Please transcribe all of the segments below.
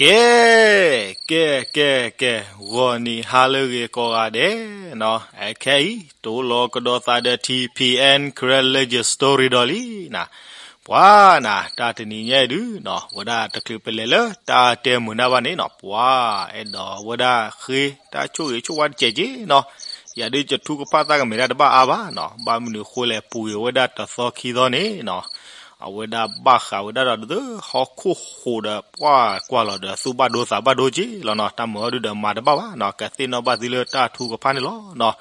ကဲ, ကဲ, ကဲ, ကဲ, ဂီၤနံၤဟါလၢအဂ့ၤကိးဂၤဒဲးနီၤ, အခဲအံၤ တိၢ်လီၤကဒီးသးဒီး ထံၣ်ဖံးအဲၣ် Karen Legend Story ဒီးလံနီၤ, ပှၤနီၤ တၢ်တနံၤညါအံၤဒုနီၤ ဝဲဒၣ်တချုးပလဲၤလၢတၢ်တဲမုာ်နၢ်ဘၣ်န့ၣ်နီၤ ပှၤအဲၣ်ဒိးဝဲဒၣ်ဃ့ တၢ်ဆိၣ်ဂ့ၤဆိၣ်ဝါတစဲးက့နီၤ, ယၤဒုကထူကဖၣ်သးကမဲာ်တၢ်တဘၣ်အါဘၣ်နီၤ, ဘၣ်မနုၤအဃိလဲၣ် ပူၤကွံာ်ဝဲဒၣ်တသီခံသီန့ၣ်နီၤ အဝဲဒၣ်ဘၣ်ဃးဝဲဒၣ်ဒီး ဟီၣ်ခိၣ်ဟူးဒီး ပှၤကွၢ်လီၤဒီး သူၣ်ဘၣ်ဒိသးဘၣ်ဒိက့လီၤနီၤ, တၢ်မၤအီၤဒုဒီးမၤတဘၣ်ဘၣ်နီၤ, ကသ့ၣ်နီၣ်ဘၣ်သုလၢတၢ်ထုကဖၣ်န့ၣ်လီၤနီၤ.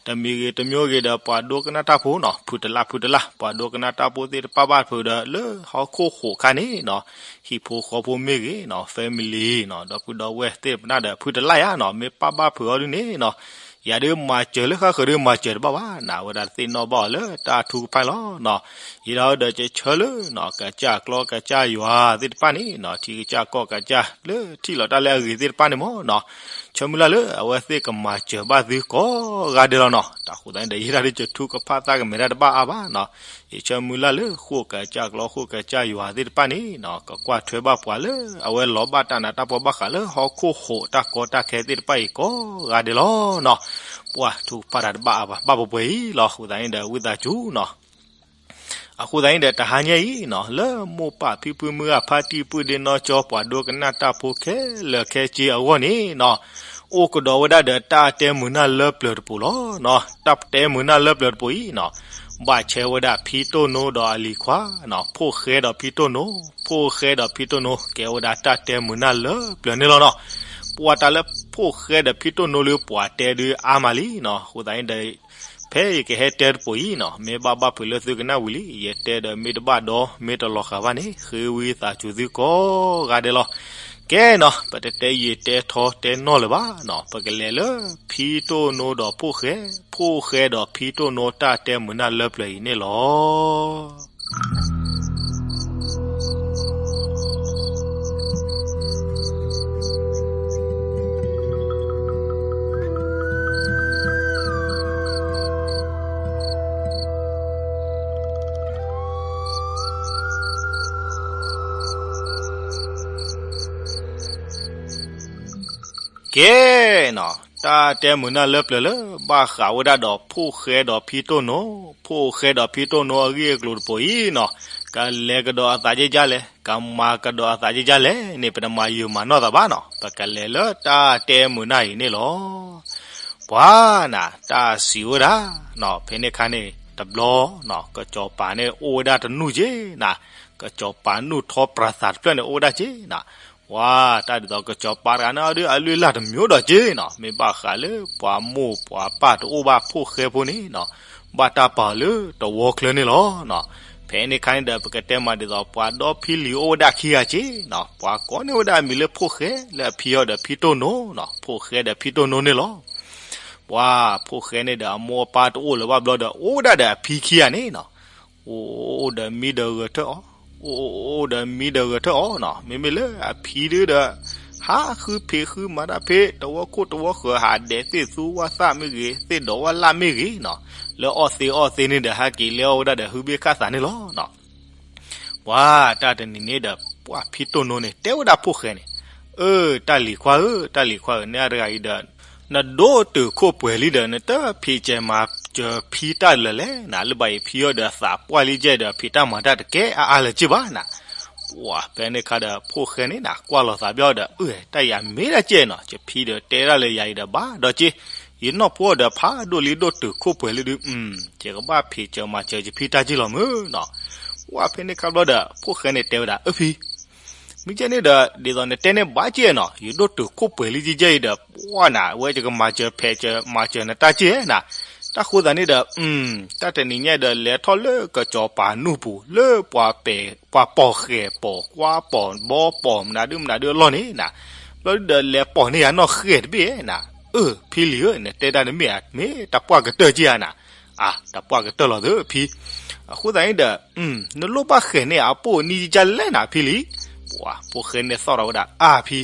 တမံၤဂ့ၤတမံၤဂ့ၤဒီး ပှၤဒိကနၣ်တၢ်ဖိနီၤ ဖုတလၢ်ဖုတလၢ်, ပှၤဒိကနၣ်တၢ်ဖိသ့ၣ်တဖၣ်ဘၣ်ဖုးဒီး လၢဟီၣ်ခိၣ်ဟူးခါန့ၣ်နီၤ, ဟံၣ်ဖိဃီဖိမ့ၢ်ဂ့ၤနီၤ family နီၤ ဒီပုၢ်ဒီဝဲၢ်သ့ၣ်တဖၣ်ဒီး ဖုတလၢ်ယါနီၤ, မ့ၢ်ပၢ်ဘၣ်ဖုးအီၤဒုန့ၣ်နီၤ ယၤဒုမၤစၢၤလၢဃၣ်ဃၢၤဒုမၤစၢၤတဘၣ်ဘၣ်နီၤ, အဝဲဒၣ်သ့ၣ်နီၣ်ဘၣ်အီၤလၢတၢ်ထုကဖၣ်လီၤနီၤ. ယံာ်ဒီးဒီးကဆၢလၢနီၤ ကစၢ်ကျီၢ်ကစၢ်ယွၤသ့ၣ်တဖၣ်န့ၣ်နီၤ ထံကစၢ်ကီၢ်ကစၢ်လၢထံၣ်လီၤတၢ်လၢအဂ့ၤသ့ၣ်တဖၣ်န့ၣ်မ့ၢ်နီၤ, ဆၢမုၢ်လၢ်လၢအဝဲသ့ၣ်ကမၤစၢၤဘၣ်သုကိးဂၤဒဲးလီၤနီၤ. တၢ်ဃိသတးန့ၣ်ဒီး ယံာ်ဒီးဒီးကထူကဖၣ်သးကမဲာ်တၢ်တဘၣ်အါဘၣ်နီၤ, ယဆၢမုၢ်လၢ်လၢဃိၣ်ကစၢ်ကျီၢ်ဃိၣ်ကစၢ်ယွၤသ့ၣ်တဖၣ်န့ၣ်နီၤ ကကွၢ်ထွဲဘၣ်ပှၤလၢအဝဲလီၤဘၣ်တၢ်နးတၢ်ဖှီၣ်ဘၣ်ဃးလၢဟီၣ်ခိၣ်ဟူးတၢ်ကီတၢ်ခဲသ့ၣ်တဖၣ်အံၤကိးဂၤဒဲးလီၤနီၤ. ပှၤထုကဖၣ်တၢ်တဘၣ်အါဘၣ် ဘၣ်ပှဲၤပှဲၤအံၤလီၤ. အဃိသတးန့ၣ်ဒီး ဝံသးစူၤနီၤ အဃိသတးန့ၣ်ဒီး တဟါညါအံၤနီၤ လၢမိၢ်ပၢ်ဖံဖုမုၢ်ဂၤဖါတံၢ်ပုၢ်ဒ့နီၢ်ကၠီ ပှၤဒိကနၣ်တၢ်ဖိခဲလၢာ်ခဲဆ့အဂီၢ်န့ၣ်နီၤ အိၣ်ကဒီးဝဲဒၣ်ဒီးတၢ်တဲမုာ်နၢ်လၢပျၢၤတပူၤလီၤနီၤ. တၢ်တဲမုာ်နၢ်လၢပျၢၤတပူၤအံၤနီၤ ဘၣ်ဆဲဝဲဒၣ်ဖံတိၢ်နိဒီးအလံၤခွါနီၤ ဖိၣ်ဃဲဒီးဖံတိၢ်နိ, ဖိၣ်ဃဲဒီးဖံတိၢ်နိ ကဲဝဲဒၣ်တၢ်တဲမုာ်နၢ်လၢပျၢၤန့ၣ်လီၤနီၤ. ပှၤတၢ်လၢဖိၣ်ဃဲဒီးဖံတိၢ်နိလၢပှၤတဲဒုအါမးလံနီၤ. အဃိသတးန့ၣ်ဒီး ဖဲယကဟဲတဲတပူၤအံၤနီၤ မ့ၢ်ဘၣ်ဘၣ်ဖုးလၢသုကနၣ်ဝံၤလံ ယတဲဒီးမ့ၢ်တဘၣ်ဒီး မ့ၢ်တလီၤဃာ်ဘၣ်န့ၣ် ဃ့ဝံသးစူၤသုကိးဂၤဒဲးလီၤ. ကဲနီၤ ပတတဲယံာ်တဲထီတဲနီၢ်လၢၤဘၣ်နီၤ ပကလဲၤလၢဖံတိၢ်နိဒီးဖိၣ်ဃဲ, ဖိၣ်ဃဲဒီးဖံတိၢ်နိတၢ်တဲမုာ်နၢ်လၢပျၢၤအံၤန့ၣ်လီၤ. ကဲနီၤ တၢ်တဲမုာ်နၢ်လၢပျၢၤလၢ ဘၣ်ဃးဝဲဒၣ်ဒီးဖိၣ်ဃဲဒီးဖံတိၢ်နိ, ဖိၣ်ဃဲဒီးဖံတိၢ်နိအဂ့ၢ်အကျိၤတပူၤအံၤနီၤ ကလဲၤကဒီးအသးကဲကၢ်လဲၣ်, ကမၤကဒီးအသးကဲကၢ်လဲၣ်န့ၣ် ပတမၤယုာ်မၤနီၢ်သးဘၣ်နီၤ ပကလဲၤလၢတၢ်တဲမုာ်နၢ်အံၤန့ၣ်လီၤ. ပှၤနၤ တၢ်စံးဝဲဒၣ်နီၤ ဖဲန့ၣ်ခါန့ၣ် တဘျီနီၤ ကစီၤပၤန့ၣ်အိၣ်ဝဲဒၣ်တနူၢ်က့နၤ, ကစီၤပၤနူၢ်ထီပြၤသးတဖျၢၣ်န့ၣ် အိၣ်ဝဲဒၣ်က့နၤ ပှၤတၢ်ဒ်သိးကစီၤပၤတဂၤန့ၣ် အဒုးအလုၢ်အလၢ်တမံၤဒီးက့နီၤ, မ့ၢ်ဘၣ်ဃးလၢပှၤမိၢ်ပှၤပၢ်တအိၣ်ဘၣ်ဖိၣ်ဃဲဖိန့ၣ်နီၤ, ဘၣ်တၢ်ပာ်လၢတဝီချၢန့ၣ်လီၤနီၤ. ဖဲန့ၣ်ခါန့ၣ်ဒီး ပကတဲမးဒ်သိး ပှၤဒီဖံလံၤအိၣ်ဝဲဒၣ်ခံဂၤက့နီၤ, ပှၤကိးန့ၢ်ဝဲဒၣ်အမံၤလၢဖိၣ်ဃဲ လၢအဖံအီၤဒီးဖံတိၢ်နိနီၤ, ဖိၣ်ဃဲဒီးဖံတိၢ်နိန့ၣ်လီၤ. ပှၤဖိၣ်ဃဲန့ၣ်ဒီးအမိၢ်အပၢ်တအိၣ်လၢၤဘၣ်ဘျီဒီး အိၣ်ဝဲဒၣ်ဒီးအဖံခံဂၤန့ၣ်နီၤ အိၣ်ဒီးမံဒီးဂဲၤထၢၣ်အီၤ, အိၣ်ဒီးမံဒီးဂဲၤထၢၣ်အီၤနီၤ, မ့မ့ၢ်လၢအဖံဒုဒီး ဟးဃုဖံးဃုမၤတၢ်ဖံး တဝီခိၣ်တဝီဃၢၤ ဟးဒဲးသ့ၣ်သူဝၣ်သၣ်မ့ၢ်ဂ့ၤ သ့ၣ်ဒီးဝၣ်လၣ်မ့ၢ်ဂ့ၤနီၤ, လၢအီၣ်သ့အီၣ်သ့န့ၣ်ဒီး ဟဲက့ၤလဲၤအီၣ်ဝဲဒၣ်ဒီးဟုဘ့ၣ်ခၣ်သးန့ၣ်လီၤနီၤ. ပှၤတၢ်တနံၤန့ၣ်ဒီး ပှၤဖံတိၢ်နိန့ၣ် တဲဝဲဒၣ်ဖိၣ်ဃဲန့ၣ်, အၢ တၢ်လံၤခွါဧၢ, တၢ်လံၤခွါဧၢ, နတဂၤအံၤဒီး နဒိၣ်တုာ်ခိၣ်ပှဲၤလံဒီး နတဖံးစၢၤမၤစၢၤဖံတၢ်လၢၤလဲၣ်နၤ, လၢဘၣ်အံၤဖံအီၤဒီးသးပှၢ်လံကဲဒီး ဖံးတၢ်မၤတၢ်တကဲအါအါလၢၤက့ဘၣ်နၤ. ပှၤဖဲန့ၣ်ခါဒီး ဖိၣ်ဃဲန့ၣ်နၤ ကွၢ်လီၤသးဘျီဒီး အၢ တၢ်ယၤမ့ၢ်ဒၣ်ကဲနီၤ, ယဖံဒီးတဲဒၣ်လၢယၤအံၤဒီးဘၣ်ဒီးက့, ယနီၢ်ဖိဒီးဖးဒိၣ်လံဒိၣ်တုာ်ခိၣ်ပှဲၤလံဒုး, ယကဘၣ်ဖံးစၢၤမၤစၢၤယဖံတၢ်က့လီၤမုၢ်နီၤ. ပှၤဖဲန့ၣ်ခါဘျီဒီး ဖိၣ်ဃဲန့ၣ်တဲဝဲဒၣ် အၢဖံ မ့ၢ်ကဲန့ၣ်ဒီး ဒ်သိးနတဲန့ၣ်ဘၣ်က့နီၤ, ယဒိၣ်တုာ်ခိၣ်ပှဲၤလံကဲအံၤဒီး ပှၤနၤ အဝဲယကမၤစၢၤဖံးစၢၤမၤစၢၤနတၢ်က့နၤ. တၢ်ဃိသးန့ၣ်ဒီး တၢ်တနံၤညါဒီး လဲၤထီၣ်လၢကစီၤပၤနူၢ်ပူၤ လၢပှၤပဲာ် ပှၤပိာ်ဃဲၤပိာ်ကွၢ်ပိာ်ဘီပိာ် မနုၤဒုမနုၤဒုအလီၢ်န့ၣ်နၤ, ဘျီဒုဒီးလဲၤပိာ်န့ၢ်ယၤနီၢ်ဃဲၤတဘ့ၣ်နၤ. အၢ ဖံလံၤဧၢ, နတဲဒၣ်န့ၣ်မ့ၢ်ဧါ, မ့ၢ်တပှၢ်ကတၢၢ်က့ဧါနၤ. အါ တပှၢ်ကတၢၢ်လီၤသၢဖံ. အဃိသတးန့ၣ်ဒီး နလိၣ်ဘၣ်ဃဲၤန့ၣ်အပိၢ်အနံၣ်ကလဲၣ်နၤဖံလံၤ. ပှၤဖိၣ်ဃဲန့ၣ်သီၣ်ထီၣ်ဝဲဒၣ် အါဖံ,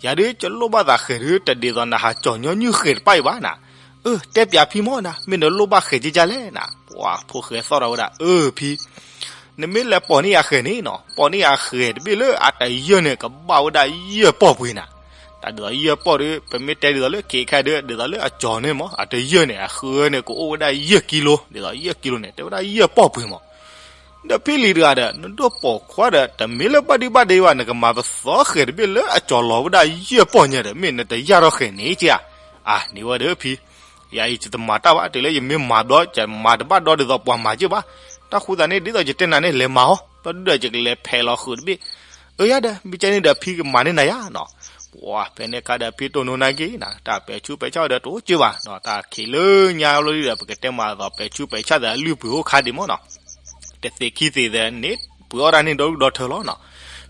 ယၤဒုးကလိၣ်ဘၣ်သးဃဲၤဒုး တဒ်သိးနဟးကၠီၤညီနုၢ်ဃဲၤတပၢ်အံၤဘၣ်နၤ. အၢ တဲပျးဖံမ့ၢ်နၤ, မ့ၢ်နလိၣ်ဘၣ်ဃဲၤကလဲၣ်နၤ. ပှၤဖိၣ်ဃဲသီၣ်ထီၣ်ဝဲဒၣ် အၢဖံ နမ့ၢ်လဲၤပိာ်န့ၢ်ယၤဃဲၤန့ၣ်နီၤ, ပိာ်န့ၢ်ယၤဃဲၤတဘ့ၣ်လၢအတယၢၢ်န့ၣ် ကဘၣ်ဝဲဒၣ်ယဲၢ်ပီၢ်ပှ့ၤနၤ. တၢ်ဒ်သိးယဲၢ်ပီၢ်ဒီး ပမ့ၢ်တဲဒ်သိးလၢ ခ့ခါဒီး ဒ်သိးလၢအကၠီၤန့ၣ်မ့ၢ် အတယၢၢ်န့ၣ် အဃၢန့ၣ် ကအိၣ်ဝဲဒၣ်ယဲၢ်ကံလိ, ဒ်သိးယဲၢ်ကံလိန့ၣ် တဲဝဲဒၣ်ယဲၢ်ပီၢ်ပှ့ၤမ့ၢ်. ဒီးဖံလံၤတဂၤဒီး နဒိၣ်ပိာ်ခွါဒီး တမ့ၢ်လၢဘၣ်ဒံးဘၣ်ဒ့ဘၣ်, နကမၤပသီဃဲၤတဘ့ၣ်လၢအကၠီၤလီၤဝဲဒၣ်ယဲၢ်ပီၢ်ညါဒီး မ့ၢ်နတယၢၢ်ထီၣ်ဃဲၤန့ၣ်က့ဧါ. အါ န့ၢ်ဝဲဒီးဖံ ယၤအံၤယတမၤတၢ်ဘၣ်, တုၤလၢယမ့ၢ်မၤဘျီ ယမၤတဘၣ်ဒီးဒ်သိးပှၤမၤက့ၢ်ဘၣ်. တၢ်ဃိသတးန့ၣ် ဒ်သိးယတဲနၤန့ၣ် လဲၤမၤအီၤ, ဘျီဒုဒီးယကလဲၤဖဲးလီၤဃုာ်တဘ့ၣ်. အၢ ယၤဒီး မ့ၢ်ကဲန့ၣ်ဒီးဖံကမၤန့ၢ်နၤယၤနီၤ. ပှၤဖဲန့ၣ်အခါဒီးဖံတိၢ်နိနာ်က့ၤနၤ တၢ်ပဲာ်ဆူးပဲာ်ဆါဒီးတအိၣ်က့ၢ်ဘၣ်နီၤ, တၢ်ခံးလၢညါလီၤဒီး ပကတဲမၤသိးပဲာ်ဆူးပဲာ်ဆါဒီးအလုၢ်အပှ့ၤအိၣ်ခါဒံးမ့ၢ်နီၤ. တသ့ၣ်ခံသ့ၣ်သ့ၣ်န့ၣ် ပှ့ၤအီၣ်တၢ်န့ၣ်ဒီဒူၣ်ဒီထၢလီၤနီၤ.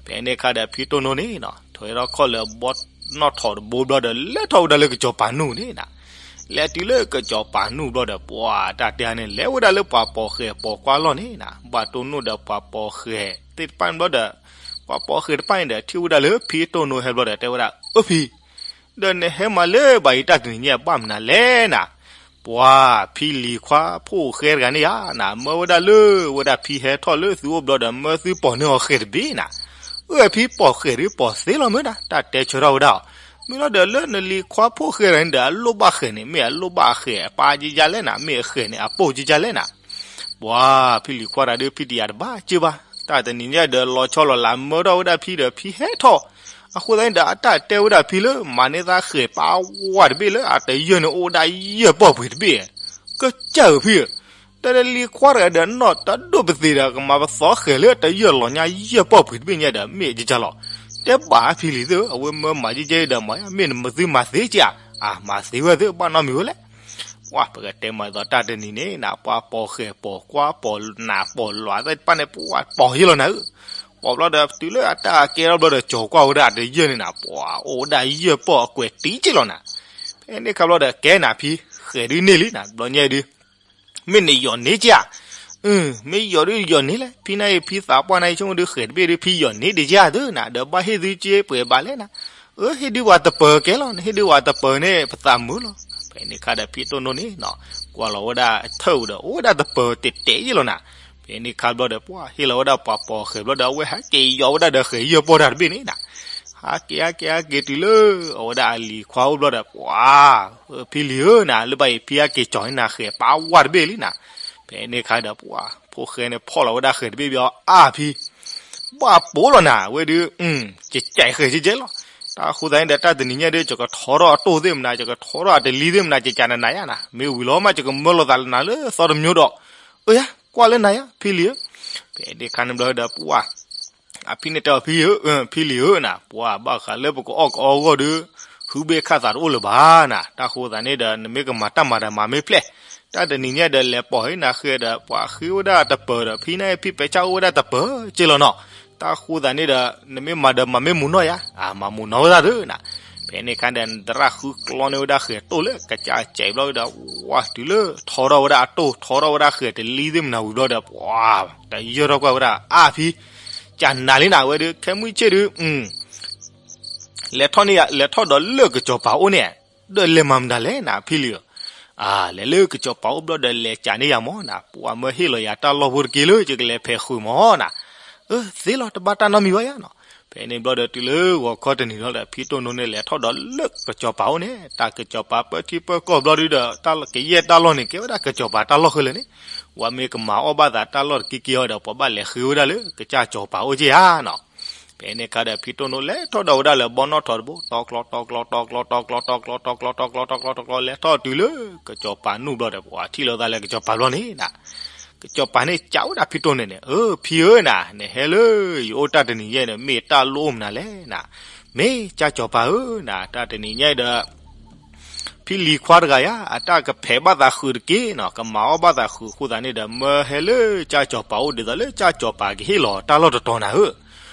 ဖဲန့ၣ်အခါဒီးဖံတိၢ်နိန့ၣ်နီၤ ထွဲထီၣ်ခီၣ်လၢဘီနီၣ်ထိးတဘိဘျီဒီး လဲၤထီၣ်ဝဲဒၣ်လၢကစီၤပၤနူၢ်န့ၣ်နၤ. လဲၤတုၤလၢကစီၤပၤနူၢ်ဘျီဒီး ပှၤတၢ်တဲန့ၣ် လဲၤဝဲဒၣ်လၢပှၤပိာ်ဃဲၤပိာ်ကွၢ်လီၢ်န့ၣ်နၤ, ဘၣ်တိၢ်နိဒီးပှၤပိာ်ဃဲၤသ့ၣ်တဖၣ်န့ၣ်ဘျီဒီး ပှၤပိာ်ဃဲၤတဖၣ်န့ၣ်ဒီး ထံၣ်ဝဲဒၣ်လၢဖံတိၢ်နိဟဲဘျီဒီး တဲဝဲဒၣ် အၢ ဖံ ဒီးနဟဲမၤလၢဘၣ်အံၤတၢ်တနံၤညါဘၣ်မနုၤလဲၣ်နၤ. ပှၤဖံလံၤခွါဖိၣ်ဃဲတဂၤန့ၣ်ယါနၤ မၢဝဲဒၣ်လၢ ဝဲဒၣ်ဖံဟဲထီၣ်လၢသုအိၣ်ဘျီဒီး မၢသုပိာ်န့ၢ်အီၤဃဲၤတဘ့ၣ်နၤ. အၢ ဖံပိာ်ဃဲၤဒုးပိာ်သ့လီၤမ့ၢ်နၤ တၢ်တဲဆၢထီၣ်ဝဲဒၣ်အီၤ. မ့ၢ်လီၤဒီးလၢနလံၤခွါဖိၣ်ဃဲတဂၤန့ၣ်ဒီး အလိၣ်ဘၣ်ဃဲၤန့ၣ် မ့ၢ်အလိၣ်ဘၣ်အဃဲၤအပၢ်ကကလဲၣ်နၤ, မ့ၢ်အဃဲၤန့ၣ်အပိၢ်ကကလဲၣ်နၤ. ပှၤဖံလံၤခွါတဂၤဒုးဖံတယာ်တဘၣ်က့ၢ်ဘၣ်. တၢ်တနံၤညါဒီးလီၤဆီလီၤလးမၢထီၣ်ဝဲဒၣ်ဖံဒီးဖံဟဲထီၣ်. အဃိသတးန့ၣ်ဒီး အတၢ်တဲဝဲဒၣ်ဖံလၢ မၤန့ၢ်သးဃဲၤပၢ်ဝါတဘ့ၣ်လၢအတယၢၢ်န့ၣ် အိၣ်ဝဲဒၣ်ယဲၢ်ပီၢ်ပှ့ၤတဘ့ၣ်ဧါ. ကစၢ်ဧၢဖံဧၢ, တၢ်လၢလံၤခွါတဂၤဒီးနီၢ်တဒိၣ်ပသ့ၣ်ဒီး ကမၤပသီဃဲၤလၢတယၢၢ်လီၤညါယဲၢ်ပီၢ်ပှ့ၤတဘ့ၣ်ညါဒီး မ့ၢ်ကကလီၤ. တဲဘၣ်ဖံလံၤသ့ၣ်ဧၢ, အဝဲမၢမၤကကဲဒီးမၤ မ့ၢ်နမၤသုမၤသ့ကဧါ. အါ မၤသ့ဝဲသ့ၣ် ဘၣ်နီတမံၤဝဲလဲၣ်. ပှၤပကတဲမၤသိးတၢ်တနံၤန့ၣ်နၤ ပှၤပိာ်ဃဲၤပိာ်ကွၢ်ပိာ်နးပိာ်လီၤ သ့ၣ်တဖၣ်န့ၣ် ပှၤပိာ်ယဲၢ်လီၤနၤဧၢ. ပိာ်ဘျီဒီး တုၤလၢအတၢ်ကဲထီၣ်ဘျီဒီး ကၠီၤကွၢ်ဝဲဒၣ်အတယၢၢ်န့ၣ်နၤ ပှၤအိၣ်ဝဲဒၣ်ယဲၢ်ပီၢ်အကွဲးတံက့ၢ်လီၤနၤ. ဖဲန့ၣ်အခါဘျီဒီး ကဲနၤဖံ ဃဲၤဒုးန့ၢ်လံနၤ ဘျီညါဒုး မ့ၢ်နယီၤန့ၢ်ကဧါ. မ့ၢ်ယီၤဒုးယီၤန့ၢ်လဲၣ်, ဖံနၤအံၤဖံသးပှၢ်နၤအံၤဆိကမိၣ်ဒုး ဃဲၤတဘ့ၣ်ဒုး ဖံယီၤန့ၢ်ဒံးကဧါသ့နၤ, ဒီးဘၣ်ဟ့ၣ်သုက့ပှဲၤဘၣ်လဲၣ်နၤ. အၢ ဟ့ၣ်ဒုးပှၤတပၢၤကဲလီၤ, နဟ့ၣ်ဒုးပှၤတပၢၤန့ၣ် ပသးမုာ်လီၤ. ဖဲန့ၣ်အခါဒီးဖံတိၢ်နိန့ၣ်နီၤ ကွၢ်လီၤဝဲဒၣ်အထၢၣ်ဒီး အိၣ်ဝဲဒၣ်တပၢၤတဲာ်တဲာ်ယ့ၢ်လီၤနၤ. ဖဲန့ၣ်အခါဘျီဒီး ပှၤဟ့ၣ်လီၤဝဲဒၣ်ပှၤပိာ်ဃဲၤဘျီဒီး အဝဲဟဲက့ၤယီၤဝဲဒၣ်ဒီးဃဲၤယဲၢ်ပီၢ်တၢ်တဘ့ၣ်န့ၣ်နၤ. ဟးက့ၤဟးက့ၤဟးက့ၤတုၤလၢ အဝဲဒၣ်အလံၤခွါအိၣ်ဘျီဒီး ပှၤ ဖံလံၤဧၢနၤ လၢဘၣ်အံၤဖံဟဲက့ၤကၠီၤန့ၢ်နၤဃဲၤပၢ်ဝါတဘ့ၣ်လံနၤ. ဖဲန့ၣ်အခါဒီး ပှၤဖိၣ်ဃဲန့ၣ်ဖီၣ်လီၤဝဲဒၣ်ဃဲၤတဘ့ၣ်ဘျီ အါဖံ ဘၣ်ပိာ်လီၤနၤ အဝဲဒုး ကကဲဃဲၤကကဲလီၤ. တၢ်ဃိသတးန့ၣ်ဒီး တၢ်တနံၤညါဒီး ယကထီထီၣ်အတိၢ်သ့ၣ်မနၤ ယကထီထီၣ်အတလံသ့ၣ်မနၤ ယကနၤနၤယါနၤ မ့ၢ်ဝံၤလီၤမး ယကမၢလီၤသးလၢနၤလၢသီတမျိုးဒီး အၢယါ ကွၢ်လၢနၤယါ ဖံလံၤဧၢ. ဖဲန့ၣ်အခါန့ၣ်ဘျီဒီး ပှၤ အဖံန့ၣ်တဲအီၤ ဖံဧၢ ဖံလံၤဧၢနၤ ပှၤဘၣ်ဃးလၢပကအီၣ်ကအီအဂီၢ်ဒီး ဟုဘ့ၣ်ခၣ်သးတအိၣ်လၢၤဘၣ်နၤ. တၢ်ဃိသတးန့ၣ်ဒီး နမ့ၢ်ကမၤတၢ်မၤဒီးမၤမ့ၢ်ဖျဲၣ် တၢ်တနံၤညါဒီး လဲၤပိာ်ဟ့ၣ်နၤဃဲၤဒီး ပှၤဃ့ဝဲဒၣ်တပၢၤဒီး ဖံနၤအံၤဖံပဲာ်ဆၣ်အိၣ်ဝဲဒၣ်တပၢၤက့ၢ်လီၤနီၤ. တၢ်ဃိသတးန့ၣ်ဒီး နမ့ၢ်မၤဒီးမၤမ့ၢ်မူၤနီၢ်ယါ အါ မၤမူၤနီၢ်ဝဲဒၣ်သ့နၤ. ဖဲန့ၣ်အခါဒီး နသရၣ်ဃုကျီန့ၢ်ဝဲဒၣ်ဃဲၤတိၢ်လၢကစၢ်စဲးဘျီဒီး ဝါတုၤလၢထီထီၣ်ဝဲဒၣ်အတိၢ် ထီထီၣ်ဝဲဒၣ်ဃဲၤတလံသ့ၣ်မနၤဝံၤဘျီဒီး ပှၤ တယၢၢ်ထီၣ်ကွၢ်ဝဲဒၣ် အါဖံ ကနၤလံနၤ အဝဲဒုး ခဲမုၢ်ဆ့ၣ်ဒုး လဲၤထီၣ်န့ၣ်ယါ လဲၤထီၣ်ဒီးလၢကစီၤပၤအိၣ်န့ၣ် ဒီးလဲၤမၤမတၤလဲၣ်နၤ ဖံလံၤဧၢ. အါ လဲၤလၢကစီၤပၤအိၣ်ဘျီဒီး လဲၤကးန့ၢ်ယၤမၢ်နၤ ပှၤမၢဟ့ၣ်လီၤယၤတၢ်လီၢ်ဖိတက့ၢ်လၢ ယကလဲၤဖဲးဃုာ်မၢ်နၤ. အၢ သ့လီၤ တဘၣ်တၢ်နီတမံၤဘၣ်ယါနီၤ. ဖဲန့ၣ်ဘျီဒီးတုၤလၢဂီၤခီတနံၤလီၤဒီး ဖံတိၢ်နိန့ၣ် လဲၤထီၣ်ဒီးလၢကစီၤပၤအိၣ်န့ၣ် တၢ်ကစီၤပၤပၢထံပၢကီၢ်ဘျီဒုဒီး တၢ်ကယဲၢ်တၢ်လီၢ်န့ၣ် ကဲဝဲဒၣ်ကစီၤပၤတၢ်လီၢ်ခဲလၢာ်န့ၣ် ပှၤမ့ၢ်ကမၤအီၣ်ဘၣ်သးတၢ်လီၢ်တက့ၢ်က့ၢ်အီၤဒီး ပှၤဘၣ်လဲၤဃ့ဝဲဒၣ်လၢကစၢ်စီၤပၤအိၣ်က့ၢ်ဧါနီၤ. ဖဲန့ၣ်အခါဒီး ဖံတိၢ်နိလဲၤထီၣ်ဒီးဝဲဒၣ်လၢဘီနီၣ်ထိးတဘိ တီကျီ တီကျီ တီကျီ တီကျီ တီကျီ တီကျီ တီကျီ တီကျီ တီကျီ တီကျီ တီကျီ လဲၤထီၣ်တုၤလၢ ကစီၤပၤနူၢ်ဘျီဒီး ပှၤထံၣ်လိာ်သးလၢကစီၤပၤဘျီန့ၣ်နၤ ကစီၤပၤန့ၣ် ကးဝဲဒၣ်ဖံတိၢ်နိန့ၣ် အၢ ဖံဧၢနၤ နဟဲလၢယအိၣ်တၢ်တနံၤယဲၢ်န့ၣ် မ့ၢ်တၢ်လိၣ်အိၣ်မနုၤလဲၣ်နၤ. မ့ၢ်ကၢ်စီၤပၤဧၢနၤ တၢ်တနံၤညါဒီး ဖံလံၤခွါတဂၤယါ အတၢ်ကဖဲးဘၣ်သးဃုာ်တက့ၢ်နီၤ ကမၤအီၣ်ဘၣ်သးဃုာ်အဃိသတးန့ၣ်ဒီး မၢဟဲလၢကၢ်စီၤပၤအိၣ် ဒ်သိးလၢကၢ်စီၤပၤကဟ့ၣ်လီၤတၢ်လီၢ်တတီၤနၤဧၢ.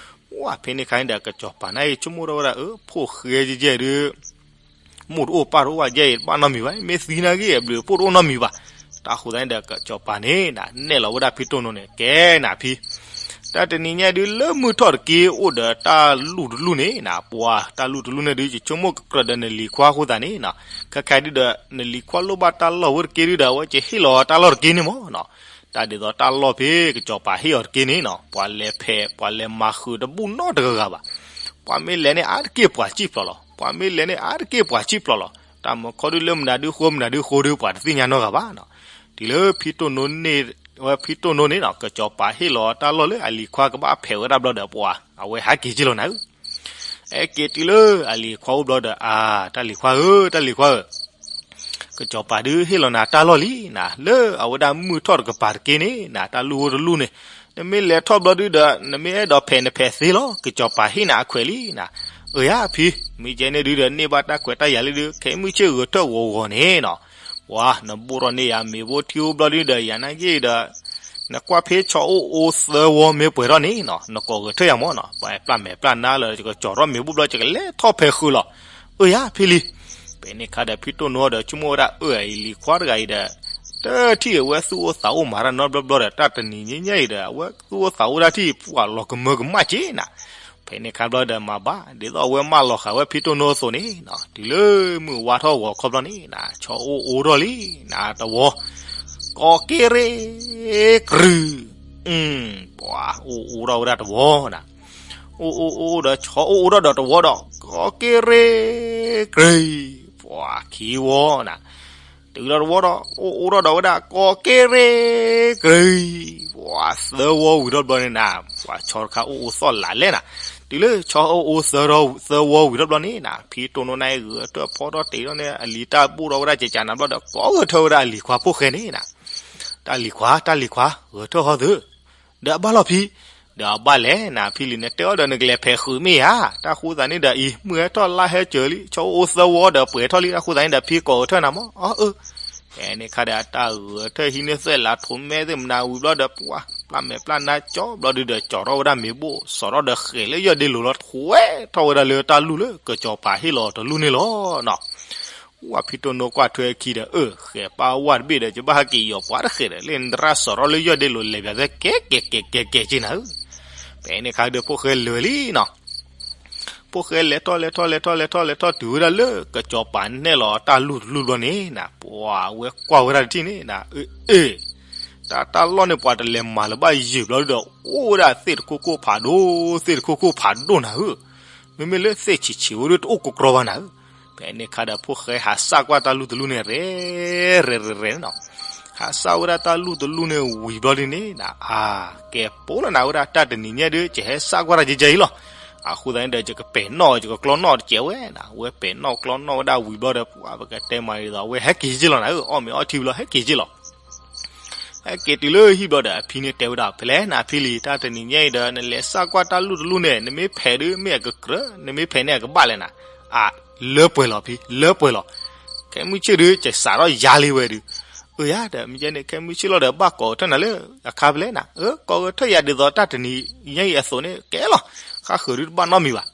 ဝဲဖဲန့ၣ်ခါန့ၣ်ဒီး ကစီၤပၤန့ၣ်အံၤ ဆိကမိၣ်ထီၣ်ဝဲဒၣ် အၢ ဖိၣ်ဃဲယဲၢ်ယဲၢ်ဒုး မိၢ်တအိၣ်ပၢ်တအိၣ်ဘၣ်ယဲၢ်အံၤ တဘၣ်နီတမံၤဘၣ် မ့ၢ်သံနာ်က့ အဘျုးအဖှိၣ်တအိၣ်နီတမံၤဘၣ်. တၢ်ဃိသတးန့ၣ်ဒီး ကစီၤပၤန့ၣ်နၤ နဲၣ်လီၤဝဲဒၣ်ဖံတိၢ်နိန့ၣ် ကဲနၤဖံ တၢ်တနံၤညါဒုး လၢမုၢ်ထီၣ်တက့ၢ် အိၣ်ဒီးတၢ်လူၢ်တလူၢ်န့ၣ်နၤ ပှၤတၢ်လူၢ်တလူၢ်န့ၣ်ဒုး ယဆိကမိၣ်ကကြၢးဒီးနလံၤခွါအဃိသတးန့ၣ်နီၤ ခဲခါဒုးဒီး နလံၤခွါလိၣ်ဘၣ်တၢ်လီၢ်ဝဲတက့ၢ်ဒုးဒီး အဝဲကဟ့ၣ်လီၤတၢ်လီၢ်တက့ၢ်န့ၣ်မၢ်နီၤ. တၢ်ဒ်သိးတၢ်လီၢ်ဖဲကစီၤပၤဟ့ၣ်အီၤတက့ၢ်န့ၣ်နီၤ, ပှၤလဲၤဖဲး ပှၤလဲၤမၤဃုာ်တဘူၣ်နီတဂၤဂၤဘၣ်. ပှၤမ့ၢ်လဲၤန့ၣ်အါတက့ၢ်ပှၤစံၣ်ဖျိးလီၤ. ပှၤမ့ၢ်လဲၤန့ၣ်အါတက့ၢ်ပှၤစံၣ်ဖျိးလီၤ. တၢ်မၤခီဒုလၢမနုၤဒုဃိ မနုၤဒုဃိဒု ပှၤတသ့ၣ်ညါနီတဂၤဘၣ်နီၤ. တုၤလၢဖံတိၢ်နိန့ၣ် ဝဲဖံတိၢ်နိန့ၣ်နီၤ ကစီၤပၤဟ့ၣ်လီၤတၢ်လီၢ်လၢအလံၤခွါကဘၣ်ဖဲးဝဲဒၣ်ဘျီဒီး ပှၤ အဝဲဟဲက့ၤက့ၤလီၤနၤဧၢ ဟဲက့ၤတုၤလၢအလံၤခွါအိၣ်ဘျီဒီး အါ, တၢ်လံၤခွါဧၢ, တၢ်လံၤခွါဧၢ, ကစီၤပၤဒုးဟ့ၣ်လီၤနၤတၢ်လီၢ်လံနၤ, လၢအဝဲဒၣ်မုၢ်ထီၣ်တကပၤတက့ၢ်န့ၣ်နၤ, တၢ်လူၢ်ဟိတလူၢ်န့ၣ်, နမ့ၢ်လဲၤထီၣ်ဘျီဒုဒီး နမ့ၢ်အဲၣ်ဒိးဖဲးနဖဲးသ့လီၤ, ကစီၤပၤဟ့ၣ်နၤအခွဲးလံနၤ. အၢယၤဖံ, မ့ၢ်ကဲန့ၣ်ဒုဒီး န့ၢ်ဘၣ်တၢ်ခွဲးတၢ်ယာ်လံဒုး ခဲမုၢ်ဆ့ၣ်ဂဲၤထၢၣ်ဂီၤဂီၤန့ၣ်နီၤ, ပှၤ နဘိၣ်ထီၣ်န့ၢ်ယၤမ့ၤဘိၣ်ထံအိၣ်ဘျီဒုဒီး ယၤနာ်က့ဒီး နကွၢ်ဖဲဆီအိၣ်အိသၢဝီမ့ၢ်ပှဲၤထီၣ်န့ၣ်နီၤ, နကိးဂဲၤထၢၣ်ယၤမ့ၢ်နီၤ, ပှၤပျၢ်မဲာ်ပျၢ်နါလၢ ယကကၠီၤထီၣ်မ့ၤဘိၣ်ဘျီ ယကလဲၤထီၣ်ဖဲးဃုာ်လီၤ. အၢယၤဖံလံ. ဖဲန့ၣ်ခါဒီးဖံတိၢ်နိဒီး ဆိကမိၣ်ဝဲဒၣ် အၢ အလံၤခွါတဂၤအံၤဒီး တထံၣ်အဝဲသူၣ်အိၣ်သးအိၣ်မၤတၢ်နီတဘျီဘျီဒီး တၢ်တနံၤညါအံၤဒီး အဝဲသူၣ်အိၣ်သးအိၣ်ဒၣ်ထံၣ် ပှၤလီၤကမၢကမၣ်က့ၤနၤ. ဖဲန့ၣ်ခါဘျီဒီးမၤဘၣ် ဒ်သိးအဝဲမၢလီၤဃာ်ဝဲဖံတိၢ်နိအသိးန့ၣ်နီၤ, တုၤလၢမုၢ်ဝါထီၣ်ဂီၤခီဘျီန့ၣ်နၤ, ဆီအိၣ်အိထီၣ်လံနၤတဝီ, ကိးက့ၤရ့ ကြုၤ, ပှၤအိၣ်အိထီၣ်ဝဲဒၣ်တဝီနၤ, အိၣ်အိၣ်အိၣ်ဒီးဆီအိၣ်အိထီၣ်ဒီးတဝီဒီး ကိးက့ၤရ့ ကြုၤ, ပှၤခံဝီနၤ, တုၤဒီးတဝီဒီး အိၣ်အိထီၣ်ဒီးဝဲဒၣ် ကိးက့ၤရ့ ကြုၤ, ပှၤသၢဝီဝံၤထီၣ်ဘျီန့ၣ်နၤ, ပှၤဆီတခါအိၣ်အိသီၣ်လးလဲၣ်နၤ, တုၤလၢဆီအိၣ်အိသၢဝီဝံၤထီၣ်ဘျီန့ၣ်နၤ, ဖံတိၢ်နိန့ၣ်ဂဲၤထၢၣ်ဖီထီၣ်တ့ၢ်ထီၣ်န့ၣ် အလံၤတၢ်ဘိၣ်ထီၣ်ဝဲဒၣ်ကကးနၤဘျီဒီး ကိးဂဲၤထၢၣ်ဝဲဒၣ်အလံၤခွါဖိၣ်ဃဲန့ၣ်နၤ, တၢ်လံၤခွါ တၢ်လံၤခွါ ဂဲၤထၢၣ်ဟီသု, ဒီးအဘၣ်လီၤဖံ, ဒီးအဘၣ်လဲၣ်နၤ ဖံလံၤ နတဲအီၤဒီးနကလဲၤဖဲးဃုာ်မ့ၢ်ဧါ, တၢ်ဃိသးန့ၣ်ဒီးအံၤ မုၢ်ဟဲထီၣ်လါဟဲစၢၤလံ ဆီအိၣ်အိသၢဝီဒီးပှဲၤထီၣ်လံ တၢ်ဃိသးန့ၣ်ဒီးဖံကိးဂဲၤထၢၣ်နၤမ့ၢ်, အၢ ဖဲန့ၣ်ခါဒီး အတၢ်ဂဲၤထၢၣ်ဟံးန့ၢ်သွဲၣ်လးထိးမဲသ့ၣ်မနၤဝံၤဘျီဒီး ပှၤပျၢ်မဲာ်ပျၢ်နါကၠီဘျီဒုဒီး ကၠီထီၣ်ဝဲဒၣ်မ့ၤဘိၣ် စီၤထီၣ်ဒီးဃဲၤလၢယီၢ်ဒ့လိၤလီၤ ထွဲထီၣ်ဝဲဒၣ်လၢတၢ်လူၢ်လၢကစီၤပၤဟ့ၣ်လီၤတလူၢ်န့ၣ်လီၤနီၤ. ဝဲဖံတိၢ်နိကွၢ်ထွဲခံဒီး အၢ ဃဲၤပၢ်ဝဲတဘ့ၣ်ဒီး ယဘၣ်ဟဲက့ၤယီၤပှၤတဃဲၤဒီး လၢနတရၣ်စီၤထီၣ်လၢယီၢ်ဒ့လိၤလဲၤဘၣ်သဲကဲကဲကဲကဲကဲက့ၤနၤဧၢ. ဖဲန့ၣ်ခါဒီးဖိၣ်ဃဲလဲၤလံနီၤ ဖိၣ်ဃဲလဲၤထီၣ်လဲၤထီၣ်လဲၤထီၣ်လဲၤထီၣ်လဲၤထီၣ်တုၤဝဲဒၣ်လၢကစီၤပၤနဲၣ်လီၤတၢ်လူၢ်တလူၢ်ဘျီန့ၣ်နၤ ပှၤဝဲကွၢ်ဝဲဒၣ်တထံၣ်န့ၣ်နၤ အ့ တၢ်တၢ်လီၢ်န့ၣ်ပှၤတလဲၤမၤလၢၤဘၣ်ယံာ်ဘျီဒီး အိၣ်ဝဲဒၣ်သ့ၣ်တခိၣ်ခိၣ်ဖးဒိၣ် သ့ၣ်တခိၣ်ခိၣ်ဖးဒိၣ်နၤဧၢ. မ့မ့ၢ်လၢသ့ၣ်ဆံးဆံးဝဲဒၣ်တအိၣ်ကကြီဘၣ်နၤဧၢ. ဖဲန့ၣ်ခါဒီးဖိၣ်ဃဲဟးစၢ်ကွၢ်တၢ်လူၢ်တလူၢ်န့ၣ် ရဲၣ်ရဲၣ်ရဲၣ်န့ၣ်နီၤ ဟးစၢ်ဝဲဒၣ်တၢ်လူၢ်တလူၢ်န့ၣ်ဝံၤဘျီဒ်န့ၣ်နၤ အါ ကဲပိလီၤနၤဝဲဒၣ်တၢ်တနံၤညါဒုး ယဟဲစၢ်ကွၢ်တၢ်ယဲယဲအံၤလီၤ. အဃိသတးန့ၣ်ဒီး ယကပဲာ်နီၣ် ယကကျီနီၣ်တကဲးဝဲနၤ ဝဲပဲာ်နီၣ်ကျီနီၣ်ဝဲဒၣ်ဝံၤဘျီဒီး ပှၤပကတဲမၤဒ်သိး အဝဲဟဲက့ၤယဲလီၤနၤဧၢ အီၣ်မ့ၤအီထံဘျီဟဲက့ၤယဲလီၤ ဟဲက့ၤတုၤလၢဟံၣ်ဘျီဒီး အဖံန့ၣ်တဲဝဲဒၣ် ဖဲလဲၣ်နၤဖံလံၤ တၢ်တနံၤညါအံၤဒီး နလဲၤစၢ်ကွၢ်တၢ်လူၢ်တလူၢ်န့ၣ် နမ့ၢ်ဖဲးဒုးမ့ၢ်အကကြၢး နမ့ၢ်ဖဲးန့ၣ်အကဘၣ်လဲၣ်နၤ. အါ လၢပှဲၤလီၤဖံ လၢပှဲၤလီၤ. ခဲမုၢ်ဆ့ၣ်ဒုး ကစးထီၣ်ယါလံဝဲဒုး. အၢ ယၤဒီး မ့ၢ်ကဲန့ၣ် ခဲမုၢ်ဆ့ၣ်လီၤဒီး ဘၣ်ကိးဂဲၤထၢၣ်နၤလၢအခါဖဲလဲၣ်နၤ. အၢ ကိးဂဲၤထၢၣ်ယၤဒ်သိးတၢ်တနံၤညါအံၤအသိးန့ၣ် ကဲလီၤ. ဃၣ်ဃုာ်ဒုးတဘၣ်နီတမံၤဘၣ်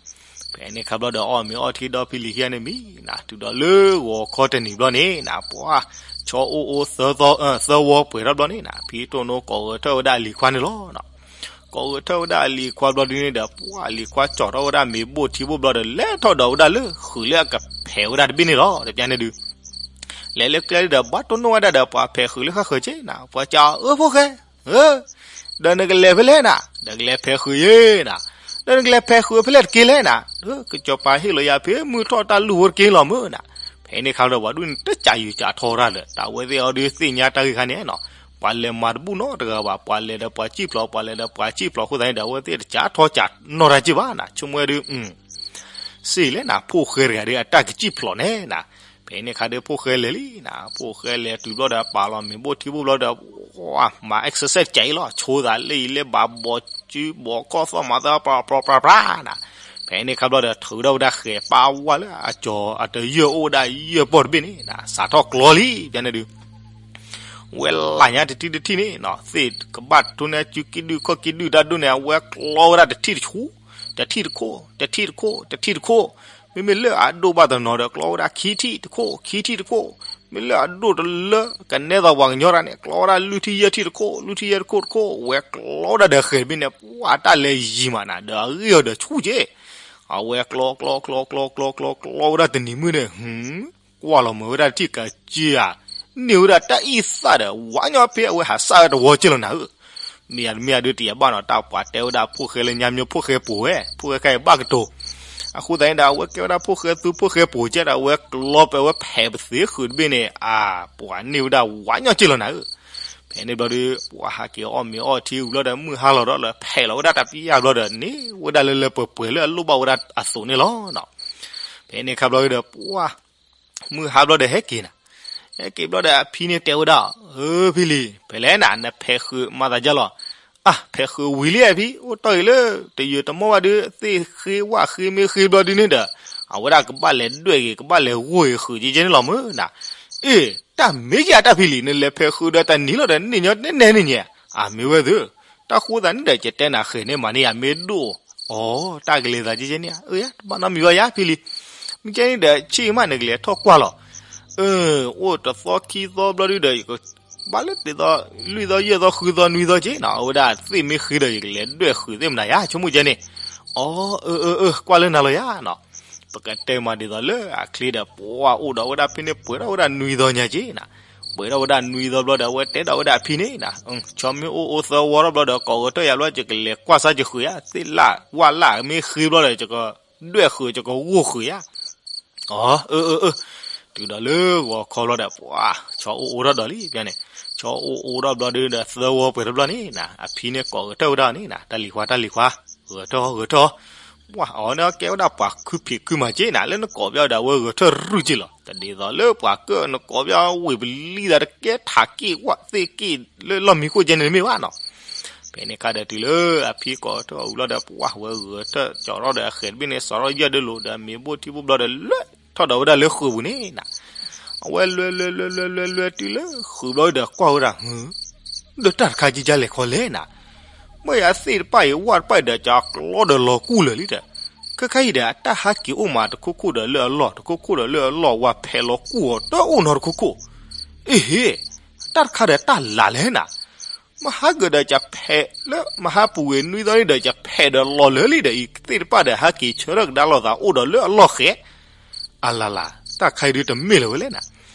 ဖဲန့ၣ်ခါဘျီဒီး အီၣ်မ့ၤအီထံဒီးဖံလံၤခံဂၤန့ၣ်မံနၤ တုၤဒီးလၢဂီၤခီတနံၤဘျီန့ၣ်နၤ ပှၤ ဆီအိၣ်အိသၢဝီပှဲၤထီၣ်ဘျီန့ၣ်နၤ ဖံတိၢ်နိကိးဂဲၤထၢၣ်ဝဲဒၣ်အလံၤခွါန့ၣ်လီၤ. ကိးဂဲၤထၢၣ်ဝဲဒၣ်အလံၤခွါဘျီဒုးန့ၣ်ဒီး ပှၤအလံၤခွါကၠီၤထီၣ်ဝဲဒၣ်မ့ၤဘိၣ်ထံဘိၣ်ဘျီဒီး လဲၤထီၣ်ဒီးဝဲဒၣ်လၢဃုာ်လၢအကဖဲးဝဲဒၣ်တဘ့ၣ်န့ၣ်လီၤ. တပျၢ်န့ၣ်ဒုး လဲၤလၢကျဲဒုးဒီး ဘၣ်တိၢ်နီၣ်ဝဲဒၣ်ဒီး ပှၤဖဲးဃုာ်လၢဃၣ်ဃၢၤက့နၤ ပှၤကးအီၤ အၢ ဖိၣ်ဃဲ ဧၢ ဒီးနကလဲၤဖဲလဲၣ်နၤ ဒီးကလဲၤဖဲးဃုာ်ယဲနၤ ဒီးနကလဲၤဖဲးဃုာ်ဖဲလဲၣ်တက့ၢ်လဲၣ်နၤ ကစီၤပၤဟ့ၣ်လီၤယၤဖဲမုၢ်ထီၣ်တၢ်လူၢ်ဝဲတက့ၢ်လီၤမ့ၢ်နၤ. ဖဲန့ၣ်ခါဒီး ပှၤဒုးန့ၣ် တကးယုာ်ကးထီရၣ်လၢၤ တၢ်ဝဲသ့ၣ်အီၤဒုးသ့ၣ်ညါတၢ်ဂ့ၢ်ခါန့ၣ်နီၤ ပှၤလဲၤမၤတဘူၣ်နီတဂၤဘၣ် ပှၤလဲၤဒီးပှၤစံၣ်ဖျိး ပှၤလဲၤဒီးပှၤစံၣ်ဖျိးအဃိသတးန့ၣ်ဒီး အဝဲသ့ၣ်တကးထီကးနီၢ်တၢ်က့ၢ်ဘၣ်နၤ ဆိကမိၣ်ဝဲဒုး စ့ၢ်လဲၣ်နၤ ဖိၣ်ဃဲတဂၤဒီးအတၢ်ကစံၣ်ဖျိးန့ၣ်နၤ. ဖဲန့ၣ်ခါဒီးဖိၣ်ဃဲလဲၤလံနၤ ဖိၣ်ဃဲလဲၤတုၤဘျီဒီး ပာ်လီၤမ့ၤဘိၣ်ထံဘိၣ်ဘျီဒီး မၤ exercise ကဲအံၤလီၤ ဆိသးလၢအံၤလၢဘၣ်ဘီးစုဘီးကီၢ်သီၣ်မၤသး ပြၤပြၤပြၤပြၤနၤ. ဖဲန့ၣ်ခါဘျီဒီး ထုးထီၣ်ဝဲဒၣ်ဃဲၤပၢ်ဝါလၢအကၠီၤအတယၢၢ်အိၣ်ဝဲဒၣ်ယၢၢ်ပီၢ်တဘ့ၣ်န့ၣ်နၤ စးထီၣ်ကျီလံ ပျၢ်န့ၣ်ဒုး ဝဲလၢညါတထံၣ်တထံၣ်န့ၣ်နီၤ သ့ၣ်ကဘၣ်တိၢ်န့ၢ်စုကံၣ်ဒုၣ်ခီၣ်ကံၣ်ဒုၣ်တၢ်ဒိၣ်န့ၣ် အဝဲကျီဝဲဒၣ်တထံၣ်တဆူ တထံၣ်တခိၣ် တထံၣ်တခိၣ် တထံၣ်တခိၣ် မ့မ့ၢ်လၢအဒိၣ်ဘၣ်တနီၤဒီး ကျီဝဲဒၣ်ခံထံၣ်တခိၣ် ခံထံၣ်တခိၣ် မ့ၢ်လၢအဒိၣ်တလၢ ကနဲသိးပှၤကညီတၢ်န့ၣ် ကျီဝဲဒၣ်လွံၢ်ထံၣ်ယဲၢ်ထံၣ်တခိၣ် လွံၢ်ထံၣ်ယဲၢ်တခိၣ်တခိၣ် ဝဲကျီဝဲဒၣ်ဒီးဃဲၤတဘ့ၣ်န့ၣ် ပှၤတၢ်လဲၤယံၤမးနၤ ဒီးအဂ့ၢ်အီၤဒီးဆူၣ်က့ အဝဲကျီကျီကျီကျီကျီကျီကျီဝဲဒၣ်တနံၤမုၢ်န့ၣ် ကွၢ်လီၤမၢ်ဝဲဒၣ်တထံၣ်ကစၢ်ဧါ န့ၢ်ဝဲဒၣ်တၢ်အံၣ်သၣ်ဒီး ဝါညီဖဲအဝဲဟးစၢ်ဝဲတဝီက့ၢ်လီၤနၤဧၢ. မ့ၢ်ယၤတမ့ၢ်ယၤဒုးတယၤဘၣ်နီၤ တၢ်ပှၤတဲဝဲဒၣ်ဖိၣ်ဃဲလၢညါမ့ၢ်ဖိၣ်ဃဲပူၤဝဲ ဖိၣ်ဃဲခဲအံၤဘၣ်ကတိၤ အဃိသတးန့ၣ်ဒီး အဝဲကဲဝဲဒၣ်ဖိၣ်ဃဲသူဖိၣ်ဃဲပူၤကဲဒီး အဝဲကျီပဝဲဖဲးပသ့ဃုာ်တဘ့ၣ်န့ၣ် အပှၤန့ၢ်ဝဲဒၣ်ဝါညီက့ၢ်လီၤနၤဧၢ. ဖဲန့ၣ်ဘျီဒီး ပှၤဟးက့ၤအီၣ်မ့ၤအီထံဝံၤဘျီဒီး မုၢ်ဟါလီၤဒီးလၢဖဲးလီၤဝဲဒၣ်တၢ်ပယၢ်ဘျီဒီး န့ၢ်ဝဲဒၣ်လၢလၢပှဲၤပှဲၤလၢအလိၣ်ဘၣ်ဝဲဒၣ်အသိးန့ၣ်လီၤ. ဖဲန့ၣ်ခါဘျီဒီး ပှၤ မုၢ်ဟါဘျီဒီးဟဲက့ၤနၤ ဟဲက့ၤဘျီဒီးအဖံန့ၣ်တဲဝဲဒၣ်, အၢ ဖံလံၤ ဖဲလဲၣ်နၤ နဖဲးဃုာ်မၤသးဒ်လဲၣ်. အၢ ဖဲးဃုာ်ဝံၤလံအဖံ အိၣ်တီၢ်အံၤလၢ တယုာ်တမီၢ်ဘၣ်ဒုး သ့ၣ်ဃ့ဝၣ်ဃ့မ့ၢ်ဃ့ဘျီဒုးန့ၣ်ဒီး အဝဲဒၣ်ကဘၣ်လဲၤဒွဲၣ်ဂ့ၤ ကဘၣ်လဲၤဂိၢ်ဂ့ၤဃုာ်ကဲကဲန့ၣ်လီၤမုၢ်နၤ. အ့ တၢ်မ့ၢ်ယၤတၢ်ဖံလံၤ နလဲၤဖဲးဃုာ်ဒီးတနံၤလီၤဒီး န့ၢ်ညီန့ၢ်နဲန့ၣ်ညါ အမ့ၢ်ဝဲသ့ၣ် တၢ်ဃိသတးန့ၣ်ဒီး ယတဲနၤဃဲၤန့ၣ်မးန့ၣ် အမ့ၢ်ဒိၣ်အီၤ တၢ်ကလဲၤသးကဲကဲန့ၣ် အၢ ယါ တဘၣ်နီတမံၤဘၣ်ယါဖံလံၤ. မ့ၢ်ကဲန့ၣ်ဒီး ဆ့ၣ်မးနကလဲၤထီၣ်ကွၢ်လီၤ. အၢ အိၣ်တသီခံသီဘျီဒုးဒီး ယကဘၣ်လၢတသီ လွံၢ်သီ ယဲၢ်သီ ဃုသီ နွံသီက့ၤနီၤ အဝဲဒၣ်သ့ၣ်မ့ၢ်ဃ့ဒီး ယကလဲၤဒွဲၣ်ဃုာ်သ့ၣ်မနၤယါ ဆိကမိၣ်ကဲန့ၣ်. အၢ အၢ အၢ အၢ ကွၢ်လၢနၤလီၤယါနီၤ. ပကတဲမးဒ်သိးလၢအချ့ဒီး ပှၤအိၣ်ဒီးဝဲဒၣ်ဖဲန့ၣ် ပှဲၤထီၣ်ဝဲဒၣ်နွံသီညါက့ၤနၤ. ပှဲၤထီၣ်ဝဲဒၣ်နွံသီဘျီဒီး အဝဲတဲဒီးဝဲဒၣ်အဖံန့ၣ်နၤ, ဆီမ့ၢ်အိၣ်အိၣ်သၢဝီထီၣ်ဘျီဒီး ကိးဂဲၤထၢၣ်ယၤဘျီ ယကလဲၤကွၢ်စၢ်ယဃုာ်ယါ, သ့ၣ်လၣ်ဝၣ်လၣ်မ့ၢ်ဃ့ဘျီဒီး ယကဒွဲၣ်ဃုာ် ယကဂိၢ်ဃုာ်ယါ. အၢ အၢ အၢ တုၤဒီးလၢဂီၤခီဘျီဒီး ပှၤ ဆီအိၣ်အိၣ်ထီၣ်ဒီးလံန့ၣ်, ဆီအိၣ်အိၣ်ထီၣ်ဘျီဒီး သၢဝီပှဲၤထီၣ်ဘျီန့ၣ်နၤ အဖံန့ၣ်ကိးဂဲၤထၢၣ်ဝဲဒၣ်န့ၣ်နၤ, တၢ်လံၤခွါ တၢ်လံၤခွါ, ဂဲၤထၢၣ် ဂဲၤထၢၣ်, ပှၤအီၤန့ၣ်ကဲဝဲဒၣ်ပှၤခုဖံးခုမၤက့ၤနၤ, လၢနကိးဘၣ်ဒီး အဝဲဂဲၤထၢၣ်ရုၢ်က့ၤလီၤ. တဒ်သိးလၢပှၤကၢၣ်နကိးဘၣ်ဝ့ၢ်ပလံသးတကဲထးက့ၣ်ဝၣ်သ့ၣ်က့ၣ်လၢလီၢ်မံခိၣ်ကဲန့ၣ်တမ့ၢ်ဘၣ်နီၤ. ဖဲန့ၣ်ခါဒီးတုၤလၢအဖံကိးထီၣ်အီၤဘျီဒီး ပှၤဝဲဂဲၤထၢၣ်ကၠီထီၣ်ဒီးအဃဲၤတဘ့ၣ်န့ၣ် စးထီၣ်ယၢၢ်ဒၢလိာ်ဒီးမ့ၤဘိၣ်ထံဘိၣ်ဘျီဒီး လဲၤထီၣ်ဒီးဝဲဒၣ်လၢဃုာ်ပူၤန့ၣ်နၤ. အဝဲလဲၤလဲၤလဲၤလဲၤလဲၤလဲၤတုၤလၢဃုာ်ဘျီဒီးကွၢ်ဝဲဒၣ် ဒီးတၢ်တခါကကလဲၤခီလဲၣ်နၤ, မ့ၢ်ယသ့ၣ်တဖၣ်အံၤ ဝၣ်တဖၣ်အံၤဒီး ကကျီဒီးလီၤကူၣ်လၢာ်လံဒီး, ခဲခါအံၤဒီး အတၢ်ဟးက့ၤအိၣ်မးတခိၣ်ခိၣ်ဒီးလၢအလီၢ် တခိၣ်ခိၣ်ဒီးလၢအလီၢ် ဝၣ်ဖဲးလီၤကူၣ်အီၤတအိၣ်နီတခိၣ်ခိၣ်, အ့ဟ့, တၢ်တခါဒီးတၢ်လၢ်လဲၣ်နၤ, မဟါကဒီးကဖဲးလၢမဟါပူၤဝ့ၤနွံသီန့ၣ်ဒီး ကဖဲးဒီးလီၤလၢာ်လံဒီး အံၤသ့ၣ်တဖၣ်ဒီးဟးက့ၤဆၢထၢၣ်ကဒါလိာ်သးအိၣ်ဒီးလၢအလီၢ်ဃဲ အလၢ်လၢ် တၢ်ခါအံၤဒုးတမ့ၢ်လၢၤဝဲလဲၣ်နၤ.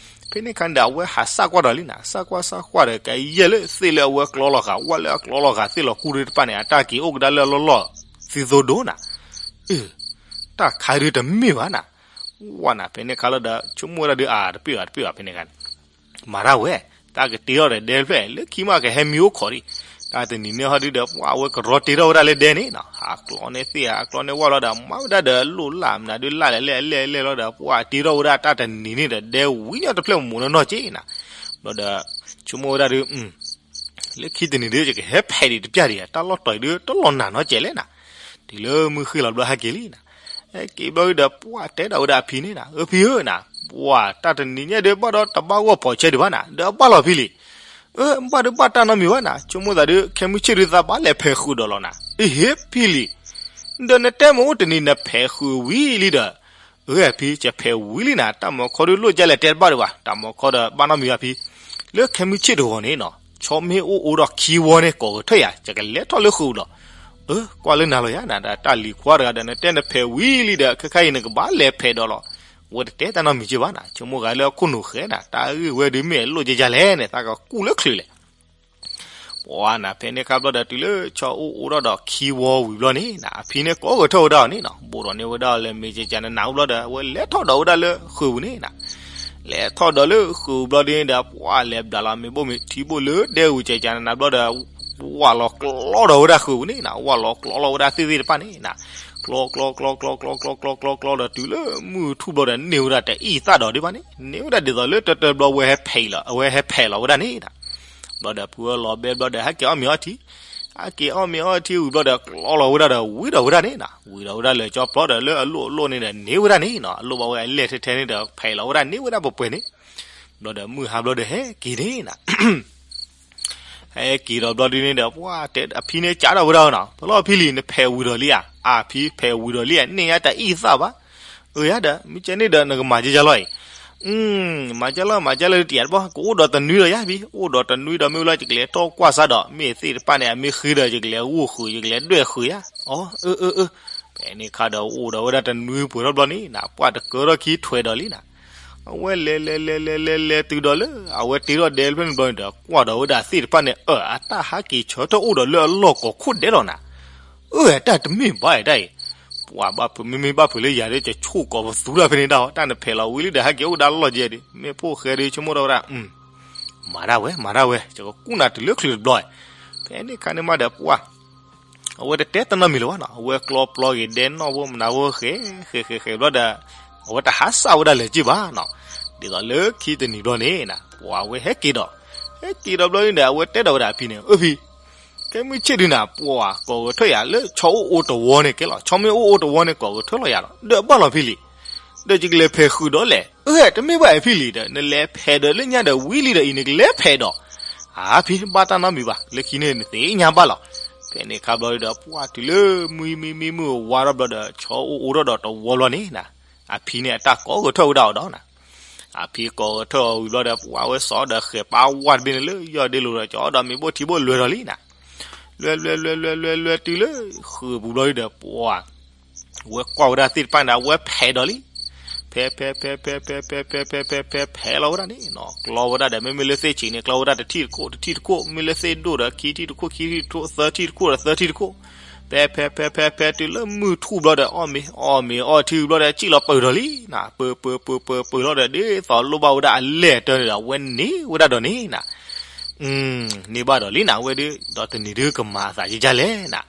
ဖဲန့ၣ်ခါန့ၣ်ဒီး အဝဲဟးစၢ်ကွၢ်ဒီးလံနၤ, စၢ်ကွၢ်စၢ်ကွၢ်ဒီး ကယဲၢ်လၢသ့ၣ်လၢအဝဲကျီလီၤဃာ် ဝၣ်လၢအကျီလီၤဃာ်သ့ၣ်လီၤကူၣ်ဒုးတဖၣ်န့ၣ် အတၢ်က့ၤအိၣ်ကဒါလၢအလီၢ်လီၢ် သံသိဒိၣ်နၤ, အ့, တၢ်ခါအံၤဒုးတမ့ၢ်ဘၣ်နၤ. ဝဲနၤ ဖဲန့ၣ်ခါလီၤဒီး ဆိကမိၣ်ဝဲဒၣ်ဒုး အါ တပ့ၢ်ဘၣ် တပ့ၢ်ဘၣ် ဖဲန့ၣ်ခါန့ၣ် မၤတၢ်ဝဲ, တၢ်ကတ့ထီၣ်ဒီးဒဲတဖျၢၣ် လၢခံမးကဟဲမံအိၣ်ခိးဒံး, တၢ်တနံၤန့ၣ်ဟီဒုးဒီး ပှၤအဝဲကရီတ့ထီၣ်ဝဲဒၣ်လၢဒဲန့ၣ်နီၤ, ဟးကျီန့ၢ်သ့ၣ် ဟးကျီန့ၢ်ဝၣ်လီၤဒီး မၤဝဲဒၣ်ဒီးလိၣ်လၢ်မနုၤဒုး လၢ်လဲၣ်လဲၣ်လဲၣ်လဲၣ်လီၤဒီး ပှၤတ့ထီၣ်ဝဲဒၣ်တၢ်တနံၤန့ၣ်ဒီး ဒဲဝံၤညီတဖျၢၣ်မူးနီၢ်နီၢ်က့နၤ, ဘျီဒီး ဆိကမိၣ်ဝဲဒၣ်ဒုး လၢခံတနံၤဒုး ယကဟဲဖဲးဒံးတပျၢ်ဒံး တၢ်လီၢ်တီၤအံၤဒုး တလီၤနၤနီတစဲးလဲၣ်နၤ, တုၤလၢမုၢ်ဃ့ၢ်လီၤဘျီဟဲက့ၤလံနၤ, ဟဲက့ၤဘျီဒုးဒီး ပှၤတဲဒီးဝဲဒၣ်အဖံန့ၣ်နၤ, အၢ ဖံဧၢနၤ, ပှၤတၢ်တနံၤညါဒုး ဘၣ်ဒီးတဘၣ်ဂီၢ်ဖီးဆဲဒံးဘၣ်နၤ, ဒီးအဘၣ်လီၤဖံလံ, အၢ ဘၣ်ဒုးဘၣ်တၢ်နီတမံၤဘၣ်နၤ, ဆိကမိၣ်သးဒုး ခဲမုၢ်ဆ့ၣ်ဒုးသးဘၣ်လဲၤဖဲးဃုာ်ဒီးလီၤနၤ, အ့ဟ့ ဖံလံ, ဒီးနတဲမ့ၢ်အိၣ်တနံၤနဖဲးဃုာ်ဝံၤလံဒီး အၢ ဖံ ယဖဲးဝံၤလံနၤ, တၢ်မၤခီဒုးလိၣ်ကလဲၣ်တဲတဘၣ်ဒံးဘၣ်, တၢ်မၤခီဒီးဘၣ်နီတမံၤဘၣ်ဖံ, လၢခဲမုၢ်ဆ့ၣ်တဂီၤန့ၣ်နီၤ ဆီမ့ၢ်အိၣ်အိၣ်ဒီးခံဝီန့ၣ် ကိးဂဲၤထၢၣ်ယၤ ယကလဲၤထီၣ်လၢဃုာ်လီၤ. အၢ ကွၢ်လၢနၤလီၤယၤနၤ, ဒီးတၢ်လံၤခွါတဂၤဒီး နတဲနဖဲးဝံၤလံဒီး ခဲခါအံၤနကဘၣ်လဲၤဖဲးဒီးလီၤ. အဝဲတတဲတၢ်နီတမံၤက့ဘၣ်နၤ, ဆိကမိၣ်ဂၤလၢအခိၣ်နူာ်ဃဲနၤ, တၢ်ဂ့ၢ်ဝဲဒုးမ့ၢ်လိၣ်ကလဲၣ်န့ၣ် သးကကူၣ်လၢချုးလဲၣ် ပှၤနၤ ဖဲန့ၣ်ခါဘျီဒီး တုၤလၢဆီအိၣ်အိၣ်ထီၣ်ဒီးခံဝီဝံၤဘျီန့ၣ်နၤ, အဖံန့ၣ်ကိးဂဲၤထၢၣ်ဝဲဒၣ်အီၤန့ၣ်နီၤ, ဘိးဒီးန့ၢ်ဝဲဒၣ်လၢမ့ၤကကနနၤဘျီဒီး အဝဲလဲၤထီၣ်ဒီးဝဲဒၣ်လၢဃုာ်ပူၤန့ၣ်နၤ, လဲၤထီၣ်ဒီးလၢဃုာ်ပူၤဘျီဒုးန့ၣ်ဒီး ပှၤလဲၤဘျးလီၤမ့ၤဘိၣ်မ့ၤထံဘိၣ်လၢဒဲဝံၤကကနနၤဘျီဒီး ဝၣ်လီၤကျီလီၤဝဲဒၣ်ဃုာ်ပူၤန့ၣ်နၤ, ဝၣ်လီၤကျီလီၤဝဲဒၣ်သ့ၣ်သ့ၣ်တဖၣ်န့ၣ်နၤ, ကျီကျီကျီကျီကျီကျီကျီကျီကျီကျီ ဒီးတုၤလၢမုၢ်ထူၣ်ဘျီဒီး န့ၢ်ဝဲဒၣ်တအံၣ်သၣ်ဒီးဒံးဘၣ်န့ၣ်, န့ၢ်ဝဲဒၣ်ဒ်သိးလၢတၢတၢဘျီဝဲဟဲဖဲးလီၤ အဝဲဟဲဖဲးလီၤဝဲဒၣ်န့ၣ်နၤ ဘျီဒီးဖုအၢလီၤဘဲဘျီဒီး ဟဲက့ၤအီၣ်မ့ၤအီထံ, ဟဲက့ၤအီၣ်မ့ၤအီထံဝံၤဘျီဒီး ကျီလီၤဝဲဒၣ်ဒီး ဝံၤဒီးဝဲဒၣ်န့ၣ်နၤ, ဝံၤဒီးဝဲဒၣ်လၢကၠီပျီဒီးလၢအလိၣ်အလိၣ်န့ၣ်ဒီး န့ၢ်ဝဲဒၣ်န့ၣ်နီၤ, အလိၣ်ဘၣ်ဝဲအလဲၢ်ထဲထဲန့ၣ်ဒီး ဖဲးလီၤဝဲဒၣ်န့ၢ်ဝဲဒၣ်ပှဲၤပှဲၤန့ၣ်, ဘျီဒီးမုၢ်ဟါဘျီဒီးဟဲက့ၤန့ၣ်နၤ ဟဲက့ၤဒီးဘျီဒုးန့ၣ်ဒီး ပှၤတဲအဖံန့ၣ်ကးထီၣ်ဝဲဒၣ်နီၤ, ဖဲလီၤဖံလံ နဖဲးဝံၤဒီးလံဧါ, အဖံဖဲးဝံၤဒီးလံဧါ, န့ၢ်ညါတအံၣ်သၣ်ဘၣ်, အၢယါဒီး မ့ၢ်ကဲန့ၣ်ဒီး နကမၤကဲယါလီၤအံၤ မၤကဲလီၤ မၤကဲလီၤတယၤတဘျီ ကအိၣ်ဒီးတနွံဒီးယါဖံ, အိၣ်ဒီးတနွံဒီးမ့ၢ်ဝဲလီၤ ယကလဲၤထီၣ်ကွၢ်စၢ်ဒီး မ့ၢ်သ့ၣ်တဖၣ်န့ၣ် အမ့ၢ်ဃ့ဒီး ယကလဲၤဂိၢ်ဃုာ် ယကလဲၤဒွဲၣ်ဃုာ်ယါ, အၢ အၢ အၢ ဖဲန့ၣ်ခါဒီးအိၣ်ဒီးဝဲဒၣ်တနွံပှဲၤထီၣ်ဘျီန့ၣ်နၤ ပှၤတကၢထီၣ်ခံထွဲဒီးလံနၤ, အဝဲလဲၤလဲၤလဲၤလဲၤလဲၤလဲၤတုၤဒီးလၢ အဝဲတ့ထီၣ်ဒဲဖျၢၣ်န့ၣ်ဘျီန့ၣ်ဒီး ကွၢ်ဒီးဝဲဒၣ်သ့ၣ်တဖၣ်န့ၣ် အၢ အတၢ်ဟးက့ၤဆၢထၢၣ်အိၣ်ဒီးလၢအလီၢ်ကိးခိၣ်ဒဲးလီၤနၤ. အၢ တၢ်တမ့ၢ်ဘၣ်အံၤတၢ်အံၤ, ပှၤဘၣ်ဖုး မ့မ့ၢ်ဘၣ်ဖုးလၢယၤဒီး ယဆိၣ်ကိးပသူတၢ်ဖဲန့ၣ်တၢ်အီၤ, တၢ်နဖဲးလီၤဝံၤလံဒီး ဟဲက့ၤအိၣ်ဒၣ်လီၢ်ကဲဒံး, မ့ၢ်ဖိၣ်ဃဲဒီး ဆိကမိၣ်ထီၣ်ဝဲဒၣ် မၤတၢ်ဝဲ မၤတၢ်ဝဲ ယကကူၣ်နၤတုၤလၢချုးတဘျီ, ဖဲန့ၣ်ခါန့ၣ်မးဒီးပှၤ အဝဲတတဲတနီတမံၤလၢၤဘၣ်နီၤ, အဝဲကျီပျီက့ၤဒဲနီၣ်ဖိမနၤဖိဃဲ ဃဲဃဲဃဲဘျီဒီး အဝဲတဟးစၢ်ဝဲဒၣ်လၢၤက့ၤဘၣ်နီၤ. ဒ်သိးလၢခံတနံၤဘျီန့ၣ်နၤ ပှၤအဝဲဟဲက့ၤဒီး ဟဲက့ၤဒီးဘျီန့ၣ်ဒီး အဝဲတဲဒီးဝဲဒၣ်အဖံန့ၣ် အၢဖံ ကဲမုၢ်ဆ့ၣ်ဒုနၤ ပှၤကိးဂဲၤထၢၣ်ယၤလၢ ဆီအိၣ်အိတဝီန့ၣ်ကဲလီၤ, ဆီမ့ၢ်အိၣ်အိတဝီန့ၣ် ကိးဂဲၤထၢၣ်လီၤယၤလီၤ, ဒီးဘၣ်လီၤဖံလံ, ဒီးယကလဲၤဖဲးဃုာ်ဒီးလဲၣ်, အၢ တမ့ၢ်ဘၣ်အံၤဖံလံ, ဒီးနလဲၤဖဲးဒီးလၢညါဒီးဝံၤလံဒီးအံၤ နကလဲၤဖဲးဒီး အါဖံ ဘၣ်တၢ်နီတမံၤဘၣ်, လၢခံန့ၣ်နသ့ၣ်ညါဘၣ်လီၤ. ဖဲန့ၣ်ခါဘျီဒီး ပှၤတုၤလၢမုၢ်မံမံမုၢ်ဝါထီၣ်ဘျီဒီး ဆီအိၣ်အိထီၣ်ဒီးတဝီဘျီန့ၣ်နၤ, အဖံန့ၣ်အတၢ်ကိးဂဲၤထၢၣ်ဝဲဒၣ်အီၤဒီးနၤ, အဖံကိးဂဲၤထၢၣ်အီၤဝံၤဘျီဒီး ပှၤဝဲစိာ်ဒီးဃဲးပာ်ဝါတဘ့ၣ်န့ၣ်လၢယီၢ်ဒ့လိၤဒီး ကၠီဒီးမ့ၤဘိၣ်ထံဘိၣ်လွဲၤဒီးလံနၤ, လွဲၤလွဲၤလွဲၤလွဲၤလွဲၤလွဲၤတုၤလၢ ဃုာ်ပူၤဘျီဒီး ပှၤ ဝဲကွၢ်ဝဲဒၣ်သ့ၣ်တဖၣ်န့ၣ် အဝဲဖဲးဒီးလံ, ဖဲးဖဲးဖဲးဖဲးဖဲးဖဲးဖဲးဖဲးဖဲးဖဲးဖဲးလီၤဝဲဒၣ်န့ၣ်နီၤ, ကျီဝဲဒၣ်ဒီး မ့မ့ၢ်လၢသ့ၣ်ဆံးန့ၣ် ကျီဝဲဒၣ်တထံၣ်တခိၣ်တထံၣ်တခိၣ်, မ့ၢ်လၢသ့ၣ်ဒိၣ်ဒီးခံထံၣ်တခိၣ်ခံထံၣ်တခိၣ် သၢထံၣ်တခိၣ်ဒီးသၢထံၣ်တခိၣ်, ဖဲးဖဲးဖဲးဖဲးဖဲးတုၤလၢမုၢ်ထူၣ်ဘျီဒီး အီၣ်မ့ၤအီၣ်မ့ၤအီထံဘျီဒီး စံၣ်လီၤပၢၤဒီးလံနၤ, ပၢၤပၢၤပၢၤပၢၤပၢၤလီၤဒီး ဒ်သိးလိၣ်ဘၣ်ဝဲဒၣ်အလဲၢ်အတၢန့ၣ်ဒီး အဝဲန့ၢ်ဝဲဒၣ်ဒီးန့ၣ်နၤ န့ၢ်ဘၣ်ဒီးလံနၤ အဝဲဒုး ဒီးတနံၤဒုးကမၤအသးယကလဲၣ်နၤ,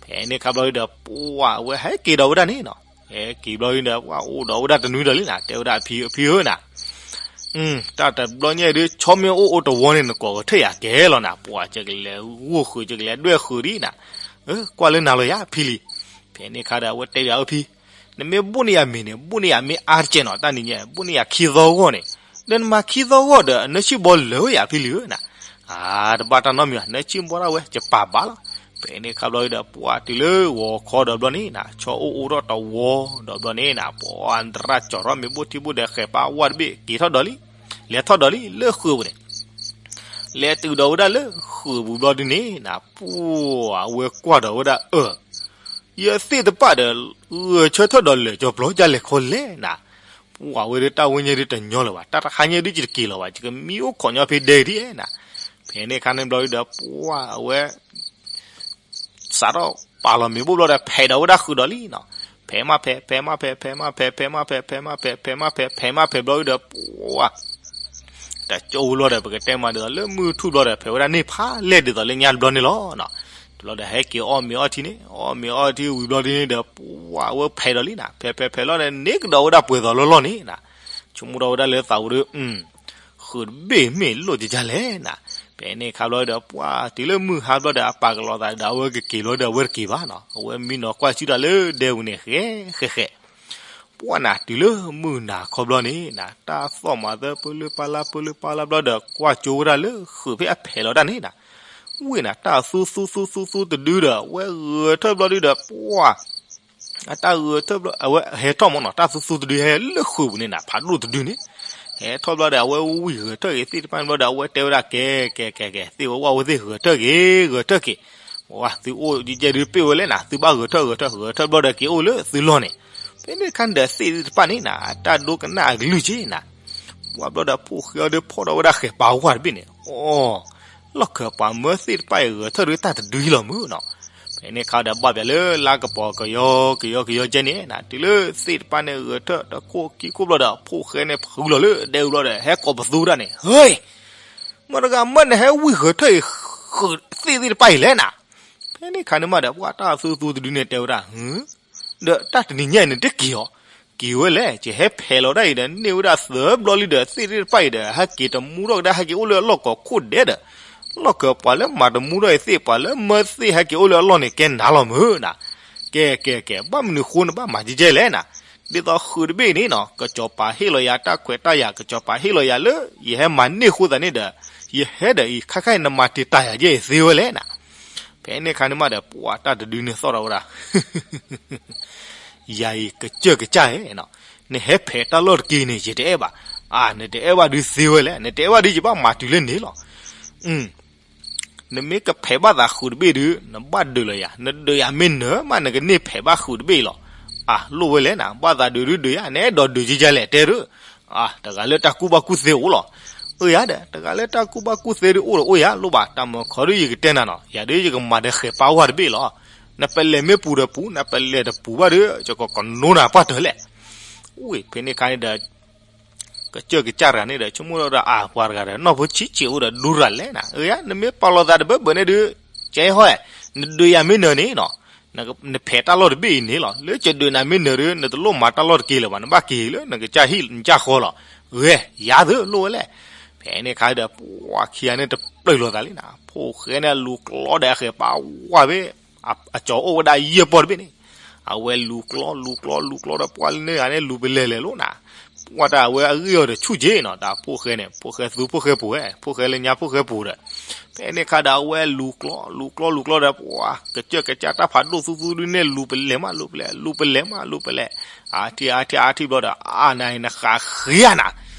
ဖဲန့ၣ်ခါဘျီဒီး ပှၤအဝဲဟဲက့ၤဒီးဝဲဒၣ်န့ၣ်နီၤ, ဟဲက့ၤဘျီဒီး ပှၤအိၣ်ဒီးဝဲဒၣ်တနွံဒီးလံနၤ, တဲဝဲဒၣ်အဖံအဖံဧၢနၤ, တၢ်တဘျီညါဒုး ဆီမ့ၢ်အိၣ်အိတဝီန့ၣ် နကိးဂဲၤထၢၣ်ယၤကဲလီၤနၤ, ပှၤကကလဲၤဂိၢ်ဃုာ် ကကလဲၤဒွဲၣ်ဃုာ်ဒံးနၤ, ကွၢ်လၢနၤလီၤယၤဖံလံ, ဖဲန့ၣ်ခါဒီး အဝဲတဲယၤအဖံ နမ့ၢ်ဘိၣ်န့ၢ်ယၤမ့ၤန့ၣ် ဘိၣ်န့ၢ်ယၤမ့ၢ်အါတကဲးနီၤ, တၢ်နံၤညါ ဘိၣ်န့ၢ်ယၤခံသီဂီၢ်န့ၣ်, ဒီးနမၤခံသီဂီၢ်ဒီး အနၢဆံၣ်ဘီလၢာ်ဝဲယၤဖံလံဧၢနၤ, အါ တဘၣ်တၢ်နီတမံၤဘၣ်, နၢဆံၣ်ဘီဒၣ်ဝဲ ယပာ်ဘၣ်လီၤ. ဖဲန့ၣ်ခါဘျီဒီး ပှၤတုၤလၢဂီၤခီဒီးဘျီန့ၣ်နၤ, ဆီအိၣ်အိထီၣ်တဝီဒီးဘျီန့ၣ်နၤ, ပှၤတရၣ်ကၠီၤထီၣ်မ့ၤဘိၣ်ထံဘိၣ်ဒီး ဃဲးပာ်ဝါတဘ့ၣ် က့ၤထီၣ်ဒီးလံ, လဲၤထီၣ်ဒီးလံလၢဃုာ်ပူၤန့ၣ် လဲၤတုၤဒီးဝဲဒၣ်လၢဃုာ်ပူၤဘျီဒုန့ၣ်နၤ, ပှၤအဝဲကွၢ်ဒီးဝဲဒၣ်အၢ ယသ့ၣ်တဖၣ်ဒီး ဂဲၤဆၢထၢၣ်ဒီးလၢာ်ကၠီၤပျီကလဲၤခီလဲၣ်နၤ, ပှၤဝဲဒၣ်တၢ်ဝဲညါဒုးတညီလၢၤဘၣ်, တၢ်တဟါညါဒုးယတက့ၤလီၤဘၣ်, ယကမံအိၣ်ခိးညီဖဲဒဲဒ်နၤ, ဖဲန့ၣ်ခါန့ၣ်ဘျီဒုဒီး ပှၤအဝဲ စးထီၣ်ပာ်လီၤမ့ၤဘိၣ်ဘျီဒီး ဖဲးဒီးဝဲဒၣ်ဃုာ်ဒီးလံနီၤ, ဖဲးမးဖဲး ဖဲးမးဖဲး ဖဲးမးဖဲး ဖဲးမးဖဲး ဖဲးမးဖဲး ဖဲးမးဖဲး ဖဲးမးဖဲးဘျီဒုဒီး ပှၤ တကၠိဝံၤဘျီဒီး ပကတဲမးဒ်သိးလၢမုၢ်ထူၣ်ဘျီဒီး ဖဲးဝဲဒၣ်န့ၣ်ဖးလဲၢ်ဒ်သိးလၢညါတဘျီန့ၣ်လီၤနီၤ, တဘျီဒီးဟဲက့ၤအီၣ်မ့ၤအီထံန့ၣ် အီၣ်မ့ၤအီထံဝံၤဘျီဒုန့ၣ်ဒီး ပှၤအဝဲဖဲးဒီးလံနီၤ, ဖဲးဖဲးဖဲးလီၤဒီး န့ၢ်ကဒီးဝဲဒၣ်ပှဲၤသိးလီၢ်လီၢ်န့ၣ်နီၤ, ဆိကမိၣ်ထီၣ်ဝဲဒၣ်လၢသးဝဲဒု ဃုာ်တဘ့ၣ်မ့ၢ်လိၣ်ကကလဲၣ်နီၤ, ဖဲန့ၣ်ခါဘျီဒီး ပှၤတုၤလၢမုၢ်ဟါဘျီဒီး အပာ်ကလီၤသးဒီး အဝဲကက့ၤဘျီဒီး အဝဲတက့ၤဘၣ်နီၤ, အဝဲမံနီၤကွၢ်ဆူတၢ်လၢဒဲပူၤန့ၣ် ဃဲဃဲဃဲ ပှၤနၤတုၤလၢမုၢ်နၤခီဘျီန့ၣ်နၤ, တၢ်သီၣ်မၤသၢပၢလၢပၢ်လၢပၢလၢပၢ်လၢဘျီဒီး ကွၢ်ကၠိဝဲဒၣ်လၢဃုာ်ဖဲအဖဲးလီၤတၢ်န့ၣ်နၤ, ဝ့ၢ်နၤ တၢ်သူသူသူသူသူတဒုဒီး အဝဲဂဲၤထၢၣ်ဘျီဒုဒီး ပှၤ အတၢ်ဂဲၤထၢၣ်ဘျီ အဝဲဟဲထီၣ်မ့ၢ်နီၤ, တၢ်သူသူတဒုဟဲလၢဃုာ်ပူၤန့ၣ်နၤ, ဖးဒိၣ်တဒုန့ၣ် ဟဲထီၣ်ဘျီဒီး အဝဲဝံၢ်ဂဲၤထၢၣ်က့ၤသ့ၣ်တဖၣ်န့ၣ်ဘျီဒီး အဝဲတဲဝဲဒၣ် ကဲ ကဲ ကဲ ကဲ သ့ၣ်ဝဲဝၣ်ဝဲသ့ၣ် ဂဲၤထၢၣ်က့ၤ ဂဲၤထၢၣ်က့ၤ, ပှၤ သုအိၣ်ဒ်ကဲဒုးပ့ၢ်ဝဲလဲၣ်နၤ, သုဘၣ်ဂဲၤထၢၣ်ဂဲၤထၢၣ် ဂဲၤထၢၣ်ဘျီဒီးက့ၤအိၣ်လၢသုလီၢ်န့ၣ်, ဖဲန့ၣ်ခါန့ၣ်ဒီးသ့ၣ်သ့ၣ်တဖၣ်န့ၣ်နၤ အတၢ်ဒိကနၣ်အကလုၢ်က့ၤနၤ, ပှၤဘျီဒီးဖိၣ်ဃဲအီၤဒီးဖီၣ်ဒီးဝဲဒၣ်ဃဲးပာ်ဝါတဘ့ၣ်န့ၣ်, အိ လီၢ်ခၢၣ်ပှၤမၢသ့ၣ်တဖၣ်အံၤ ဂဲၤထၢၣ်ဒုးတၢ်တဒုအံၤလီၤမုၢ်နီၤ, ဖဲန့ၣ်ခါဒီးဘၣ်ပၠးလၢလါကပီၤကယီကယီကယီကဲန့ၣ်နၤ, တုၤလၢသ့ၣ်တဖၣ်န့ၣ်ဂဲၤထၢၣ်တခိၣ်ခံခိၣ်ဘျီဒီး ဖိၣ်ဃဲန့ၣ်ဖုလီၤလၢဒဲအူဘျီဒီး ဟဲကိးပသူဒၣ်န့ၣ်, ဟ့ မတၤဂၤမၢနဟဲဝံၢ်ဂဲၤထၢၣ်အံၤ ဃုာ်သ့ၣ်သ့ၣ်တဖၣ်အံၤလဲၣ်နၤ, ဖဲန့ၣ်ခါန့ၣ်မးဒီး ပှၤတၢ်သူသူတဒုန့ၣ်တဲဝဲဒၣ် ဒီးတၢ်တနံၤညါအံၤန့ၣ်တက့ၤအီၤ, က့ၤဝဲလဲၣ်, ယဟဲဖဲးလီၤဒၣ်အံၤဒီး န့ၢ်ဝဲဒၣ်သၢဘျီလံဒီး သ့ၣ်သ့ၣ်တဖၣ်အံၤဒီး ဟဲက့ၤတမူထီၣ်ကဒါ ဟဲက့ၤအိၣ်လၢအလီၢ်ကီၤခိၣ်ဒဲးဒီး လီၢ်ခၢၣ်ပှၤလၢမၤတမူထီၣ်အံၤသ့ၣ် ပှၤလၢမၢသ့ၣ်ဟဲက့ၤအိၣ်လၢအလီၢ်န့ၣ် ကဲနၤလီၤမုၢ်နၤ, ကဲ ကဲ ကဲ ဘၣ်မနုၤဃိနဘၣ်မၤကဲကဲလဲၣ်နၤ, ဒ်သိးဃုာ်တဘ့ၣ်န့ၣ်နီၤ ကစီၤပၤဟ့ၣ်လီၤယၤ တၢ်ခွဲးတၢ်ယာ် ကစီၤပၤဟ့ၣ်လီၤယၤလၢ ယဟဲမၤန့ၢ်ဃိသးန့ၣ်ဒီး ယဟဲဒီးအံၤ ခါခါအံၤနမၤတ့ၢ်တၢ်ယၤကဲအံၤသ့ဝဲလဲၣ်နၤ, ဖဲန့ၣ်ခါန့ၣ်မးဒီး ပှၤတၢ်တဒုန့ၣ်သီၣ်ထီၣ်ဝဲဒၣ် ယၤအံၤကစၢၢ်ကစၢ်ဧၢ, နဟဲဖဲးတၢ်လီၢ်တက့ၢ်န့ၣ် ယတအဲၣ်ဘၣ်, အါ နတအဲၣ်ဘၣ်ဒုးသ့ဝဲလဲၣ်, နတအဲၣ်ဘၣ်ဒုးယဘၣ်မၤတုၤလၢန့ၣ်လီၤ, နမ့ၢ်ကဖဲးဘၣ်သးဃုာ်တဘ့ၣ်ဒုး နဘၣ်ဒုးလီၤယၤ, နဒုးယၤမ့ၢ်နၢၤမး နကန့ၢ်ဖဲးဘၣ်ဃုာ်တဘ့ၣ်လီၤ, အါ လိၣ်ဝဲလဲၣ်နၤ, ဘၣ်သးဒုးဒုးဒုးယၤ နအဲၣ်ဒိးဒုးကဲကဲလဲၣ်တဲဒုး, အတဂၤလၢတၢ်ကူၣ်ဘၣ်ကူၣ်သ့အိၣ်လီၤ. အၢယၤဒီး တဂၤလၢတၢ်ကူၣ်ဘၣ်ကူၣ်သ့ဒုးအိၣ်ဒီးအိၣ်ယၤလိၣ်ဘၣ် တၢ်မၢခီဒုးယကတဲနၤနီၤ ယၤဒုးယကမၤဒီးဃဲၤပာ်ဝါတဘ့ၣ်လီၤ. နပလဲၤမ့ၢ်ပူၤဒီးပူၤ နပလဲၤတပူၤဘၣ်ဒီး ယကကနိနၤပှၢ်တၢၢ်လဲၣ်. အိၣ်ဖဲန့ၣ်ခါန့ၣ်ဒီး ကစၢၢ်ကစၢ်တဂၤန့ၣ်ဒီး ဆိကမိၣ်ဒီးအပှၤတဂၤဒီး နီၢ်ဖိဆံးဆံးအိၣ်ဒီးဒူရၤလဲၣ်နၤ အၢယၤ နမ့ၢ်ပာ်လီၤသးတဘၢဘၢန့ၣ်ဒုး ကဲဟီၣ် နဒုးယၤမ့ၢ်နၢၤန့ၣ်နီၤ နဖဲးတၢ်လီၢ်တဘ့ၣ်အံၤန့ၣ်လီၤ. လၢကဒုးနၤမ့ၢ်နၢၤဒီး နတလိၣ်မၤတၢ်လီၢ်တက့ၢ်လၢၤဘၣ် နဘၣ်က့ၤလၢနကစၢ်ဟံၣ်နကစၢ်ဃီလီၤ. ဂဲၤယၤသ့လိၣ်ဝဲလဲၣ်. ဖဲန့ၣ်ခါဒီး ပှၤခံဂၤန့ၣ်တပျၢ်လိာ်သးလံနၤ ဖိၣ်ဃဲန့ၣ်လူၤကျီဒီးအဃဲၤပာ်ဝါဘ့ၣ် အကၠီၤအိၣ်ဝဲဒၣ်ယဲၢ်ပီၢ်တဘ့ၣ်န့ၣ် အဝဲလူၤကျီ လူၤကျီ လူၤကျီဒီး ပှၤလၢန့ၣ်ဂၤန့ၣ် လူၤပလဲၤလဲၤလိာ်နၤ ပှၤတၢ်အဝဲအဂ့ၢ်အီၤဒီးဆူၣ်က့နီၤ တၢ်ဖိၣ်ဃဲန့ၣ် ဖိၣ်ဃဲသူဖိၣ်ဃဲပူၤဝဲ ဖိၣ်ဃဲလၢညါဖိၣ်ဃဲပူၤဒီး ဖဲန့ၣ်ခါဒီးအဝဲလူၤကျီ လူၤကျီ လူၤကျီဒီး ပှၤကစၢၢ်ကစၢ်တၢ်ဖးဒိၣ်သူသူဒုးန့ၣ် လူၤပလဲၤမး လူၤပလဲၤ လူၤပလဲၤမး လူၤပလဲၤ အါထံၣ်အါထံၣ်အါထံၣ်ဘျီဒီး အါနၤနဃးဃ့နၤ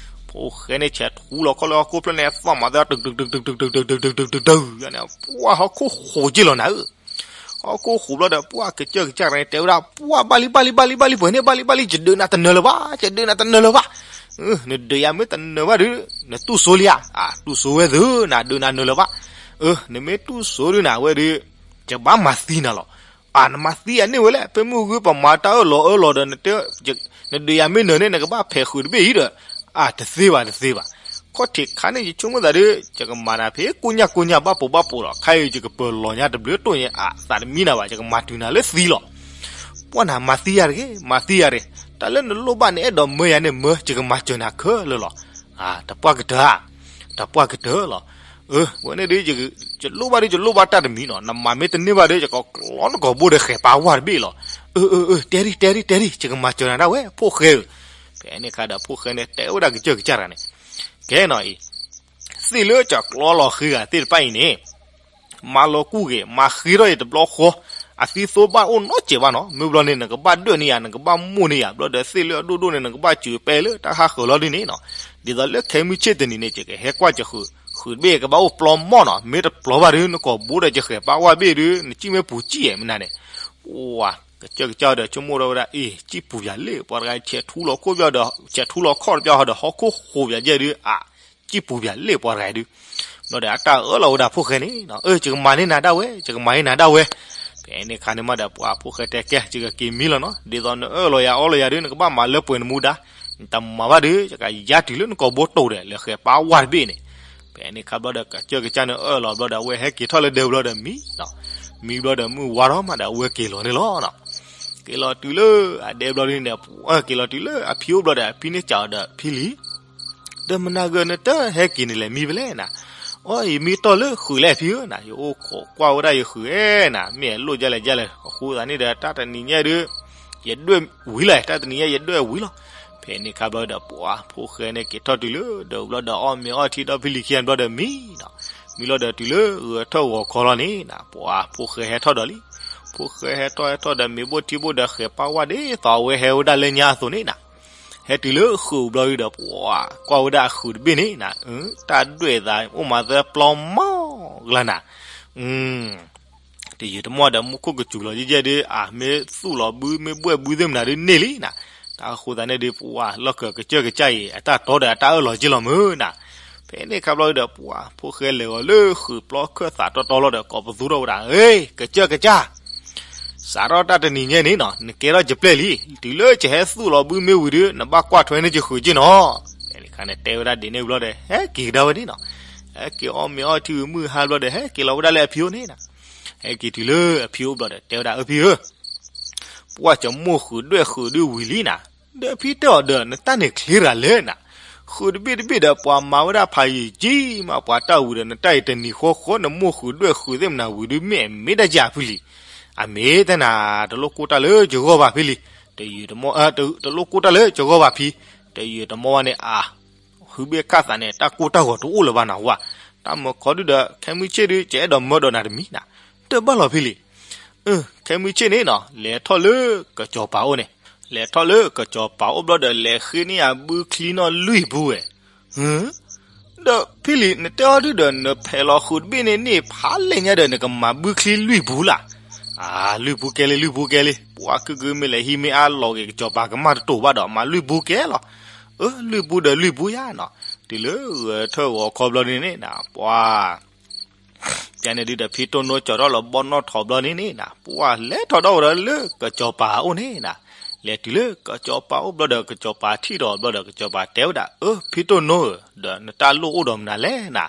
ဖိၣ်ဃဲန့ၣ် ဆဲးထူလီၤခီၣ်လၢဟီၣ်ခိၣ်ဖျၢၣ်န့ၣ် သီၣ်မၤသၢ တုၤတုၤတုၤတုၤတုၤတုၤတုၤတုၤတုၤတုၤတုၤတုၤန့ၣ် ပှၤဟီၣ်ခိၣ်ဃိးက့ၢ်လီၤနၤဧၢ ဟီၣ်ခိၣ်ဃိးဘျီဒီး ပှၤကစၢၢ်ကစၢ်န့ၣ် တဲဝဲဒၣ် ပှၤဘၣ်လံဘၣ်လံဘၣ်လံဘၣ်လံ ပှဲၤန့ၣ် ဘၣ်လံဘၣ်လံ ယဒုးနၤတနၢၤလၢၤဘၣ် ယဒုးနၤတနၢၤလၢၤဘၣ် နဒုးယၤမ့ၢ်တနၢၤဘၣ်ဒီး နတူၢ်စိလံဧါ တူၢ်စိဝဲသု နဒုးနၤနၢၤလၢၤဘၣ် နမ့ၢ်တူၢ်စိဒုးနၤဝဲဒီး ယဘၣ်မၤသံနၤလီၤ အနမၤသံယၤန့ၢ်ဝဲလဲၣ် ဖဲမုၢ်ဂုၢ်ပမၤတၢ်အၢၣ်လီၤအၢၣ်လီၤဒီး နတဲ နဒုးယၤမ့ၢ်နၢၤန့ၣ် နကဘၣ်ဖဲးဃုာ်တဘ့ၣ်အံၤဒီး အတသ့ဘၣ်တသ့ဘၣ် ခီၣ်ထံးခါန့ၣ် ယဆိကမိၣ်သးဒီး ယကမၤနၤဖဲကိညၣ်ကိညၣ်ဘၣ်ပိာ်ဘၣ်ပိာ်ဒီး ခါအံၤယကပၢၤလီၤညါတဘျုးတိၢ်ညါ အသးတမံနၤဘၣ် ယကမၤတုၤနၤလၢသံလီၤ ပှၤနၤမၤသံယၤတဂ့ၤ မၤသံယၤတဂ့ၤ တၢ်လၢနလိၣ်ဘၣ်နအဲၣ်ဒိးမၢယၤန့ၣ် မၢယကမၤစၢၤနၤခဲလၢာ်လီၤ တပှၢ်ကတၢၢ် တပှၢ်ကတၢၢ်လီၤ ဝဲန့ၣ်ဒီး ယလိၣ်ဘၣ်ဒီး ယလိၣ်ဘၣ်တၢ်တမံၤနီၤ နမၤမ့ၢ်တန့ၢ်ဘၣ်ဒီး ယကကျီနကိာ်ဘိဒီးဃဲၤပာ်ဝါတဘ့ၣ်လီၤ အၢ အၢ အၢ တဲဒ် တဲဒ် တဲဒ် ယကမၤစၢၤနၤဒၣ်ဝဲ ဖိၣ်ဃဲဧၢ ဖဲန့ၣ်ခါဒီး ဖိၣ်ဃဲန့ၣ် တဲဝဲဒၣ်ကစၢၢ်ကစၢ်တဂၤန့ၣ် ကဲနီၤအံၤ သ့ၣ်လၢကၠီၤကျီလီၤဃ့ဂၤသ့ၣ်တဖၣ်အံၤန့ၣ် မၤလီၤကူၣ်ဂ့ၤ မၤဃ့ထီၣ်အံၤတဘျီဃီ အသံသိဘၣ်အိၣ်နီတစဲးဘၣ်နီၤ မ့ၢ်ဘျီန့ၣ် နကဘၣ်ဒွဲၣ်န့ၢ်ယၤ နကဘၣ်မိၢ်န့ၢ်ယၤ ဘျီဒီးသ့ၣ်လၢအဒိၣ်ဒိၣ်န့ၣ် နကဘၣ်စၢၤပဲလၢတၢ်ဟးဃၢၤလီၤဒ်န့ၣ်နီၤ ဒ်သိးလၢခဲမုၢ်ဆ့ၣ်တနံၤန့ၣ် ယကဟဲကွၢ်ယဃုာ် ဃုာ်တဘ့ၣ်ကဘၣ်အိၣ်ပျီမီၢ်နီၤ မ့ၢ်တပျီဘၣ်ဒီး နကိာ်ဘိဒီးယဃဲၤပာ်ဝါဘ့ၣ်ဒီး နစံၣ်မ့ၢ်ပူၤစံၣ်ယဲၢ်မနၤန့ၣ် ပှၤကစၢၢ်ကစၢ်ဒီး ဆိကမိၣ်ထီၣ်ဝဲဒၣ် အ့ စံၣ်ပူၤယၤလ့ၣ် ပှၤတဂၤဆဲးထူလီၤခိၣ်ဘျီဒီး ဆဲးထူလီၤခီၣ်တပျီဟီဒီး ဟီၣ်ခိၣ်ဃိးယၤယဲၢ်ဒုး အ စံၣ်ပူၤယၤလ့ၣ်ပှၤတဂၤဒုး ဘျီဒီးအတၢ်အၢၣ်လီၤဝဲဒၣ်ဖိၣ်ဃဲန့ၣ် အၢ ယကမၤန့ၢ်နၤဒၣ်ဝဲ ယကမၤန့ၢ်နၤဒၣ်ဝဲ ဖဲန့ၣ်ခါန့ၣ်မးဒီး ပှၤဖိၣ်ဃဲတဲကဲ ယကက့ၤမံလီၤနီၤ ဒ်သိးနအၢၣ်လီၤယၤအီလီၤယၤဒုး နကဘၣ်မၤလၢပှဲၤနမူဒါ နတမၤဘၣ်ဒီး ယကယါတုၤလၢနကိာ်ဘိတိၢ်ဒီး လဲၤဃဲၤပာ်ဝါတဘ့ၣ်န့ၣ် ဖဲန့ၣ်ခါဘျီဒီး ကစၢၢ်ကစၢ်န့ၣ်အၢၣ်လီၤဘျီဒီး အဝဲဟဲက့ၤထီၣ်လၢဒဲဘျီဒီးမံနီၤ မံဘျီဒီးမုၢ်ဝါထီၣ်မးဒီး အဝဲက့ၤလီၤန့ၣ်လီၤနီၤ က့ၤလီၤတုၤလၢအဒဲဘျီဒုးန့ၣ် က့ၤလီၤတုၤလၢအဖံအိၣ်ဘျီဒီး အဖံန့ၣ်စံးအီၤဒီး ဖံလံၤ ဒီးမနၤဂ့ၤနတဟဲက့ၤန့ၣ်လဲၣ် မံဖဲလဲၣ်နၤ, အိ ယမံတီၢ်လၢဃုာ်လဲၣ်ဖံဧၢနၤ, ယအိၣ်ခိးကွၢ်ဝဲဒၣ်ယဃုာ်ဧဲနၤ, မ့ၢ်အလိၣ်ဒ်လဲၣ်ဒ်လဲၣ်, အဃိသတးန့ၣ်ဒီး တၢ်တနံၤညါဒုး ယဒွဲၣ်ဝံၤလီၤ, တၢ်တနံၤညါယဒွဲၣ်ဝံၤလီၤ. ဖဲန့ၣ်ခါဘျီဒီး ပှၤဖိၣ်ဃဲန့ၣ်က့ၤထီၣ်တုၤလၢဒီးဘျီဒီး အီၣ်မ့ၤအီထံဒီးဖံလံၤခံဂၤဘျီဒီးမံနီၤ, မံလီၤဒီးတုၤလၢဂဲၤထီၣ်ဂီၤခီလီၤန့ၣ်နၤ, ပှၤဖိၣ်ဃဲဟဲထီၣ်ဒီးလံ. ဖိၣ်ဃဲဟဲထီၣ်ဟဲထီၣ်ဒီးမ့ၤဘိၣ်ထံဘိၣ်ဒီးဃဲၤပာ်ဝါဒ်သိးအဝဲဟဲဝဲဒၣ်လၢညါအသိးန့ၣ်နၤ. ဟဲတုၤလၢဃုာ်ဘျီဒုးဒီး ပှၤကွၢ်ဝဲဒၣ်အဃုာ်တဘ့ၣ်န့ၣ်နၤ, တၢ်ဒွဲၣ်သးအိၣ်မးသၢပျီမီၢ်ကလါနၤ, တယုာ်တမီၢ်ဒီးမူခိၣ်ကစူၤလီၤယဲၢ်ယဲၢ်ဒုး အမ့ၢ်သူၣ်လီၤဘုမ့ၢ်ဘှဲၣ်ဘုသ့ၣ်မနၤဒုးန့ၢ်လံနၤ. တၢ်အဃိသတးန့ၣ်ဒုး ပှၤလီၢ်ကၢၤကစၢၢ်ကစၢ်အံၤ အတၢ်တီဒီးအတၢ်အၢၣ်လီၤက့လီၤမုၢ်နၤ. ဖဲန့ၣ်ခါဘျီဒုးဒီး ပှၤဖိၣ်ဃဲလဲၤဂီၤလၢဃုာ်ပျီခၢၣ်သးတီတီလီၤဒီး ကိးပသူထီၣ်ဝဲဒၣ်, အ့ ကစၢၢ်ကစၢ် စးထီၣ်တၢ်တနံၤညါန့ၣ်နီၤ နကဲထီၣ်ယပျဲၢ်လံ. တုၤလၢယဟဲသူၣ်လီၤဘုမ့ၢ်ဝံၤဒုး နဘၣ်ကွၢ်ထွဲန့ၢ်ယဃုာ်က့နီၤ. ဖဲန့ၣ်ခါန့ၣ်တဲဝဲဒၣ်ဒ်န့ၣ်ဘျီဒီး ဟဲက့ၤကဒါဝဲန့ၣ်နီၤ. ဟဲက့ၤအီၣ်မ့ၤအီထံဝံၤမုၢ်ဟါဘျီဒီး ဟဲက့ၤလီၤဝဲဒၣ်လၢအဖံအိၣ်န့ၣ်နၤ. ဟဲက့ၤတုၤလၢအဖံအိၣ်ဘျီဒီး တဲဝဲဒၣ် အၢ ဖံဧၢ, ပှၤကမိၣ်ဃုာ်ဒွဲၣ်ဃုာ်ဒုးဝံၤလံနၤ. ဒီးဖံတဲအီၤဒီး နတၢ်န့ၣ်ချ့တဂၤလဲၣ်နၤ. ဃုာ်တဘ့ၣ်တဘ့ၣ်ဒီး ပှၤမၤဝဲဒၣ်ဖးယံာ်ကံမး ပှၤတၢ်ဝံၤဒီး နတၢ်အံၤတနံၤဃီဃီ နမိၣ်ဃုာ်ဒွဲၣ်ဃုာ်သ့ၣ်မနၤဝံၤဒုး မ့ၢ်အမ့ၢ်ဒၣ်ယၤဖံလံ. အမ့ၢ်တနၤ တလိၣ်ကိၢ်တၢ်လၢယဂီၢ်ဘၣ်ဖံလံ. တယုာ်တမီၢ် တလိၣ်ကိၢ်တၢ်လၢယဂီၢ်ဘၣ်ဖံ, တယုာ်တမီၢ်ဘၣ်န့ၣ် အ ဟုဘ့ၣ်ခၣ်သးန့ၣ် တၢ်ကိၢ်တၢ်ဂီၤတအိၣ်လၢၤဘၣ်နၤဝဲ. တၢ်မၢခီဒုးဒီး ခဲမုၢ်ဆ့ၣ်ဒုး ယအဲၣ်ဒိးမၢဒီးနၤတမံၤနၤ. တဘၣ်လီၤဖံလံ. ခဲမုၢ်ဆ့ၣ်န့ၣ်နီၤ လဲၤထီၣ်လၢကစီၤပၤအိၣ်န့ၣ်, လဲၤထီၣ်လၢကစီၤပၤအိၣ်ဘျီဒီး လဲၤဃ့န့ၢ်အဘုချံနီၣ်လွံၢ်ဘုဝဲ. ဒီးဖံလံ နတဲအီၤဒုးဒီး နဖဲးလီၤဃုာ်တဘ့ၣ်န့ၣ် န့ၢ်ဖးလဲၢ်ညါဒီး နကမၤဘုချံလွံၢ်ဘုလၢ်. အၢ လွံၢ်ဘုကဲလံ လွံၢ်ဘုကဲလံ. ပှၤကုၢ်ကုၢ်မ့ၢ်လဲၤဟံးမ့ၢ်အါလီၤဂ့ၤ ကစီၤပၤကမၣ်တတိာ်ဘၣ်ဒီး မၤလွံၢ်ဘုကဲလီၤ. အၢ လွံၢ်ပူဒီးလွံၢ်ပူယါနီၤ. တုၤလၢဂဲၤထၢၣ်ဂီၤခီဘျီန့ၣ်န့ၣ်နၤ ပှၤ ပျဲန့ၣ်ဒုးဒီးဖံတိၢ်နိကၠီၤထီၣ်လီၤဘီနီၣ်ထီၣ်ဘျီန့ၣ်န့ၣ်နၤ ပှၤလဲၤထီၣ်ဒီးဝဲဒီးလၢကစီၤပၤအိၣ်န့ၣ်နၤ. လဲၤတုၤလၢကစီၤပၤအိၣ်ဘျီဒီး ကစီၤပၤထံၣ်ထီၣ်ဘျီဒီး ကစီၤပၤတဲဝဲဒၣ် အၢ ဖံတိၢ်နိဧၢ, ဒီးနတၢ်လိၣ်အိၣ်ဒီးမနုၤလဲၣ်နၤ.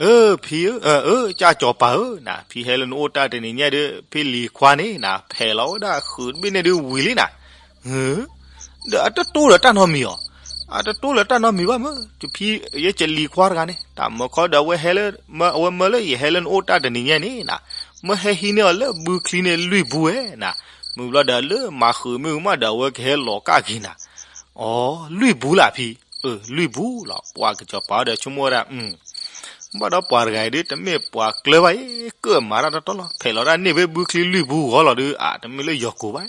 အၢ ဖံဧၢ, အၢ ကၢ်စီၤပၤဧၢနၤ, ဖံဟဲလၢနအိၣ်တၢ်တနံၤညါဒီး ဖံလံၤခွါန့ၣ်နၤ ဖဲးလီၤဝဲဒၣ်ဃုာ်တဘ့ၣ်န့ၣ်ဒုးဝံၤလံနၤ. ဒီးအတတိၢ်ဒီးတၢ်နီတမံၤအီၤ, အတတိၢ်လၢတၢ်နီတမံၤဘၣ်မၢ်, တဖံယဲကလံၤခွါတဂၤန့ၣ် တၢ်မၢခီဒီးအဝဲဟဲလၢ အဝဲမၢလၢယဟဲလၢနအိၣ်တၢ်တနံၤညါန့ၣ်နၤ, မၢဟဲဟံးန့ၢ်အီၤလၢဘုချံန့ၣ်လွံၢ်ပူဝဲနၤ. မုၢ်ဘျီဒီးလၢမၤဃုာ်မ့ၢ်မးဒီးအဝဲကဟဲလီၤကၣ်က့ၤနၤ. အီ လွံၢ်ပူလၢ်ဖံ, အၢ လွံၢ်ပူလီၤ. ပှၤကစီၤပၤဒီးဆိကမိၣ်ဝဲဒၣ် ဘၣ်ဒီးပှၤတဂၤအံၤဒ်တမ့ၢ်ပှၤကျၢၤဘၣ်အံၤ, ကၢၣ်မၤတၢ်တတီလီၤ, ဖဲးလီၤဒၣ်န့ၢ်ဖဲဘုချံလွံၢ်ပူဂီၢ်လီၤဒီး အတမ့ၢ်လၢယီၤကိာ်ဘၣ်.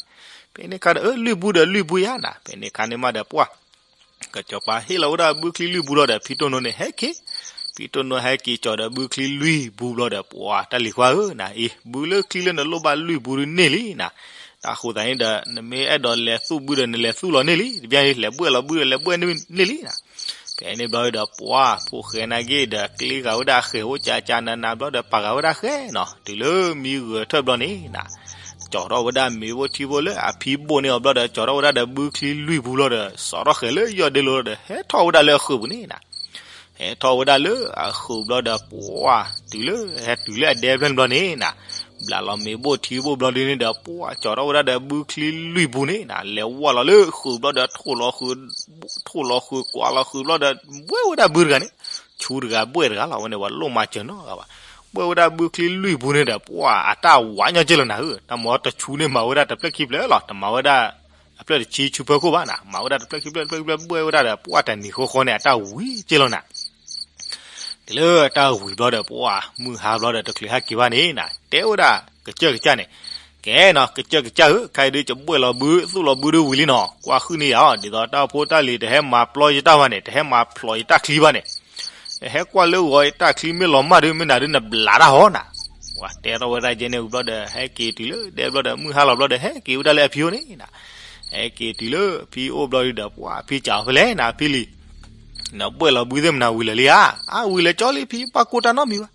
ဖဲန့ၣ်ခါဒီး အၢ လွံၢ်ပူဒီးလွံၢ်ပူယါနၤ, ဖဲန့ၣ်ခါန့ၣ်မးဒီးပှၤ ကစီၤပၤဟ့ၣ်လီၤဝဲဒၣ်ဘုချံလွံၢ်ပူလီၤဒီး ဖံတိၢ်နိန့ၣ်ဟဲက့ၤ, ဖံတိၢ်နိဟဲက့ၤကၠီၤဒီးဘုချံလွံၢ်ပူဘျီဒီး ပှၤတၢ်လံၤခွါဧၢနၤ, အံၤ ဘုလၢချံလၢနလိၣ်ဘၣ်လွံၢ်ပူဒုးန့ၢ်လံနၤ. တၢ်ဃိသးန့ၣ်ဒီး နမ့ၢ်အဲၣ်ဒိးလဲၤသူၣ်ဘုဒီးနလဲၤသူၣ်လီၤန့ၢ်လံ, တဘျီန့ၣ် လဲၤဘှဲၣ်လီၤဘုဒီးလဲၤဘှဲၣ်န့ၢ်လံနၤ. ဖဲန့ၣ်ဘျီဒီး ပှၤဖိၣ်ဃဲနာ်က့ဒီး ကျ့ဂာ်ဝဲဒၣ်ဃဲၤအိၣ်ကၠးကၠးနးနးဘျီဒီး ပာ်ဂာ်ဝဲဒၣ်ဃဲနီၤ, တုၤလၢမံဂဲၤထၢၣ်ဘျီန့ၣ်နၤ ကၠီၤထီၣ်ဝဲဒၣ်မ့ၤဘိၣ်ထံဘိၣ်လၢအဖံဘိၣ်န့ၢ်အီၤဘျီဒီး ကၠီၤထီၣ်ဝဲဒၣ်ဒီးဘုချံလွံၢ်ပူဘျီဒီး စိာ်ထီၣ်ဃဲၤလၢယီၢ်ဒ့လိၤဒီး ဟဲထီၣ်ဝဲဒၣ်လၢအဃုာ်ပူၤန့ၣ်နၤ. ဟဲထီၣ်ဝဲဒၣ်လၢအဃုာ်ဘျီဒီး ပှၤတုၤလၢ ဟဲတုၤလၢအဒဲဖျၢၣ်န့ၣ်ဘျီန့ၣ်နၤ, ဘျးလီၤမ့ၤဘိၣ်ထံဘိၣ်ဘျီဒုန့ၣ်ဒီး ပှၤကၠီၤထီၣ်ဝဲဒၣ်ဒီးဘုချံလွံၢ်ပူန့ၣ်နၤ, လဲၤဝီၣ်လီၤလၢဃုာ်ဘျီဒီး ထိၣ်လီၤဃုာ် ထိၣ်လီၤဃုာ်ကွၢ်လီၤဃုာ်ဘျီဒီး ဘှဲဝဲဒၣ်ဘုတဂၤန့ၣ်, ဆူတဂၤဘှဲၣ်တဂၤလီၤ, ဝဲန့ၣ်ပှၤလိၣ်မၤစၢၤနီတဂၤဘၣ်. ဘှဲၣ်ဝဲဒၣ်ဘုချံလွံၢ်ပူန့ၣ်ဒီး ပှၤအတၢ်ဝးညီက့လီၤနၤဧၢ, တၢ်မၤတဆူန့ၣ်မၤဝဲဒၣ်တဖျၢၣ်ခံဖျၢၣ်လီၤ, တမၤဝဲဒၣ်အဖျၢၣ်တဆံဆူဖၢခိၣ်ဘၣ်နၤ, မၤဝဲဒၣ်တဖျၢၣ်ခံဖျၢၣ်တဖျၢၣ်ခံဖျၢၣ် ဘှဲၣ်ဝဲဒၣ်ဒီး ပှၤတနံၤဃီဃီန့ၣ် အတၢ်ဝံၤက့လီၤနၤ. တုၤလၢတၢ်ဝံၤဘျီဒီး ပှၤမုၢ်ဟါဘျီဒီး တချုးဟဲက့ၤဘၣ်န့ၣ်နၤ, တဲဝဲဒၣ်ကစၢၢ်ကစၢ်န့ၣ်, ကဲနီၤ ကစၢၢ်ကစၢ်ဧၢ, ခဲအံၤဒုး ယဘှဲၣ်လီၤဘု သူၣ်လီၤဘုဒုးဝံၤလံနီၤ, ကွၢ်ဃုန့ၢ်ယၤအီၤ, ဒ်သိးတၢ်ဖိတၢ်လံၤတဟဲမၤပျီယတၢ်ဘၣ်န့ၣ်, တဟဲမၤဖျိးယတၢ်ချံဘၣ်န့ၣ်, တဟဲကွၢ်လၢဂီၤယတၢ်ချံမ့ၢ်လီၤမၢ်ဒုး မ့ၢ်နၤဒုးနဘျးတၢ်ဟီနၤ. ပှၤတဲထီၣ်ဝဲဒၣ်ကဲန့ၣ်ဝံၤဘျီဒီး ဟဲက့ၤတုၤလၢဒဲဘျီဒီး မုၢ်ဟါလီၤဘျီဒီး ဟဲက့ၤဝဲဒၣ်လၢအဖံအိၣ်န့ၣ်နၤ. ဟဲက့ၤတုၤလၢဖံအိၣ်ဘျီဒုးဒီး ပှၤဖံစံးအီၤဖဲလဲၣ်နၤ ဖံလံၤ, နဘှဲၣ်လီၤဘုသ့ၣ်မနၤဝံၤလၢာ်လံဧါ. အါ ဝံၤလၢာ်ကၠီလံဖံ, ဘၣ်ကိၢ်တၢ်နီတမံၤဘၣ်.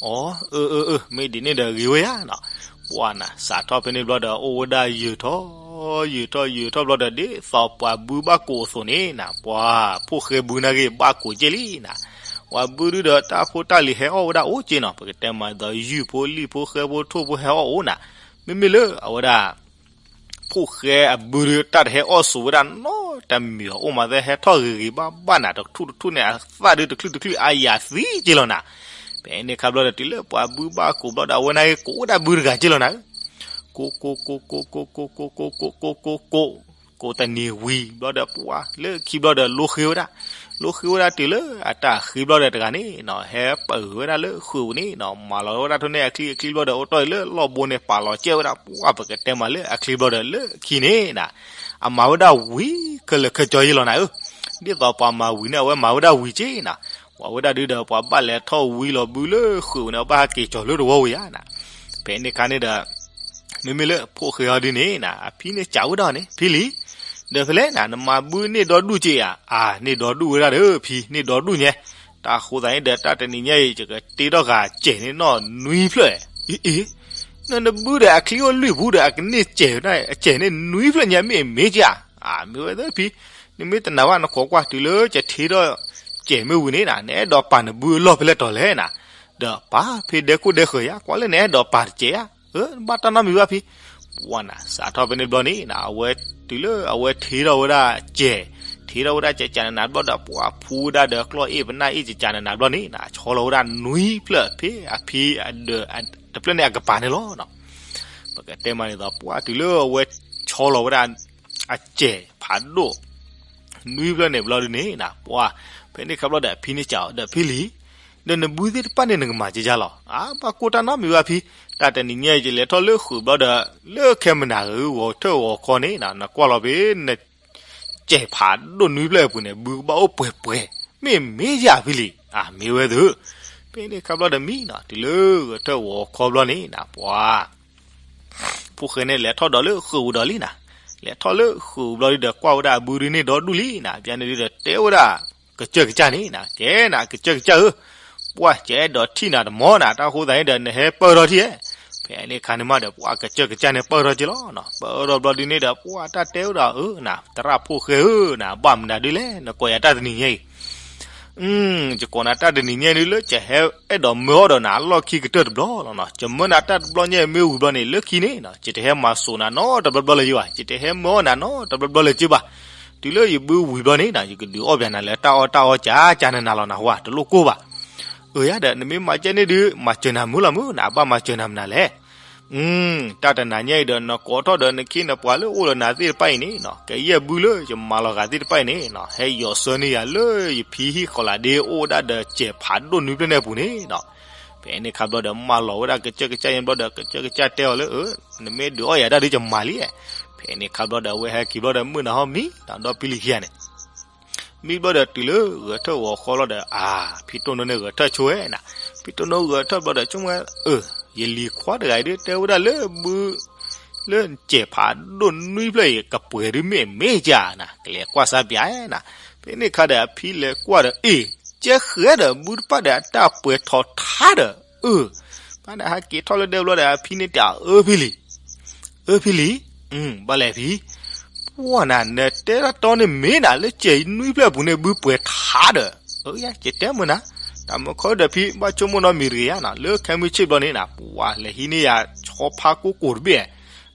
အီ အၢ အၢ အၢ မ့ၢ်ဒ်န့ၣ်ဒီးဂ့ၤဝဲယါနီၤ. ပှၤနၤ စးထီၣ်ဖဲန့ၣ်ဘျီဒီး အိၣ်ဝဲဒၣ်ယံာ်ထီၣ် ယံာ်ထီၣ်ယံာ်ထီၣ်ဘျီဒီး ဒ်သိးပှၤဘုဘၣ်ကိၢ်အသိးန့ၣ်နၤ, ပှၤဖိၣ်ဃဲဘုနာ်က့ ဘၣ်ကိၢ်က့လံနၤ. ပှၤဘုဒုးဒီးတၢ်ဖိတၢ်လံၤဟဲအီၣ်ဝဲဒၣ်အိၣ်က့နီၤ, ပကတဲမးဒ်သိး ယုၢ်ဖိလံၣ်ဖိဃဲဖိထိၣ်ဖိဟဲအီၣ်အိၣ်နၤ. မ့မ့ၢ်လၢအဝဲဒၣ် ဖိၣ်ဃဲအဘုဒုး တၢ်တဟဲအီၣ်ဆိးဝဲဒၣ်နီတမံၤအီၤ, အိၣ်မးသ့ၣ်ဟဲထီၣ်ဂ့ၤဂ့ၤဘၣ်ဘၣ်နၤ, တထူၣ်တထူၣ်န့ၣ် အသၣ်ဒုးတချုးတချုး အါယၤသံက့လီၤနၤ. ဖဲန့ၣ်ခါဘျီဒီး တုၤလၢပှၤဘုဘၣ်ကိၢ်ဘျီဒီး အဝဲနာ်က့ကိးဝဲဒၣ်ဘုတဂၤက့လီၤနၤဧၢ. ကိး ကိး ကိး ကိး ကိး ကိး ကိး ကိး ကိး ကိး ကိး ကိး ကိးတနံၤဝံၤဘျီဒီး ပှၤလၢခံဘျီဒီး လိဃ့ဝဲဒၣ်, လိဃ့ဝဲဒၣ်တုၤလၢအတၢ်ဃ့ဘျီဒီးတဂၤန့ၣ်နီၤ, ဟဲပၢၢ်ဝဲဒၣ်လၢဃုာ်ပူၤန့ၣ်နီၤ, မၤလီၤဝဲဒၣ်ထိၣ်န့ၢ်အချံအချံဘျီဒီး အိၣ်တီၢ်အံၤလၢလီၢ်ဘိန့ၣ် ပာ်လီၤကဲဝဲဒၣ်, ပှၤပကတဲမးလၢအချံဘျီဒီး လၢခံန့ၣ်နၤ, အမၤဝဲဒၣ်ဝံၤခဲလၢာ်ခဲဆ့ယ့လီၤနၤဧၢ. ဒ်သိးပှၤမၤဝံၤန့ၣ် အဝဲမၤဝဲဒၣ်ဝံၤက့နၤ, ပှၤဝဲဒၣ်ဒုဒီး ပှၤဘၣ်လဲၤထီၣ်ဝံၤလီၤဘုလၢဃုာ်ပူၤန့ၣ် အဘၣ်ဟဲက့ၤကၠီၤလၢတဝီဝံၤယါနၤ. ဖဲန့ၣ်ခါန့ၣ်ဒီး မ့မ့ၢ်လၢဖိၣ်ဃဲအီၤဒုန့ၣ်နၤ, အဖံန့ၣ်စံးဝဲဒၣ်န့ၣ်, ဖံလံၤ, ဒီးဖဲလဲၣ်နၤ နမၤဘုန့ၢ်ဒီဒူၣ်က့ဧါ. အါ န့ၢ်ဒီဒူၣ်ဝဲဒၣ်ဒီးဖံ, န့ၢ်ဒီဒူၣ်ညါ, တၢ်ဃိသးန့ၣ်ဒီး တၢ်တနံၤညါအံၤ ယကတ့ထီၣ်ဃာ်စဲးန့ၣ်နီၢ်နွံဖျၢၣ်. အ့ အ့ နနဘုဒီးအချံအိၣ်လွံၢ်ပူဒီး အကန့ၢ်စဲးန့ၣ် အစဲးန့ၣ်နွံဖျၢၣ်ညါ မ့ၢ်မ့ၢ်က့ဧါ. အါ မ့ၢ်ဝဲသ့ၣ်ဖံ, နမ့ၢ်တနာ်ဘၣ် နခိးကွၢ်တုၤလၢကထ့ထီၣ်စဲးမ့ၢ်ဝံၤန့ၣ်နၤ, နအဲၣ်ဒိးပာ်နဘုအလီၢ်ဖဲလဲၣ်တီၤလဲၣ်နၤ, ဒီးပာ်ဖဲဒဲခိၣ်ဒဲဃၢၤယါ, ကွၢ်လၢနအဲၣ်ဒိးပာ်တစဲးဧါ. အၢ ဘၣ်တၢ်နီတမံၤဘၣ်ဖံ. ပှၤနၤ စးထီၣ်ဖဲန့ၣ်ဘျီန့ၣ်နၤ, အဝဲတုၤလၢအဝဲထ့ထီၣ်ဝဲဒၣ်စဲး, ထ့ထီၣ်ဝဲဒၣ်ကကးနးနးဘျီဒီး ပှၤဖူဝဲဒၣ်ဒီးကျီၢ်အ့ၣ်ပနၢ်အ့ၣ်ကကးနးနးဘျီန့ၣ်နၤ, ဆီလီၤဝဲဒၣ်နွံဖျၢၣ်ဖဲအဖံအဒၢးတဖျၢၣ်န့ၣ်အကပၤန့ၣ်လီၤ. ပကတဲမးန့ၣ်ဒီး ပှၤတုၤလၢအဝဲဆီလီၤဝဲဒၣ်အစဲးဖးဒိၣ် နွံဖျၢၣ်န့ၣ်ဘျီဒုန့ၣ်နၤ, ပှၤ ဖဲန့ၣ်ခါဘျီဒီး အဖံန့ၣ်စံးအီၤဒီး ဖံလံၤ, ဒီးနဘုသ့ၣ်တဖၣ်န့ၣ် နကမၤကကါလီၤ. အါ ဘၣ်ကိၢ်တၢ်နီတမံၤဘၣ်ဖံ, တၢ်တနံၤညါအံၤ ယလဲၤထီၣ်လၢဃုာ်ဘျီဒီး လၢခဲမနၤဂ့ၤဂီၤထၢၣ်ဂီၤခီန့ၣ်နၤ, နကွၢ်လီၤဖဲနစဲးဖးဒိၣ်နွံဖျၢၣ်အပူၤန့ၣ် ဘုကဘၣ်အိၣ်ပှဲၤပှဲၤ, မ့ၢ်မ့ၢ်ယါဖံလံၤ. အါ မ့ၢ်ဝဲသ့ၣ်. ဖဲန့ၣ်ခါဘျီဒီးမံနၤ, တုၤလၢဂီၤထၢၣ်ဂီၤခီဘျီန့ၣ်နၤ, ပှၤ ဖိၣ်ဃဲန့ၣ် လဲၤထီၣ်ဒီးလၢဃုာ်ပူၤဒီးလံနၤ, လဲၤထီၣ်လၢဃုာ်ဘျီဒုဒီး ကွၢ်ဝဲဒၣ်အဘုဒုန့ၣ်ဒီဒူၣ်လံနၤ, ပျဲန့ၣ်ဒုဒီးတဲဝဲဒၣ် ကစၢၢ်ကစၢ်န့ၣ်နၤ, ကဲနၤ ကစၢၢ်ကစၢ်ဧၢ, ပှၢ်ကအဲၣ်ဒိးထံၣ်နၤတမီၤနၤ, တၢ်ဃိသတးန့ၣ်ဒီး နဟဲပၢၢ်ထီၣ်ထံၣ်ဧါ. ဖဲန့ၣ်အခါန့ၣ်မးဒီး ပှၢ်ကစၢၢ်ကစၢ်န့ၣ်ပၢၢ်ထီၣ်က့ၤလီၤ, ပၢၢ်ထီၣ်ဘျီဒုန့ၣ်ဒီး ပှၢ်တၢ်တဲဝဲဒၣ်ဧၢနၤ, သရၣ်ဖိၣ်ဃဲဧၢနၤ, ဘၣ်မနုၤဒုလဲၣ် နကိးယၤတၢ်တနံၤညါအံၤ ယကိးနၤတၢ်တနံၤညါဒုလၢ ယဟဲအဲၣ်ဒိးမၢအီၣ်ဒီးနၤ အလီၢ်ခံကတၢၢ်တဘျီလီၤနၤ, ယမၢနၤတၢ်တဘျီညါအံၤမ့ၢ်ဝံၤဘျီန့ၣ် လၢခံန့ၣ်နၤ ယတဟဲမၤစိာ်နၤနီတဘျီဘျီလၢၤယဘၣ်, ယတဟဲမၢအီၣ်နၤနီတဘျီဘျီလၢၤက့ဘၣ်. တုၤလၢယဘုဝံၤဘျီန့ၣ်နၤ ယကဒုးအီၣ်ဘၣ်နၤလၢတၢ်အီၣ်တၢ်အီကၢ်ကၢ်နးနးလီၤနၤ, ဟဝၤတလိၣ်ကိၢ်ဘၣ်. အၢယၤဒီး နမ့ၢ်မၤကဲန့ၣ်ဒုး မၤစၢၤနၤမုာ်လီၤမုာ်နၤ, ဘၣ်မၤစၢၤနၤမနုၤလဲၣ်. တၢ်တနၤညါအံၤဒီး နကိးထီၣ်ဒီးနခ့နပှၤလၢအိၣ်လၢနၤသ့ၣ်တဖၣ်အံၤန့ၣ်နၤ, ကယဲၢ်ဘုလၢယမၤလီၤဂာ်သ့ၣ်တဖၣ်အံၤန့ၣ်နၤ, ဟဲယီၤဆၢန့ၢ်ယၤလၢယဖံဟံၣ်ဃီလးဒ့ အိၣ်ဝဲဒၣ်ဒီးစဲးဖးဒိၣ်နွံဖျၢၣ်န့ၣ်အပူၤန့ၣ်နၤ. ဖဲန့ၣ်ခါဘျီဒီး မၢလီၤဝဲဒၣ်ကစၢၢ်ကစၢ်ညါဘျီဒီး ကစၢၢ်ကစၢ်တဲအီၤလၢ အၢ နမ့ၢ်ဒုးအီၣ်ယၤတၢ်ဒုးယမၤလံ. ဖဲန့ၣ်ခါဘျီဒီး အဝဲဟဲက့ၤဘျီဒီး မုၢ်နၤဟီမံနၤ ဒီးဖံလံၤခံဂၤန့ၣ် မံဘျီဒီးတုၤလၢဂဲၤထၢၣ်ဂီၤခီလီၤဒီး အါ ဖံတိၢ်နိန့ၣ်ဂဲၤထၢၣ်ဆိဝဲနၤ, ဖံတိၢ်နိဂဲၤထၢၣ်ဘျီဒီး ဆိကမိၣ်ဝဲ အၢ ယလံၤခွါတဂၤအံၤဒုး တဲဝဲဒၣ်လၢဘု လၢစဲးဖးဒိၣ်နွံဖျၢၣ်အံၤ ကပှဲၤဒုးမ့ၢ်မ့ၢ်ကနၤ, ကလဲၤကွၢ်စၢ်ပၠးနၤ. ဖဲန့ၣ်ခါဒီးအဖံလဲၤကွၢ်ဒီး အ့ၣ် ကဲဃဲဒီး ဘုတဖၣ်ဒီးအတၢ်ပှဲၤထီၣ်ထါဒီး အၢ ဘၣ်ဒီးဟဲက့ၤထီၣ်လၢဒဲဘျီဒီး အဖံန့ၣ်တဲ အၢ ဖံလံၤ အၢ ဖံလံၤ, ဘၣ်လဲၣ်ဖံ, ပှၢ်နၤ နတဲတၢ်တီန့ၣ်မ့ၢ်နၤ လၢစဲးနွံဖျၢၣ်အပူၤန့ၣ် ဘုပှဲၤထါဒီး, အၢ ယတဲမုာ်နၤ, တၢ်မုၢ်ခီဒီးဖံ ဘၣ်ဆိကမိၣ်နီတမံၤတဂ့ၤဧါနၤ, လၢခဲမုၢ်ဆ့ၣ်ဘျီန့ၣ်နၤ ပှၢ်လဲၤဟံးန့ၢ်ယၤဆီဖါကိၢ်ကိၢ်တဘ့ၣ်,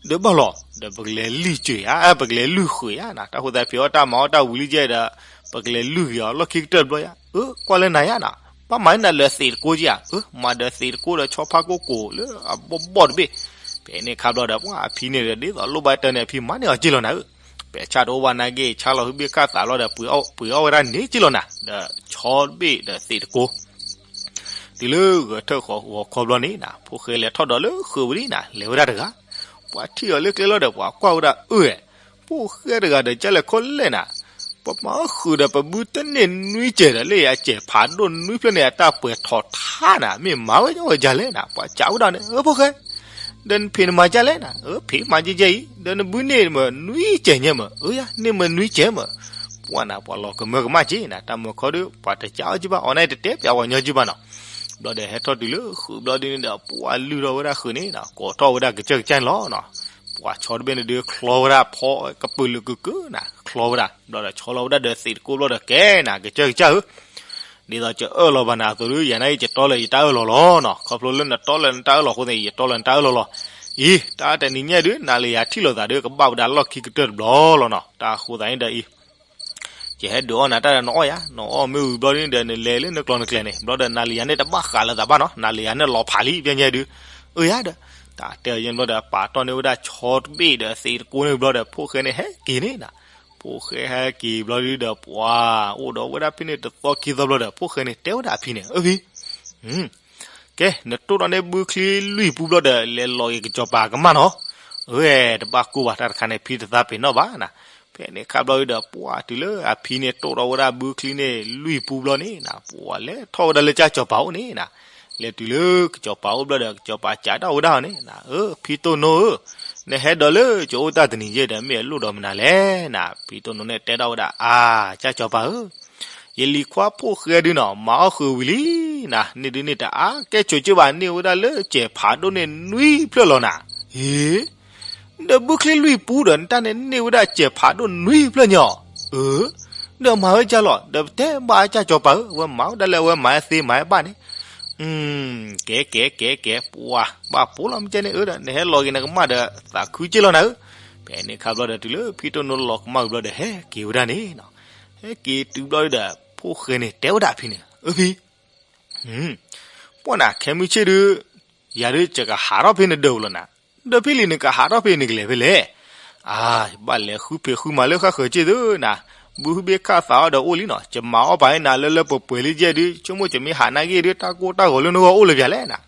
ဒီးဘၣ်လီၤ ဒီးပကလဲၤလုၢ်စၢၤဧါ, ပကလဲၤလုၢ်ဃုာ်ဧါနၤ, တၢ်ဃိသတးဖံးအီၣ်တၢ်မၤအီၣ်တၢ်ဝံၤလံကဲဒီး ပကလဲၤလုၢ်ဂ့ၤအီၤလီၢ်ခံကတၢၢ်တဘျီဧါ, အၢ ကွၢ်လၢနၤယါနၤ, ဘၣ်မၤန့ၢ်နၤလၢသံးတကိးက့ဧါ, အၢ မၤဒီးသံးတကိးဒီးဆီဖါကိၢ်ကိၢ်လၢအဘီၣ်ဘီၣ်တဘ့ၣ်. ဖဲန့ၣ်ခါဘျီဒီး ပှၢ်အဖံန့ၣ်ဒီး ဒ်သိးလိၣ်ဘၣ်တၢ်န့ၣ်အဖံမၤန့ၢ်အီၤက့လီၤနၤဧၢ, ပဲာ်ဆၣ်တအိၣ်ဘၣ်နာ်က့ ဆါလီၤဟုဘ့ၣ်ခၣ်သးဘျီဒီး ပှ့ၤအီၣ်ဝဲဒၣ်န့ၣ်က့လီၤနၤ, ဒီးဆီတဘ့ၣ်ဒီးသံးတကိး တုၤလၢဂဲၤထၢၣ်ဂီၤခီဘျီန့ၣ်နၤ ဖိၣ်ဃဲလဲၤထီၣ်ဒီးလၢဃုာ်ဝံၤလံနၤ လဲၤဝဲဒၣ်တဂၤ, ပှၤထံၣ်အီၤလၢကျဲလီၤဒီး ပှၤကွၢ်ဝဲဒၣ်အၢ ဖိၣ်ဃဲတဂၤဒီး ကၢ်လဲၤခီလဲၣ်နၤ, ပမၤဃုာ်ဒီးပဘုတန့ၢ်နွံစဲးဒီး လၢယၤစဲးဖးဒိၣ်နွံဖျၢၣ်န့ၣ် အတၢ်ပှဲၤထီၣ်ထါနၤ မ့ၢ်မၤဝဲဒ်ဝဲဒ်လဲၣ်နၤ, ပှၤစံးဝဲဒၣ်န့ၣ် အၢ ဖိၣ်ဃဲ ဒီးနဖံးနမၤဒ်လဲၣ်နၤ, အၢ ဖံးမၤဒ်ဒ်အံၤ ဒီးနဘုန့ၢ်မ့ၢ်နွံစဲးညါမ့ၢ်, အၢ ယၤ န့ၢ်မ့ၢ်နွံစဲးမ့ၢ်, ပှၢ်နၤ ပှၤလီၤကမၢကမၣ်က့နၤ, တၢ်မုၢ်ခီဒီး ပှၤတစံးအီၤက့ဘၣ် အီၤန့ၣ်တတဲပၠးဝဲညီက့ဘၣ်နီၤ. ဘျီဒီးဟဲထီၣ်တုၤလၢဃုာ်ဘျီဒုန့ၣ်ဒီး ပှၢ်လုၢ်ထီၣ်ဝဲဒၣ်ဃုာ်န့ၣ်နၤ ကိးထီၣ်ဝဲဒၣ်ကစၢၢ်ကစၢ်န့ၣ်လီၤနၤ. ပှၤဆီတဘ့ၣ်န့ၣ်ဒုးချီဝဲဒၣ်ဖီကပုာ်လုာ်ကုာ်ကုာ်နၤ ချီဝဲဒၣ် ဘျီဒီးဆီလီၤဝဲဒၣ်ဒီးသံးတကိးဘျီဒီး ကဲနၤ ကစၢၢ်ကစၢ်ဧၢ ဒ်သိးကအၢၣ်လီၤဘၣ်နၤအသိးဒီး ယၤနာ်က့ ယတီလၢယတၢ်အၢၣ်လီၤလီၤနီၤ, ခီဖျိလၢနတီလၢနတၢ်အၢၣ်လီၤအဃိသတး ယတီလၢနတၢ်အၢၣ်လီၤလီၤ. အံၤ တၢ်တနံၤညါဒုး နၤလၢယၤထံၣ်လိာ်သးဒီး ကဘၣ်ဝဲဒၣ်လီၢ်ခံကတၢၢ်တဘျီလီၤနီၤ, တၢ်အဃိသတးန့ၣ်ဒီးအံၤ ယဟဲဒုးအီၣ်နၤတၢ်ဒီးနအီၣ်ယၤ, နအီၣ်မ့ၢ်ဝံၤဘျီဒုန့ၣ်ဒီး နလဲၤလၢနကျိၤနကျဲန့ၣ် ဘျီဒီးနၤလၢယၤန့ၣ်တဘၣ်ဃးလိာ်သးဘၣ်နီၤ, နၤလၢယၤန့ၣ်လီၤဖးလံ ပျဲညါဒုး, အၢယၤဒီး တၢ်တဲအီၤယဲၢ်ဘျီဒီး ပာ်တီၢ်န့ၢ်ဝဲဒၣ်ဆီတဘ့ၣ်ဒီးသံးတကိးန့ၣ်ဘျီဒီး ဖိၣ်ဃဲန့ၣ်ဟဲက့ၤန့ၣ်နၤ ဖိၣ်ဃဲဟဲက့ၤဘျီဒုဒီး ပှၤအိၣ်ဒီးဝဲဒၣ်ဖဲန့ၣ်တသီခံသီဘျီဒီး ဖိၣ်ဃဲန့ၣ်တဲဝဲဒၣ်အဖံန့ၣ် အၢ ဖံ ကဲ နတိၢ်ဒီးန့ၢ်ဘုချံလွံၢ်ပူဘျီဒီး လဲၤလီၤက့ၤကစီၤပၤကမၣ်နီၤ, အၢ တဘၣ်ကိၢ်ဘၣ် တၢ်တခါန့ၣ် ဖံတသးပ့ၤနီၣ်ဘၣ်နၤ. ဖဲန့ၣ်ခါဘျီဒုဒီး ပှၢ်တုၤလၢအဖံန့ၣ်တိၢ်ဒီးဝဲဒၣ်ဘုချံန့ၣ်လွံၢ်ပူဘျီန့ၣ်နၤ ပှၢ်လဲၤထီၣ်ဝဲဒၣ်လၢကစီၤပၤအိၣ်န့ၣ်နၤ, လဲၤတုၤလၢကစီၤပၤအိၣ်ဘျီဒီး ကစီၤပၤစံးဒၣ်ဝဲဒၣ်အီၤန့ၣ်နၤ အၢ ဖံတိၢ်နိဧၢ, နဟဲဒီးလၢကအိၣ်တၢ်တနံၤယဲၢ်ဒီး မ့ၢ်အလိၣ်ဒီးမနုၤလဲၣ်နၤ, ဖံတိၢ်နိန့ၣ်တဲဒၣ်ဝဲဒၣ် အါ ကစီၤပၤဧၢ ယလံၤခွါဖိၣ်ဃဲဒုနီၤ မၤအီၣ်ဃုာ်ဝံၤလံနၤ, န့ၢ်ဒုန့ၢ်တအါကဲဆိးကၢဘၣ် န့ၢ်ဝဲဒၣ်လၢစဲးဖးဒိၣ်န့ၣ်နွံဖျၢၣ်လီၤနၤ, အ့ ဒီးဘုချံလွံၢ်ပူဒီး နတၢ်န့ၣ်န့ၢ်ဝဲဒၣ်စဲးဖးဒိၣ်နွံဖျၢၣ်ညါအီၤ, အၢ ဒီးမၤဝဲကၢ်လီၤ ဒီးပတဲဘၣ်ကစီၤပၤဧၢ အဝဲမၤဝဲဒၣ်လၢအဝဲမၤသ့မၤဘၣ်န့ၣ် ကဲကဲကဲကဲ ပှၤဘၣ်ပိာ်လီၤမ့ၢ်ကဲန့ၣ်အၢဒီး နဟဲလီၤက့ၤနကမၣ်ဒီး သးခုက့လီၤနၤဧၢ, ဖဲန့ၣ်ခါဘျီဒီး တုၤလၢဖံတိၢ်နိလီၤကမၣ်ဝံၤဘျီဒီး ဟဲက့ၤဝဲဒၣ်န့ၣ်နၤ, ဟဲက့ၤတုၤဘျီဒီး ဖိၣ်ဃဲန့ၣ်တဲဝဲဒၣ်အဖံန့ၣ် အၢ ဖံ ပှၢ်နၤ ခဲမုၢ်ဆ့ၣ်ဒုး ယၤဒုးယကဟးထီၣ်ဖဲနဒၢးပူၤလီၤနၤ, ဒီးဖံလံၤနကဟးထီၣ်ဖဲနကလဲၤဖဲလဲၣ်, အါ ယဘၣ်လဲၤဃုဖံးဃုမၤလၢဃၣ်ဃၢၤက့ၢ်သုနၤ, ဘုဟုဘ့ၣ်ခၣ်သးအီၤဒီးအိၣ်လံနီၤ, ယမၤအီၣ်ပာ်န့ၢ်နၤလၢလၢပှဲၤပှဲၤလံယဲၢ်ဒုး ဆိကမိၣ်ယမ့ၢ်ဟးနာ်က့ၢ်ဒုး တၢ်ကိၢ်တၢ်ဂီၤလၢနဂီၢ်အိၣ်လၢၤပၠးလဲၣ်နၤ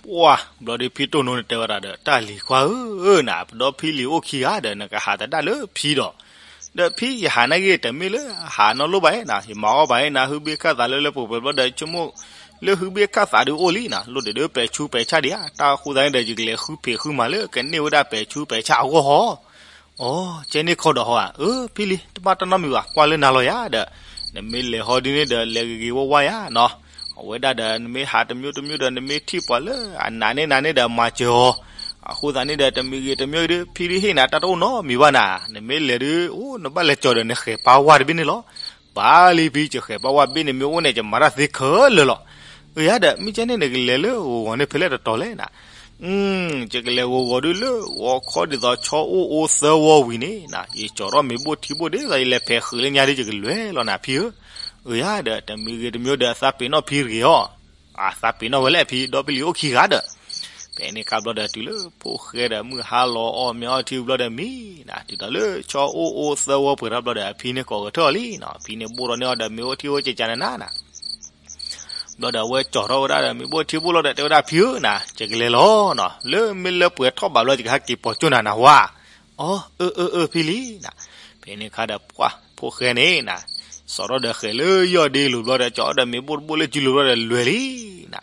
ပှၢ် ဘျီဒုးဖံတိၢ်နိန့ၣ်တဲဝဲဒၣ်ဒီး တၢ်လံၤခွါဧၢ နၤ ပဒီဖံလံၤအိၣ်ခံဂၤဒီး နကဟးသဒၣ်လၢဖံဒီး, ဒီးဖံယဟးနာ်က့ၢ်တမ့ၢ်လၢဟးနီတလိၣ်ဘၣ်ဧါနၤ, ယမၤအီၣ်ဘၣ်န့ၢ်နၤ ဟုဘ့ၣ်ခၣ်သးလၢလၢပှဲၤပှဲၤဘျီဒီး ဆိကမိၣ်လၢဟုဘ့ၣ်ခၣ်သးဒုးအိၣ်လံနၤ, လိၣ်ဒဲးဒုးပဲာ်ဆူပဲာ်ဆၣ်ဒံးဧါ, တၢ်ဃိသတးန့ၣ်ဒီး ယကလဲၤဃုဖံးဃုမၤလၢကန့ၢ်ဝဲဒၣ်ပဲာ်ဆူပဲာ်ဆၣ်အဂီၢ်ဟီ, အိ ကဲန့ၣ်ခီဒီးဟီဧါ, အၢ ဖံလံၤ တဘၣ်တၢ်နီတမံၤဘၣ်, ကွၢ်လၢနၤလီၤယၤဒီး, နမ့ၢ်လဲၤဟီဒ်န့ၣ်ဒီး လဲၤဂ့ၤဂ့ၤဝါဝါယၤနီၤ, အဝဲဒၣ်ဒီး နမ့ၢ်ဟးတမံၤတမံၤဒီး နမ့ၢ်ထံၣ်ပှၤလၢအနးန့ၢ်နၤန့ၣ်ဒီး မၤစၢၤအီၤ, အဃိသတးန့ၣ်ဒီး တမံၤဂ့ၤတမံၤဒီး ဖံလံၤဟ့ၣ်နၤတၢ်တအိၣ်နီတမံၤဘၣ်နၤ, နမ့ၢ်လဲၤဒီး အိ နဘၣ်လဲၤကၠီၤဒီး နဃဲၤပၢ်ဝါတဘ့ၣ်န့ၣ်လီၤ, ဘၣ်လံဖံ ယဃဲၤပၢ်ဝါတဘ့ၣ်န့ၣ် မ့ၢ်အိၣ်န့ၣ် ယမၤတၢ်သ့ခဲလၢာ်လီၤ, အၢ ယၤဒီး မ့ၢ်ကဲန့ၣ် နကလဲၤလၢဂီၤဂီၤန့ၣ် ဖဲလဲၣ်တတီၤလဲၣ်နၤ ယကလဲၤဂီၤဂီၤဒုလၢဂီၤခီဒ်သိး ဆီအိၣ်အိၣ်သၢဝီဝံၤန့ၣ်နၤ, ယကၠီၤထီၣ်မ့ၤဘိၣ်ထံဘိၣ်ဒ်သိး ယလဲၤဖဲးဃုာ်လၢညါဒီး ယကလဲၤလီၤနၤဖံဧၢ, အၢ ယၤဒီး တမံၤဂ့ၤတမံၤဒီး အသးပ့ၤနီၣ်ဖံတဂ့ၤအီၤ, အသးပ့ၤနီၣ်ဝဲလဲၣ်ဖံ ဒီဖံလံၤအိၣ်ခံဂၤဒီး ဖဲန့ၣ်ခါဘျီဒီး တုၤလၢဖိၣ်ဃဲဒီး မုၢ်ဟါလီၤအီၣ်မ့ၤအီထံဘျီဒီးမံနၤ, တုၤဒီးလၢဆီအိၣ်အိၣ်သၢဝီပှဲၤထီၣ်ဘျီဒီး အဖံန့ၣ်ကိးကထၢၣ်အီၤလံနၤ, ဖံန့ၣ်ဘိၣ်ထီၣ်န့ၢ်အီၤဒီး မ့ၤအိၣ်ထံအိၣ်ကကနနၤနၤ ဘျီဒီးအဝဲကၠီၤထီၣ်ဝဲဒၣ်ဒီး မ့ၤဘိၣ်ထံဘိၣ်လီၤဒီး တဲဝဲဒၣ်ဖံဧၢနၤ, ယကလဲၤလီၤနၤ, လၢမ့ၢ်လၢပှဲၤထီၣ်ဘးဘျီ ယကဟဲက့ၤပိာ်ကၠိၣ်နၤနၤဝါ, အိ အၢ အၢ အၢ ဖံလံၤနၤ, ဖဲန့ၣ်ခါဒီးပှၢ်ဖိၣ်ဃဲန့ၣ်နၤ, စီၤထီၣ်ဒီးဃဲၤလၢယီၢ်ဒ့လိၤဘျီဒီး ကၠီၤဒီးမ့ၤဘိၣ်တဘိၣ်လၢစုလိၤဘျီဒီး လွဲၤလံနၤ,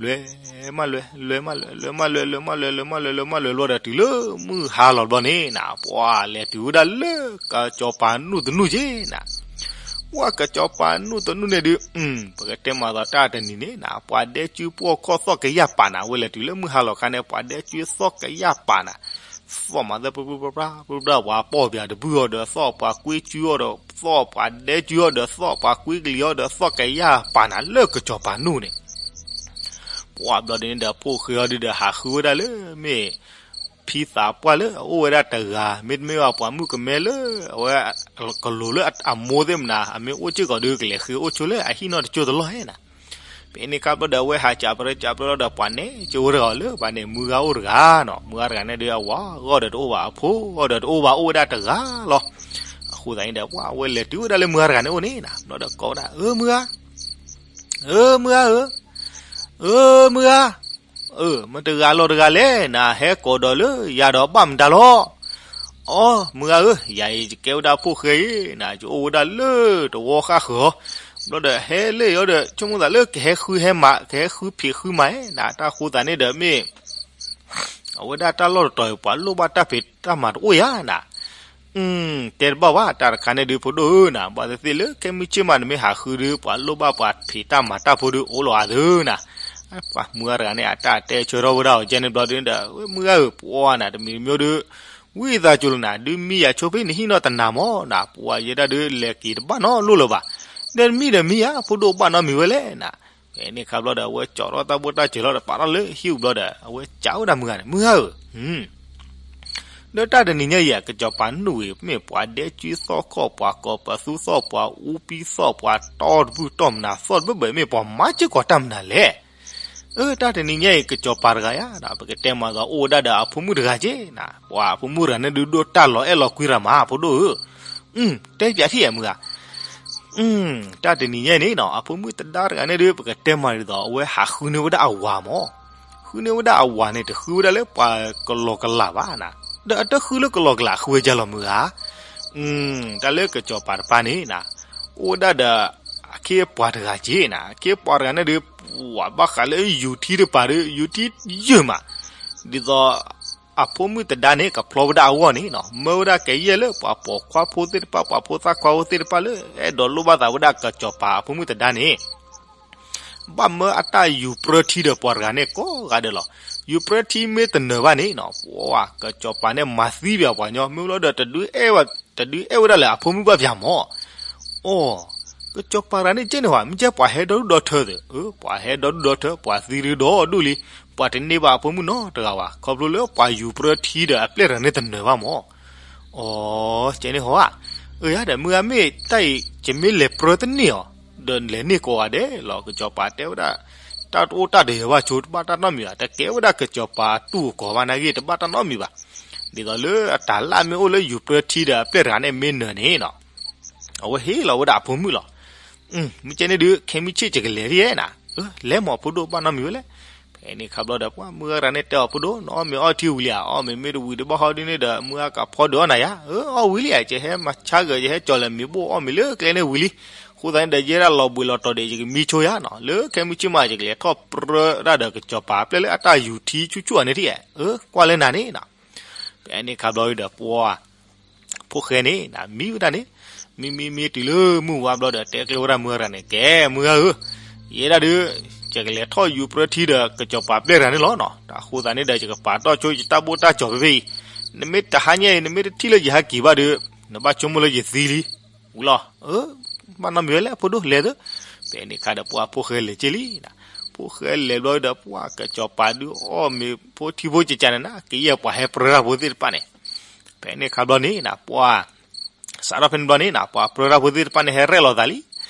လွဲၤမးလွဲၤ လွဲၤမးလွဲၤ လွဲၤမးလွဲၤ လွဲၤမးလွဲၤ လွဲၤမးလွဲၤ လွဲၤမးလွဲၤဘျီဒီး တုၤလၢမုၢ်ဟါလီၤဘျီန့ၣ်နၤ, ပှၢ်လဲၤတုၤဝဲဒၣ်လၢ ကစီၤပၤနူၢ်တနူၢ်က့နၤ ပှၢ်ကစီၤပၤနူၢ်တနူၢ်န့ၣ်ဒုး, ပကတဲမၤသးတၢ်တနံၤန့ၣ်နၤ, ပှၤဒဲကၠူပှီၢ်ခီၣ်သီၣ်ကယၢ်ပာ်နၤ, ဝဲလဲၤတုၤလၢမုၢ်ဟါလီၤခါန့ၣ် ပှၤဒဲကၠူသီၣ်ကယၢ်ပာ်နၤ, သီၣ်မၤသၢပရူပရၢပရူပရၢ ပှၤပီၢ်ပၠးတဘုၣ်အီၤဒီးသီၣ်, ပှၤကွ့ကၠူအီၤဒီးသီၣ်, ပှၤဒဲကၠူအီၤဒီးသီၣ်, ပှၤကွ့ကလံၤအီၤဒီးသီၣ်ကယၢ်ပာ်နၤလၢကစီၤပၤနူၢ်န့ၣ် ပှၢ်ဘျီဒ်န့ၣ်ဒီး ဖိၣ်ဃဲအီၤဒုးဒီး ဟးဃုဝဲဒၣ်လၢမ့ၢ် ဖံသးပှၢ်လၢအအိၣ်ဝဲဒၣ်တဂၤ, မ့တမ့ၢ်ဘၣ်ပှၤမုၣ်ကမဲလၢ အဝဲကလိၤလၢအမိၢ်သ့ၣ်မနၤ, အမ့ၢ်အိၣ်စ့ၢ်ကီးဒီး ကလဲၤဃ့အိၣ်ဆိလၢအဟံၣ်နီတကၠိတလီၢ်ဧါနၤ. ဖဲန့ၣ်ခါဘျီဒီး အဝဲဟးကးပြၢကးပြၢလီၤဒီး ပှၤနဲကၠိဝဲတဂၤအီၤလၢ ဘၣ်န့ၣ် မုၢ်ဂၤအိၣ်တဂၤနီၤ, မုၢ်ဂၤတဂၤန့ၣ်ဒီး အဝၤဂီၢ်ဒီးတအိၣ်ဘၣ်, အဖိဂီၢ်ဒီးတအိၣ်ဘၣ်, အိၣ်ဝဲဒၣ်တဂၤလီၤ. အဃိသတးန့ၣ်ဒီး ပှၢ်အဝဲလဲၤတုၤဝဲဒၣ်လၢမုၢ်ဂၤတဂၤန့ၣ်အိၣ်န့ၣ်နၤ, ဘျီဒီးကိးဝဲဒၣ်, အၢ မုၢ်ဂၤ, အၢ မုၢ်ဂၤဧၢ, အၢ မုၢ်ဂၤ အၢ မတဂၤလီၤတဂၤလဲၣ်, နဟဲကိးဒီးလၢယၤဒီးဘၣ်မတၤလီၤ. အိ မုၢ်ဂၤဧၢ, ယၤအံၤယကဲဝဲဒၣ်ဖိၣ်ဃဲအံၤနၤ, ယအိၣ်ဝဲဒၣ်လၢတဝီဃၣ်ဃၢၤ, ဘျီဒီးဟဲလၢယၤဒီး ဆိကမိၣ်သးလၢကဟဲဃုဟဲမၤ, ကဟဲဃုဖံးဃုမၤနၤ, တၢ်ဃိသးန့ၣ်ဒီးမ့ၢ် အဝဲဒၣ်တၢ်လီၢ်တတီၤအံၤ ပှၤလိၣ်ဘၣ်တၢ်ဖံးတၢ်မၤတအိၣ်ဧါနၤ. တဲတဘၣ်ဘၣ် တၢ်တခါန့ၣ်ဒုး ဖိဒိၣ်ဧၢနၤ, ဘၣ်သ့ၣ်သ့ၣ်လၢခဲမုၢ်ဆ့ၣ်မး နမ့ၢ်ဟးဃုဒုး ပှၤလိၣ်ဘၣ်ပှၤဖံးတၢ်မၤတၢ်ဖိဒုး အိၣ်လီၤအါသုနၤ. ပှၤမုၢ်ဂၤတဂၤန့ၣ် အတၢ်တဲဆၢထီၣ်ဝဲဒၣ်အီၤကဲန့ၣ်ဘျီဒုးဒီး မုၢ်ဂၤဧၢ ပှၤနၤ တမံၤတမံၤဒုး ဝံသးစူၤလီၤနၤ, ဒုးမံယၤဆိဖဲနဟံၣ်နီၢ်တနၤမၢ်နၤ, ပှၤယဲဒၣ်ဒုး လဲၤက့ၤတဘၣ်နီတလိၣ်လၢၤဘၣ်, ဒီးတမံၤဒီးမံယၤ ဖိဒိၣ်ဘၣ်နီတမံၤဝဲလဲၣ်နၤ. ဖဲန့ၣ်ခါဘျီဒီး အဝဲကၠီထီၣ်တၢ်ဘိၣ်တၢ်စၢၤလီၤဒီး ပာ်ထီၣ်လၢဟံၣ်အူဘျီဒီး အဝဲကးဝဲဒၣ်မုၢ်ဂၤန့ၣ်, မုၢ်ဂၤဧၢ ဒီးတၢ်တနံၤညါအံၤ ကစီၤပၤနူၢ်ဝံၤ မ့ၢ်ပှၤဒဲကၠူသီၣ်ခီၣ် ပှၤကိးပသူသီၣ် ပှၤအူပံသီၣ် ပှၤတီတဘုၣ်တီၢ်မနုၤသီၣ်တဘၢဘၢ မ့ၢ်ပှၤမၤစ့ၢ်ကီးတၢ်မနုၤလဲၣ်. အၢ တၢ်တနံၤညါအံၤ ကစီၤပၤတဂၤယါ ပကတဲမၤသးအိၣ်ဝဲဒၣ်ဒီးအဖိမုၣ်တဂၤက့နၤ, ပှၤအဖိမုၣ်တဂၤန့ၣ်ဒုး ဒိၣ်တၢ်လီၤအဲၣ်လီၤကွံရၤမး ဖိဒိၣ်ဧၢ. တဲပၠးထံၣ်ယဲမုၢ်ဂၤ တၢ်တနံၤညါအံၤန့ၣ်နီၤ အဖိမုၣ်သဒါတဂၤန့ၣ်ဒုး ပကတဲမၤဒ်သိး အဝဲဟးဃုန့ၢ်ဝဲဒၣ်အဝၤမၢ်. ဃုန့ၢ်ဝဲဒၣ်အဝၤန့ၣ် တဃုဝဲဒၣ်လၢပှၤကလီၤကလးဘၣ်နၤ, ဒီးအတဃုလၢကလီၤကလး ဃုဝဲဒ်လဲၣ်မုၢ်ဂၤ. တၢ်လၢကစီၤပၤတပၤန့ၣ်နၤ အိၣ်ဝဲဒၣ်ဒီး အခ့အပှၤတဂၤက့နၤ, အခ့အပှၤတဂၤန့ၣ်ဒုး ပှၤဘၣ်ဃးလၢယူၤထံတပၤဒီး ယူၤထံယုာ်မး, ဒ်သိး အဖိမုၣ်သဒါန့ၣ် ကဖျီဝဲဒၣ်အဂီၢ်န့ၣ်နီၤ မၢဝဲဒၣ်ကယဲၢ်လၢပှၤပိာ်ခွါဖိသ့ၣ်တဖၣ် ပှၤဖိသၣ်ခွါဖိသ့ၣ်တဖၣ်လၢ အဲၣ်ဒိးလိၣ်ဘၣ်သးဝဲဒၣ်ကစီၤပၤအဖိမုၣ်သဒါန့ၣ် ဘၣ်မၢအတၢ်ယူၤပြၢထံဒီးပှၤတဂၤန့ၣ်ကိးဂၤဒဲးလီၤ. ယူၤပြၢထံမ့ၢ်တနၢၤဘၣ်န့ၣ်နီၤ ပှၤကစီၤပၤန့ၣ်မၤသံပှၤပှၤညီ မ့ၢ်လီၤဒီး တဒုးအဲၣ်ဝဲဒၣ်လၢအဖိမုၣ်ဘၣ်ပၠးမၢ်. အိ ကစီၤပၤတဂၤန့ၣ်ကဲန့ၣ်ဝဲ မ့ၢ်ကဲပှၤဟဲဒီဒူၣ်ဒီထၢသ့ၣ်, ပှၤဟဲဒီဒူၣ်ဒီထၢ ပှၤသံဒုးဒီဒူၣ်လံ, ပှၤတန့ၢ်ဘၣ်အဖိမုၣ်နီတဂၤဘၣ် ခီဖျိလၢပှၤယူၤပြၢထံဒီးအပျဲၢ်တဂၤန့ၣ်တနၢၤဘၣ်မၢ်. အိ ကဲန့ၣ်ဟီဧါ. အၢ ယၤဒီး မုၢ်ဂၤမ့ၢ်တၢ်အံၤ ယမ့ၢ်လဲၤပြၢတန့ၢ်အီၤ ဒီးလဲၤန့ၢ်ကိးဂၤဒဲးလီၤ. ကစီၤပၤတဲဝဲဒၣ် တၢ်တအိၣ်တၢ်ဒီးယၤဘၣ်ဆိ တဘၣ်တၢ်နီတမံၤဘၣ်, တကဲဝဲဒၣ်ကစီၤပၤတူၢ်အကိးဘၣ်နာ်က့ တဘၣ်တၢ်နီတမံၤဘၣ်. ဒ်သိးလၢအတၢ်လၢမ့ၢ်အိၣ်လၢယူၤပြၢထံဒီးအပျဲၢ်တဂၤန့ၣ်မ့ၢ်နၢၤန့ၣ်နီၤ အဝဲဟ့ၣ်လီၤဝဲဒၣ်အဖိမုၣ်လီၤ. မ့ၢ်ကဲန့ၣ်ဒုး ခဲမုၢ်ဆ့ၣ်ကလဲၤဒ်ယဲနၤ, လဲၤမၢ်ဖိဒိၣ်ဘၣ်နီတမံၤဝဲလဲၣ်. ဖဲန့ၣ်ခါဘျီဒီး ပှၤမုၢ်ဂၤတဂၤန့ၣ်တဲအီၤ ဖိဒိၣ် နအီၣ်မ့ၤအီထံဝံၤလံဧါ, အီၣ်မ့ၤမ့ၢ်တဝံၤတဘၣ်ဟီဒ်န့ၣ်ဒီး မုၢ်ဂၤကဖီဒုးအီၣ်နၤယါ, အၢ အီၣ်ဝံၤလံဧါ, ယဟဲမၤဆါဂၢၤ ယဟဲကၠီၤလၢမ့ၤဘိၣ်အီၣ်မ့ၤလၢကျဲန့ၣ်ဝံၤလံ. အဃိသတးန့ၣ်ဒီး ယဲဒၣ်လီၤဘှံးလီၤတီၤဒံး ယကမံဆိယါနီၤ, လၢခဲမုၢ်ဆ့ၣ်မး ယကလဲၤထီၣ်ပြၢဒၣ်ဒီးကစီၤပၤအပျဲၢ်လၢအတၢ်ယူၤထံဆူၣ်ဆူၣ်အီၤန့ၣ်ထံၣ်, အၢ ကွၢ်လၢနၤန့ၣ်နီၤ. ဖဲန့ၣ်ခါဘျီဒီး ပှၤ ဖိၣ်ဃဲန့ၣ် မံဝဲဒၣ်န့ၣ်, မံမံမံတုၤလၢမုၢ်ဝါဘျီဒီး တဲကျဲဝဲဒၣ်မုၢ်ဂၤတဂၤန့ၣ် ကဲမုၢ်ဂၤဧၢ, ယဲဒၣ်ဒုး ယကလဲၤထီၣ်ယူၤပြၢထံဒီး ကစီၤပၤပျဲၢ်တဂၤန့ၣ်လီၤနီၤ. အဃိသတးန့ၣ်ဒီး ယကပာ်တီၢ်ဆိယတၢ်ဘိၣ်တၢ်စီၤဖဲဖဲအံၤ, နမ့ၢ်တဟါညါအံၤ နမ့ၢ်တထံၣ်လၢယဟဲက့ၤဘၣ်ဒီး နဘၣ်ဆိကမိၣ်လၢယသံလံ ဝံၤလီၤ. ဘၣ်နီတမံၤဝဲလဲၣ် ဖိဒိၣ်လဲၤသု. ဖဲန့ၣ်အခါဒီး ပှၤဖိၣ်ဃဲလဲၤက့ၤလံ. ဖိၣ်ဃဲလဲၤဘျီဒီး ပှၤကစီၤပၤဒုးအီၣ်မ့ၤဖိထံဖိကကန့ၣ်နၤ ကယဲၢ်ပှၤဟဲပြၢတၢ်ဖိသ့ၣ်တဖၣ်န့ၣ်. ဖဲန့ၣ်အခါဘျီန့ၣ်နၤ ပှၤ စးထီၣ်ဖဲန့ၣ်ဘျီန့ၣ်နၤ ပှၤပြၢတၢ်ဖိသ့ၣ်တဖၣ်န့ၣ် ဟဲရဲၣ်လီၤသးလံ.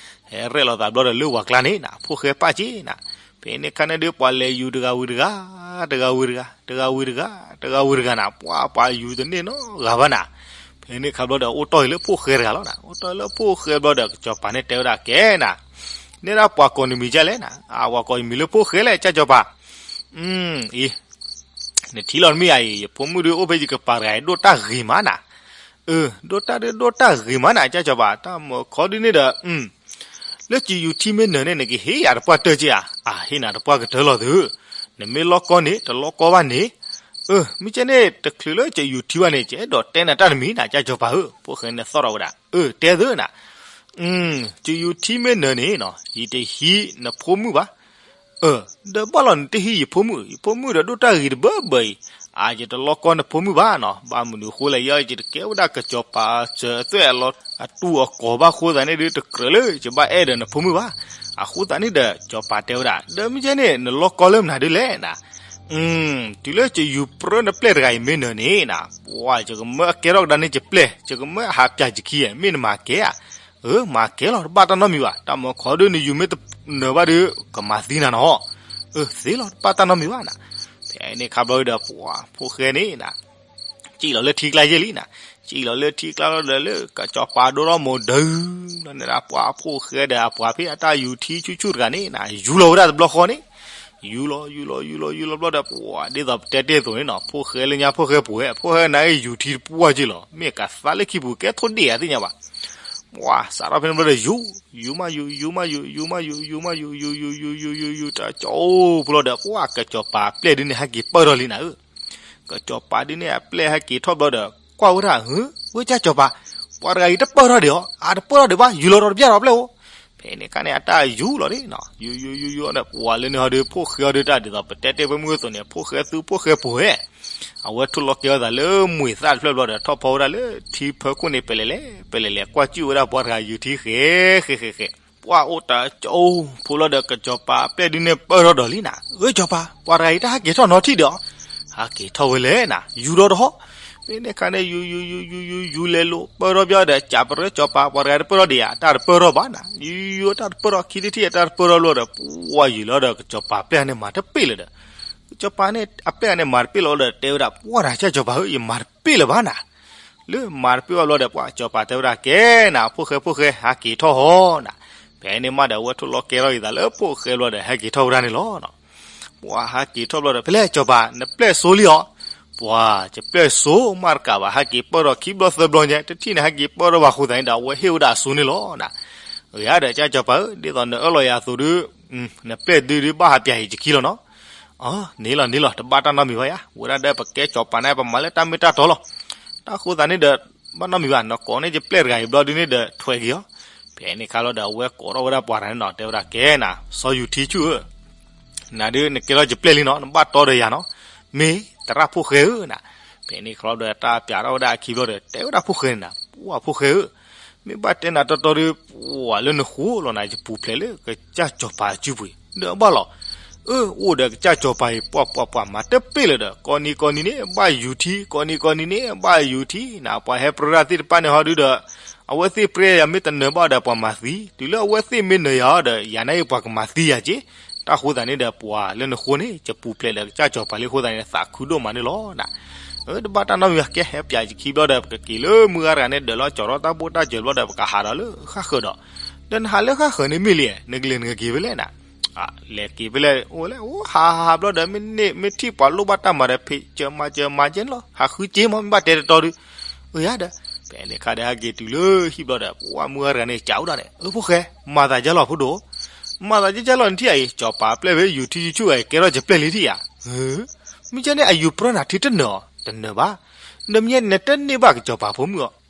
ဟဲရဲၣ်လီၤသးဘျီဒီး လၢဝၤကျါန့ၣ်နၤ ဖိၣ်ဃဲပာ်က့ၤနၤ. ဖဲန့ၣ်အခါန့ၣ်ဒုး ပှၤလဲၤယူၤတဂၤဝံၤတဂၤ, တဂၤဝံၤတဂၤ, တဂၤဝံၤတဂၤ, တဂၤဝံၤတဂၤနၤ ပှၤပှၤယူၤတန့ၢ်နီတဂၤဘၣ်နၤ. ဖဲန့ၣ်အခါဘျီဒီး အိၣ်တီၢ်အံၤလၢဖိၣ်ဃဲတဂၤလီၤနၤ. အိၣ်တီၢ်လၢဖိၣ်ဃဲဘျီဒီး ကစီၤပၤန့ၣ်တဲဝဲဒၣ် ကဲနၤ, နဲဒၣ်ပှၤကိးနမံၤဒ်လဲၣ်နၤ. အဝၤကိးယမံၤလၢဖိၣ်ဃဲလဲၣ် ကၢ်စီၤပၤ. အံၤ နထံၣ်လီၤတမ့ၢ်ဧါအံၤ ယဖိမုၣ်ဒုးအိၣ်ဖဲယကပၤတဂၤအံၤ ဒိၣ်တၢ်ဂ့ၤမးနၤ. အၢ ဒိၣ်တၢ်ဒုးဒိၣ်တၢ်ဂ့ၤမးနၤ ကၢ်စီၤပၤ. တၢ်မၢခီဒုးန့ၣ်ဒီး လၢကယူၤထံမ့ၢ်နၢၤန့ၣ် နကဟ့ၣ်ယၤတပှၢ်တၢၢ်က့ဧါ. အဟ့ၣ်နၤတပှၢ်ကတၢၢ်လီၤသု. နမ့ၢ်လီၢ်ကီန့ၣ် တလီၢ်ကီဘၣ်န့ၣ်. အၢ မ့ၢ်ကဲန့ၣ် တချုးလၢကယူၤထံဘၣ်န့ၣ် ကအဲၣ်ဒိးတဲနၤတၢ်တမံၤနၤ ကၢ်စီၤပၤဧၢ. ဖိၣ်ဃဲန့ၣ်သီၣ်ထီၣ်ဝဲဒၣ် အၢ တဲသုနၤ. ကယူၤထံမ့ၢ်နၢၤန့ၣ်နီၤ ယတဟံးနဖိမုၣ်ဘၣ်. အၢ ဒီးဘၣ်လီၤနတဟံးယဖိမုၣ်, ယဖိမုၣ်ဒီးဒိၣ်တၢ်ဂ့ၤတဘၢဘၢအံၤ, အါယတလီၢ်ကီနဖိမုၣ်ဘၣ်နီၤ. ဘၣ်မနုၤအဃိလဲၣ်, ယ ယတကဲဝဲဒၣ်ကစီၤပၤစၢၤသွဲၣ်အလီၤအတူၢ်အကိးဘၣ်အဃိသတးန့ၣ်ဒုး တကြၢးလၢယဘၣ်အဲၣ်ဒီးနဖိမုၣ်ဘၣ်. အဃိသတးန့ၣ်ဒီး စီၤပၤတဲဝဲဒၣ်, ဒီးမ့ၢ်ကဲန့ၣ် နလီၢ်ကီလၢမနုၤဒ်လဲၣ်နၤ. တုၤလၢယယူၤပြၢနပျဲၢ်တဂၤအံၤမ့ၢ်နၢၤန့ၣ်နၤ, ပှၤ ယကမၢအကဲထီၣ်ကဒါန့ၢ်ယပျဲၢ်, ယကမၢအဟးပၠးယခံဧါ, မ့ၢ်နမၤကဲဧါ. အၢ မၤကဲလီၤ, တဘၣ်တၢ်နီတမံၤဘၣ်. တၢ်မၢခီဒုး နယူၤမ့ၢ်တနၢၤဘၣ်ဒီး ကမၤသံနၤနီၤ. အၢ သ့လီၤ, တဘၣ်တၢ်နီတမံၤဘၣ်နၤ. ဖဲန့ၣ်အခါဘျီဒီး ပှၤ ဖိၣ်ဃဲန့ၣ်နၤ စံၣ်လီၤလၢထံကျါယဲၢ်လံနၤ. စံၣ်လီၤလၢထံကျါလီၤဒီး လၢကစီၤပၤဒိၣ်ထီၣ်မိၢ်ဒၢလီၤန့ၣ်ဒီး ပှၤဖိၣ်ဃဲဒီးအပှၤဖဲအတၢ်ယူၤထံဆူၣ်ဆူၣ်တဂၤန့ၣ်နၤ ယူၤလီၤဝဲဒၣ်တဘျီဃီန့ၣ်, ယူၤလီၤ ယူၤလီၤ ယူၤလီၤ ယူၤလီၤဘျီဒီး ပှၤ ဒ်သိးပတဲတ့ၢ်အသိးန့ၣ်နီၤ, ဖိၣ်ဃဲလၢညါဖိၣ်ဃဲပှဲၤ, ဖိၣ်ဃဲနာ်က့ယူၤထံတပှၢ်က့လီၤ, မ့ၢ်ကသါလၢခံပူၤကဲထိၣ်ဒ့ၣ်ဧါသ့ၣ်ညါဘၣ်. ပှၤ စးထီၣ်ဖဲန့ၣ်ဘျီဒီး ယူၤ ယူၤမးယူၤ ယူၤမးယူၤ ယူၤမးယူၤ ယူၤမးယူၤ ယူၤ ယူၤ ယူၤ ယူၤ ယူၤ ယူၤ တၢ်ကၠီအိၣ်ဖိလီၤဒီး ပှၤ ကစီၤပၤအပျဲၢ်ဒုးန့ၣ် ဟဲက့ၤပၢၢ်ထီၣ်လံနၤဧၢ. ကစီၤပၤဒုးန့ၣ် အပျဲၢ်ဟဲက့ၤထီၣ်ဘျီဒီး ကွၢ်ဝဲဒၣ် ဟၢ ဝဲကၢ်ကစီၤပၤ, ပှၤတဂၤအံၤတပၢၢ်ထီၣ်ဒံးအီၤ, အတပၢၢ်ထီၣ်ဒံးဘၣ်, ယူၤလီၤဒီးတဘျီဒီးပျဲၢ်အိၣ်. ဖဲန့ၣ်အခါန့ၣ် အတၢ်ယူၤလီၤန့ၣ်နီၤ, ယူၤ ယူၤ ယူၤ ယူၤဒီး ပှၤလၢန့ၣ်ဟီဒုး ဖိၣ်ဃဲအီၤဒုး တၢ်ဒ်သိးပတဲတ့ၢ်ဖဲမုၢ်အသိးန့ၣ် ဖိၣ်ဃဲသူ ဖိၣ်ဃဲပှဲၤ အဝဲထိၣ်လီၤကဲထီၣ်သးလၢမှံၤသၣ်တဖျၢၣ်ဘျီဒီး ထီၣ်ဖီဝဲဒၣ်လၢထံဖၢခိၣ်န့ၣ် ပဲာ်လဲၣ်လဲၣ် ပဲာ်လဲၣ်လဲၣ် ကွၢ်ကၠုၣ်ဝဲဒၣ်ပှၤတဂၤယူၤထံဃဲ ဃဲ ဃဲ ဃဲ, ပှၤအိၣ်တၢ်ကၠီအိၣ်ဖိလီၤဒီး ကစီၤပၤအပျဲၢ်ဒုးန့ၣ်ပၢၢ်ထီၣ်ဒီးလံနၤ, အၢ စီၤပၤ ပှၤတဂၤအံၤတၢ်ဟဲက့ၤထီၣ်နီထံၣ်ဒီး ဟဲက့ၤထီၣ်ဝဲလဲၣ်နၤ, ယူၤဒီးတဟီၣ်. ဖဲန့ၣ်အခါန့ၣ် ယူၤ ယူၤ ယူၤ ယူၤ ယူၤ ယူၤ လဲၤလိာ်ပၢၢ်ထီၣ်ဘျီဒီး ကးပရၢစီၤပၤ ပှၤတဂၤတပၢၢ်ထီၣ်ဒံးဧါ, တၢ်တပၢၢ်ထီၣ်ဘၣ်နၤ, ယူၤ ယူၤ တၢ်တပၢၢ်ထီၣ် ခံထံၣ်ထံၣ် တၢ်တပၢၢ်ထီၣ်ဘျီဒီး ပှၤယူၤလီၤဒီး ကစီၤပၤအပျဲၢ်န့ၣ်မၤတပ့ၢ်လၢၤဒီး ကစီၤပၤန့ၣ် အပျဲၢ်န့ၣ်မၤတပ့ၢ်လၢၤဒီး တဲဝဲဒၣ် ပှၤတၢ်ကၢ်စီၤပၤဧၢ ယမၤတပ့ၢ်လၢၤဘၣ်နၤ. လၢမၤတပ့ၢ်ဘၣ်ဘျီဒီး ပှၤစီၤပၤတဲဝဲဒၣ် ကဲနၤ ဖိၣ်ဃဲဖိၣ်ဃဲ ဟဲက့ၤထီၣ်ဟီနၤ. ဖဲန့ၣ်မးဒီး အဝဲထိၣ်လီၤကဲထီၣ်အသးလၢဖိၣ်ဃဲဘျီဒီး ဟဲက့ၤထီၣ်ဝဲဒၣ်န့ၣ်လီၤ. ပှၤဟဲက့ၤထီၣ်ဘျီဒီး ဖဲလဲၣ်စီၤပၤ နပျဲၢ်စိလံအီၤ. ပှၤ ယပျဲၢ်စိမးတကးဘၣ် ဟဲက့ၤပၢၢ်ထီၣ်ခံဘျီသၢဘျီညါ တထံၣ်န့ၣ် ဟဲက့ၤပၢၢ်ထီၣ်ဘၣ်အဃိသတးန့ၣ်ဒီး အဝဲဟ့ၣ်ဝဲဒၣ်အစိန့ၣ်လီၤနၤ. အၢ ယၤဒီး ကၢ်စီၤပၤဧၢ ဒ်သိးနအၢၣ်လီၤယၤအသိးဒီး နပျဲၢ်ဒုးဒုးဘၣ်ဟးပၠးအံၤယခံလီၤနီၤ. အၢ န့ၣ်လီၤန့ၣ်လီၤ တဘၣ်တၢ်နီတမံၤဘၣ်ယၤ, ဝဲဒၣ်ဒီးပကဲစီၤပၤန့ၣ် ပမၤလၢတၢ်မ့ၢ်တၢ်တီလီၤ. တၢ်ဃိသတးန့ၣ်ဒီး ဘၣ်နီတမံၤဘၣ် နကိးန့ၢ်ယပျဲၢ်တဂၤအံၤဘျီဒုးန့ၣ်ဒီး ထွဲက့ၤအီၤ. ဖဲန့ၣ်အခါလီၤဒီး အဝဲကိးထီၣ်ဝဲဒၣ်ပှၤတဂၤန့ၣ်နီၤ တဲဝဲဒၣ် ကဲနၤ စီၤယူၤထံဆူၣ်ဧၢ နၤဒုးနကဲထီၣ်ယပျဲၢ်လံနီၤ နဘၣ်တီဒီးယၤနီၤ, မ့ၢ်သရၣ်ဖိၣ်ဃဲဧၢနၤ. ဖဲန့ၣ်ခီဒီးတၢ်ပၠးထီၣ်ဝဲဒၣ်အခံဘျီဒီး တဲဝဲဒၣ်ဖိၣ်ဃဲန့ၣ်နၤ ပှၤဖိၣ်ဃဲဧၢ, မ့ၢ်ဘၣ်တဲနၤတီတီဒီး ပှၤလၢနဃိလီၤနၤ ယပူၤဖျဲးလၢကစၢ်စီၤပၤအစုပူၤအံၤ ဒီးဘၣ်လီၤ. အၢ အိၣ်ဒီးကစၢ်စီၤပၤအံၤ ပှၤပှၤပှၤမၤတပ့ၢ်လၢၤဒီး ကိးနံၤကိးနံၤန့ၣ် ဘၣ်ယူၤထံ ကိးနံၤကိးနံၤန့ၣ် ဘၣ်ယူၤထံနၤ ပှၤဟဲပြၢတၢ်သ့ၣ်တဖၣ်န့ၣ်ဟီဒုဒီး အဝဲသ့ၣ်ပြၢယၤမ့ၢ်တနၢၤဘၣ်ဒီးပှၤမၤသံ, တုၤလၢအဝဲသ့ၣ်မ့ၢ်နၢၤယၤဒီး ယၤန့ၣ်အံၤပှၤကမၤသံယၤက့, တၢ်ဃိသတးန့ၣ်ဒီးပှၤလၢနဃိန့ၣ် ယပူၤဖျဲးဒီးကစၢ်စီၤပၤလံအဃိသတးန့ၣ် သးခုဒိၣ်မးန့ၣ်လီၤနၤ. အၢ တဘၣ်တၢ်နီတမံၤ ကဲဟဲပၠးယခံဘျီဒီး ပကက့ၤလၢမုၢ်ဂၤတဂၤန့ၣ် ဒၢးလီၤကၠီၤထီၣ်တၢ်ဘိၣ်တၢ်စၢၤဘျီဒီး ပကဟးဒီးလၢဃၣ်ဃၢၤဒီး, ဒီးနဟးလၢဃၣ်ဃၢၤန့ၣ်မ့ၢ်လံ, နကလဲၤနကက့ၤဖဲလဲၣ်နၤ လဲၤက့ၤဖဲလဲၣ် အိၣ်လဲၣ် အိၣ်ဟးဟးဟးဘျီဒီး မ့ၢ်ထံၣ်ပှၤလိၣ်ဘၣ်တၢ်မၤဒီး ဖံးစၢၤမၤစၢၤမၤကဲန့ၣ်လီၤ ဟးဃုက့မး မ့ၢ်ဘၣ်တဲတတီဒီး, အၢ ယၤဒီး, ဖဲန့ၣ်ခါဒီးဟဲက့ၤတုၤလၢဟံၣ်ဘျီဒီး ပှၤမုၢ်ဂၤတဂၤန့ၣ် ကးဝဲဒၣ်န့ၣ် အၢ ဖိၣ်ဃဲ မၤသးဒ်လဲၣ်ဖိဒိၣ်, မၤသးဒ်လဲၣ်လီၤ နထံၣ်အံၤ စီၤပၤအပျဲၢ်ဖဲယူၤထံဆူၣ်ဆူၣ်အံၤ ကဲထီၣ်ယပျဲၢ်လံထံၣ်ယၤ, မ့ၢ်ကဲန့ၣ် အယူၤပြၢနၤထံတနၢၤအီၤ တနၢၤဘၣ်, နမ့ၢ်နတန့ၢ်ဘၣ်ကစီၤပၤဖိမုၣ်အီၤ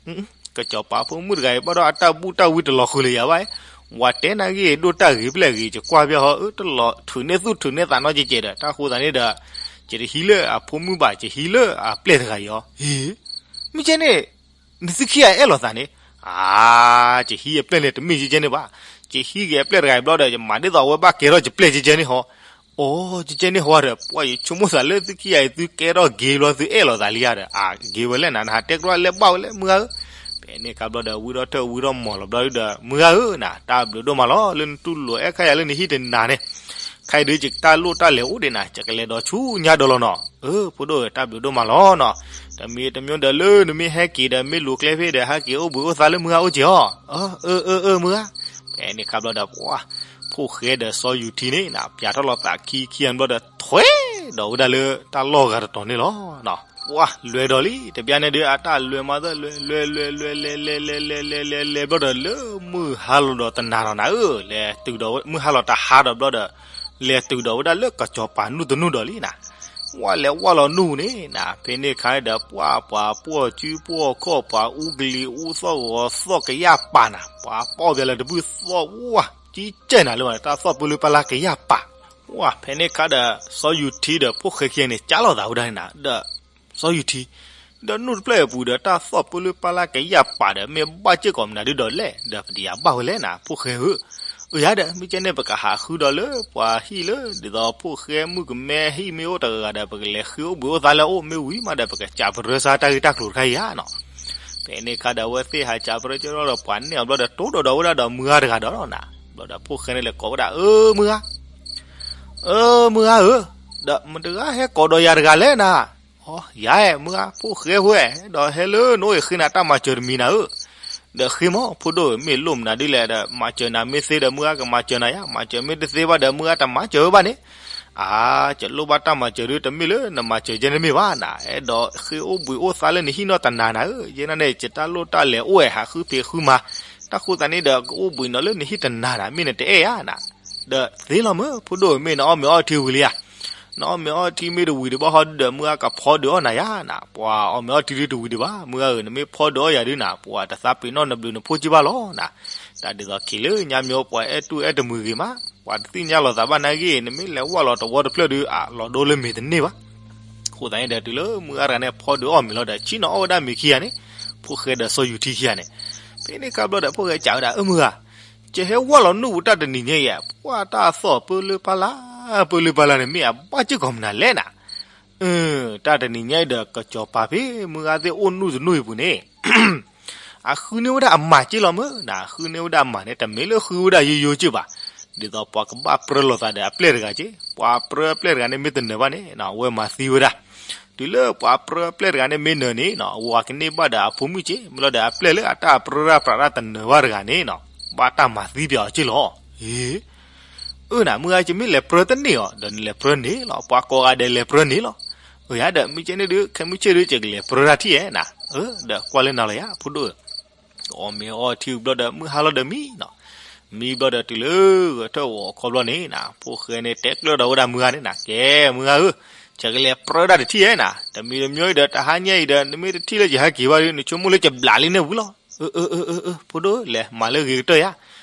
ကစီၤပၤဖိမုၣ်တဂၤအံၤ ဘၣ်ဒီးအတၢ်ဘူၣ်တၢ်ဝံတလီၤဃုာ်လၢၤယၤဘၣ်, ဝၤတဲနၤဂ့ၢ်ဒိၣ်တၢ်ဂ့ၤဖျဲၣ်ဂ့ၤ ယကွၢ်ပျဲဟီ အၢ တလီၤထုးန့ၢ်သူၣ်ထုးန့ၢ်သးနီတကဲးဒီး တၢ်ဃိသးန့ၣ်ဒီး ယတဟံးလၢအဖိမုၣ်ဘၣ် ယဟံးလၢအပျဲၢ်တဂၤအံၤအီၤ, ဟ့ မ့ၢ်ကဲန့ၣ် နသုခံဂၤအဲၣ်လိာ်သးန့ၣ်, အါ ယဟံးအပျဲၢ်န့ၣ်တမ့ၢ်ကဲန့ၣ်ဘၣ်, ယဟံးက့ၤအပျဲၢ်တဂၤအံၤဘျီဒီး ယမၤဒ်သိးအဝဲဘၣ်ကဲထီၣ်ယပျဲၢ်ကဲကဲန့ၣ်ဟီ, အိ ကဲကဲန့ၣ်ဟီဒီး ပှၤယဆိကမိၣ်သးလၢသုခံဂၤအံၤ သုကဲထီၣ်ဂ့ၤဘျီ သုအဲၣ်လိာ်သးလံဧါဒီး အါ ဂ့ၤဝဲလဲၣ်နၤ နဟးတဲကြၢးလဲၤဘၣ်ဝဲလဲၣ်မုၢ်ဂၤဧၢ, ဖဲန့ၣ်ခါဘျီဒီး ဝံထီၣ်ထၢၣ်ဝံထီၣ်မီၤလီၤဘျီဒီး မုၢ်ဂၤဧၢနၤ တၢ်ဘျုးဒိၣ်မးလီၤ လၢနတူၢ်လိာ်အဲၣ်ခါယၤလၢနဟံၣ်တနၤန့ၣ်, ခဲအံၤဒုးယတၢ်လိၣ်တၢ်လဲၤအိၣ်ဒံးနၤ ယကလဲၤဒီးဆူညါဒီးလီၤနီၤ, အၢ ဖိဒိၣ်ဧၢ တၢ်ဘျုးဒိၣ်မးလီၤနီၤ, တမံၤတမံၤဒီးလၢနမ့ၢ်ဟဲက့ၤဒီး မ့ၢ်လူၤကျဲဖဲဒီး ဟဲက့ၤအိၣ်ဘှံးအိၣ်သါလၢမုၢ်ဂၤအိၣ်က့ၤအီၤ, အၢ အၢ အၢ မုၢ်ဂၤ, ဖဲန့ၣ်ခါဘျီဒီး ပှၤ ဖိၣ်ဃဲဒီးစီၤယူၤထံန့ၣ်နၤ ပၠးထီၣ်လီၤသးခံခံဂၤဘျီဒီး ထွဲဒီးဝဲဒၣ်လၢတၢ်လီၢ်ဂၤတတီၤန့ၣ်လီၤ. ပှၤလွဲၤဒီးလံ တဘျီန့ၣ်ဒုး အတၢ်လွဲၤမၤသၢ လွဲၤ လွဲၤ လွဲၤ လွဲၤ လဲၤ လဲၤ လဲၤ လဲၤ လဲၤ လဲၤ ဘျီဒီးလၢမုၢ်ဟါလီၤဒီးတနၤဒီးနၤဧၢ, လဲၤတုၤဒီး မုၢ်ဟါလီၤတဟါဒီးဘျီဒီး လဲၤတုၤဒီးဝဲဒၣ်လၢကစီၤပၤနူၢ်တနူၢ်ဒီးလံနၤ, ပှၤလဲၤဝၢ်လီၤနူၢ်န့ၣ်နၤ ဖဲန့ၣ်ခါဒီး ပှၤ ပှၤပှီၢ်စုပှီၢ်ခီၣ် ပှၤအူကလံၤအူသီၣ်ဂီၤသီၣ်ကယၢ်ပာ်နၤ ပှၤပီၣ်ပၠးလၢတဘုၣ်သီၣ်ဝၣ် ကံကဲနၤလၢ တၢ်သီၣ်ပၢလၢပၢ်လၢကယၢ်ပာ်, ပှၤဖဲန့ၣ်ခါဒီး စီၤယူၤထံဒီးဖိၣ်ဃဲခံဂၤန့ၣ် ကၢ်လိာ်သးဝဲဒၣ်န့ၣ်နၤ ဒီး စီၤယူၤထံ ဒီးနူၢ်တဖျၢၣ်အပူၤဒီး တၢ်သီၣ်ပၢလၢပၢ်လၢကယၢ်ပာ်ဒီး မ့ၢ်ဘၣ်စ့ၢ်ကီးမနုၤဒုဒီးလဲၣ် ဒီးပတယၤဘၣ်ဝဲလဲၣ်နၤ ဖိၣ်ဃဲဧၢ, အၢ ယၤဒီး မ့ၢ်ကဲန့ၣ် ပကဟးဃုဒီးလၢပှၤဟံၣ်လၢ ဒ်သိးဖိၣ်ဃဲမုၣ်ကမဲဟံၣ်မ့ၢ်အိၣ်တဂၤဂၤဒီး ပကလဲၤဃ့အိၣ်ဘှံးအိၣ်သါလၢအအိၣ် မ့ၢ်ဝံၤမးဒီး ပကစးပရၢစါတၢ်ဂ့ၢ်တၢ်ကျိၤတခါအံၤဧါနီၤ, ဖဲန့ၣ်ခါဒီး အဝဲသ့ၣ်ဟးစးပရၢကၠီဒီး ပှၤနဲၣ်အီၤဘျီဒီး တိၢ်ဒီးဒီးဝဲဒၣ်ဒီးမုၢ်ဂၤတဂၤဒီးနၤ, ဘျီဒီးဖိၣ်ဃဲန့ၣ်လဲၤကိးဝဲဒၣ် အၢ မုၢ်ဂၤ အၢ မုၢ်ဂၤဧၢ, ဒီးမတၤတဂၤဟဲကိးဒီးယၤတဂၤလဲၣ်နၤ, အီ ယၤအဲၣ် မုၢ်ဂၤ ဖိၣ်ဃဲဖိအဲၣ် ဒီးဟဲလၢနအိၣ်အံၤဃ့နၤတၢ်မၤစၢၤတမံၤနၤဧၢ, ဒီးဃ့မး ဖိဒိၣ်ဧၢ မ့ၢ်လိၣ်မနုၤဒ်လဲၣ်ဒီး မၤစၢၤနၤမ့ၢ်သ့ဒီး မုၢ်ဂၤကမၤစၢၤနၤယါ, မၤစၢၤမ့ၢ်တသ့ဘၣ်ဒီး မုၢ်ဂၤတမၤစၢၤဝဲဘၣ်န့ၣ်, အါ ယလိၣ်ဘၣ်တၢ်မၤစၢၤဒုး တမ့ၢ်လၢနမၤစၢၤယဲန့ၣ်မ့ၢ်ဘၣ်နၤ, အဲၣ်ဒိးဃ့အိၣ်ဘှံးအိၣ်သါလၢနဟံၣ်နီၢ်တနၤနၤဧၢ, ယဲန့ၣ်န့ၣ် ယတၢ်လိၣ်တၢ်လဲၤအိၣ်ဝဲ ဟးဃုဖံးဃုမၤ, တၢ်ဃိသတးန့ၣ်ဒီး ကအိၣ်ဘှံးနီၤလၢနဟံၣ်တနၤနၤ မ့ၢ်နတအဲၣ်ဧါနၤ, ဒီးသ့လီၤမုၢ် ဖိဒိၣ်ဧၢ မ့ၢ်နအီၣ်မ့ၤအီထံဝံၤလံဧါ, နအီၣ်မ့ၤအီထံမ့ၢ်တဝံၤဒံးဘၣ်ဟီဒုဒီး မုၢ်ဂၤကဖီဒုးအီၣ်နၤယါနၤ, ပှၤအီၣ်မ့ၤအီထံဒုတဝံၤဒံးဘၣ်, မုၢ်ဂၤဧၢ နမ့ၢ်ဖီဒုးအီၣ်ယၤဒုနၤ ပှၤတသးပ့ၤနီၣ်နဘျုးနဖှိၣ်က့ဘၣ်လီၤနၤ, တၢ်ဒ်သိးခံးလၢညါမ့ၢ်ပှၤအဲၣ်တူၢ်အဲၣ်တမုာ်ဂ့ၤမး, ပှၤတသ့ၣ်ညါလိာ်သးဘၣ်နၤဂ့ၢ် နမ့ၢ်လဲၤဝၢ်လီၤတဝီတဖျၢၣ်ဒု အလီၤဒိလၢမ့ၤတန့ၢ်ဘၣ် အဃိသတးန့ၣ်ဒီး တုၤလၢမုၢ်ဂၤတဂၤန့ၣ် ဖီဒုးအီၣ်မ့ၤလီၤဒီး ဆ့ၣ်နီၤအီၣ်ဝဲဒၣ်မ့ၤခံဂၤန့ၣ်, ဖိၣ်ဃဲဒီးစီၤယူၤထံခံဂၤန့ၣ်, ဖဲန့ၣ်ခါဘျီဒီး ဖိၣ်ဃဲစံးဝဲဒၣ် အၢ မုၢ်ဂၤ, ယဟဲဝၢ်လီၤနူၢ်ပူၤတၢ်တနံၤညါအံၤ ပှၤတၢ်သီၣ်ပၢလၢပၢ်လၢ် ပၢလၢပၢ်လၢ်န့ၣ် မ့ၢ်အဘၣ်စ့ၢ်ကီးမနုၤလဲၣ်နၤ, တၢ်တနံၤညါအံၤဒီး ကစီၤပၤဖဲမုၢ်ဂၤသ့ၣ်အိၣ်နူၢ်တနူၢ်အံၤပူၤန့ၣ် အဃုန့ၢ်ဝဲဒၣ်အမၤက့လီၤမုၢ်နၤ, အဃုန့ၢ်ဝဲဒၣ်အမၤန့ၣ် တမ့ၢ်လၢဃုဝဲဒၣ်ယိယိက့ဘၣ်, ဒ်သိးပှၤကဘၣ်ပြၢလိာ်သးဒီးအပျဲၢ်တဂၤက့, ပှၤပြၢအပျဲၢ်တဂၤန့ၣ် မ့ၢ်တနၢၤဘၣ်န့ၣ် အဝဲမၤသံဝဲဒၣ်, တုၤလၢပှၤပြၢအပျဲၢ်တဂၤန့ၣ်မ့ၢ်နၢၤန့ၣ် အဝၤကန့ၢ်ဘၣ်ဒီးအဖိမုၣ်က့, မ့ၢ်လီၤဒီးအပျဲၢ်လၢအတၢ်ပြၢတၢ်ပြးတၢ်တနၢၤဘၣ်တဂၤန့ၣ် ဘၣ်တၢ်မၤသံပၠးအီၤက့လီၤ, အ့ အၢနၤ မုၢ်ဂၤ ယမ့ၢ်လဲၤပြၢတန့ၢ်အီၤ ဒီးနလဲၤပြၢန့ၣ်လီၤ, ပှၤကိးဂၤဒဲးလဲၤပြၢန့ၣ်လီၤ, အၢ ယၤဒီး မ့ၢ်ကဲန့ၣ်ဒုး ခဲမုၢ်ဆ့ၣ်ဒုး ယကလဲၤပြၢတၢ်ထံၣ်ဧဲနၤ, အၢ ဒီးကွၢ်လၢနၤလီၤယၤ ဖိဒိၣ်ဧၢ, အီၣ်မ့ၤအီထံဘျီဒီး မုၢ်ဟါလီၤဒီးမံနီၤ, မံဘျီဒီးတုၤလၢဂဲၤထၢၣ်ဂီၤခီဘျီန့ၣ်နၤ ဖိၣ်ဃဲန့ၣ် တဲကျၢၤဒီးဝဲဒၣ်မုၢ်ဂၤန့ၣ်နၤ, ကဲ မုၢ်ဂၤဧၢ, ယကလဲၤပြၢတၢ်တထံၣ်ဧဲနၤ, တမံၤတမံၤအံၤဒီး တဟါညါအံၤဒီး နမ့ၢ်တထံၣ်လၢယဟဲက့ၤဘၣ်ဒီး နဆိကမိၣ်လၢယဘျးလံန့ၣ်ဝံၤလီၤ, အၢ အၢ အၢ အၢ ဖိဒိၣ် လဲၤမၤလၢဂ့ၤကတၢၢ်ယၤ,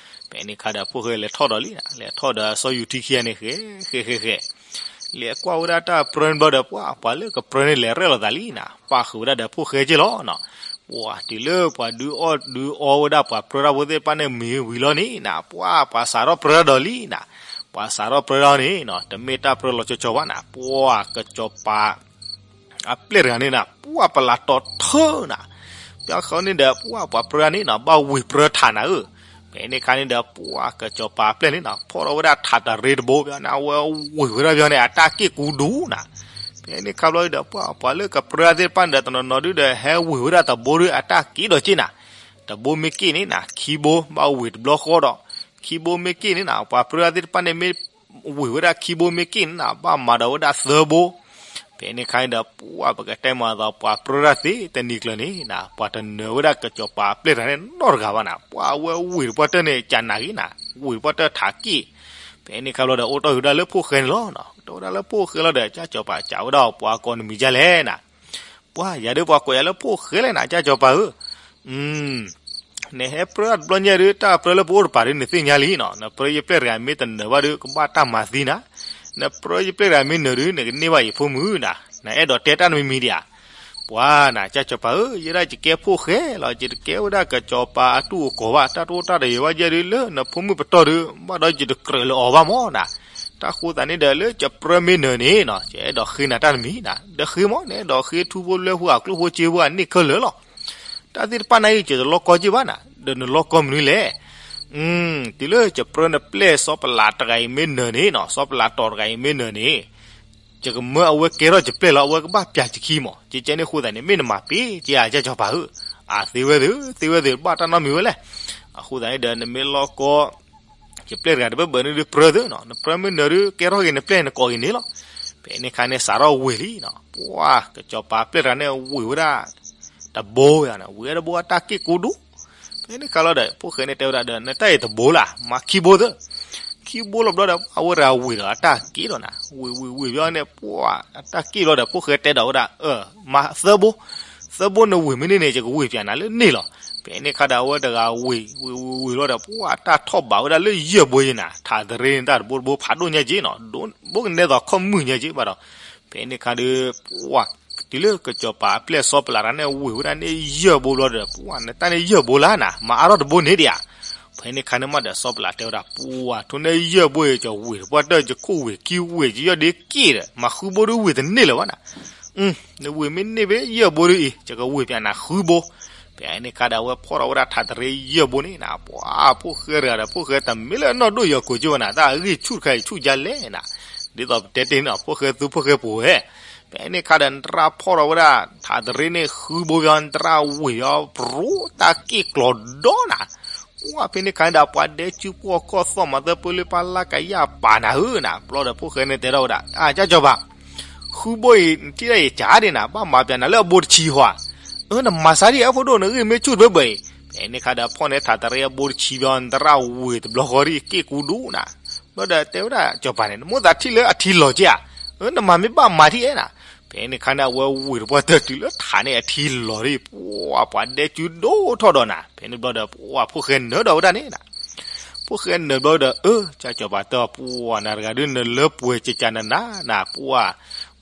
ဖဲန့ၣ်ခါဒီး ဖိၣ်ဃဲလဲၤထီၣ်ဒီးလံနၤ, လဲၤထီၣ်ဒီးစီၤယူၤထံခံဂၤန့ၣ် ဃဲ ဃဲ ဃဲ ဃဲ လဲၤကွၢ်ဝဲဒၣ်တၢ်ပြၢန့ၣ်ဘျီဒီး ပှၤ ပှၤလၢကပြၢန့ၣ် လဲၤရဲၣ်လိာ်သးလံနၤ, ပာ်ဃုာ်ဝဲဒၣ်ဒီးဖိၣ်ဃဲက့လီၤနီၤ, ပှၤတုၤလၢပှၤဒုးအီၣ်ဒုးအီဝဲဒၣ် ပှၤပြၢတၢ်ဖိသ့ၣ်တဖၣ်န့ၣ်မံၤဝံၤလီၤန့ၣ်နၤ, ပှၤ ပှၤစးထီၣ်ပြၢဒီးလံနၤ, ပှၤစးထီၣ်ပြၢဒီးန့ၣ်နီၤ တမ့ၢ်တၢ်ပြၢလီၤကၠီကၠီဘၣ်နၤ, ပှၤကစီၤပၤ အပျဲၢ်တဂၤန့ၣ်နၤ ပှၤပလးတီၤထၢနၤ, ပှၤဃီန့ၣ်ဒီး ပှၤ ပှၤပြၢန့ၣ်နီၤ ဘၣ်ဝ့ၢ်ပြၢထးနၤဧၢ, ဖဲန့ၣ်ခါန့ၣ်ဒီး ပှၤကစီၤပၤအပျဲၢ်န့ၣ်နီၤ ဖီၣ်ထီၣ်ဝဲဒၣ်ထးတရ့တဘိ ပှၤန့ၣ် အဝဲဝ့ၢ်ဝဲဒၣ်ပှၤန့ၣ် အတၢ်က့ၣ်ကူဒူနၤ, ဖဲန့ၣ်ခါဘျီဒီး ပှၤ ပှၤလၢကပြၢသ့ၣ်တဖၣ်န့ၣ်ဒီး တနီၤနီၤဒုဒီး ဟဲဝ့ၢ်ဝဲဒၣ်တဘိဒီး အတၢ်က့ၣ်ဒီးက့ၣ်နၤ, တဘိမ့ၢ်က့ၣ်န့ၣ်နၤ ခံဘိ ဘၣ်ဝ့ၢ်တဘျီဃီဒီး, ခံဘိမ့ၢ်က့ၣ်န့ၣ်နၤ ပှၤပြၢသ့ၣ်တဖၣ်န့ၣ်မ့ၢ် ဝ့ၢ်ဝဲဒၣ်ခံဘိမ့ၢ်က့ၣ်န့ၣ်နၤ ဘၣ်မၤဒီးဝဲဒၣ်သၢဘိ, ဖဲန့ၣ်ခါန့ၣ်ဒီး ပှၤ ပကတဲမၤသး ပှၤပြၢတၢ်သ့တနံၤကျၢၤန့ၣ်နၤ ပှၤတနၢၤဝဲဒၣ်ကစီၤပၤအပျဲၢ်တဂၤန့ၣ်နီတဂၤဘၣ်နၤ, ပှၤအဝဲဝ့ၢ်တပှၢ်တၢၢ်န့ၣ် ကနၤဂ့ၤနၤ, ဝ့ၢ်တပှၢ်တၢၢ်ထးက့ၣ်, ဖဲန့ၣ်ခါဘျီဒီး အိၣ်တီၢ်ဃုာ်ဝဲဒၣ်လၢဖိၣ်ဃဲန့ၣ်လီၤ, အိၣ်တီၢ်ဝဲဒၣ်လၢဖိၣ်ဃဲလီၤဒီး ကၠၢ်ကစီၤပၤစံးဝဲဒၣ်အီၤ ပှၤကိးနမံၤဒ်လဲၣ်နၤ, ပှၤ ယၤဒုးပှၤကိးယၤလၢဖိၣ်ဃဲလဲၣ်နၤ ကၠၢ်ကစီၤပၤဧၢ, နဟဲပြၢတဘျီညါဒုး တၢ်ပြၢလၢပအိၣ်တပၤဒုး နသ့ၣ်ညါလံနီၤ, နပြၢယပျဲၢ်တဂၤမ့ၢ်တနၢၤဘၣ်ဒုး ကဘၣ်တၢ်မၤသံနၤ, နပြၢယပျဲၢ်တဂၤမ့ၢ်နၢၤဒုး နကန့ၢ်ဘၣ်ယဖိမုၣ်နၤ, နအဲၣ်ဒိးတဲတၢ်တမံၤမံၤဒံးဧါ. ပှၤနၤ ကၢ်စီၤပၤဧၢ, ယဲဒၣ်ယကဲဖိၣ်ဃဲလီၤ, ယတကဲဝဲဒၣ်ကစီၤပၤအတူၢ်အကိာ်ဘၣ်, တၢ်တအိၣ်တၢ်တယၢၤဘၣ်ယဲဒုး လၢနဖိမုၣ်ပတီၢ်ဒုး ဘၣ်ဒီးယတကြၢးလၢအီၤဘၣ်မၢ်နၤ. တၢ်ဃိသတးန့ၣ်ဒီး လၢယပြၢမ့ၢ်နၢၤန့ၣ်နီၤ ယအဲၣ်ဒိးဃ့နၤတၢ်တမံၤနၤ, ဒီးဃ့မၢ် နအဲၣ်ဒိးဃ့ထူဖိလွဲဖိအကျိၣ်ဖိစ့ဖိအန့ၢ်ခဲလၢာ်လီၤ. တၢ်သ့ၣ်တဖၣ်န့ၣ်အံၤ ယတလီကီက့ၢ်ဘၣ်နၤ, ဒီးနလီကီမနုၤလဲၣ်. တုၤလၢယပြၢနပျဲၢ်စီၤပလးတဂၤအံၤမ့ၢ်နၢၤန့ၣ်နီၤ, စီၤပလးတီၤတဂၤအံၤမ့ၢ်နၢၤန့ၣ် ယကမၢအဝဲကဲထီၣ်ယပျဲၢ်လီၤ, အဝဲကဘၣ်ပျၢ်ယခံမၢ်, ကဲကဲန့ၣ်အဃိသတးန့ၣ် မ့ၢ်နမၤပ့ၤက့ၤဧါ ကၢ်စီၤပၤဧၢ. အသ့ဝဲသ့ၣ်ဧၢ, သ့ဝဲသ့ၣ် ဘၣ်တၢ်နီတမံၤဝဲလဲၣ်. အဃိသတးန့ၣ်ဒီး နမ့ၢ်လီကီ ယပျဲၢ်တဂၤတဘၢၣ်ဘၢၣ်န့ၣ်ဒုးပြၢသုနီၤ, နပြၢမ့ၢ်နၢၤဒုး ကဲထီၣ်က့ၤနပျဲၢ်နကိးက့ၤန့ၣ်လီၤ. ဖဲန့ၣ်ခါန့ၣ်စးထီၣ်ဝ့ၢ်လံနီၤ, ပှၤကစီၤပၤပျဲၢ်တဂၤန့ၣ်ဝ့ၢ်ဝဲဒၣ် တဘိယၤန့ၣ်, ဝ့ၢ်ဝဲတဘိအတၢ်က့ၣ်ကိဒိၣ်. ဖဲန့ၣ်ခါလီၤဒီး ဖိၣ်ဃဲန့ၣ်တဲဝဲဒၣ်ဒီး နတၢ်အံၤတဘိလၢ်, မၤခံဘိသၢ ခံဘိလီၤဘျီဒီး အဝဲတဂၤဝ့ၢ်ဒီးအတၢ်က့ၣ်ဒီးနၤ, ဝ့ၢ်ဝ့ၢ်ဝ့ၢ်ဘျီန့ၣ် ပှၤအတၢ်က့ၣ်ဘျီဒီး ဖိၣ်ဃဲတဲဒီးဝဲဒၣ် မၤသၢဘိ, သၢဘိနဝ့ၢ်မ့ၢ်န့ၢ်န့ၣ် ယကဝ့ၢ်ပၠးနၤလၢန့ၣ်လီၤ. ဖဲန့ၣ်ခါဒီး အဝဲတဂၤဝ့ၢ်ဝ့ၢ်ဝ့ၢ်ဝ့ၢ်ဘျီဒီး ပှၤအတၢ်ထီၣ်ဘးဝဲဒၣ်လၢယဲၢ်ဘိယဲၢ်နၤ, ထးသရ့န့ၣ်တၢ်တဘိတဘိဖးဒိၣ်ညါက့နီၤ, ဘိကနဲသိးခီၣ်မုၢ်ညါက့ဘၣ်ဒီး ဖဲန့ၣ်ခါဒီး ပှၤ တုၤလၢကစီၤပၤအပျဲၢ်စီၤပလးတဂၤန့ၣ် ဝ့ၢ်ဝဲဒၣ်န့ၢ်ယဲၢ်ဘိဘျီဒီး ပှၤ နတၢ်န့ၢ်ယဲၢ်ဘိလၢ်နၤ, မၤအါထီၣ်တဘိန့ၣ်ဒံးဧါ. ဖဲန့ၣ်ခါန့ၣ်မးဒီး စီၤပလးတဲဝဲဒၣ် ပှၤ ထိၣ်န့ၢ်ယဲၢ်ဘိအံၤ ကဝ့ၢ်တပှၢ်တၢၢ် ယခိၣ်ဝ့ၢ်ခံဝ့ၢ် ယယီၢ်ဒ့က့ၣ်ဒီး မၤဃုဘိဒုးဝ့ၢ်တန့ၢ်လၢၤဘၣ်နၤ. နဝ့ၢ်မ့ၢ်န့ၢ်ဖဲယဲၢ်ဘိဒုးအံၤ ယကဝ့ၢ်ပၠးနၤဃုဘိ. ဖဲန့ၣ်ခါဒီး အဝဲဖီၣ်ထီၣ်ဝဲဒၣ်ထးသရ့ယဲၢ်ဘိန့ၣ်နၤ, ပှၤ ဖိၣ်ဃဲတဂၤဒီး ဖိၣ်ဃဲတမ့ၢ်လၢအနီၢ်ဒိၣ်ယီၤကိာ်က့ဘၣ်နၤ, တၢ်အဂံၢ်ဆူၣ်တခါအံၤဆူၣ်ဒ်လဲၣ်နၤ, ဒ်သိးပတဲတ့ၢ်န့ၣ် ဖိၣ်ဃဲသူဖိၣ်ဃဲပှဲၤဝဲ ဖဲန့ၣ်ခါဒီး နတရၣ်ဖီၣ်ထီၣ်ဝဲဒၣ် ထးသရ့န့ၣ်ဃုဘိယီၤ နတရၣ်ဝ့ၢ်ယီၤ ပြိတၢ်က့ၣ်ကျီၤဒီနၤ. ပှၤ ဖဲန့ၣ်ခါန့ၣ်ဒီး ပှၤဒဲကၠူပှီၢ်ကီၢ်သီၣ်မၤသၢပၢလၢပှၤလၢ်ကယၢ်ပာ်နၤဧၢနၤ, ဘျီဒီးဖိၣ်ဃဲန့ၣ်တဲထီၣ်ဝဲဒၣ် အၢ ကၢ်စီၤပၤ ဃုဘိအံၤ နထံၣ်ဒၣ်ယကးဒံးနၤ, ဘၣ်မၤပၠးနၤလၢအဘိတဆံဟီဧါ. အၢ နမၤဆါဒံး အဖိဒိၣ် နဂံၢ်မ့ၢ်ဆူၣ်တဘၢဘၢအံၤ. ဖဲန့ၣ်ခါဒီး ဖီၣ်န့ၢ်ထးသရ့အဘိတဆံဘျီ နတရၣ်ဝ့ၢ်တဘျီဃီဒံး က့ၣ်ကူဒိနၤ. ဘျီဒီးတဲဝဲဒၣ် စီၤပၤန့ၣ် နမိၣ်သးထံၣ်လၢအထံလီၤက့ဧါ. အၢ နမၤမ့ၢ်ဘၣ်မၤထံၣ်အဲနၤ. ဖဲန့ၣ်ခါန့ၣ် အဝဲဝ့ၢ်တပှၢ်တၢၢ်တုၤလၢထးန့ၣ်အထံလီၤဒံး ပှၤ ပှၤဒဲကၠူဒိၣ်ထီၣ်ဒီးနၤ. ဖဲန့ၣ်ဘျီဒီး ပှၤ ဖိၣ်ဃဲနၢၤဒီးဝဲဒၣ်န့ၣ်နၤ. ဖိၣ်ဃဲနၢၤဘျီဒီး အၢ ကၢ်စီၤပၤတဲအီၤ ပှၤ နၤတဂၤဒုး နလၢပှဲၤကကးနနၤနၤ ပှၤ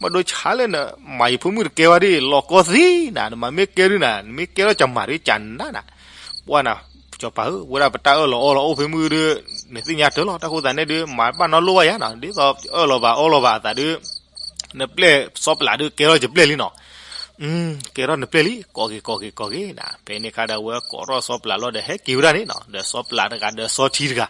ဘၣ်ဒိဆါလၢနမၤယဖိမုၣ်တကဲဘၣ်ဒ် လီၤကီသံနၤ, နမၤမ့ၢ်ကဲဒုးနၤ, နမ့ၢ်ကဲထီၣ်ကမၤဒုးကနၤနၤ. ပှၤနၤ စီၤပၤဧၢ, ဝဲဒၣ်ပတၢ်အၢၣ်လီၤအီလီၤအိၣ်ဖဲမုၢ်ဒုး နသ့ၣ်ညါတၢ်လီၤ. တၢ်ဃိသတးန့ၣ်ဒုး မၤဘၣ်နီတလိၣ်ဘၣ်ယၤနၤ, ဒ်သိးအၢၣ်လီၤဘၣ်အီလီၤဘၣ်အသးဒုး နပျဲၢ်စီၤပလးဒုးကဲထီၣ်ယပျဲၢ်လံနီၤ. ကဲထီၣ်နပျဲၢ်လံ, ကိးက့ၤ ကိးက့ၤ ကိးက့ၤနၤ. ဖဲန့ၣ်ခါဒီး အဝဲကိးထီၣ်စီၤပလးလီၤဒီး ဟဲက့ၤဝဲဒၣ်န့ၣ်နီၤ, ဒီးစီၤပလးတဂၤဒီးစီၤထံတဂၤ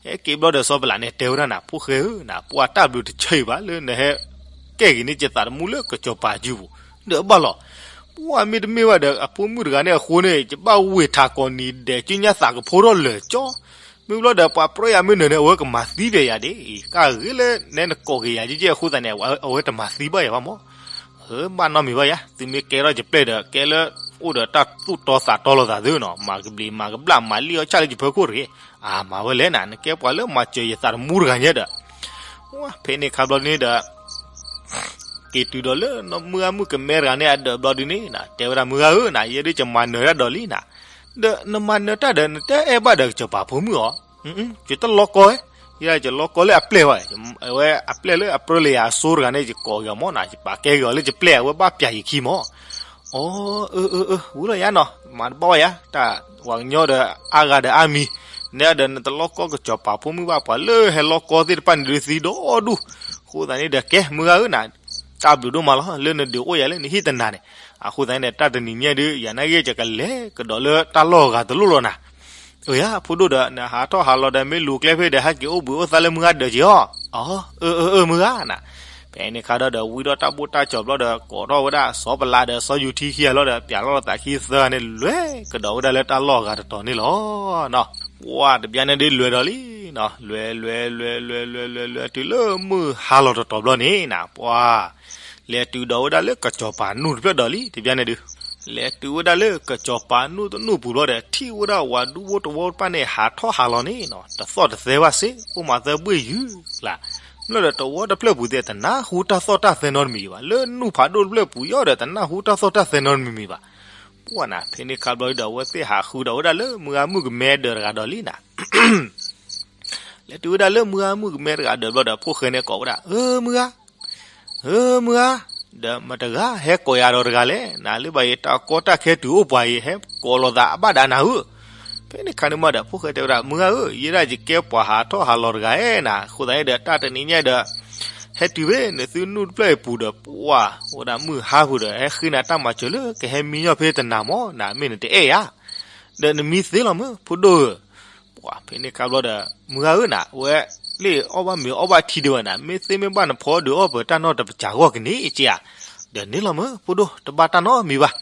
ဟဲက့ၤဘျီဒီးစီၤပလးန့ၣ် တဲဝဲဒၣ်နၤ, ဖိၣ်ဃဲဧၢနၤ, ပှၤတၢ်ဘျုးတဆၢအံၤဘၣ် လၢနဟဲကဲက့ၤန့ၢ်ယသးသမူလၢကစီၤပၤစုပူၤ, ဒီးဘၣ်လီၤ. ပှၤမ့တမ့ၢ်ဘၣ်ဒီး အဖိမုၣ်တဂၤန့ၣ်အဃိန့ၣ် ယဘၣ်ဝ့ၢ်ထးကိးနံၤဒဲး ကၠူညါသးကဖိထီၣ်လၢာ်ကၠီ မ့ၢ်ဘျီဒီး ပှၤပြၢယၤမ့ၢ်နၢၤန့ၣ် အဝဲကမၤသံဒီးယၤဒ်အံၤ, ကဂ့ၤလၢနဲနကိးက့ၤယၤကဲကဲအဃိသတးန့ၣ် အဝဲတမၤသံဘၣ်ယၤဘၣ်မး. ဘၣ်နီတမံၤဘၣ်ယၤ, သုမ့ၢ်ကဲထီၣ်ယပျဲၢ်ဒီး ကဲလၢအိၣ်ဒီးတၢ်သူၣ်တီသးတီလိာ်သးသုနီၤ, မၤကဘျံးမၤကဘျၣ် မၤလံၣ်အီၣ်ဆၣ်လၢယဖီခိၣ်တဂ့ၤ, အမၤဝဲလဲၣ်နၤ, နကဲပှၤလၢမၤစၢၤယသးသမူတဂၤညါဒီး ဖဲန့ၣ်ခါဘျီန့ၣ်ဒီး က့ၤတုၤဒီးလၢမုၢ်ဂၤမုၣ်ကမဲတဂၤန့ၣ်အဒၢးဘျီဒုန့ၣ် တဲဝဲဒၣ် မုၢ်ဂၤဧၢနၤ, ယဲဒုးယမၤနၢၤတၢ်ဒီးလံနၤ, ဒီးနမၤနၢၤတၢ်ဒီး နတအဲၣ်ဘၣ်ဒီးကစီၤပၤဖိမုၣ်အီၤ, ယတလီကီဝဲ, ယဲဒၣ်ယလီကီလၢအပျဲၢ်ဘၣ်, အဝဲအပျဲၢ်လၢအပြၢလၢယၤအစိတဂၤန့ၣ် ယကိးက့ၤအီၤမးနၤ, ယပာ်ကဲက့ၤအီၤလၢယပျဲၢ် အဝဲဘၣ်ပျၢ်ယခံမး. အိ အၢ အၢ အၢ ဝံၤလီၤယါနီၤ, မၤတဘၣ်ဝဲယါ, တၢ်ဝၤကညီဒီးအါဂၤဒီးအါမံၤ, နဲဒီးနတလီကီကစီၤပၤဖိမုၣ်ဘၣ်, ပှၤလၢဟဲလီကီသ့ၣ်တဖၣ်န့ၣ်ဒုးသံဒီဒူၣ်, အဃိသတးန့ၣ်ဒီး ကဲ မုၢ်ဂၤဧၢနၤ, တၢ်ဘျုးဒိၣ်မးလီၤ လၢနဒုးအိၣ်ယၤလၢနဟံၣ်တနၤန့ၣ်, အဃိသတးန့ၣ်ဒီး တၢ်တနံၤညါဒုး ယၤနာ်က့ ယကလဲၤကဒီးလၢတၢ်လီၢ်အဂၤတလိၣ်လီၤနၤ. အၢယါ ဖိဒိၣ်ဒီး နဟးထီၣ်ဟးလီၤဒီးမ့ၢ်လူၤကျဲဖဲဒီး ဟဲက့ၤအိၣ်ဘှံးအိၣ်သါလၢမုၢ်ဂၤဒၢးက့ၤအီၤ, အၢ အၢ အၢ မုၢ်ဂၤနၤ. ဖဲန့ၣ်ခါဒီး ဝံထီၣ်တၢ်ဘိၣ်တၢ်ကၠီၤဘျီဒီး ကိးထီၣ်ဝဲဒၣ်စီၤပလးဒီးစီၤယူၤထံခံဂၤလီၤဒီး ပၠးလီၤသးခံသၢဂၤန့ၣ် လဲၤကဒီးဝဲဒၣ်လၢတၢ်လီၢ်အဂၤတတီၤန့ၣ်လီၤ. ပှၤတဘျီန့ၣ်ဒုးလဲၤဒီးလံ, လဲၤ လဲၤ လဲၤ လဲၤ လဲၤ လဲၤ လဲၤ တုၤလၢမုၢ်ဟါလီၤတတီၤဘျီန့ၣ်နၤ, ပှၤ လဲၤတုၤဒီးဝဲဒၣ်လၢကစီၤပၤနူၢ်တဖျၢၣ်ဒီးလံ တဘျီန့ၣ်ဒုး, လဲၤတုၤဝဲဒၣ်လၢကစီၤပၤနူၢ်တနူၢ်ပူၤဘျီဒီး ထံၣ်ဝဲဒၣ်ဝၤဒူဖိတဝီတဖၣ်န့ၣ် ဟးထီၣ်ဟးလီၤန့ၣ်နၤ, တသီၣ်တသဲဘၣ်စ့ၢ်, အိၣ်မၤသၢဘှ့ၣ်ယုၢ်လၢ်, မ့ၢ်လၢဒီးတဝီတဖျၢၣ်ပူၤသ့ၣ် တနၢ်ဟူတၢ်သီၣ်တၢ်သဲနီတမံၤဘၣ်, လၢနူၢ်ဖးဒိၣ်တဖျၢၣ်ပူၤယီၤဒီး တနၢ်ဟူတၢ်သီၣ်တၢ်သဲနီတမံၤမံၤဘၣ်. ပှၢ်နၤ ဖဲန့ၣ်ခါဘျီဒီး အဝဲသ့ၣ်ဟးဃုဒီးဝဲဒၣ်လၢမုၢ်ဂၤမုၣ်ကမဲဒၢးတဂၤဒီးလံနၤ. လဲၤတုၤဝဲဒၣ်လၢမုၢ်ဂၤမုၣ်ကမဲတဂၤဒၢးဘျီဒီး ဖိၣ်ဃဲန့ၣ်ကိးဝဲဒၣ်, အၢ မုၢ်ဂၤ, အၢ မုၢ်ဂၤ, ဒီးမတၤတဂၤဟဲကိးယၤဒီးတဂၤလဲၣ်, နၤလၢဘၣ်ယတၢ်ကီတၢ်ခဲတုၤအိၣ်ပှၤအံၤ ဟဲကိးလီၤသးအဘၣ်ဒၣ်နၤဧၢ. ဖဲန့ၣ်ခါန့ၣ်မးဒီး ဖိၣ်ဃဲတဲဝဲဒၣ်, မုၢ်ဂၤဧၢ, ယဲဒၣ်ယကဲပှၤဟးထီၣ်ဟးလီၤတဂၤဧါနၤ, အဃိသတးန့ၣ်ဒီး တၢ်တနံၤညါဒီး ဟဲတုၤဖဲနသုနူၢ်တဖျၢၣ်အံၤပူၤဒီး ပှၢ် ဝဲဒၣ်မုၢ်ဟါပူၤဒီး ဟဲဃ့နၤတၢ်မၤစၢၤလၢကဟဲမံညီၣ်ဖဲတနၤမး, နၤမ့ၢ်နတအဲၣ်ဧါ, ဒီးနမံသ့လီၤမၢ် ဖိဒိၣ်ဧၢ. ပှၢ် ဖဲန့ၣ်ခါဘျီဒီး မုၢ်ဂၤဧၢနၤ, ဝဲလၢအီၣ်ဘၣ်မ့ၤအီဘၣ်ထံဒံးဘၣ်နၤ, မ့ၢ်သ့မ့ၢ်ဘၣ်နဖီဒုးအီၣ်ပတၢ်နီၣ်တပစၢၤဂီၢ်ကန့ၣ်က့ဧါ, ဒီးန့ၣ်လီၤမၢ် ဖိဒိၣ် တဘၣ်တၢ်နီတမံၤဘၣ်.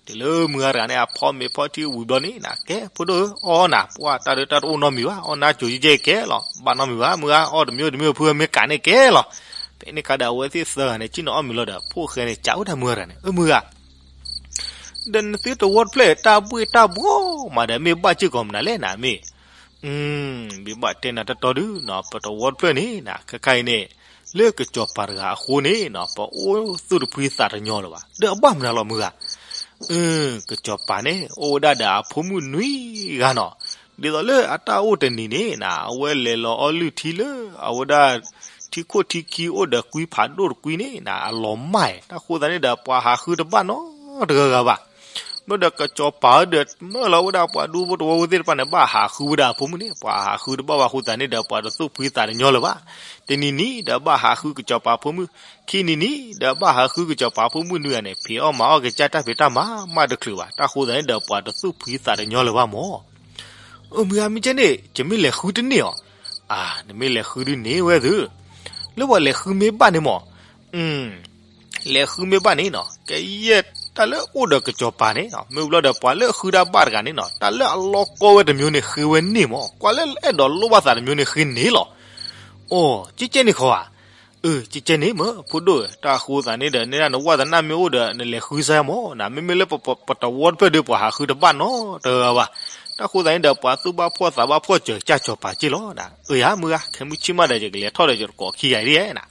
တုၤလၢမုၢ်ဂၤတဂၤန့ၣ် အဖီမ့ၤဖီထံဝံၤဘျီန့ၣ်နၤ, ကဲ ဖိဒိၣ်ဧၢ အီၣ်နၤ, ပှၢ်တၢ်ဒုးတၢ်တအိၣ်နီတမံၤဘၣ်, အီၣ်နၤကိၤကဲကဲလီၤ, ဘၣ်နီတမံၤဘၣ်, မုၢ်ဂၤ အီၣ်တမံၤအိၣ်တမံၤအိၣ်ဖုမ့ၢ်ကးန့ၣ်ကဲလီၤ. ဖဲန့ၣ်ခါဒီး အဝဲသ့ၣ်သၢဂၤန့ၣ် စံၣ်နီၤအီၣ်မ့ၤလီၤဒီး ဖိၣ်ဃဲန့ၣ် စံးဝဲဒၣ်မုၢ်ဂၤတဂၤန့ၣ်, အၢ မုၢ်ဂၤ ဒီးနသုတဝီတဖျၢၣ် တၢ်ဘှ့ၣ်တၢ်ဘှီမးဒီး မ့ၢ်ဘၣ်စ့ၢ်ကီးမနုၤလဲၣ်နၤမ့ၢ်, မ့ၢ်ဘၣ်တဲနၤတတီၤဒုးနၤ, ပတဝီတဖျၢၣ်န့ၣ်နၤ, ခဲခါအံၤန့ၣ် လၢကစီၤပၤတဂၤအဃိန့ၣ်နၤ, ပအိၣ်သူၣ်တဖှံသးတညီလၢၤဘၣ်, ဒီးအဘၣ်မနုၤလီၤမုၢ်ဂၤ. အၢ ကစီၤပၤန့ၣ် အိၣ်ဝဲဒၣ်ဒီးအဖိမုၣ်နွံဂၤနီၤ, ဒ်သိးလၢအတၢ်အိၣ်တနံၤန့ၣ်နၤ, အဝဲလဲၤလီၤအီလုၢ်ထံလၢ အဝဲဒၣ် ထံခိၣ်ထံခံအိၣ်ဒီးကွံဖးဒိၣ်တကွံန့ၣ်နၤ, အလီၤမၢ်, တၢ်ဃိသတးန့ၣ်ဒီး ပှၤဟးဃုတဘၣ်နီတဂၤဂၤဘၣ်. ဘျီဒီးကစီၤပၤဒီး မၢလီၤဝဲဒၣ်ပှၤဒူဖိတဝီဖိသ့ၣ်တဖၣ်န့ၣ် ဘၣ်ဟးဃုဝဲဒၣ်အဖိမုၣ်န့ၣ်, ပှၤဟးဃုတဘၣ်ဘၣ်အဃိသတးန့ၣ်ဒီး ပှၤတသူၣ်ဖှံသးတညီလၢၤဘၣ်. တနံၤနံၤဒီး ဘၣ်ဟးဃုကစီၤပၤဖိမုၣ်, ခံနံၤနံၤဒီး ဘၣ်ဟးဃုကစီၤပၤဖိမုၣ်နွံဂၤန့ၣ် ဖံးအီၣ်မၤအီၣ်ကစၢ်တၢ်ဖံးတၢ်မၤ မးတချုးဘၣ်, တၢ်ဃိသတးန့ၣ်ဒီး ပှၤတသူၣ်ဖှံသးတညီလၢၤဘၣ်မၢ်. အၢ မုၢ်ဂၤ မ့ၢ်ကဲန့ၣ် ယမ့ၢ်လဲၤဃုတန့ၢ်အီၤ, အၢ နမ့ၢ်လဲၤဃုဒုးန့ၢ်ဝဲသု, လၢပှၤလဲၤဃုမ့ၢ်ဘၣ်န့ၣ်မၢ်, လဲၤဃုမ့ၢ်ဘၣ်န့ၣ်နၤ, ကယဲၢ်တၢ်လၢအိၣ်ဒီးကစီၤပၤန့ၣ်, မ့ၢ်ဘျီဒီး ပှၤလၢအဃုဒၣ်ဘၣ်တဂၤန့ၣ်နၤ, တၢ်လၢအလီကီဝဲတမံၤန့ၣ် ဃ့ဝဲန့ၢ်မၢ်, ကွၢ်လၢအဲၣ်ဒိးလိၣ်ဘၣ်သးတမံၤန့ၣ် ဃ့န့ၢ်လီၤ. အိၣ် ကဲကဲန့ၣ်ခီဧါ, အၢ ကဲကဲန့ၣ်မၢ် ဖိဒိၣ်ဧၢ, တၢ်ဃိသတးန့ၣ်ဒီး နဒၣ်နဝၢ်သနာ်မ့ၢ်အိၣ်ဒီး နလဲၤဃုစါမၢ်နၤ, မ့မ့ၢ်လၢပတဝီတဖျၢၣ်ဒီး ပှၤဟးဃုတဘၣ်နီတဂၤဂၤဘၣ်. တၢ်ဃိသတးန့ၣ်ဒီး ပှၤသူၣ်ဘၣ်ဖှီၣ်သးဘၣ်ဖှီၣ်စၢၤကစၢ်စီၤပၤက့ၢ်လီၤနၤ, အၢ ယၤ မုၢ်ဂၤ ခဲမုၢ်ဆ့ၣ်မးဒီး ယကလဲၤထီၣ်ဒီး ယတကိးခံဂၤဒ်ဧါနၤ.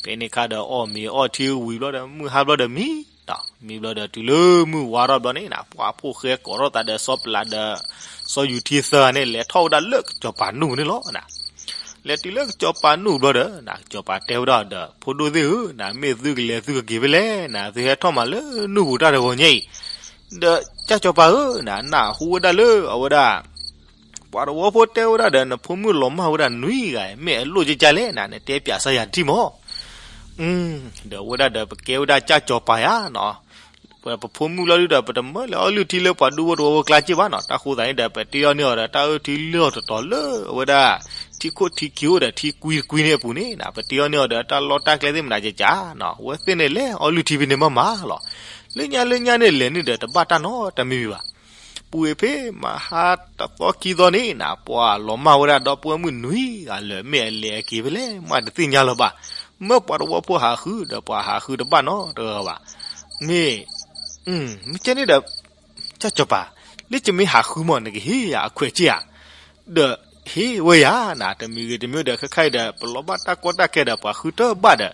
ဖဲန့ၣ်ခါဒီး အီၣ်မ့ၤအီထံဝံၤဘျီဒီး မုၢ်ဟါဘျီဒီးမံ, မံဘျီဒီးတုၤလၢမုၢ်ဝါထီၣ်ဘျီန့ၣ်နၤ, ပှၤဖိၣ်ဃဲကိးထီၣ်သးဒီး စီၤပျၢ်ဒီး စီၤယူၤထံသၢဂၤန့ၣ် လဲၤထီၣ်ဝဲဒၣ်လၢကစီၤပၤနူၢ်န့ၣ်လီၤနၤ. လဲၤတုၤလၢကစီၤပၤနူၢ်ဘျီဒီး ကစီၤပၤတဲဝဲဒၣ်ဒီး ဖိဒိၣ်သ့ၣ်ဧၢ, နၤမ့ၢ်သုကလဲၤသုကက့ၤဖဲလဲၣ်နၤ, သုဟဲထီၣ်မးလၢနူၢ်ပူၤတၢ်တဂီၤညါအံၤ, ဒီးကစၢ်စီၤပၤဧၢ, နၤနၢ်ဟူဝဲဒၣ်လၢအဝဲဒၣ် ပှၤတဝီဖိတဲဝဲဒၣ်ဒီး နဖိမုၣ်လီၤမၢ်ဝဲဒၣ်နွံဂၤ, မ့ၢ်အလိၣ်ကကလဲၣ်နၤ, နတဲပၠးစၢ်ယၤတထံၣ်မၢ်. ဒီးဝဲဒၣ်ဒီး ပကဲဝဲဒၣ်ကစၢ်စီၤပၤယၤနၤ, ပဖိမုၣ်လီၤဒုဒီး ပတမၢလဲၤအီလုၢ်ထံလၢပှၤဒူဖိတဝီဖိကျါက့ၢ်ဘၣ်နၤ, တၢ်ဃိသတးန့ၣ်ဒီး ပတ့အီၣ်န့ၢ်အီၤဒီး တၢ်အၢၣ်ထံလၢအီၤတတီၤလၢအဝဲဒၣ် ထံခိၣ်ထံခံအိၣ်ဒီးထံကွံတကွံန့ၣ်အပူၤန့ၣ်နၤ, ပတ့အီၣ်န့ၢ်အီၤဒီးတၢ်လီၢ်တၢ်ကျဲသ့ၣ်မနၤကကးနၤ, အဝဲသ့ၣ်န့ၣ်လဲၤအီလုၢ်ထံဖဲန့ၣ်မးမးလီၤ. လၢညါလၢညါန့ၣ်လဲၤန့ၣ်ဒီး တဘၣ်တၢ်နီတမံၤမံၤဘၣ်. ပူၤအ့ၤဖဲမဟါတသီခံသီန့ၣ်နၤ, ပှၤလီၤမၢ်ဝဲဒၣ်ဒီပုၢ်ဝဲၢ်မုၣ်နွံဂၤလၢာ်, မ့ၢ်အလဲၤအက့ၤဖဲလဲၣ် မးတသ့ၣ်ညါလၢၤဘၣ်. မၢပှၤတဝီဖိဟးဃုဒီး ပှၤဟးဃုတဘၣ်နီတဂၤဘၣ်. မ့ၢ် မ့ၢ်ကဲန့ၣ်ဒီး ကစၢ်စီၤပၤ, လၢယမ့ၢ်ဟးဃုမၢ် နကဟ့ၣ်ယၤအခွဲးက့ၢ်ဧါ. ဒီးဟ့ၣ်ဝဲယၤနၤ, တမံၤဂ့ၤတမံၤဒီး ခဲခါအံၤဒီး ပလီၤဘၣ်တၢ်ကီတၢ်ခဲဒီး ပှၤဃုတဘၣ်ဒီး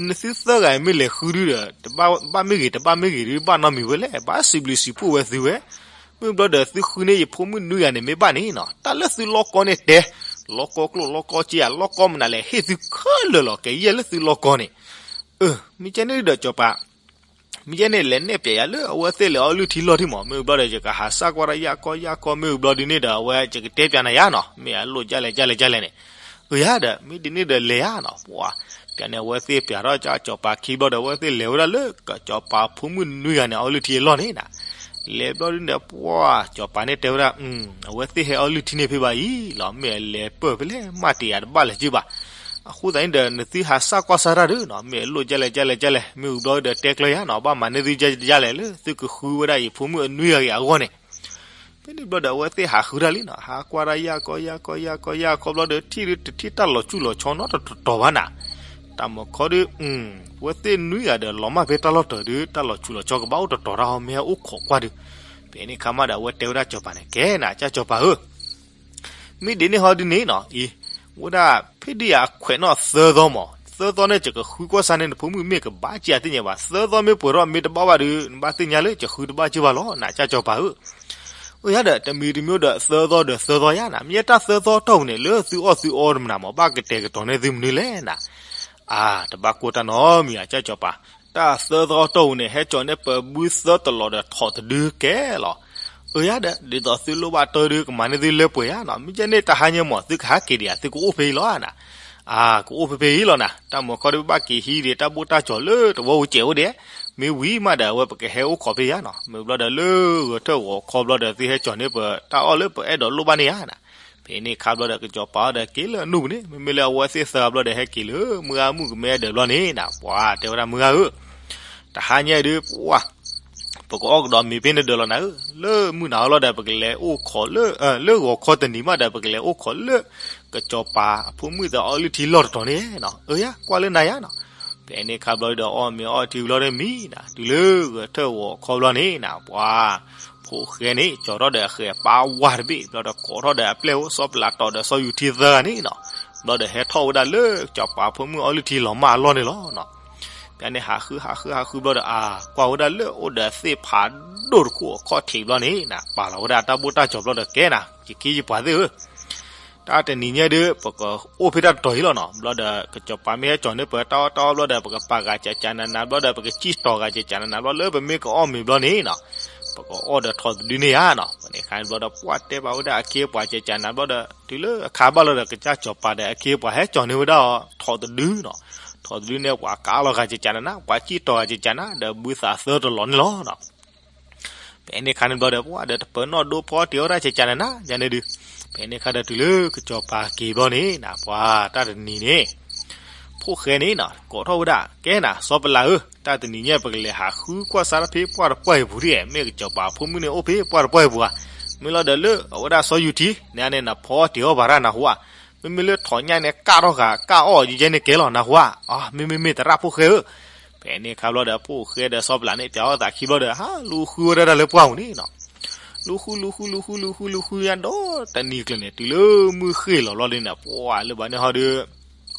နသုသၢဂၤအံၤမ့ၢ်လဲၤဃုဒုဒီး တဘၣ်မ့ၢ်ဂ့ၤ တဘၣ်မ့ၢ်ဂ့ၤဒု ဘၣ်နီတမံၤဝဲလဲၣ်, ဘၣ်စံးဘျုးစံးဖှိၣ်ဝဲသုဝဲ. မ့ၢ်ဘျီဒီး သုဃုန့ၢ်ယဖိမုၣ်နွံဂၤန့ၣ် မ့ၢ်ဘၣ်န့ၣ်နၤ, တၢ်လၢသုလီၢ်ကီန့ၣ်တဲ, လီၢ်ကီကျိၣ်လီၢ်ကီစ့ဧါ, လီၢ်ကီမနုၤလဲၣ် ဟ့ၣ်သုခဲလၢာ်လီၤ, ကယဲၢ်လၢသုလီၢ်ကီန့ၣ်. အၢ မ့ၢ်ကဲန့ၣ်ဒီးစီၤပၤ မ့ၢ်ကဲန့ၣ် လဲၤနဲၣ်ပၠးယၤလၢအဝဲသ့ၣ်လဲၤအီလုၢ်ထံလီၢ်ထံမး, မ့ၢ်ဘျီဒီး ယကဟးစၢ်ကွၢ်တၢ်ယၢ်ကီယၢ်ကီ, မ့ၢ်ဘျီဒုန့ၣ်ဒီး အဝဲယကတဲပၠးနၤယၤနၤ, မ့ၢ်အလိၣ်ကလဲၣ်ကလဲၣ်ကလဲၣ်န့ၣ်. အၢ ယၤဒီး မ့ၢ်ဒ်န့ၣ်ဒီးလဲၤယၤနၤ, ပှၤ ပၠးန့ၣ်အဝဲသ့ၣ်ပၠးထီၣ်ကစၢ်စီၤပၤခံဘျီဒီး အဝဲသ့ၣ်လဲၤဝဲဒၣ်လၢကစီၤပၤဖိမုၣ်နွံဂၤန့ၣ် အီလုၢ်ထံအလီၢ်န့ၣ်နၤ. လဲၤဘျီဒုန့ၣ် ပှၤ စီၤပၤန့ၣ်တဲဝဲဒၣ်, အဝဲသ့ၣ်ဟဲအီလုၢ်ထံန့ၣ်ဖဲဘၣ်အံၤလီၤ, မ့ၢ်အလဲၤပၢၢ်ဖဲလဲၣ် မးတယၤတဘၣ်လၢၤက့ၢ်ဘၣ်. အဃိသတးန့ၣ်ဒီး နသုဟးစၢ်ကွၢ်စၢ်တၢ်ဒုနၤ, မ့ၢ်အလိၣ်ကလဲၣ်ကလဲၣ်ကလဲၣ်, မ့ၢ်ဝံၤဘျီဒီးတဲကျၢၤယၤနၤ, ဘၣ်မၤန့ၢ်သုကလဲၣ်ကလဲၣ် လၢသုကဃုဝဲဒၣ်ယဖိမုၣ်အနွံဂၤအဂီၢ်န့ၣ်. ဖဲန့ၣ်ဘျီဒီး အဝဲသ့ၣ်ဟးဃုတၢ်လံနၤ, ဟးကွၢ်တၢ်ယၢ်ကီယၢ်ကီယၢ်ကီယၢ်ကီဘျီဒီး ထံၣ်ဒုတထံၣ်တၢ်လီၤဆူၣ်လီၤဆီနီတတီၤဘၣ်နၤ. တၢ်မုၢ်ခီဒု အဝဲသ့ၣ်နွံဂၤဒီး လီၤမၢ်ဖဲတၢ်လီၢ်တတီၤဒု တၢ်လီၤဆူၣ်လီၤဆီကဘၣ်အိၣ်တတီၤတၢ်ဟီ မ့ၢ်ဟဲအိၣ်ခိးကွၢ်ဒု. ဖဲန့ၣ်ခါမးဒီး အဝဲတဲဝဲဒၣ်စီၤပၤန့ၣ်, ကဲနၤ ကၢ်စီၤပၤဧၢ, မ့ၢ်ဒ်န့ၣ်ဟီဒုန့ၣ်နၤ, အံၤ ဝဲဒၣ် ဖဲဒ်ယၤအခွဲးနီၣ်သၢသီမး, သၢသီန့ၣ် ယကဃုကွၢ်စါန့ၢ်နဖိမုၣ် မ့ၢ်ကဘၣ်ကၠံအသ့ၣ်ညါဘၣ်. သၢသီမ့ၢ်ပှဲၤထီၣ်မ့ၢ်တဘၣ်ဘᣁဒီး နဘၣ်သ့ၣ်ညါလၢယဃုတဘၣ်ကၠံဘၣ်လီၤ နကစၢ်စီၤပၤဧၢ. အၢ ယၤဒီး တမံၤတမံၤဒီးသၢသီဒီးသၢသီယါနၤ, မ့ၢ်တၢ်သၢသီတီၢ်ပူၤန့ၣ် လၢသုအီၣ်သုအီတမနၤမး ဘၣ်ကတဲာ်ကတီၤန့ၢ်သုမနုၤလဲၣ်နၤ. အါ တဘၣ်ကိၢ်တၢ်နီတမံၤ အကစၢ်စီၤပၤ, တၢ်သၢသီတီၢ်ပူၤန့ၣ် ဟဲကၠီၤန့ၢ်ပဘုသၢတလီၤဒီးထိးတဒုကဲလီၤ. အၢ ယၤဒီး ဒ်သိးသုလိၣ်ဘၣ်တၢ်ဒီး ကမၤန့ၢ်သုလၢပှဲၤယါနၤ, မ့ၢ်ကဲန့ၣ်တဟါညါမး သုကဟးက့ၤဒံးဧါ, သုကအိၣ်ဖဲအံၤလီၤနၤ. အါ ကအိၣ်ဖဲဖဲအံၤလီၤနၤ, တၢ်မၤခီဒီး ဘၣ်က့ၤဟံးဒံး တၢ်ဘိၣ်တၢ်ကၠီၤလၢတဝီပူၤစဲးအိၣ်ဒံး, မ့ၢ်ဝံၤမးဒီး အဝဲပကဟဲအိၣ်ခိးဖဲယါနၤ. မ့ၢ်ဘျီဒီးလၢဂဲၤထၢၣ်ဂီၤခီဘျီဒီး သုဟဲကၠီၤန့ၢ်ပတၢ်အီၣ်လၢပအဲၣ်ဒိးလိၣ်ဘၣ်န့ၣ်ဧါနၤ. ဖဲန့ၣ်အခါဘျီဒီး ကစၢ်စီၤပၤဒီးက့ၤလၢအနူၢ်ပူၤန့ၣ်, မ့မ့ၢ်လၢအဝဲသ့ၣ်သၢဘျီဒီး ဟဲက့ၤလၢမုၢ်ဂၤမုၣ်ကမဲဒီးဘျီန့ၣ်နၤ, ပှၤတဲဝဲဒၣ်မုၢ်ဂၤဧၢ, တဟါညါအံၤဒီး ပှၤ ပကအီၣ်ကဒီးမ့ၤဖဲန့ၣ်ဒီးလီၤနၤဧၢ, လၢမုၢ်နၤဟီလီၤဒီး ပကလဲၤအိၣ်ခိးလၢ လၢဂီၤခီတနံၤမးဒီး ပကလဲၤအိၣ်ခိးလၢ ကစၢ်စီၤပၤအဖိမုၣ်သၢအီလုၢ်ထံလီၢ်တတီၤန့ၣ်နၤ. အၢ ယၤကွၢ်လၢနၤယါနၤ. ဖဲန့ၣ်အခါဘျီဒီး အီၣ်မ့ၤအီထံဘျီဒီးမံနၤ, တုၤလၢဂဲၤထၢၣ်ဂီၤခီဘျီန့ၣ်နၤ, ပှၤ ဖိၣ်ဃဲန့ၣ် ကၠီၤထီၣ်ဒီးအဃဲၤပၢ်ဝါတဘ့ၣ်ဘျီဒီး ကိးထီၣ်ဒီးအပျဲၢ်အိၣ်စီၤပလးတီၤဒီးစီၤယူၤထံသၢဂၤန့ၣ်နၤ, ဘျီဒီးဟဲထီၣ်ဝဲဒၣ်လၢကစၢ်စီၤပၤဖိမုၣ်အီလုၢ်ထံလီၤမၢ်အလီၢ်န့ၣ်လီၤနၤ. ဖဲန့ၣ်ဟးဃုဟးဃုဟးဃုဘျီဒီး အါ ကွၢ်ဝဲဒၣ်လၢအိၣ်ဒီးသ့ၣ်ဖးဒိၣ်တခိၣ်အခီၣ်ထံးဘျီန့ၣ်နၤ, ပာ်လီၤဝဲဒၣ်တၢ်ဘိၣ်တၢ်ကၠီၤဘျီဒီး ကဲနၤ ယခ့ယပှၤသ့ၣ်ဧၢ, တၢ်တနံၤညါဒီး ပကအိၣ်ဖဲတၢ်တတီၤအံၤလီၤနၤ. ဘျီဒီး ကစၢ်စီၤပၤမ့ၢ်ဟဲကၠီၤန့ၢ်ပတၢ်အီၣ်တၢ်အီဘျီဒီး ပကပာ်ဂၤကကနးနးဘျီဒီး ပကစံၣ်တီၤဂၤကကနးနးဘျီ လၢပမ့ၢ်ကအီၣ်မ့ၤဘျီန့ၣ်နၤ, ပကအီၣ်ဒီးထိးတဒုန့ၣ်ဧါနၤ. ဖဲန့ၣ်အခါဘျီဒီး ပှၤတဲဘၣ်ဝဲဒၣ်အခ့အပှၤကကနးနးဘျီဒီး တုၤလၢအခါဘၣ်လီၤဒီး ကစၢ်စီၤပၤဒီးအခ့အပှၤဟဲကၠီၤန့ၢ်ဝဲဒၣ်အီၤထိးတဒုနၤ, ထိးတဒုန့ၣ် ပှၤကးလီၤဂၤကကနးနး, ပှၤစံၣ်တီၤဂၤကကနးနး ဒီးဘုသးသၢတလီၤန့ၣ်လီၤနၤ. ဖဲန့ၣ်အခါန့ၣ်ဘျီဒီး ပှၤဒီးတပၢၤနီၣ်ဒိဖီတ့ၤအီၣ်တၢ်ကကနးနး ယါန့ၣ်ဒုး, ဖဲန့ၣ်အခါဒီးတုၤလၢကစၢ်စီၤပၤက့ၤဘျီန့ၣ်နၤ, ပှၤတၢ်တနံၤန့ၣ် ဖိၣ်ဃဲန့ၣ်နၤ ကိးထီၣ်ဝဲဒၣ် ကဲနၤ စီၤပလးဧၢ, တၢ်တနံၤညါပကလဲၤဟးဃုကွၢ်စါတၢ်ဖဲပှၢ်တပှၢ်အံၤပူၤဒ်, မ့ၢ်ကစၢ်စီၤပၤဖိမုၣ်န့ၣ်အိၣ်ဖဲပှၢ်တပှၢ်အံၤပူၤဧါ, မ့ၢ်လီၤဒီးလၢအဝဲဒၣ်စီၤယူၤထံန့ၣ်န့ၣ် နဖီတ့ၤအီၣ်ဘၣ်တၢ်နၢ်ဟူဧါ, မ့မ့ၢ်လၢထိးညၣ်န့ၣ် ကၣ်ထီၣ်ဃာ် ကၣ်အီၣ်ယဲယဲန့ၣ်ကဲလီၤနၢ်ဟူဧါ, အမ့မ့မ့ၢ်သရၣ်ဖိၣ်ဃဲဧၢ. ဖဲန့ၣ်အခါဘျီဒီး ဖိၣ်ဃဲဒီးစီၤပလးန့ၣ် ပၠးအီၣ်သးခံဘျီဒီး ဟးလူၤဃုဝဲဒၣ်တၢ်လၢပှၢ်ပူၤန့ၣ်နၤ, လူၤဃုလူၤဃုလူၤဃုလူၤဃုလူၤဃုညါဒီး တနံၤကျၢၤန့ၣ် တုၤလၢမုၢ်ဃ့ၢ်လီၤဘျီဒ်န့ၣ် ပှၤလၢဘၣ်န့ၣ်ဟီဒီး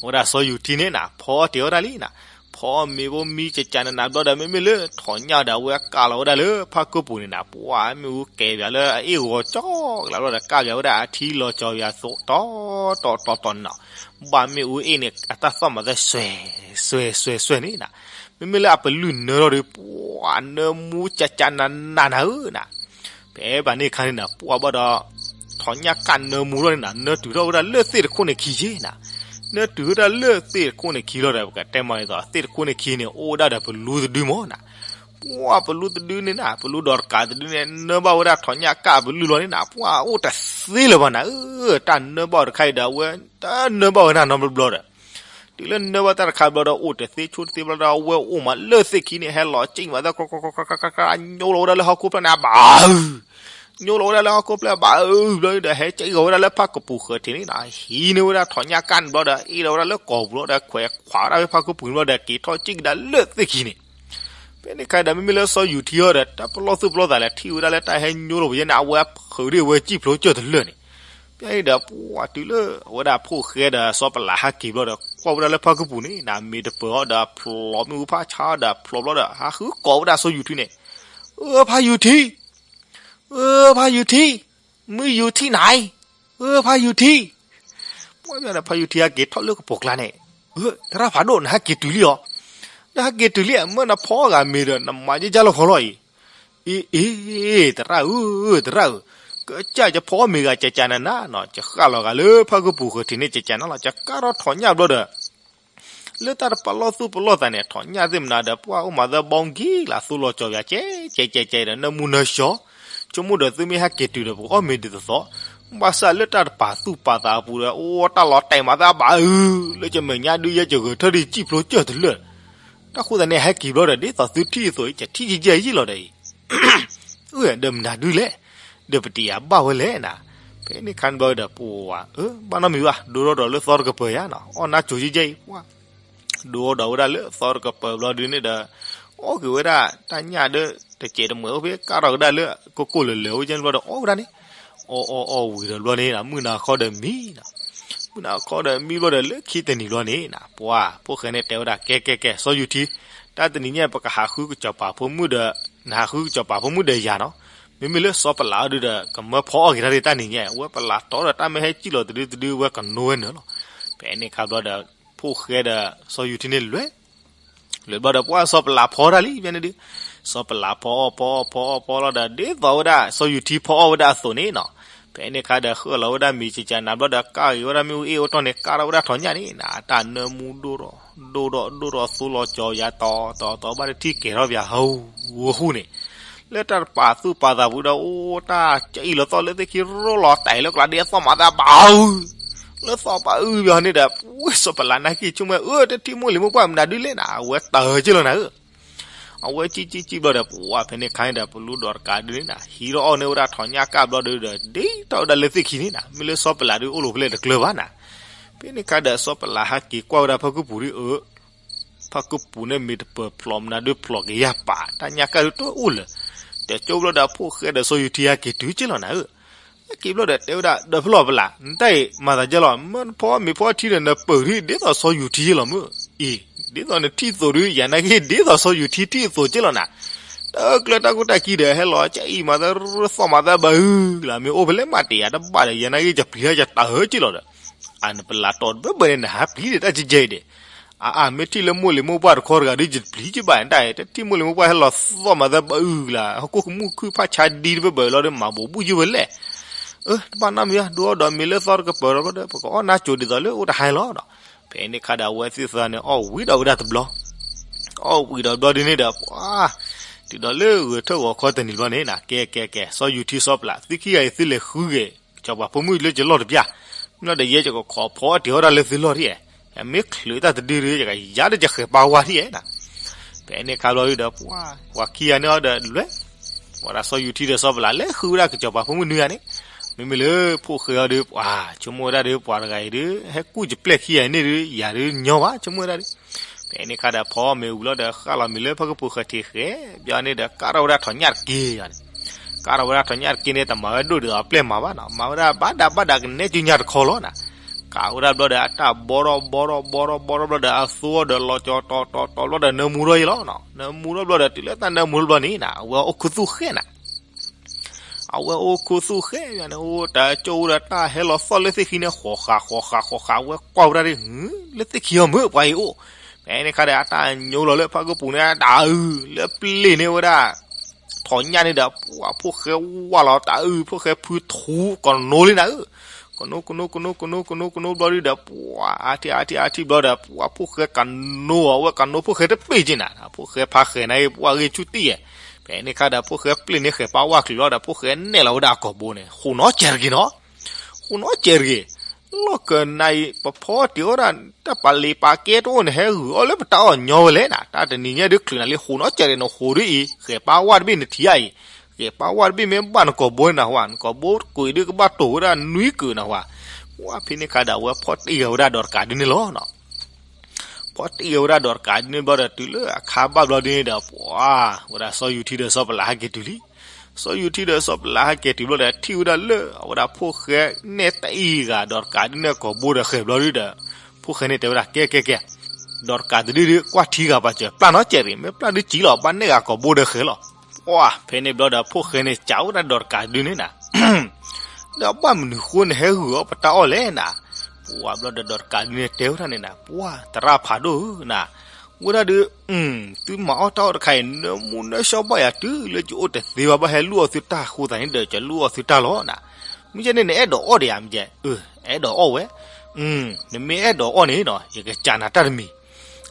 အဝဲဒၣ်စီၤယူၤထံန့ၣ်နၤ ဖီတ့ၤအီၣ်တၢ်လံနၤ, ဖီမ့ၤဖိမံကကနးနးဘျီဒီး မ့မ့ၢ်လၢထိးညၣ်ဒီး အဝဲကၣ်လီၤဝဲဒၣ်လၢဖၣ်ကၢပူၤန့ၣ်နၤ, ပှၤမ့ၣ်အူကဲၤပၠးလၢအအ့ၣ်ဂီၤကၠီကလးဘျီဒီး ကၣ်ပၠးဝဲဒၣ်အထံလီၤကၠီပၠးသိးတီတီတီတီန့ၣ်နၤ, ဘၣ်မ့ၣ်အူအ့ၣ်န့ၣ် အတၢ်သီၣ်မၤသးစွဲးစွဲးစွဲးစွဲးန့ၣ်နၤ, မ့မ့ၢ်လၢအပလုၢ်နၢထီၣ်ဒီး ပှၤနၢမူကကနးနးနၤဧၢနၤ. ဖဲဘၣ်န့ၣ်အခါန့ၣ်နၤ ပှၤဘၣ်ဒီး ထိးညၣ်ကၣ်နၢမူထီၣ်န့ၣ်နၤ နၢတုၤထီၣ်ဝဲဒၣ်လၢသ့ၣ်တခိၣ်န့ၣ်ခံက့နၤ, နၢတုၤဝဲဒၣ်လၢသ့ၣ်တခိၣ်န့ၣ်ခံလီၤဒီး ပကတဲမးဒ်သိး သ့ၣ်တခိၣ်န့ၣ်ခံန့ၣ် အိၣ်ဝဲဒၣ်ဒီးပလူတဒုမးနၤ, ပှၤပလူတဒုန့ၣ်နၤ ပလူဒီးတကးတဒုန့ၣ် နၢဘၣ်ဝဲဒၣ်ထိးညၣ်ကၣ်ပလုၢ်လီၤန့ၣ်နၤ ပှၤအိၣ်တသ့လၢၤဘၣ်နၤဧၢ, တၢ်နၢဘၣ်ဝဲတခါအံၤဒီး အဝဲတနၢဘၣ်ဝဲဒၣ်နီတဘျီဒီး တုၤလၢနၢဘၣ်တၢ်တခါဘျီဒီး အိၣ်တသ့ဆိတသ့ဘျီဒီး အဝဲအိၣ်မးလၢသ့ၣ်ခံန့ၣ် ဟဲလီၤကၠံၣ်မးသး ညိလီၤဝဲဒၣ်လၢဟီၣ်ခိၣ်ဖျၢၣ်န့ၣ် အဘၣ်အုၣ်, ညိလီၤဝဲဒၣ်လၢဟီၣ်ခိၣ်ဖျၢၣ်ဘၣ်အုၣ်ဘျီဒီး ဟဲကၠံၣ်ဂီၤဝဲဒၣ်လၢဖၣ်ကပူၤဃၢၤထံးန့ၣ်နၤ, ဟံးန့ၢ်ဝဲဒၣ်ထိးညၣ်ကၣ်န့ၣ်ဘျီဒီး အ့ၣ်လီၤဝဲဒၣ်လၢကိာ်ပူၤလီၤဒီး ခွဲးခွးဝဲဒၣ်ဖဲဖၣ်ကပူၤန့ၣ်ဘျီဒီး က့ၤထီၣ်ကၠံၣ်ကဒါလၢသ့ၣ်ခံန့ၣ် ဖဲန့ၣ်ခါဒီး မ့မ့ၢ်လၢစီၤယူၤထံအီၤဒီး တၢ်ပလီၢ်သူၣ်ပလီၢ်သးလဲၣ် ထံၣ်ဝဲဒၣ်လၢတၢ်ဟဲညိလီၤပယဲန့ၣ် အဝဲဃုာ်ဒ်အဝဲကၠံၣ်ဖျိကၢၢ်တလၢာ်န့ၣ်, ဖဲန့ၣ်ဒီး ပှၤတုၤလၢအဝဲဒၣ်ဖိၣ်ဃဲဒီးစီၤပလးဟဲက့ၤဘျီဒီး ကွၢ်ဝဲဒၣ်လၢဖၣ်ကပူၤန့ၣ် နမ့ၢ်တပၢၤအီၤဒီးဖျိး မ့ၣ်အူဖးဆါဒီးဖျိးဘျီဒီး ဟးဃုကိးဝဲဒၣ်စီၤယူၤထံန့ၣ်, အၢ ဖါယူၤထံ အၢ ဖါယူၤထံ, မုၢ်ယူၤထံနၤ, အၢ ဖါယူၤထံ, ပှၤဒီးဖါယူၤထံဟဲက့ၤထီၣ်လၢကပိာ်ကျါန့ၣ်, အၢ သရၣ်ဖးဒိၣ် နဟဲက့ၤတုၤလံလီၤ, နဟဲက့ၤတုၤလံ မ့ၢ်နဖီအီၣ်ဂၤမ့ၤဒီး နမၤယဲၢ်ကၢ်လီၤခီလီၤအံၤ, အ့ အ့ သရၣ်ဧၢ သရၣ်ဧၢ, ကစၢ်ယဖီအီၣ်မ့ၤဂၤကကနးနးနီၤ, ယဃၣ်လီၤဂာ်လၢဖၣ်ကပူၤဃၢၤထံးန့ၣ် ကကနးလီၤ, ယကၢ်ထီၣ်ထိးညၣ်ဘျီဒီး လၢတၢ်တပလီၢ်သူၣ်ပလီၢ်သးန့ၣ် ထိးညၣ်သ့ၣ်မနုၤဒီး ပှၤအိၣ်မးသၢဘီကံလၢ် သိလီၤကၠီၤယၤ ကဲကဲကဲကဲဒီး နၢမူနၢဆှီ, ဆိကမိၣ်ဒီးသုမ့ၢ်ဟဲက့ၤတုၤဒီး ပကအီၣ်မ့ၤဒ်သိးသိး, ဘၣ်ဆၣ်လၢတၢ်တပာ်သူၣ်ပာ်သးအပူၤဒီး အိၣ်တၢ်လီၤတဲာ်မးသးဘၣ်အုၣ်, လၢကမဲာ်ညါဒုးယဲယဂဲၤထၢၣ်ဒ်ကၠံၣ်ဖျိကၢၢ်တလၢာ်, တၢ်ဃိသတးန့ၣ် ဟဲက့ၤဘျီဒီး ဒ်သိးသုထံၣ်အသိး ယထံၣ်ယဲၢ်ယဲၢ်လီၤဒီးအံၤ အၢ ဒီးမနုၤဒုလဲၣ်, ဒီးပတယာ်ဘၣ်ဝဲလဲၣ်နၤ, ဖဲန့ၣ်ခါန့ၣ်ဘျီဒီး ပှၤ အၢ ဘၣ်နီတမံၤဘၣ်, ဒိထီၣ်ဒီးလၢသီတကပၤယါနီၤ, အီၣ်နါစိၤယဲၢ်ယဲၢ်အံၤ ပှၤ ဒိထီၣ်ဒီးဝဲဒၣ်လၢသီတကပၤဘျီဒုန့ၣ်ဒီး အီၣ်က့ၤဝဲဒၣ်တၢ်ညၣ်ဒီး တစဲးတမှဲးအိၣ်ဖဲ ကၢ်ထီၣ်ကဒါလၢ ကိၢ်ကိၢ်လၢၤလၢၤအိၣ်ကဲန့ၣ်ဘျီဒီး အီၣ်ဝဲဒၣ်န့ၣ်, အီၣ်အီၣ်အီၣ်ဝံၤဒီးဘျီန့ၣ် မုၢ်နၤခီဒီးမံနီၤ, မုၢ်နၤခီဒီးမံဘျီဒီးလၢခံတနံၤဘျီန့ၣ်နၤ ပှၤဖိၣ်ဃဲန့ၣ်တဲဝဲဒၣ် ကဲကဲကဲ စီၤယူၤထံ, တၢ်တနံၤညါပကဟးဃုကစီၤပၤဖိမုၣ်ဒီး နဟးဃုကစီၤပၤဖိမုၣ်ဒီးယၤနီၤ, မ့မ့ၢ်လၢစီၤပလးအီၤဒုဒီး ကမၢဖီအီၣ်က့ၤတၢ်ဒ်တၢ်နံၤညါ အဝဲပလးတီဒီးတၢ်မ့ၢ်ဟဲစံၣ်လီၤတဒုတဒုဝဲကနိဝဲနုာ်လီၤ. ဖဲန့ၣ်ခါဘျီဒီး ဖိၣ်ဃဲဒီးစီၤယူၤထံန့ၣ်လွဲၢ် လၢဘျီဒီးပှၤစီၤပလးဖီတၢ်လံ ဖဲန့ၣ်ဒုး, စီၤပလးဖီအီၣ်ဖီအီၣ်ဖီအီၣ်ဖီလီၤဒီး ဒ်သိးဝဲဒၣ်စီၤယူၤထံဖီအီၣ်ဝဲဒၣ်အသိးန့ၣ်နီၤ, ဖဲန့ၣ်ခါဒီးဃၢလီၤဝဲဒၣ်မ့ၤကကနၤဘျီဒီး ကၢ်ဂ့ၤဝဲဒၣ်မ့ၣ်အူအ့ၣ်အိၣ်တီၢ်န့ၣ် ကၢ်ထီၣ်ဝဲဒၣ်ထီၣ်ညၣ်န့ၣ်နၤ အတၢ်နၢမူဒိၣ်ထီၣ် ဒိၣ်ထီၣ်ဒိၣ်ထီၣ်သိလီၤကၠီၤယၤတီၤတီၤတီၤဘၣ်တထံၣ်ကဲၤထီၣ်ပၠးဟူးဟူးန့ၣ် လၢတၢ်တပာ်သူၣ်ပာ်သးပူၤဒီး အိၣ်တၢ်ကအံၣ်လီၤသီၣ်လၢသ့ၣ်ခံရိၣ်လီၤတၢ်အံၤလၢကျါဒ်အသီၣ်မၤသးဘၣ်အုး လၢသီၣ်ဘၣ်အုးပၠးန့ၣ်ဒီး ဝဲစီၤပလးနာ်က့ဆိကမိၣ် အၢ တထံၣ်မိၢ်လံၤမိၢ်ပှၢ်မနုၤဒုလဲၣ်နၤ အဝဲတၢ်က့လီၤနၤဧၢ အဝဲကံၣ်ကံၣ်ကံၣ်ဘျီဒီး ပှၤဖဲန့ၣ်ခါန့ၣ်ဒီး ပလူဒီးတကးဒုန့ၣ်နၤ ဟံးထီၣ်အီၣ်န့ၢ်ဝဲဒၣ်ထီၣ်ညၣ်ကၢ်ဘျီဒုဒီး ဒ်ထီၣ်ဝဲဒၣ်လၢသ့ၣ်ခံန့ၣ်နၤ မ့ၢ်လၢစီၤပလးဒုအိၣ်လိာ်ဖဲလဲၣ်တကျၢၤဘၣ်နၤ ဖဲန့ၣ်ခါဒီးစီၤပလးဟဲက့ၤကွၢ်ဝဲဒၣ်ဖၣ်ကပူၤဒ်အၢ ဖၣ်ကပူၤန့ၣ်မ့ၢ်တပၢၤဖျိးမနုၤဒုဖျိးက့ၤယၢ်ပာ် တၢ်ညၣ်ကၢ်ဒုတအိၣ်လၢၤ တကၠိဘျီဒီးဖိၣ်ဃဲဒီးစီၤယူၤထံဟဲက့ၤတုၤက့လီၤနၤဧၢ ဟဲက့ၤဘျီဒီးတဲဝဲဒၣ် ဒီးဖဲလီၤပလး နတၢ်အံၤမၤသးဒ်လဲၣ် မ့ၢ်နဖီမ့ၤဖီထံဒီးနပၢၤဒ် ဒ်သိးစီၤယူၤထံလီၤမ့ၢ် အံၤ ဒ်သိးနထံၣ်သိးဒု ယၤနာ်က့ ဒ်သိးစီၤယူၤထံထံၣ်သိးက့လီၤနၤ တၢ်ကျၢတၢ်ကူတၢ်ကံဒီး ဟဲလီၤကအံၣ်မၤသးရၢသီၣ်မၤသးဘၣ်အုးလၢ မ့ၢ်အိၣ်ဖဲလဲၣ်မးတ့ၢ်ယၤတဘၣ်ဒီး ယၤနာ်က့ ယပျံၤဟဲယတၢ်ဧၢက့လီၤဒီး အနပလးတီၤတဘၢဘၢန့ၣ် နဟးပျံၤဒီးတၢ်ကဲကဲအံၤဒီး အအါ မ့ၢ်ထံၣ်လၢမိၢ်လံၤမိၢ်ပှၢ်တခီတဂၤဒု ယတပျံၤက့ဘၣ်တၢ်အံၤ တထံၣ်မိၢ်လံၤမိၢ်ပှၢ်ဟဲလီၤသီၣ်မၤသးဘၣ်အုးလၢ ဟီၣ်ခိၣ်ကမူၣ်ခုၣ်ဖးဆါဒံတဘၢဘၢလီၤဒီး မၤဘိးဘုၣ်ယုၢ်ဝဲလဲၣ် အၢ တဘၣ်နီတမံၤဘၣ် ဒုးအီၣ်ဒီးမ့ၤလၢသီတကပၤဒီး ပကအီၣ်နါကိၤဒ်သိးလၢအိၣ်တဟါလီၤဒီး ဖဲန့ၣ်ခါဒီးအဝဲသ့ၣ်သၢန့ၣ် အီၣ်ဝံၤဒီးဝဲဒၣ်တဘျီ အီၣ်ဝံၤဒီးဘျီဒ်န့ၣ်ဒီး ပှၤ တုၤဒီးလၢဂဲၤထၢၣ်ဂီၤခီတနံၤဘျီန့ၣ်နၤ ကဲကဲကဲ စီၤယူၤထံစီၤပလး သုခံဂၤအံၤသုလဲၤဃုဂ့ၤ ကစီၤပၤဖိမုၣ်လၢယလီၢ်တဘျီ မ့ၢ်လီၤဒီးယဲယကခိးဖီအီၣ်တ့ၢ်အီၣ်ဒၣ်လၢသုလီၢ်ဒ်ဧါ မ့ၢ်ချုးတၢ်တဒုဒီး ယကယါဒီးယဃဲၤပာ်ဝါဒ်ဧါနၤ ဖဲန့ၣ်ခါဘျီဒုဒီး ပှၤ ပှၤခံဂၤန့ၣ်အီၤဒီးလွဲၢ် ဝဲဒၣ်စီၤယူၤထံဒီးစီၤပလး လဲၤဃုဝဲဒၣ်ကစီၤပၤဖိမုၣ်နွံဂၤန့ၣ် မ့မ့ၢ်လၢဖိၣ်ဃဲအီၤဒီး ပှၤ ဆိကမိၣ်ဝဲဒၣ်ဒီး ပှၤတဂၤအံၤဒီး ဟဲကူၣ်ယပျဲၢ်ခံဂၤအံၤန့ၣ်ဒီး ယၤဒီးညီဘၣ် ဆိကမိၣ်ဝဲဒၣ်ဒီး ဖဲန့ၣ်ခါဒီးဖီမ့ၤဝံၤလီၤဒီး ဃၣ်လီၤမ့ၤလၢဖၣ်ကပူၤဃဲၤထံးဃဲၤ ဘျီန့ၣ်ဒီး ကၢ်ထီၣ်ဝဲဒၣ်ထီၣ်ညၣ်တက့ၢ်ယၤန့ၣ် ကၢ်ထီၣ်ဝဲဒၣ်ထီၣ်ညၣ်တက့ၢ်န့ၣ် တမၤဝဲဒိၣ်ဒ်သိးအပျဲၢ်မၤဘၣ်နီၤ မၤဝဲဒၣ်ဘၣ်ဒးဘၣ်ဒးကနဲကၠူညါတခီလီၤနၤ ကၢ်ဝဲဒၣ်ဘျီဒီး အတၢ်ဘီထီၣ်ဘီထီၣ်ဘီထီၣ်ဘီထီၣ်ဘျီဒီး အသိအီၤဒီးလီၤကၠီၤတီၤတီၤတီၤဘျီဒီး နၢမူထီၣ်ယဲလီၤနီၤ နၢမူထီၣ်ဘျီဒီး တုၤလၢတၢ်နၢမူထီၣ်ဘျီန့ၣ်နၤ အဝဲအိၣ်ခူသူၣ်ဃဲနၤ အဝဲအိၣ်ခူသူၣ်ဃဲယၤန့ၣ် အိၣ်တၢ်ကၠိၣ်အိၣ်ဒီးတၢ်ဟဲလီၤသီၣ်လၢသ့ၣ်ခံန့ၣ် ဃီၤဃးဃီၤဃးဃီၤဃး အဝဲကွၢ်ဝဲဒၣ်ဒ် လၢသ့ၣ်ခံအီၤမ့ၢ်ပှၤအံၤအိၣ် ဖဲန့ၣ်ခါဒီးအတၢ်ညိလီၤလၢဖၣ်ကပူၤန့ၣ် တၢ်အုး လၢပျ့ၤန့ၢ်ဝဲဒၣ် ထီၣ်ညၣ်န့ၣ်ဒီး ပှၤဖိၣ်ဃဲဝၢ်လီၤတၢ်အုး ဖိၣ်ဃဲဖုထူကနိလံနၤဧၢ ကနိကနိကနိကနိကနိကနိဘျီဒုဒီး ပှၤအါထံၣ်အါထံၣ်အါထံၣ်ဘျီဒီး ပှၤဖိၣ်ဃဲကနိအဝဲကနိဖိၣ်ဃဲတပ့ၢ်က့နၤ ဖိၣ်ဃဲဖးဃဲၤနၤအံၤ ပှၤဂ့ၤဆူတံၢ်ယဲၢ် ဖဲန့ၣ်ခါဒီး ဖိၣ်ဃဲပျ့ၤန့ၣ်ဃဲၤပာ်ဝါချုးလီၤဒီး ဖိၣ်ဃဲနဲၣ်လီၤဝဲဒၣ်အကိာ်ဘိန့ၣ် ဃိးနီၣ်ကဲတဂ့ၤနီၤ ဃိးနီၣ်ကဲတဂ့ၤ လီၢ်ကနၤအံၤ ပဖီတ့ၢ်အီၣ်ဒၣ် တၢ်ပာ်လ့ၤပာ်ကဲတအိၣ်န့ၣ် ဟဲဂုာ်အီၣ်လၢပတၢ်အီၣ်ညီဝဲလဲၣ်နၤ တၢ်တနံၤညါဒုးချုးနၤလံ ဃိးနီၣ်ကဲတဂ့ၤ နဃိးဒုးအံၤ ဃဲၤပာ်ဝါတဘ့ၣ်နထံၣ်အံၤ ဃဲၤပာ်ဝါတဘ့ၣ်မ့ၢ်ဘၣ်နကိာ်ဘိန့ၣ်နဟူဧါ နကိာ်ဘိတကွံာ်ဒုးကဘၣ်တိၢ်ဝဲဒၣ်နွံကုာ်နဟူဧါ ပှၤဖဲန့ၣ်ခါဒီး အဝဲဖီတ့ၢ်ဂ့ၤဝဲဒၣ်ဒီးတကးဒုန့ၣ်လီၤနီၤ ဖီတ့ၢ်ဂ့ၤဝဲဒၣ်ဒီးတကးဒုန့ၣ်ဘျီဒီး တုၤလၢအခါဘၣ်ဘျီဒုန့ၣ်ဒီး ပှၤ ဝဲဒၣ်စီၤယူၤထံဒီးစီၤပလးဟဲက့ၤတုၤလံ စီၤယူၤထံဒီးစီၤပလးဟဲက့ၤတုၤဘျီဒီး ထံၣ်ဝဲဒၣ်လၢ အဝဲဒၣ်ဖိၣ်ဃဲနဲၣ်တၢ်အံၤဂၤ ဒီးတကးဒုန့ၣ်ကိာ်ဘိဒီးဃဲၤဘျီဒုဒီး ဖိၣ်ဃဲန့ၣ်တဲဝဲဒၣ် ကဲကဲကဲ ဒီးတကးတဒုဒုး ကွၢ်ထံဂၤပာ်စၢၤ ပျၢ်နီၣ်ကဲတဂ့ၤ မ့ၢ်ပျၢ်ဒုးစံၣ်လီၤ ဘၣ်နဲၣ်ဂၤကိာ်ဘိဒီးဃဲၤလီၤ ပှၤ ဖဲန့ၣ်ဘျီဒီး ဖိၣ်ဃဲန့ၣ် ကးဝဲဒၣ်ဒီးတကးဒုန့ၣ်နၤ ဒီးဘၣ်မနုၤဃိနဟဲဂုာ်အီၣ်ပတၢ်အီၣ်လဲၣ်နၤ ပှၤဘျီဒီးဒီးတကးဒုန့ၣ်တဲဝဲဒၣ်န့ၣ်နၤ ပှၤသရၣ်ဖးဒိၣ်ဧၢနၤ ဝဲဒၣ်ဒီး သုမၤအီၣ်တၢ်အီၣ်တခါအံၤ နၢမူနၢဆှီဘၣ်ယၤတုၤလၢယအိၣ်တသ့ဘၣ် ဘၣ်ဟဲလူၢ်အီၣ်သုတၢ်အဃိသတးန့ၣ်ဒီး ယလူၢ်အီၣ်သုတၢ်လီၤနၤ မ့ၢ်ကဲန့ၣ် နအဲၣ်ဒိးအီၣ်ဒံးဧါ မ့ၢ်ကဲ အဲၣ်ဒိးအီၣ်ဝဲ နမ့ၢ်အဲၣ်ဒိးအီၣ်န့ၣ်နီၤ ယကစံးနၤတၢ်တမံၤ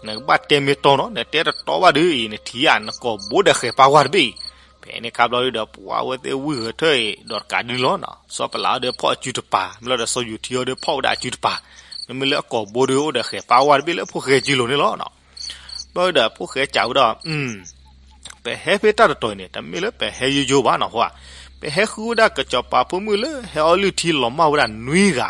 နကဘၣ်တဲမ့ၢ်တီနီၤ နတဲတတီဘၣ်ဒီးအံၤ နထံၣ်ဧါ နကိာ်ဘိဒီးဃဲၤပာ်ဝါတဘ့ၣ်အံၤ ဖဲန့ၣ်ခါဘျီဒုဒီး ပှၤဝဲသ့ၣ်ဝံၤဂဲၤထၢၣ်အံၤ ဒီးတကးဒုန့ၣ်လီၤနီၤ စီၤပလးအီၤဒီးဖီၣ်အစုတပၤ မ့ၢ်လီၤဒီးစီၤယူၤထံအီၤဒီး ဖီၣ်ဝဲဒၣ်အစုတပၤ မ့မ့ၢ်လၢအကိာ်ဘိဒီးအိၣ်ဒီးဃဲၤပာ်ဝါတဘ့ၣ်လၢဖိၣ်ဃဲစုလိၤန့ၣ်လီၤနီၤ ဘျီဒုဒီးဖိၣ်ဃဲစံးဝဲဒၣ် ပဟဲဖဲတၢ်တတီၤအံၤန့ၣ် တမ့ၢ်လၢပဟဲယိယိဘၣ်နီၤဟူဧါ ပဟဲဃုဝဲဒၣ်ကစီၤပၤဖိမုၣ်လၢဟဲအီလုၢ်ထံလီၤမၢ်ဝဲဒၣ်နွံဂၤ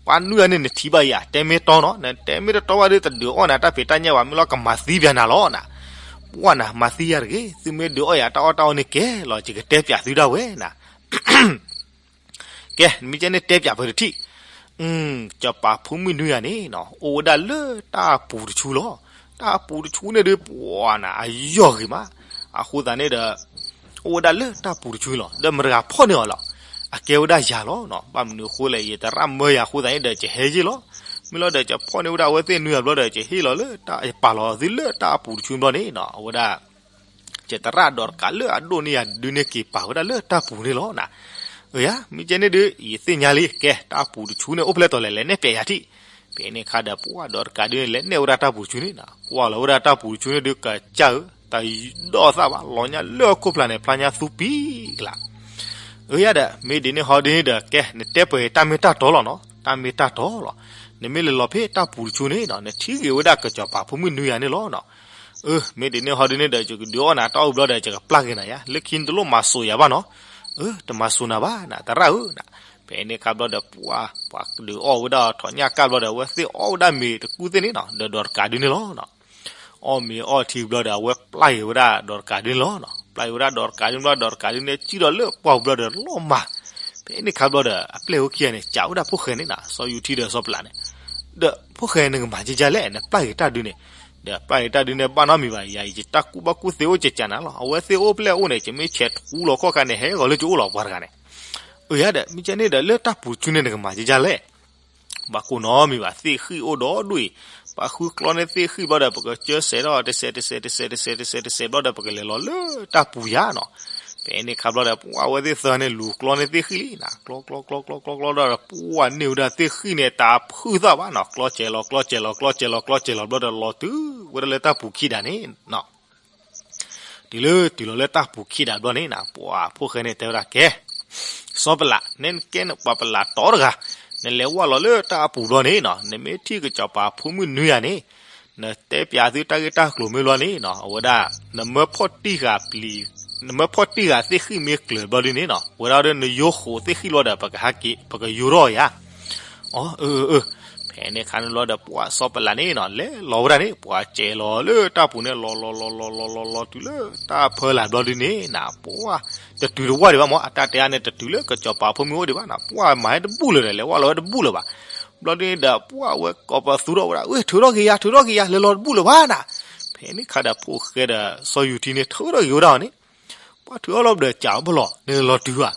ပှၤနွံဂၤန့ၣ်နထံၣ်ဘၣ်ယၤ တဲမ့ၢ်တီနီၤ နတဲမ့ၢ်တတီဘၣ်ဒီး တဒုးအီၣ်နၤတၢ်ဖံးတၢ်ညၣ်ဘၣ် မ့ၢ်လီၤကမၤသံပၠးနၤလီၤနၤ ပှၤနၤမၤသံယၤတဂ့ၤ သုမ့ၢ်ဒုးအီၣ်ယၤတၢ်အီၣ်တၢ်အီန့ၣ်ကဲလီၤ ယကတဲပၠးသုဒၣ်ဝဲနၤ ကဲ နမ့ၢ်ကဲန့ၣ်တဲပၠးပှဲၤတထံၣ် ကစီၤပၤဖိမုၣ်နွံဂၤန့ၣ်နီၤ အိၣ်ဝဲဒၣ်လၢတၢ်ပူၤတဆူလီၤ. တၢ်ပူၤတဆူန့ၣ်ဒုး ပှၤနၤ အယီၢ်ဂ့ၤမး, အဃိသတးန့ၣ်ဒီး အိၣ်ဝဲဒၣ်လၢတၢ်ပူၤတဆူလီၤ. ဒီးမတၤတဂၤဖီၣ်န့ၢ်အီၤလဲၣ်, အကဲဝဲဒၣ်ယၤလီၤနီၤ. ဘၣ်မနုၤအဃိလဲၣ်, ယတရၣ်မၢယၤအဃိသတးန့ၣ်ဒီး ယဟဲယ့ၢ်လီၤ. မ့ၢ်လီၤဒီး ယဖီၣ်န့ၢ်ဝဲဒၣ်အဝဲသ့ၣ်နွံဂၤဘျီဒီး ယဟ့ၣ်လီၤလၢတၢ်, ယပာ်လီၤသုလၢတၢ်ပူၤတဆူဘျီန့ၣ်နီၤ, အဝဲဒၣ် ယတရၣ်ဒီးတကးလၢအဒိၣ်န့ၢ်ယၤဒုန့ၣ် က့ၤပာ်ဝဲဒၣ်လၢတၢ်ပူၤန့ၣ်လီၤနၤ. အၢယၤ, မ့ၢ်ကဲန့ၣ်ဒုး ယသ့ၣ်ညါလံ, ကဲ တၢ်ပူၤတဆူန့ၣ် အိၣ်ဖျဲၣ်တီၤလဲၣ်, လဲၤနဲၣ်ပျဲယၤထံၣ်. ဖဲန့ၣ်အခါဒီး ပှၤဒီးတကးဒုန့ၣ် လဲၤနဲၣ်ဝဲဒၣ်တၢ်ပူၤတဆူန့ၣ်နီၤ, ကွၢ်လီၤဝဲဒၣ်တၢ်ပူၤတဆူန့ၣ်ဒုး ကစၢ်ဧၢ, တၢ်ဒီးသၣ်ဘၣ်, လီၤညါလၢအခိၣ်ဖျါန့ၣ် ဖျါညါသူပံကလး. အၢယၤဒီး မ့ၢ်ဒ်န့ၣ်ဟီဒ်န့ၣ်ဒီး ကဲ နတဲပှဲၤတၢ်မ့ၢ်တၢ်တီလီၤနီၤ, တၢ်မ့ၢ်တၢ်တီလီၤ. နမ့ၢ်လဲၤလီၤဖဲတၢ်ပူၤတဆူန့ၣ်နီၤ, နထံၣ်ဂ့ၤဝဲဒၣ်ကစီၤပၤဖိမုၣ်နွံဂၤန့ၣ်လီၤနီၤ. အၢ မ့ၢ်ဒ်န့ၣ်ဟီဒ်န့ၣ်ဒီး ယကဒုးအီၣ်နၤတၢ်အိၣ်ဘျီဒီး ယကပျၢ်က့ၤနၤယၤ, လၢခံနတလိၣ်မၤစိာ်ယၤဘၣ်နီၤ. အၢ တမၤစိာ်နၤဘၣ်နၤ တရၣ်ဧၢနၤ. ဖဲန့ၣ်အခါဘျီဒီး ပှၤ ပှၤကဒုးအီၣ်ဝဲဒၣ်ထီၣ်ညၣ်ကၢ်ဘျီဒီး အဝဲသ့ၣ်အီၣ်ဝဲဒၣ်မ့ၤတကူၣ်သ့ၣ်န့ၣ်နီၤ, ဒီးဒီးတကးဒုန့ၣ်လီၤနီၤ. အီၣ်မ့ၤအီထံဘျီဒီး အဝဲပျၢ်က့ၤဝဲဒၣ်ဒီးတကးဒုန့ၣ်လီၤနီၤ. ပျၢ်က့ၤဝဲဒၣ်ဒီးတကးဒုန့ၣ်ဘျီ ဒီးတကးဒုန့ၣ် စံၣ်ဒီးလၢပှၢ်ပူၤဘျီဒီးလီၤမၢ်. ဖဲန့ၣ်အခါဘျီဒီး အပျဲၢ်ဝဲခံဂၤန့ၣ် စံးဝဲဒၣ်ဖိၣ်ဃဲန့ၣ်နီၤ, စီၤယူၤထံဒီးစီၤပလးန့ၣ်, ဒီးဖိၣ်ဃဲ နကမၤကကလဲၣ်, နပျၢ်က့ၤတၢ်ဒုန့ၣ်, ဒီးပျၢ်က့ၤတၢ်ဒုန့ၣ် ဘၣ်နီတမံၤဘၣ်, ယၤအံၤ ယတၢ်ကူၣ်ဘၣ်ကူၣ်သ့အိၣ်ကကနၤလီၤ. အဝဲသ့ၣ်အိၣ်ဖျဲၣ်အိၣ်န့ၣ် ယမ့ၢ်ဆဲးထူလီၤခီၣ်ခါန့ၣ် ဟဲဂီၤလၢယအိၣ်လီၤ ပှၤတဂၤန့ၣ်. အၢယၤဒီး မ့ၢ်ကဲန့ၣ်ဒီး လၢတၢ်ပူၤတဆူန့ၣ် နကမၤကကလဲၣ်. ဘၣ်ကိၣ်နီတမံၤဘၣ်, သ့ၣ်ဃံၣ်အိၣ်ဒီးဒိၣ်အံၤ, ပှၤဃုကျီန့ၢ်သ့ၣ်ဃံၣ်ဘျီဒီး ပကစၢၢ်စဲးထီၣ် တစဲးတစဲးတစဲးတစဲးတစဲးတစဲးဘျီဒီး ပကလဲၤလီၤလၢတၢ်ပူၤယၤနီၤ. ဖဲန့ၣ်အခါဘျီဒီး ပှၤအဝဲသ့ၣ်သၢန့ၣ် လူၤကျီန့ၢ်သ့ၣ်ဃံၣ်လံနီၤ, ကျီကျီကျီကျီကျီကျီဒီး ပှၤန့ၢ်ဝဲဒၣ်သ့ၣ်ဃံၣ်န့ၣ် တၢ်ဖုၣ်သၣ်ဘၣ်နီၤ, ကျီစဲးလီၤ ကျီစဲးလီၤ ကျီစဲးလီၤ ကျီစဲးလီၤဘျီဒီး လီၤတုၤဝဲဒၣ်လၢတၢ်ပူၤခံဒးန့ၣ်နီၤ. တုၤလၢတုၤလီၤလၢတၢ်ပူၤခံဒးဘျီန့ၣ်နီၤ, ပှၤဖိၣ်ဃဲန့ၣ်တဲဝဲဒၣ် ကဲ စီၤပလး, နကဲနပှၤပလးတီတဂၤ, နလဲၤဝဲလီၤလၢတၢ်အပူၤဘျီန့ၣ်နီၤ, နမ့ၢ်ထံၣ်ကစီၤပၤဖိမုၣ်နွံဂၤန့ၣ်, နတဲပၠးသုတၢ်ဂ့ၢ်တၢ်ကျိၤမ့ၢ်ဘျီန့ၣ်နီၤ, အဝဲဒၣ် နမၢဖီၣ်တံၢ်ဃာ်ပျံၤ, နမၢဖီၣ်တံၢ်ဃာ်သ့ၣ်ဃံၣ်မ့ၢ်ကျၢၤဘျီဒ်န့ၣ်နီၤ, ဝဲဒၣ်ဒီး နယိခိးသ့ၣ်ဃံၣ်ဘျီဒီး ပကဟဲက့ၤ ပကယိထီၣ်ယၤ. အၢ အၢ အၢ. ဖဲန့ၣ်အခါန့ၣ်ဘျီဒီး ပှၤစီၤပလးန့ၣ်နီၤ လဲၤလီၤဝဲဒၣ်န့ၣ် ပှၤစဲးလီၤလၢတၢ်ပူၤန့ၣ် လီၤလီၤလီၤလီၤလီၤလီၤလီၤလီၤတုၤလၢတၢ်ဖီလာ်ဘျီဒ်န့ၣ်နီၤ, ပှၤ တတုၤတဝၢ်ဒံးဘၣ်မး, အတၢ်တဲအါန့ၣ် တတုၤလၢကစီၤပၤဖိမုၣ်အိၣ်ဒံးဘၣ်နီၤ, ပှၤမၤဟဲတဘူၣ်လၢၤဒီး လဲၤဝဲလီၤဝဲတဘူၣ်လၢၤဘၣ်. ဘျီဒ်န့ၣ်ဒီး ပှၤဝဲကိးပသူထီၣ်ဝဲဒၣ် အၢ ထုးထီၣ်က့ၤယၤ ထုးထီၣ်က့ၤယၤ လဲၤလီၤတဘူၣ်လၢၤဘၣ်နီၤ. ဖဲန့ၣ်အခါဒီး ဖိၣ်ဃဲဒီးစီၤယူၤထံန့ၣ် ထုးထီၣ်က့ၤဝဲဒၣ်အီၤန့ၣ် ပှၤထုးထီၣ်လီၤဘျီဒီး ကးအီၤပလီၢ် နလဲၤလီၤတုၤဧါ,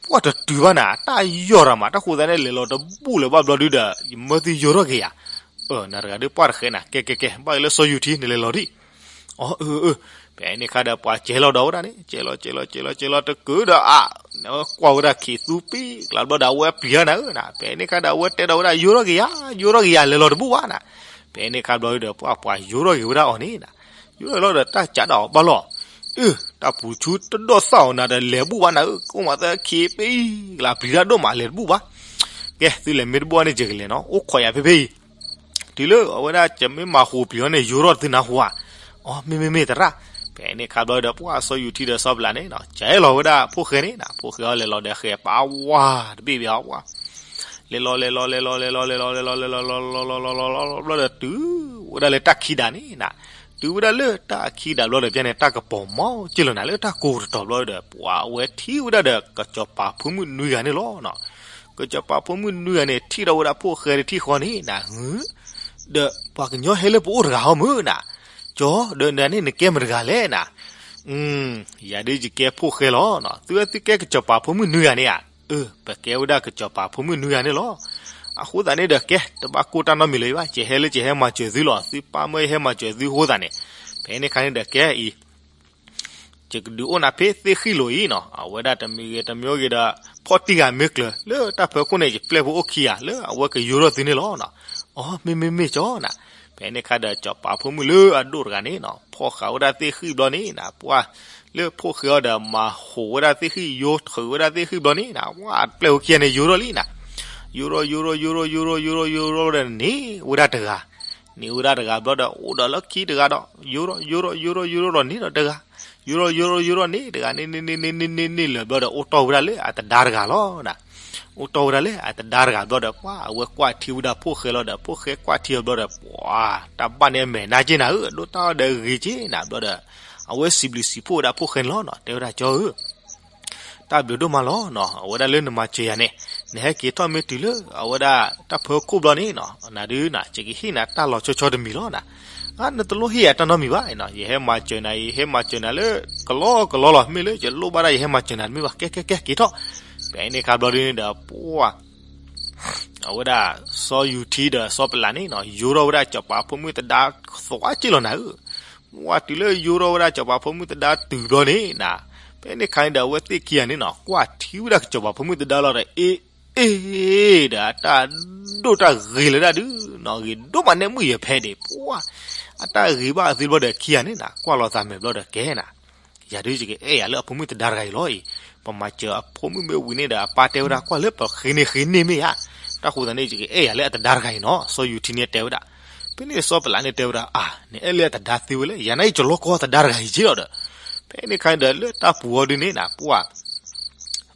ပှၤတတုၤဘၣ်နၤ တၢ်ယီၢ်တၢ်မး တၢ်ဃိသတးန့ၣ် လဲၤလီၤတဘူၣ်လၢၤဘၣ်ဘျီဒုဒီး ယမၢသုယိထီၣ်က့ၤယၤ. အၢ နၤတဂၤဒုးပှၢ်တဃဲနၤ ကဲကဲကဲ ဘၣ်လၢစီၤယူၤထံ နလဲၤလီၤဒံး. အၢ အၢ အၢ. ဖဲန့ၣ်အခါဒီးပှၤစဲးလီၤဒီးဝဲဒၣ်န့ၣ် စဲးလီၤ စဲးလီၤ စဲးလီၤ စဲးလီၤတကုာ်ဒီး အါ ကွၢ်ဝဲဒၣ်ခံးသူပံကလးဘျီဒီး အဝဲပျံၤတၢ်နၤဧၢနၤ, ဖဲန့ၣ်အခါဒီး အဝဲတဲဒီးဝဲဒၣ် ယိထီၣ်က့ၤယၤ ယိထီၣ်က့ၤယၤ လဲၤလီၤတဘူၣ်ဘၣ်နၤ. ဖဲန့ၣ်အခါဘျီဒီး ပှၤပှၤယိထီၣ်က့ၤဝဲဒၣ်အီၤန့ၣ်နၤ, ယိထီၣ်က့ၤလီၤဒီး တၢ်ကးဒၣ်အီၤဘၣ်လီၤ. အၢ တၢ်ပူၤဆူတဒိၣ်သၣ်အီၤနၤဒီး လဲၤဘူၣ်ဘၣ်နၤဧၢ, ကအိၣ်မးသၢခံပံကလး ပျံၤတၢ်ဒိၣ်မး လဲၤတဘူၣ်ဘၣ်. ကဲ သုလဲၤမ့ၢ်တဘူၣ်ဘၣ်န့ၣ် ယကလဲၤနီၤ, အိၣ်ခိးယၤဖဲဖဲအံၤ. တုၤလၢအဝဲဒၣ် ယမ့ၢ်မၤဟူးပျံၤအီၤန့ၣ် ယိထီၣ်သုနၢ်ဟူဧါ. အီ မ့ၢ်မ့ၢ်မ့ၢ်တရၣ်. ဖဲန့ၣ်အခါဘျီဒီး ပှၤစီၤယူၤထံဒီးစီၤပလးန့ၣ်နီၤ ကဲလီၤဝဲဒၣ်ဖိၣ်ဃဲန့ၣ်နၤ, ဖိၣ်ဃဲအီၤလဲၤလီၤဒီးဃဲၤပာ်ဝါ တဘ့ၣ်ဘၣ်ဝါ လဲၤလီၤလဲၤလီၤလဲၤလီၤလဲၤလီၤလဲၤလီၤလဲၤလီၤလဲၤလီၤလဲၤလီၤလဲၤလီၤလဲၤလီၤလဲၤလီၤဘျီဒီး တုၤဝဲဒၣ်လၢတၢ်ခံဒးန့ၣ်နၤ, တုၤဝဲဒၣ်လၢတၢ်ခံဒးဘျီဒီး ပျဲန့ၣ် တၢ်ကပီၤမီၤက့ၢ်လီၤနၤ လၢတၢ်ကိးတတီၤဘျီဒီး ပှၤအဝဲထံၣ်ဝဲဒၣ်ဒီး ကစီၤပၤဖိမုၣ်နွံဂၤန့ၣ်လီၤ. ကစီၤပၤဖိမုၣ်နွံဂၤန့ၣ် ထံၣ်ထီၣ်ဝဲဒၣ်ဖိၣ်ဃဲတထံၣ်ဃီန့ၣ်နၤ, ဒီးပှၤကညီဟဲလၢပအိၣ်တဂၤဟီမုၢ်နၤ, ကၠီ ဒီးနၤန့ၣ် နကဲမတဂၤလဲၣ်နၤ. ယၤဒုးယကဲဖိၣ်ဃဲလီၤ. သုဝဲသုကဲကစီၤပၤဖိမုၣ်နွံဂၤန့ၣ်ဧါ. အၢ ပကဲဝဲဒၣ်ကစီၤပၤဖိမုၣ်နွံဂၤန့ၣ်လီၤ. အဃိသတးန့ၣ်ဒီးကဲ တဘၣ်ကိၢ်တၢ်နီတမံၤလၢၤဘၣ်, ယဟဲလၢယဟဲမၤစၢၤသုလီၤ, သုပၢ်မၢယဟဲမၤစၢၤသုအဃိသတးန့ၣ်, ဖဲန့ၣ်အခါန့ၣ်ဒီးကဲအံၤ ယကဒုးအိၣ်နၤဖဲသ့ၣ်ဃံၣ်လိာ်အံၤနီၤ, အဝဲဒၣ်တမံၤဂ့ၤတမံၤဂ့ၤဒီး ဖီၣ်တံၢ်ဂၤမ့ၢ်ကျၢၤ လၢတၢ်ဖၢခိၣ်န့ၣ် ယပျဲၢ်ဖိအိၣ်ခံဂၤ လၢအဝဲကယိထီၣ်သုန့ၣ်လီၤနီၤ. အီ မ့မ့မ့ၢ်ကၠီနၤ. ဖဲန့ၣ်အခါဒီး စီၤပၤဖိမုၣ်လၢအဒိၣ်တဂၤန့ၣ်နီၤ ဖီၣ်ဃာ်ဝဲဒၣ်သ့ၣ်ဃံၣ်ဘျီန့ၣ်နၤ, ပှၤလၢဖိၣ်ဃဲအီၤဒီး မၤဟူးဝဲဒၣ်သ့ၣ်ဃံၣ် ယိထုးဝဲဒၣ်သ့ၣ်ဃံၣ်ဘျီန့ၣ်နၤ, ဝဲပျဲၢ်ဖိခံဂၤန့ၣ် ယိထီၣ်လံနၤ. ယိထီၣ် ယိထီၣ် ယိထီၣ် ယိထီၣ် ယိထီၣ် ယိထီၣ်ဒီးန့ၢ်ဝဲဒၣ်တဂၤ န့ၢ်ဝဲဒၣ်တဂၤဘျီဒီး အိၣ်ဒီးလၢခံတဂၤဒီး ယိထီၣ် ယိထီၣ် ယိထီၣ် ယိထီၣ်ဒီးန့ၢ်ဒီးတဂၤ, ယိထီၣ် ယိထီၣ် ယိထီၣ်န့ၢ်တဂၤန့ၣ် န့ၢ်န့ၢ်န့ၢ်လၢာ်ဘျီဒီး အိၣ်တီၢ်ဝဲဒၣ်လၢအတဒါတဂၤလီၤနၤ. အိၣ်တီၢ်ဝဲဒၣ်လၢအတဒါတဂၤဘျီဒီး ပှၤအဝဲကွၢ်ထံဝဲဒၣ်ဖိၣ်ဃဲလီၤဒီး ဖိၣ်ဃဲကွၢ်ထံအီၤဘျီဒီး ပှၤ တၢ်ဘၣ်န့ၣ်အမဲာ်နါက့နၤဧၢ, ဒိၣ်တၢ်ဒီးဂ့ၤက့နၤဘျီဒီး အဝဲစံးဘျုးစံးဖှိၣ်ဝဲဒၣ်ဖိၣ်ဃဲန့ၣ်လီၤနီၤ, တဲဝဲဒၣ်ကၠီဧၢ တၢ်ဘျုးဒိၣ်မးလီၤနီၤ, အဝဲဒၣ်လၢနမၤစၢၤယၤန့ၣ်, နဟဲက့ၤထီၣ်မ့ၢ်တုၤလၢအဝဲဒၣ်တၢ်ဖၢခိၣ်ဘျီန့ၣ်နီၤ, နဒုးနၤ ယကဟ့ၣ်နၤတၢ်လီၤဆီဆီတမံၤလီၤနၤ. နတလိၣ်ဟ့ၣ်ယၤတၢ်နီတမံၤဘၣ်နီၤ, ယဟဲမၤစၢၤနၤအံၤ ဟဲမၤစၢၤနၤလၢကလီကလီလီၤ, မ့ၢ်လၢယလိၣ်ဘၣ်ဒၣ် ယဟဲမၤစၢၤနၤတမ့ၢ်ဘၣ်, ကဲကဲကဲ က့ၤထီၣ်. ဖဲန့ၣ်အခါဘျီဒုးန့ၣ်ဒီး ပှၤ အဝဲဒၣ်စီၤယူၤထံဒီးစီၤပလးန့ၣ်နီၤ, ယိထီၣ်ဝဲဒၣ်စီၤပၤဖိမုၣ်သဒါသွါက့ၢ်လီၤနၤဧၢ. ပှၤတုၤလၢယိထီၣ်ဝဲဒၣ်စီၤပၤဖိမုၣ်သဒါတုၤဘျီန့ၣ်နၤ, ဖဲန့ၣ်အခါန့ၣ်ဒီး အဝဲသ့ၣ်ခံဂၤန့ၣ်နီၤ ကွၢ်ထံဝဲဒၣ်စီၤပၤဖိမုၣ်သဒါလီၤဒီး အ့ အ့ ဒီးအတၢ်ဒိၣ်တၢ်ဂ့ၤလၢဒၣ်ဒုးနီၤ, ဂ့ၤဒိၣ်မး နဲမုၣ်ယဲၤဖဲဒံး ပှၤ အတၢ်ဂ့ၤဘၣ်အသ့ဘျီဒီး ခံဂၤန့ၣ်နၤ ကွၢ်လိာ်သးမဲာ်ဘျီဒီး ကဲနၤ ယၤဒုးယကအဲၣ်ယၤလၢအဖိမုၣ်သဒါတဂၤအံၤလီၤအံၤ. ပမၤစၢၤအဖိမုၣ်မ့ၢ်ဝံၤန့ၣ်ဒီး အပၢ်တဲဝဲဒၣ် ကွၢ်လၢပဃ့န့ၢ်ဃ့န့ၢ်မ့ၢ်ဧါ, တၢ်ဃိသတးန့ၣ် ယကအဲၣ်ယၤလၢအသဒါတဂၤအံၤနီၤ, စီၤယူၤထံန့ၣ်တဲဝဲဒၣ်. ဖဲန့ၣ်စီၤပလးန့ၣ်တဲဝဲဒၣ် အါ နအဲၣ်လၢအသဒါသ့ဝဲလဲၣ်, ယၤန့ၣ်အံၤ ယလီၢ်ကီသဒါတဂၤအံၤက့ၢ်လီၤဒီး. ဖဲန့ၣ်အခါန့ၣ်ဒီး လၢတၢ်ပူၤအီၤဒုးန့ၣ်နၤ ပှၤ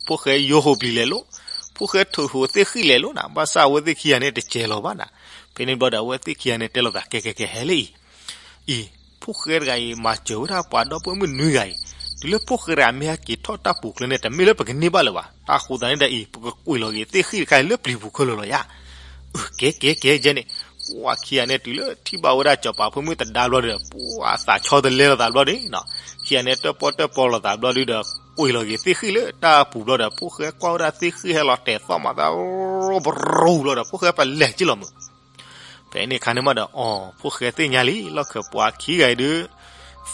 ဖိၣ်ဃဲယိဟိးပျံၤလဲၤလိာ်, ဖိၣ်ဃဲထိၣ်ဟိးသ့ၣ်ဃံၣ်လဲၤလိာ်နၤ, ဘၣ်ဆၣ်အဝဲသ့ၣ်ခံဂၤန့ၣ် တစဲးလီၤဘၣ်နၤ. ဖဲန့ၣ်ဘျီဒီး အဝဲသ့ၣ်ခံဂၤန့ၣ်တဲလိာ်သး ကဲကဲကဲ ဟဲလၢအံၤ အံၤ ဖိၣ်ဃဲတဂၤအံၤ မၤစၢၤဝဲဒၣ်ပှၤဒီပုၢ်ဝဲၢ်မုၣ်နွံဂၤအံၤ, တုၤလၢဖိၣ်ဃဲတဂၤမ့ၢ်ဟဲက့ၤထီၣ်တၢ်ပူၤချၢန့ၣ် တမ့ၢ်လၢပကန့ၢ်ဘၣ်လၢၤဘၣ်. တၢ်ဃိသတးန့ၣ်ဒီးအံၤ ပကကွံာ်လီၤက့ၤသ့ၣ်ဃံၣ်တခါအံၤလၢပျံၤပူၤခဲလၢာ်လီၤယၤ. ကဲကဲကဲ ယဲန့ၣ် ပှၤခံဂၤန့ၣ် တုၤလၢထံၣ်ဘၣ်ဝဲဒၣ်စီၤပၤဖိမုၣ်သဒါဘျီဒီး ပှၤသးဆီတလဲလိာ်သးဘျီဒုးနီၤ, ခံဂၤန့ၣ် တၢၣ်ပီၣ်တၢၣ်ပီလိာ်သးဘျီဒုးဒီး ကွံာ်လီၤက့ၤသ့ၣ်ဃံၣ်လၢတၢ်ပူၤဘျီဒီး ဖိၣ်ဃဲကွၢ်ဝဲဒၣ်သ့ၣ်ဃံၣ်ဟဲလီၤတဲာ်သီၣ်မးသး ရိပရိဘျီဒီး ဖိၣ်ဃဲပလဲၤက့ၢ်လီၤမုၢ်. ဖဲန့ၣ်အခါန့ၣ်မးဒီး အီၤ ဖိၣ်ဃဲသ့ၣ်ညါလံ လီၢ်ခၢၣ်ပှၤခံဂၤအံၤဒုး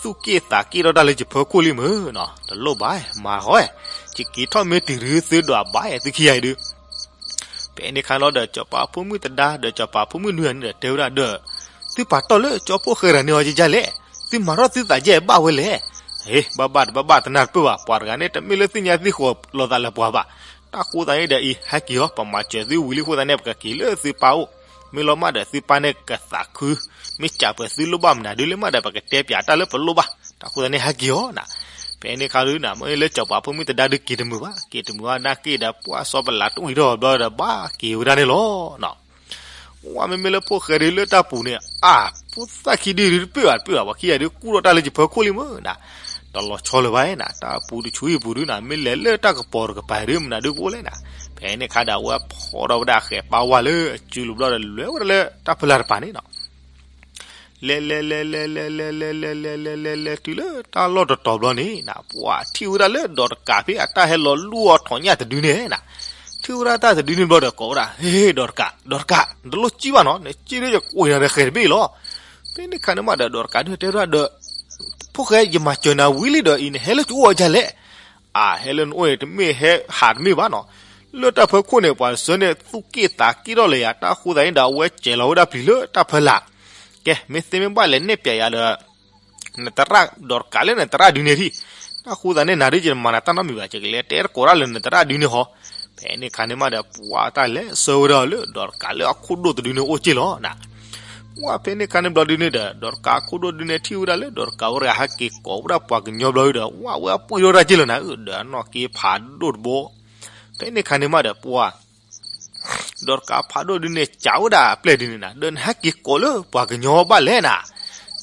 သူၣ်က့ၣ်သးက့ၣ်ထီၣ်တၢ်လၢယဖၢခိၣ်လံမုၢ်နီၤ, တလိၣ်ဘၣ် မၤဃီ, ယက့ၤထီၣ်မ့ၢ်တုၤဒုး သုဒွးဘၣ်သုခံဂၤအံၤဒုး. ဖဲန့ၣ်အခါလီၤဒီး စီၤပၤဖိမုၣ်သဒါဒီးစီၤပၤဖိမုၣ်နွံဂၤန့ၣ်ဒီး တဲဝဲဒၣ်ဒီး သုပာ်တီၢ်လၢကၠီဖိၣ်ဃဲတဂၤန့ၣ်အီၤယဲယဲလဲၣ်, သုမၤထီၣ်သုသးယဲၢ်ဘၣ်ဝဲလဲၣ်. ဟ့ ဘၣ်ဘၣ်တဘၣ်ဘၣ်တနၢ်တပၢၢ်ဘၣ်, ပှၤတဂၤန့ၣ် တမ့ၢ်လၢသုညါသုဃီၤလိာ်သးလၢပှၤဘၣ်. တၢ်ဃိသတးန့ၣ်ဒီးအံၤ ဟဲက့ၤအီၤ ပမၤစၢၤသုဝံၤလံအဃိသတးန့ၣ် ပကက့ၤလၢသုပၢ်အိၣ်, မ့ၢ်လီၤမးဒီးသုပၢ်န့ၣ်ကသးခု, မ့ၢ်စံးပှဲၤသုလိၣ်ဘၣ်မနုၤဒုးလၢမးဒီး ပကတဲပၠးတၢ်လၢပလိၣ်ဘၣ်. တၢ်ဃိသတးန့ၣ် ဟဲက့ၤအီၤနၤ. ဖဲန့ၣ်အခါဒုးနၤ မ့ၢ်လၢစီၤပၤဖိမုၣ်သဒါဒုးက့ၤတမုာ်ဘၣ်, က့ၤတမုာ်ဘၣ်နာ်က့ဒီး ပှၤစီၤပလးတဝံၤထီၣ်ဘျီဒီး ဘၣ်က့ၤဝဲဒၣ်န့ၣ်လီၤနီၤ. ဝဲမ့မ့ၢ်လၢဖိၣ်ဃဲဒုးလၢတၢ်ပူၤန့ၣ် အါ ဖိသၣ်ခံဒုးတပၢၢ်ဘၣ်တပၢၢ်ဘၣ်, ပှၤခံဂၤဒုးကူၣ်ထီၣ်တၢ်လၢယဖၢခိၣ်လံမုၢ်နၤ, တလီၤဆီလၢၤဘၣ်နၤ, တၢ်ပူၤတဆူအံၤပူၤဒုးနၤ မ့ၢ်လဲၤလၢတၢ်ကပီၤတကပၤဒုး မနုၤဒုးကအိၣ်လဲၣ်နၤ. ဖဲန့ၣ်အခါဒီး အဝဲဖီၣ်ထီၣ်ဝဲဒၣ်ဃဲးပၢ်ဝါလၢအစုလိၤဘျီဒီး လဲၤဝဲဒၣ်လၢတၢ်ဖီလာ်တပၤန့ၣ်နီၤ. လဲၤလဲၤလဲၤလဲၤလဲၤ လဲၤလဲၤလဲၤလဲၤလဲၤလဲၤလဲၤလဲၤ တုၤလၢတၢ်လီၢ်တတီၤဘျီန့ၣ်နၤ ပှၤထံၣ်ဝဲဒၣ်လၢဒီးတကးဖဲအတၢ်ဟဲလီၤလူၢ်အီၤထီၣ်ညၣ်တဒုန့ၣ်နၤ, ထံၣ်ဝဲဒၣ်တၢ်တဒုန့ၣ်ဘျီဒီးကိးဝဲဒၣ် ဟ့ ဒီးတကး ဒီးတကး နတလိၣ်စံၣ်ဘၣ်နီၤ, နစံၣ်လၢယကွံာ်နၤဒီးဃဲၤတဘ့ၣ်လီၤ. ဖဲန့ၣ်ခါန့ၣ်မးဒီး ဒီးတကးဒုးတဲဝဲဒၣ်ဒီး ဖိၣ်ဃဲ ယမၤစၢၤနၤဝံၤလံဒီးအံၤ နဟဲလၢယအိၣ်အီၤဒ်လဲၣ်. အါ ဟဲလၢနအိၣ်န့ၣ် တမ့ၢ်ဟဲဟးတမ့ၢ်ဘၣ်နီၤ, လၢတၢ်ဖၢခိၣ်န့ၣ် ပှၤတစၢန့ၣ် သူၣ်က့ၣ်သးက့ၣ်ထီၣ်လၢယၤ, တၢ်ဃိသတးန့ၣ်ဒီး အဝဲစဲးလီၤဝဲဒၣ်ပျံၤလၢတၢ်ဖီလာ်. ကဲ မ့ၢ်သ့မ့ၢ်ဘၣ်လဲၤနဲၣ်ပၠးယၤဒီး နသရၣ်ဒီးတကးလၢနသရၣ်ဒုန့ၣ်ထံၣ်, တၢ်ဃိသတးန့ၣ် နၤဒုးယတမၤနၤတၢ်နီတမံၤဘၣ်, ယကလဲၤတဲသကိးတၢ်လၢနသရၣ်ဒုန့ၣ်ဟီ. ဖဲန့ၣ်ခါန့ၣ်မးဒီး ပှၤတၢ်လဲၤဆှၢဝဲဒၣ်လၢဒီးတကးလၢအခိၣ်ဒိၣ်တဒုန့ၣ်အိၣ်က့ၢ်လီၤနၤ. ဝဲဖဲန့ၣ်ခါန့ၣ်ဘျီဒုန့ၣ်ဒီး ဒီးတကးအခိၣ်ဒိၣ်ဒုန့ၣ်ထံၣ်ဝဲဒၣ်လၢဒီးတကးဝဲတဂၤဟဲက့ၤကိးဝဲဒၣ်ပှၤကညီဘျီဒုဒီး ဝဲဝဲအပှ့ၤထီၣ်တၢ်က့ၢ်လီၤနၤဧၢ, ဒီးအနီၢ်က့ဖးဒိၣ်တဘိ. ဖဲန့ၣ်ခါန့ၣ်မးဒီးပှၤ ဒီးတကးဖးဒိၣ်ဒုန့ၣ် စံးဝဲဒၣ်အပျဲၢ်ဒုန့ၣ်နၤ, ဒီးနဟဲက့ၤကိးလၢပှၤကညီဘၣ်လဲၣ်နၤ.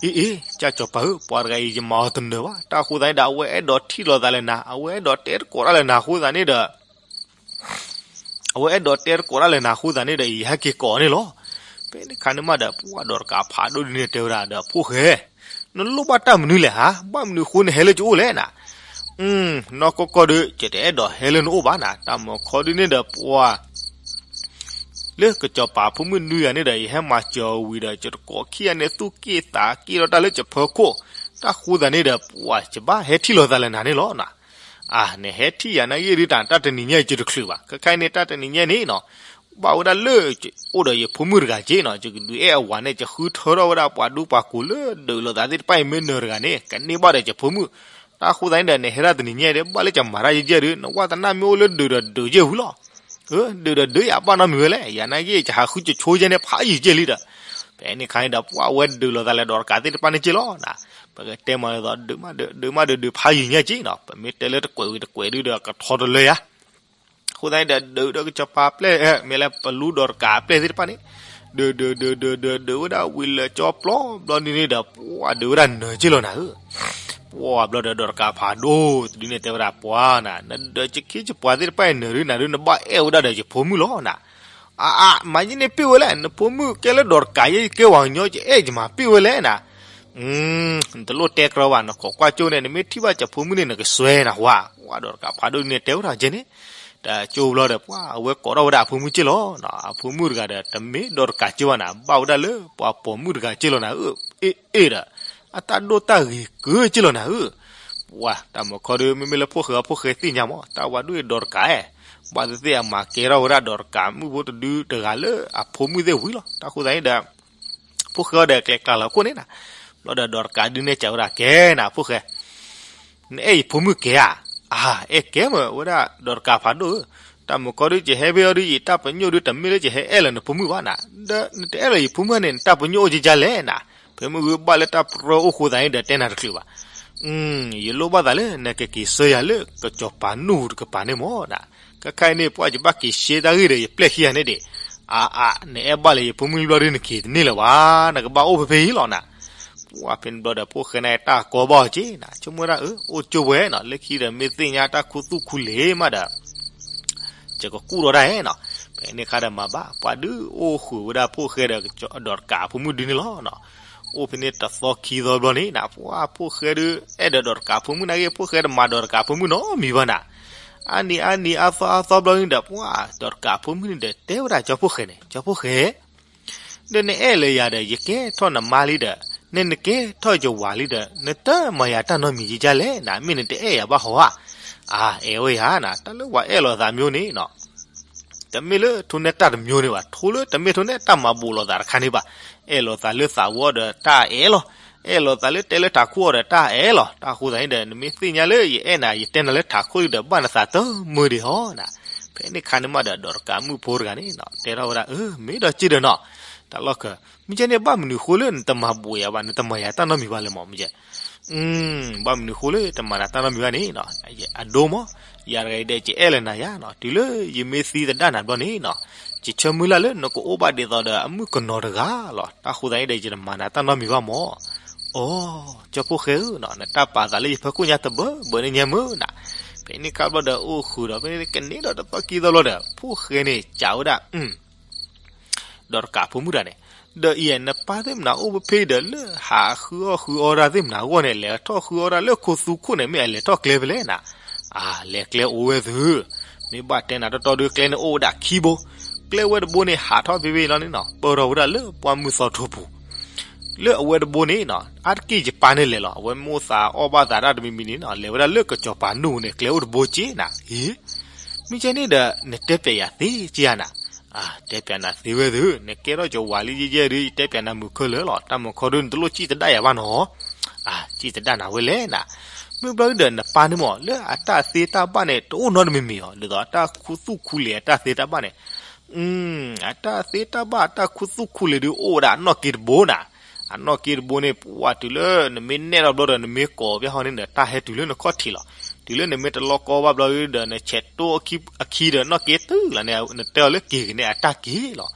အ့ အ့ ကၢ်စီၤပၤဧၢ, ပှၤတဂၤအံၤ ယမၤအီၤတနၢၤဘၣ်, တၢ်ဃိသတးန့ၣ်ဒီး အဝဲအဲၣ်ဒိးထံၣ်လိာ်သးလၢနၤ, အဝဲအဲၣ်ဒိးတဲသကိးတၢ်လၢနၤအဃိသတးန့ၣ်ဒီး အဝဲအဲၣ်ဒိးတဲသကိးတၢ်လၢနၤအဃိသတးန့ၣ်ဒီး ယဟဲက့ၤကိးန့ၣ်လီၤ. ဖဲန့ၣ်ခါန့ၣ်မးဒီး ပှၤဒီးတကးဖးဒိၣ်ဒုန့ၣ်တဲဝဲဒၣ်ဒီး ဖိၣ်ဃဲ နလိၣ်ဘၣ်တၢ်မနုၤလဲၣ်ဧါ, ဘၣ်မနုၤအဃိနဟဲလၢယအိၣ်လဲၣ်နၤ. နီၢ်ကီၢ်ကီၢ်ဒီး ယတအဲၣ်ဒိးဟဲလၢနအိၣ်ဘၣ်နၤ, တၢ်မၤခီဒုန့ၣ်ဒီးပှၤ လၢကစီၤပၤဖိမုၣ်နွံဂၤန့ၣ်ဒီး ယဟဲမၤစၢၤအီၤဝံၤဒီး ယတကိးခံဂၤန့ၣ် သူၣ်က့ၣ်သးက့ၣ်ထီၣ်တၢ်လၢ ယဖၢခိၣ်, တၢ်ဃိသတးန့ၣ်ဒီး ပှၤယဘၣ်ဟဲထံၣ်လိာ်သးလၢနၤန့ၣ်လီၤနၤ. အါ နဟဲထံၣ်ယၤနာ်ဂ့ၢ်ဒုးတၢ် တၢ်တနံၤညါအံၤ ယတချုးဘၣ်, ခဲခါအံၤန့ၣ် တၢ်တနံၤညါန့ၣ်နီၤ ဘၣ်ဝဲဒၣ်လၢ အိၣ်ဒီးယဖိမုၣ်တဂၤက့ၢ်နီၤ, ယကဒုးအဲၣ်အဝၤန့ၣ် ယဃုထၢထီၣ်ဝဲဒၣ်ပှၤဒူပှၤကိၢ်လၢဒုးလိာ်သးသ့ၣ်တဖၣ်အံၤ မ့ၢ်နၢၤတဂၤန့ၣ် ကန့ၢ်ဘၣ်ဒီးယဖိမုၣ်. တၢ်ဃိသတးန့ၣ်ဒီး နဟဲဒၣ်တနံၤညါအံၤဒီး ဘၣ်လၢယမၤတၢ်ယဲၢ်ယဲၢ်ဒီး နဝၣ်သနာ်မ့ၢ်အိၣ်လၢဒုးဒီးဒုးယဲၢ်ဝံၤလီၤ. ဒုးဒီးဒုးယၤဘၣ်နီတမံၤဝဲလဲၣ်, ယၤနာ်ဂ့ၢ် ယဟးဃုယဆိကဲန့ၣ် ဖးယံာ်ကဲလံဒီး ဖဲန့ၣ်ခါန့ၣ်ဒီး ပှၤဝဲဒုးလိာ်သးလၢဒီးတကးသ့ၣ်တဖၣ်န့ၣ်က့ၢ်လီၤ. ပကတဲမၤလၢသိး ဒုးမးဒုး ဒုးမးဒုး ဒုးဖးယံာ်ညါက့ၢ်နီၤ, ပမ့ၢ်တဲလၢတကွဲးဝံၤတကွဲးဒုးဒီး ကထီတလၢယၤ. အဃိသတးန့ၣ်ဒီး ဒုးဒီးကစီၤပၤပျဲၢ် မ့ၢ်လၢ ပလူဒီးတကးပျဲၢ်သ့ၣ်တဖၣ်န့ၣ် ဒုးဒုးဒုးဒုးဒုး ဒုးဝဲဒၣ်ဝံၤလၢကၠီပျီဘျီဒုးန့ၣ်ဒီး ပှၤဒုးဝဲဒၣ်နၢၤက့ၢ်လီၤနၤဧၢ. ပှၤဘျီဒီး ဒီးတကးဖးဒိၣ်တဒုန့ၣ်တဲဝဲဒၣ် ပှၤနၤ, နဒီးယခံယပှၤသ့ၣ်တဖၣ်အံၤ နရ့နၤဒုး နဘၣ်အဲၣ်ဝဲဒၣ်ဒီးယဖိမုၣ်လီၤနၤ. အါအါ မၤယန့ၣ်ပ့ၢ်ဝဲလဲၣ်, နဖိမုၣ်ကဲလၢဒီးတကးယဲ ယကဲဝၤကညီ ယအဲၣ်ယမၤပ့ၢ်ဝဲလဲၣ်နၤ. နတလိၣ်တဲကြၢးဘၣ်, နခိးကွၢ်ကၠိန့ၣ် နမ့ၢ်ထံၣ်ဘၣ်ယဖိမုၣ်န့ၣ် နကစွဲနၤဝါ. ပှၤဒီးတကးဖးဒိၣ်န့ၣ်တဲဝဲဒၣ်ကဲန့ၣ်, တကၠိဘျီဒီး ပှၤအဝဲကိးထီၣ်ဝဲဒၣ်အဖိမုၣ်က့ၢ်လီၤနၤ. အဖိမုၣ်တဂၤဒီး တမ့ၢ်ဒီးတကးက့ၢ်ဘၣ်နၤ, ဘၣ်ဝဲဒၣ်လၢပှၤပိာ်မုၣ်တဂၤက့ၢ်လီၤနၤ. အ့ၣ်အ့ၣ်ဒီး အတၢ်ဒိၣ်တၢ်ဂ့ၤက့ၢ်က့ၢ်လီၤနၤဧၢ. ပှၤတၢ်မုၢ်ခီဒီး မ့မ့ၢ်လၢဖိၣ်ဃဲအီၤ ဖိၣ်ဃဲသ့ၣ်ညါမး, တၢ်ဝဲဒိၣ်အံၤဒီးတကးဧဲ, ဘၣ်သ့ၣ်သ့ၣ်အမၤကဲထီၣ်ဝဲဒၣ်ဒီးတကးမုၣ်ဖိတဒုတဂၤလၢအဖိမုၣ်သ့ၣ်ဝံၤလီၤ. တၢ်ဃိသတးန့ၣ်ဒီး ဖိၣ်ဃဲအီၤဒီးကျဲကျါလီၤခိၣ်န့ၣ်နၤ. ဘျီဒီးဒီးတကးဒုးနဲၣ်စံးဝဲဒၣ်ကဲနၤ ဖိၣ်ဃဲ, နအဲၣ်ယဖိမုၣ်ကဲဧါ. အါ အဲၣ်ကဲမးဝဲဒၣ်ဒီးတကးဖးဒိၣ်ဧၢ, တၢ်မုၢ်ခီဒီး ယဟဲဖဲအီၤဒီး ယတၢ်ပညိၣ်ဒုး တမ့ၢ်လၢယဟဲအဲၣ်လၢနဖိမုၣ်ဘၣ်နၤ, ဒီးနတအဲၣ်လၢယဖိမုၣ်န့ၣ် နတၢ်ပညိၣ်အိၣ်က့ၤကလဲၣ်နၤ. ဖဲမုၢ်ဂုၢ်ဘၣ်လၢတၢ်ပြၢအိၣ်ဃိသတးန့ၣ်ဒီး တဲနၤတချုးဘၣ်. ယလိၣ်ဘၣ်သးလၢ နကက့ၤဆှၢယၤလၢကစီၤပၤနူၢ်တကပၤန့ၣ်မးနၤ. ခဲခါအံၤန့ၣ် ပှၤယဘၣ်က့ၤရှဲတၢ်ဂ့ၢ်ဒီး ယပျဲၢ်ခံဂၤန့ၣ်ဒံး. အါအါ နအဲၣ်ဘၣ်လၢယဖိမုၣ်ဘျီဒုး နက့ၤတန့ၢ်လၢၤဘၣ်, နကဘၣ်အိၣ်ဖဲဖဲအံၤလီၤနၤ. ပှၤဖဲန့ၣ်ဘျီဒီး ဖိၣ်ဃဲန့ၣ်တၢ်ကီဘၣ်အီၤက့ၢ်နၤ, ဆိကမိၣ်ဝဲဒၣ် အၢ အိၣ်ကၠိဝဲနၤ, လၢခံဒီးမ့ၢ်သ့ၣ်ညါတၢ်ခူသူၣ်ခူလံာ်မးဒီး ယကကူၣ်ထီၣ်တၢ်ဧဲနၤ. ဖဲန့ၣ်ခါဒီးမၤဘၣ်, ပှၤဒုးအိၣ်ဃုာ်ဝဲဒၣ်ဖိၣ်ဃဲဒီး ဒီးတကးအဖိမုၣ်ဒုးန့ၣ်လီၤနၤ. အိၣ်ဖဲန့ၣ်တသီခံသီဘျီန့ၣ်နၤ, ပှၤဖိၣ်ဃဲဒုး အဲၣ်ဒီးဒီးတကးအဖိမုၣ်နာ်က့, ဖိၣ်ဃဲတမၤဒီးတကးအဖိမုၣ်နီတမံၤဘၣ်နၤ. အါနံၤအါနံၤအါသီအါသီဘျီန့ၣ်ဒီး ပှၤဒီးတကးအဖိမုၣ်န့ၣ်ဒီး တဲဝဲဒၣ်ကၠီဖိၣ်ဃဲန့ၣ်, ကၠီဖိၣ်ဃဲ ဒီးနအဲၣ်လၢယၤဒီး ယကဲထီၣ်နမါလံဒီး, နနကဲထီၣ်ယဝၤလံဒီး နတမၤယၤတၢ်နီတမံၤကလဲၣ်နၤ, မ့ၢ်နတအဲၣ်ယၤဘၣ်ဟီဧါ. အါ အဲၣ်ဝဲယၤနၤ, တၢ်လၢပှၤအဲၣ်လိာ်သးမ့ၢ်န့ၣ်နၤ, တမ့ၢ်လၢထိၣ်နဲၣ်တၢ်တမံၤန့ၣ်ဘၣ်, ထိၣ်လၢတမ့ၢ်ထိၣ်နဲၣ်တၢ်မၤဘူးလိာ်သးတခါန့ၣ်ဘၣ်. အဲၣ်လိာ်သးလၢသးဝီဒီးတၢ်အဲၣ်လီၤ, အဲၣ်လိာ်သးလၢတဲလၢထးခိၣ်အီၤဒီးတၢ်အဲၣ်လီၤ. တၢ်ဃိသတးန့ၣ်ဒီး နမ့ၢ်သ့ၣ်ညါလၢယအဲၣ်နၤ ယတဲနၤလၢထးခိၣ်လံဒီး ဘၣ်နသးတမုာ်ဒံးဟီနၤ. ဖဲန့ၣ်ခါန့ၣ်မးဒီး ဒီးတကးမုၣ်ဖိတဂၤန့ၣ်နၤ တဲထီၣ်ဝဲဒၣ်, အၢ မ့ၢ်ဒီးက့ၢ်ဒီးနၤ, တၢ်လီၢ်ခၢၣ်, မ့ၢ်ကဲန့ၣ် ဘၣ်မနုၤဃိလၢနတမၤဘူးယၤဘၣ်, နတမၤယၤတၢ်နီတမံၤဘၣ်လဲၣ်မး မ့ၢ်ကဲ ဘၣ်မနုၤဃိလၢတမၤနၤတၢ်နီတမံၤဘၣ်န့ၣ်နၤ, အဒိမး, ယၤတဂၤအံၤဒီး ယအဲၣ်လၢနၤယါနၤ, တုၤလၢယမ့ၢ်သံသဒၣ်နၤဘျီန့ၣ်နၤ, ယဆၢမုၢ်လၢ်လၢနကအိၣ်ဘၣ်ဒ်သိးဒီးအမုၣ်ကနီၤတဂၤလီၤ. တၢ်ဃိသတးန့ၣ်ဒီး ယတမၤနၤတၢ်နီတမံၤဘၣ်မး. အိ, ကၠီဖိၣ်ဃဲဧၢ, နတၢ်ပာ်သးလၢယဖီခိၣ်ညါတဘၢဘၢန့ၣ်ညါမုၢ်နၤ. ဖဲန့ၣ်ခါဘျီဒီး အိၣ်ဃုာ်ဒီး ဖဲန့ၣ်ကန့ၢ်ဒီးတသီခံသီဘျီဒီး ဖိၣ်ဃဲန့ၣ်စံးဝဲဒၣ် ဒီးတကးဖိမုၣ်တဂၤန့ၣ်, ဒီးအံၤ နပၢ်သ့ၣ်မနၤအိၣ်ဖဲဖဲဒီး လၢဟးဃုအီၣ်ဃုအီတၢ်သ့ၣ်မနၤအဂီၢ်န့ၣ် လဲၤထီၣ်ဃုအီတၢ်လၢခိသူခိၣ်န့ၣ် မ့ၢ်အလဲၤထီၣ်ကျဲဖဲလဲၣ်နၤ. အါ လဲၤကျဲအိၣ်ဝဲသု, မ့ၢ်ဘၣ်တဲနၤတီတီဒီး ကျဲန့ၣ်အိၣ်ဝဲဒၣ်ခံဘိ, ကျဲဝဲတဘိန့ၣ် ဟးထီၣ်ဖဲဖဲလီၤန့ၣ်နၤ ပၢၢ်ထီၣ်ဝဲဒၣ်လၢပှၢ်မုၢ်သီထိပူၤ လၢအဝဲတဘိန့ၣ်နၤ အါတက့ၢ်ယပၢ်န့ၣ်လဲၤလီၤ. အဝဲမိၣ်သးအီၣ်ဘၣ်သးတၢ်တမံၤမံၤန့ၣ်နၤ လဲၤဝဲဒၣ်လၢကစီၤပၤနူၢ်န့ၣ် ကျဲအိၣ်တဘိက့ၢ်နၤ. အ့ မ့ၢ်ကဲန့ၣ်ဒီး နတဲပျးယၤသ့က့ၢ်ဧါနၤ. အါ တဲပျးနၤသ့ဝဲသု, နကဲထီၣ်ကဝၤလံယဲၢ်ဒုး ယတဲပျးနၤမုာ်ခဲလၢာ်လီၤ. တၢ်မုၢ်ခီဒုး နတလိၣ်စံၣ်သဒၣ်ယၤဘၣ်နီၤ. အါ စံၣ်သဒၣ်နၤဝဲလဲၣ်နၤ. မ့ၢ်ဘျီဒုးဒီး နပၢ်န့ၣ်မး လၢအတၢ်သ့တၢ်ဘၣ်န့ၣ် တအိၣ်နီတမံၤမံၤအီၤ ဒ်သိးအတၢ်ခူသူၣ်ခူလံာ်အတၢ်သ့တၢ်ဘၣ်န့ၣ် အတၢ်သ့တၢ်ဘၣ် တၢ်ခူသူၣ်ခူလံာ်ဒုး အိၣ်ဝဲဒၣ်အနီၣ်က့တဘိနၤ. အနီၣ်က့တဘိန့ၣ် ပှၤတုၤလၢနမ့ၢ်နဲၣ်ထီၣ်ဘျီဒီး နမ့ၢ်ကိးဘၣ်ဟီန့ၣ်ဒီး တၢ်ဟဲတုၤလၢနခီၣ်ထံးလီၤ. တုၤလၢနမ့ၢ်တလီၢ်ကီဘၣ်ဘျီဒီး နဆဲးတိၢ်အခံဒီး နီၣ်က့တုၤလီၤန့ၣ် နတဲအီၤလၢက့ၤက့ၤန့ၣ် အတၢ်က့ၤလီၤ.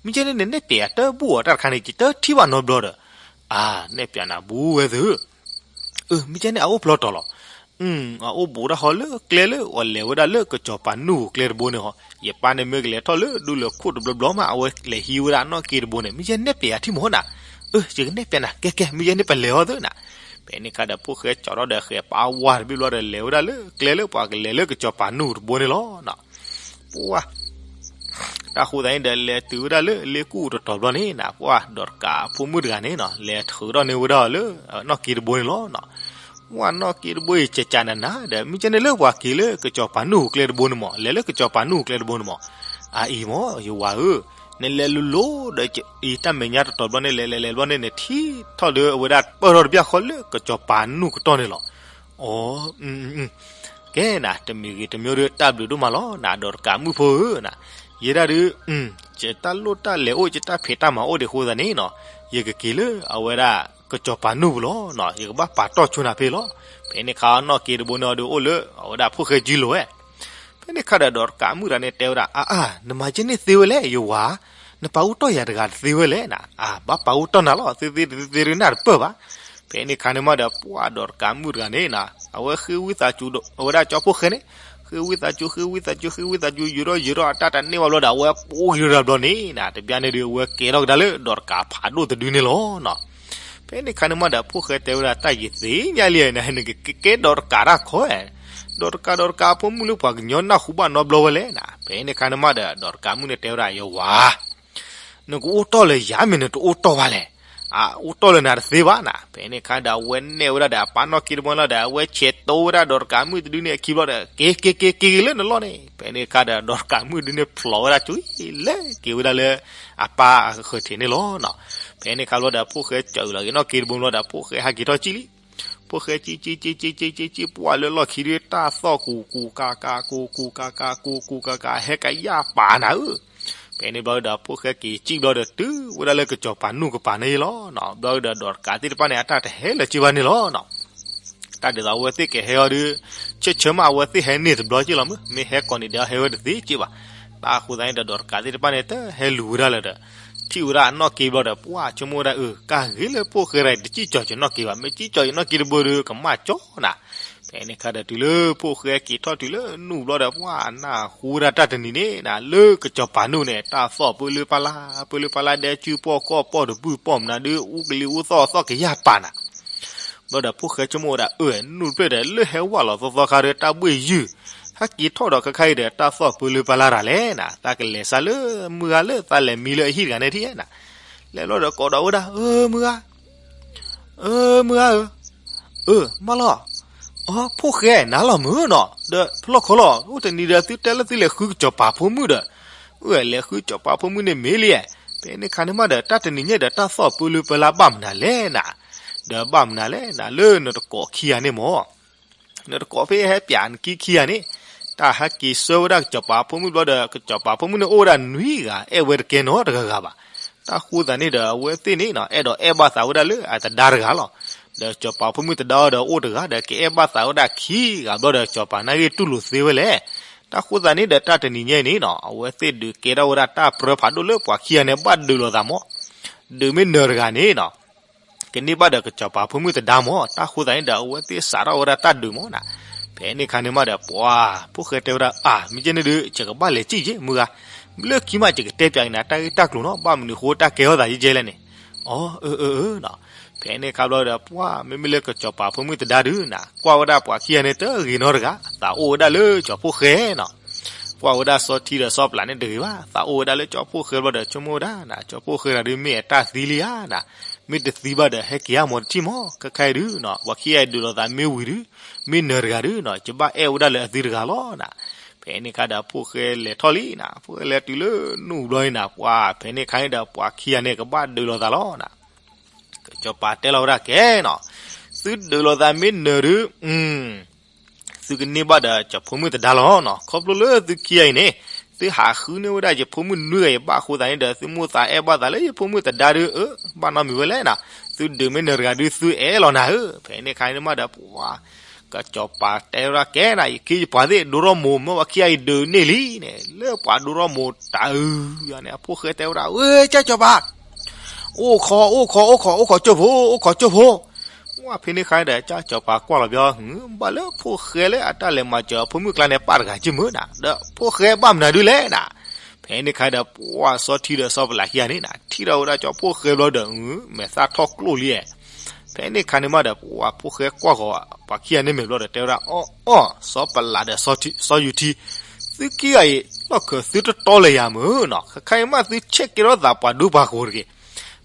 မ့ၢ်ကဲန့ၣ် နနဲၣ်ပျးယၤတဘူၣ်အီၤတၢ်တခါန့ၣ် ယတထံၣ်ဘၣ်နီတဘျီဒီး အါ နဲၣ်ပျးနၤဘူးဝဲသု. အၢ မ့ၢ်ကဲန့ၣ် အအိၣ်ဖျီတီၤလီၤ. အအိၣ်ဘူးတၢ်ဟီလၢကျဲလၢ အလဲၤဝဲဒၣ်လၢကစီၤပၤနူၢ်ကျဲတဘိန့ၣ်ဟီ, ယပၢ်န့ၣ်မ့ၢ်ကလဲၤထီၣ်လၢဒူလၢၢ်ခိၣ်တဘျီဘျီမး အဝဲလဲၤဟံးဝဲဒၣ်နီၣ်က့တဘိန့ၣ် မ့ၢ်ကဲနဲၣ်ပျးယၤထံၣ်မးနၤ. အၢ ယကနဲၣ်ပျးနၤ ကဲကဲ မ့ၢ်ကဲန့ၣ် ပလဲၤအီၤသုနၤ. ဖဲန့ၣ်ခါဒီး ဖိၣ်ဃဲကၠီထီၣ်ဒီး ဃဲးပာ်ဝါတဘ့ၣ်ဘျီဒီး လဲၤဝဲဒၣ်လၢကျဲလၢပှၤကလဲၤလၢကစီၤပၤနူၢ်တဘိန့ၣ်လီၤ. ပှၤ တၢ်ဃိသတးန့ၣ်ဒီး လဲၤတုၤဝဲဒၣ်လၢလ့ကူၣ်တတီၤဘျီန့ၣ်နၤ ပှၤဒီးတကးဖိမုၣ်တဂၤန့ၣ်နၤ လဲၤထုးထီၣ်န့ၢ်ဝဲဒၣ်လၢနီၣ်က့တဘိန့ၣ်လီၤ. ပှၤနီၣ်က့တဘိအံၤ ကကးနၤနၤဒီး မ့ၢ်ကဲန့ၣ်လၢပှၤက့ၤလၢကစီၤပၤနူၢ်ကျဲတဘိန့ၣ်မး လဲၤလၢကစီၤပၤနူၢ်ကျဲတဘိန့ၣ်မး. အအံၤမး ယဝၤဧၢ, နလဲၤလိၤလိၤဒီး အံၤတၢ်မဲာ်ညါတတီၤဘျီန့ၣ် လဲၤလဲၤလဲၤဘျီန့ၣ် နထံၣ်ထီၣ်ဒီးအဝဲဒၣ်ပၢၢ်ထီၣ်တဘျီဃီလၢ ကစီၤပၤနူၢ်ကတီၢ်န့ၣ်လီၤ. အိ ကဲနၤ တမံၤဂ့ၤတမံၤဒီး တၢ်ဘျုးဒိၣ်မးလီၤနၤ ဒီးတကးမုၣ်ဖိဧၢနၤ. ယဲဒၣ်ဒုး ယတၢ်လိၣ်တၢ်လဲၤအိၣ် ယတၢ်ဖံးတၢ်မၤအိၣ်ဒံးအဃိသတးန့ၣ်နၤ ယကက့ၤလၢအဝဲဒၣ်ကစီၤပၤနူၢ်ပူၤလီၤနၤ. ယကဘၣ်ပာ်တီၢ်ဆိနၤဖဲလီၤ. ဖဲန့ၣ်ခါနီၣ်က့တဘိန့ၣ်အီၤဒုးအိၣ်လၢအဝဲဒၣ်ဖိၣ်ဃဲကၠံလိၤဝဲ ဖဲန့ၣ်ခါဒီး ဒီးတကးမုၣ်တဂၤန့ၣ်တဲဝဲဒၣ် အါအါ နမၤကဲန့ၣ်သ့ဝဲလဲၣ် ယဝၤ, နပာ်အူတီၢ်ယၤတဂၤတသ့ဝဲလဲၣ်နၤ. အါ ဘၣ်ပာ်အူတီၢ်နၤလီၤ သ့သ့တသ့တနၢ်တပၢၢ်ဘၣ်. ဖဲန့ၣ်ခါန့ၣ်မးဒီး ပှၢ်ဒီးတကးမုၣ်တဂၤန့ၣ်နီၤ အဝဲဃ့ဝံသးစူၤဒီး အဝဲဒၣ်ကၠီဖှိၣ်ဃဲန့ၣ်, ဃ့ဝံသးစူၤ ဃ့ဝံသးစူၤ ဃ့ဝံသးစူၤ ဃ့ဝံသးစူၤ ယိၤထီၣ်ယိၤထီၣ်အတၢ်တန့ၢ်ဘၣ်ဘျီဒီး အဝဲပိာ်က့ၤဒီးတဘျီန့ၣ်နီၤ တဘျီန့ၣ်ဒီး အဝဲကဲထီၣ်ကဒါလၢဒီးတကးဖးဒိၣ်တဒုန့ၣ်လီၤနီၤ. ဖဲန့ၣ်ခါန့ၣ်မးဒီး ဖှိၣ်ဃဲတဲဝဲဒၣ် တၢ်ယသ့ၣ်ညါလံ နကကဲဒီးတကးတၢ်ခီဧါ, ဒီးတကးဒီးတကးအဖိမုၣ်လၢပှၤကညီနၢ်ဟူဘၣ်နီတဘျီဝဲလဲၣ်နီၤ. ဖဲန့ၣ်ခါန့ၣ်မးဒီး ဒီးတကးမုၣ်န့ၣ်တဲဝဲဒၣ် ယဝၤ နကအိၣ်တီၢ်လၢယၤ မ့ၢ်နတအိၣ်တီၢ်ဘၣ်လဲၣ်. အအိၣ်တီၢ်လၢနၤတသ့ဘၣ်နီၤ. ဖဲန့ၣ်ခါဒီး အဝဲနဲၣ်ဝဲဒၣ်ဒီးအပၢ်နီၣ်က့တဘိလီၤဒီး အဝဲဆဲးတိဝဲဒၣ်ဒီးတကးမုၣ်တဒုန့ၣ်အခံဘျီဒီး က့ၤက့ၤက့ၤက့ၤလၢနလီၢ်န့ၣ်. ဖဲန့ၣ်ခါဒီး ဒီးတကးမုၣ်တဒုန့ၣ် ဖျိးဝဲဒၣ်ကွံာ် လဲၤက့ၤဝဲဒၣ်လၢအပၢ်အဃၢၤထံးန့ၣ်လီၤနီၤ. ဖဲန့ၣ်ခါဘျီဒီး ဖှိၣ်ဃဲစၢၤလီၤက့ၤနီၣ်က့တဘိဘျီဒီး ဖှိၣ်ဃဲဟဲက့ၤထီၣ်ကံၣ်လံ. ဖှိၣ်ဃဲကံၣ်ကံၣ်ကံၣ်ကံၣ်ကံၣ်ကံၣ်ကံၣ် ပှၢ်လၢလီၢ်ခံဒီး တၢ်သီၣ်ကူၤကူၤကၤကၤ ကူၤကူၤကၤကၤ ကူၤကူၤကၤကၤ ဟဲကယၣ်ပာ်နၤဧၢ. ဖဲန့ၣ်ဘျီဒီး ဖှိၣ်ဃဲက့ၤကံၣ်ဘျီဒီး တုၤဝဲဒၣ်လၢကစီၤပၤနူၢ်ကပၤန့ၣ်လီၤနီၤ. ဘျီဒီး ဒီးတကးသ့ၣ်တဖၣ်န့ၣ် အတၢ်တဟဲလၢၤက့ဘၣ်န့ၣ်လီၤနီၤ. တၢ်ဒ်သိးအဝဲသ့ၣ်ကဟဲအီၤဒီး ဆၢဆၢမး အဝဲသ့ၣ်ဟဲန့ၢ်တဘျီက့လီၤမ့ၢ် မ့ၢ်ဟဲကိးနံၤဒဲးဟဲဝဲတသ့က့ဘၣ်. တၢ်အဃိသတးန့ၣ်ဒီး ဒီးတကးသ့ၣ်တဖၣ်န့ၣ် တဟဲလူၤဝဲဒၣ်လၢၤဒီး ထံၣ်ဝဲဒၣ်အနီၣ်က့ဘျီဒီး ပှၢ်ဆိကမိၣ်ဝဲဒၣ် အၢ ကၢ်ဂ့ၤလၢဖှိၣ်ဃဲတဂၤအံၤ တစံၣ်ကၠီၤက့ၤနီၣ်က့ဘၣ်, မ့ၢ်စံၣ်ကၠီၤက့ၤနီၣ်က့တဘိဒီး ကမၣ်ကၠီနၤ. ဖဲန့ၣ်ခါဒီး တုၤလၢဖှိၣ်ဃဲက့ၤထီၣ်တုၤလၢနူၢ်ဘျီဒီး ပှၢ်နၢ်ဟူဝဲဒၣ်တၢ်တနံၤန့ၣ်နၤ လၢကစီၤပၤနူၢ်န့ၣ် တၢ်သီၣ်ပၢလၢပၢ်လၢ် ပၢလၢပၢ်လၢ် ဒဲကုၢ်ပီၢ်ကီၢ်ပီၢ်တဘုၣ်ပီၢ်မနုၤဒီး အူကလံၤအူသီၣ်အသီၣ်ကယၢ်ပာ်နၤ. ဘျီဒီးဖှိၣ်ဃဲဆိကမိၣ်ဝဲဒၣ် အၢ နူၢ်တဖျၢၣ်ဒီး လၢဟဲဝဲလီၤသီသီခါဒီး တၢ်ဘှ့ၣ်ယုၢ် ဟဲက့ၤထီၣ်ဒီးခဲခါအံၤဒီး တၢ်သီၣ်ပၢလၢပၢ်လၢ်တၢ်လဲၣ်နၤ, တၢ်ကလဲၤစးလၢမုၢ်ဂၤလၢသးလဲၤမံလၢအဟံၣ်တဂၤန့ၣ်ထံၣ်နၤ. လဲၤဘျီဒီးကိးဒီးဝဲဒၣ် အၢ မုၢ်ဂၤ အၢ မုၢ်ဂၤဧၢ, အၢ မၢလီၤ, အီ ဖှိၣ်ဃဲနၤလီၤမုၢ်နီၤ ဒီးဖလီၢ်ခီလီၤ အိၣ်တနံၤဒီးသုတဲလၢသုလဲၤဃုကစီၤပၤဖိမုၣ်ဒီး, အၢ လဲၤဃုကစီၤပၤဖိမုၣ်န့ၣ်မ့ၢ်လံ, ဖဲန့ၣ်ခါန့ၣ်မးဒီး တၢ်တနံၤညါဒီးတၢ်သီၣ်ပၢလၢပၢ်လၢ်ဘၣ်မနုၤလဲၣ်နၤ, ဒီးဘၣ်မနုၤလဲၣ်နၤ လၢနတကိးခံဂၤန့ၣ်မၢ် နတကိးဖဲဟဲပၠးနခံခံဂၤန့ၣ်, တၢ်ဟဲက့ၤဆှၢဝဲဒၣ်ကစီၤပၤဖိမုၣ်ဘျီဒီး ကစီၤပၤဖိမုၣ်န့ၣ်အိၣ်ဝဲဒၣ်နွံဂၤ အဲၣ်ဝဲတကဲနီတဂၤဂၤဘၣ်. တၢ်ဃိသတးန့ၣ်ဒီး အဝဲသ့ၣ်န့ၣ်နီၤ အဲၣ်ဒိးအဲၣ်ဘၣ်သးဝဲဒၣ်လၢအတဒါတဂၤလီၤ. ဒီးစီၤပၤဖိမုၣ်တဒါအီၤဒီးအိၣ်တဂၤဒီး ကအဲၣ်ဘၣ်သးဝဲဒၣ်ခံဂၤဘျီဒီး စီၤပၤနာ်ဂ့ၢ်တူၢ်လိာ်သ့ဝဲလဲၣ်. တၢ်ဃိသတးန့ၣ်ဒီး တၢ်တနံၤညါအံၤန့ၣ်နီၤ အဝဲသ့ၣ်ဒုးကဲထီၣ်ဝဲဒၣ်တၢ်ပြၢဖးဒိၣ်လၢပှၤခံဂၤန့ၣ် ဘၣ်ဒုးလိာ်သးမၢ် ဒုးမ့ၢ်နၢၤတဂၤန့ၣ်နီၤ ကန့ၢ်ဘၣ်ဒီးကစီၤပၤဖိမုၣ်တဒါမၢ်. တၢ်ဃိသတးန့ၣ်ဒီး အဝဲသ့ၣ်စးထီၣ်ဝဲဒၣ်တၢ်ဒုးမၢ်နၤ. ဖဲန့ၣ်ခါန့ၣ်မးဒီး ပှၤ ဖှိၣ်ဃဲတဲဝဲဒၣ် အါ မ့ၢ်ကဲန့ၣ်ဒီး ယကဘၣ်လဲၤစံၣ်က့ၤ မုၢ်ဂၤ, လၢခံမးယကတဲပၠးက့ၤနၤ တၢ်ဂ့ၢ်တၢ်ကျိၤနီၤ ဘၣ်မနုၤဃိတၢ်ကဲထီၣ်သးယဲၢ်လဲၣ်န့ၣ်. အီ အၢ အၢ အၢ နီၤ. ဖဲန့ၣ်ခါဘျီဒီး ပှၤ မ့မ့ၢ်လၢကစီၤပၤဖိမုၣ်တဒါဒုးနၤ ကွၢ်ဝဲဒၣ်ပှၤခံဂၤန့ၣ် တဂ့ၤနီတဂၤ သးအိၣ်ဝဲဒၣ်လၢကၠီဖှိၣ်ဃဲနီၤ. ကွၢ်ဝဲဒၣ်စီထံဒီးစီပျးန့ၣ်တဂ့ၤဘၣ် သးအိၣ်ဝဲဒၣ်လၢကၠီဖှိၣ်ဃဲဘျီဒီး ဆိကမိၣ်ဝဲဒၣ်နၤ ကၠီဖှိၣ်ဃဲတဂၤဒုး မ့ၢ်အတၢ်သံလံဧါနၤ, မ့ၢ်တသံဘၣ်ဒီး ဟဲက့ၤဧါမၢ်တထံၣ်မၢ် ခဲခါအံၤဒုးနီၤ ပှၤခံဂၤအံၤဒုးလိာ်သးမ့ၢ်ဝံၤဒုး မ့ၢ်နၢၤတဂၤဒုးနီၤ ယဘၣ်အဲၣ်ဝဲဒၣ်လၢအသုတဂၤလီၤနၤ. ဖဲန့ၣ်ခါဒီး ဖှိၣ်ဃဲလဲၤထီၣ်လံနၤ ဖှိၣ်ဃဲလဲၤတုၤလၢနူၢ်ဘျီန့ၣ်နၤ ပှၤ ဖဲန့ၣ်ခါန့ၣ်ဒီး ပှၤခံဂၤန့ၣ် ကဘၣ်ဒုးလိာ်သးလီၤနၤ. ကစီၤပၤတဲလီၤဝဲဒၣ်ကဲနီၤ, သုဒုးလိာ်သးမ့ၢ်နၢၤဒုး သုကန့ၢ်ဘၣ်ဒီးကၠီဖိမုၣ်တဒါလီၤနီၤ. ခီဖျိလၢသုခံဂၤအံၤန့ၣ် သုဟးဃုန့ၢ်ဝဲဒၣ်ယဖိမုၣ်နွံဂၤအံၤဘၣ်အဃိသတးန့ၣ်ဒီး သုမိၣ်သးအဲၣ်ဘၣ်သးလၢယဖိမုၣ်တဒါဒုး အၢ ဘၣ်နီတမံၤဝဲလဲၣ်နီၤ. သုဒုးမ့ၢ်နၢၤတဂၤဒုး သုအဲၣ်လီၤနၤဧၢ. ဖဲန့ၣ်ခါန့ၣ်မးဒီး ပှၤ ကစီၤပၤတဲဝဲဒၣ်ကဲနၤ ယခ့ယပှၤသ့ၣ်ဒိၣ်ထီၣ်မိၢ် မ့ၢ်ပှၤခံဂၤအံၤဒုးန့ၢ်လံန့ၣ် လၢပှၤဒိၣ်ထီၣ်မိၢ်တၢ်အုးန့ၣ် အဖှိၣ်ဃဲတဲဝဲဒၣ် ဝဲ ကၠၢ်ကစီၤပၤ အိၣ်ခိး အိၣ်ခိး အိၣ်ခိး အိၣ်ခိးကၠိဖိ အိၣ်ခိးကၠိဖိ. ဝဲဖဲန့ၣ်ခါဒီး ကၠၢ်ကစီၤပၤကွၢ်လီၤဘျီ ဘၣ်လၢဖှိၣ်ဃဲလၢအတၢ်လဲၤမၤစၢၤအဖိမုၣ်ကျါန့ၣ် ပၢ်တဂၤက့မုၢ်နၤ ဒီးဖှိၣ်ဃဲဘၣ်မနုၤဒုးလဲၣ်နၤ. ဖဲန့ၣ်ခါဒီး ပှၤစီထံဒီးစီပျးခံဂၤန့ၣ်နၤ ထံၣ်ထီၣ်ဝဲဒၣ်ကၠီဖှိၣ်ဃဲဘျီဒီး မဲာ်သၣ်ထီၣ်ကျိၣ်လံ. ဖဲန့ၣ်ခါန့ၣ်မးဒီး ပှၤဖှိၣ်ဃဲကွၢ်ဃီၤ ပှၤခံဂၤန့ၣ်မဲာ်ဘျီဒီးတဲဝဲဒၣ် အီၣ်အီၣ် စီပလးဒီးစီယူၤထံ သုခံဂၤအံၤ လီၢ်ခၢးသုတတီလၢၤယၤမုၢ်နီၤ ခဲခါအံၤမးသုဆဲးကဲထီၣ်သးပှၤဒူပှၤယိၤတဂ့ၤ.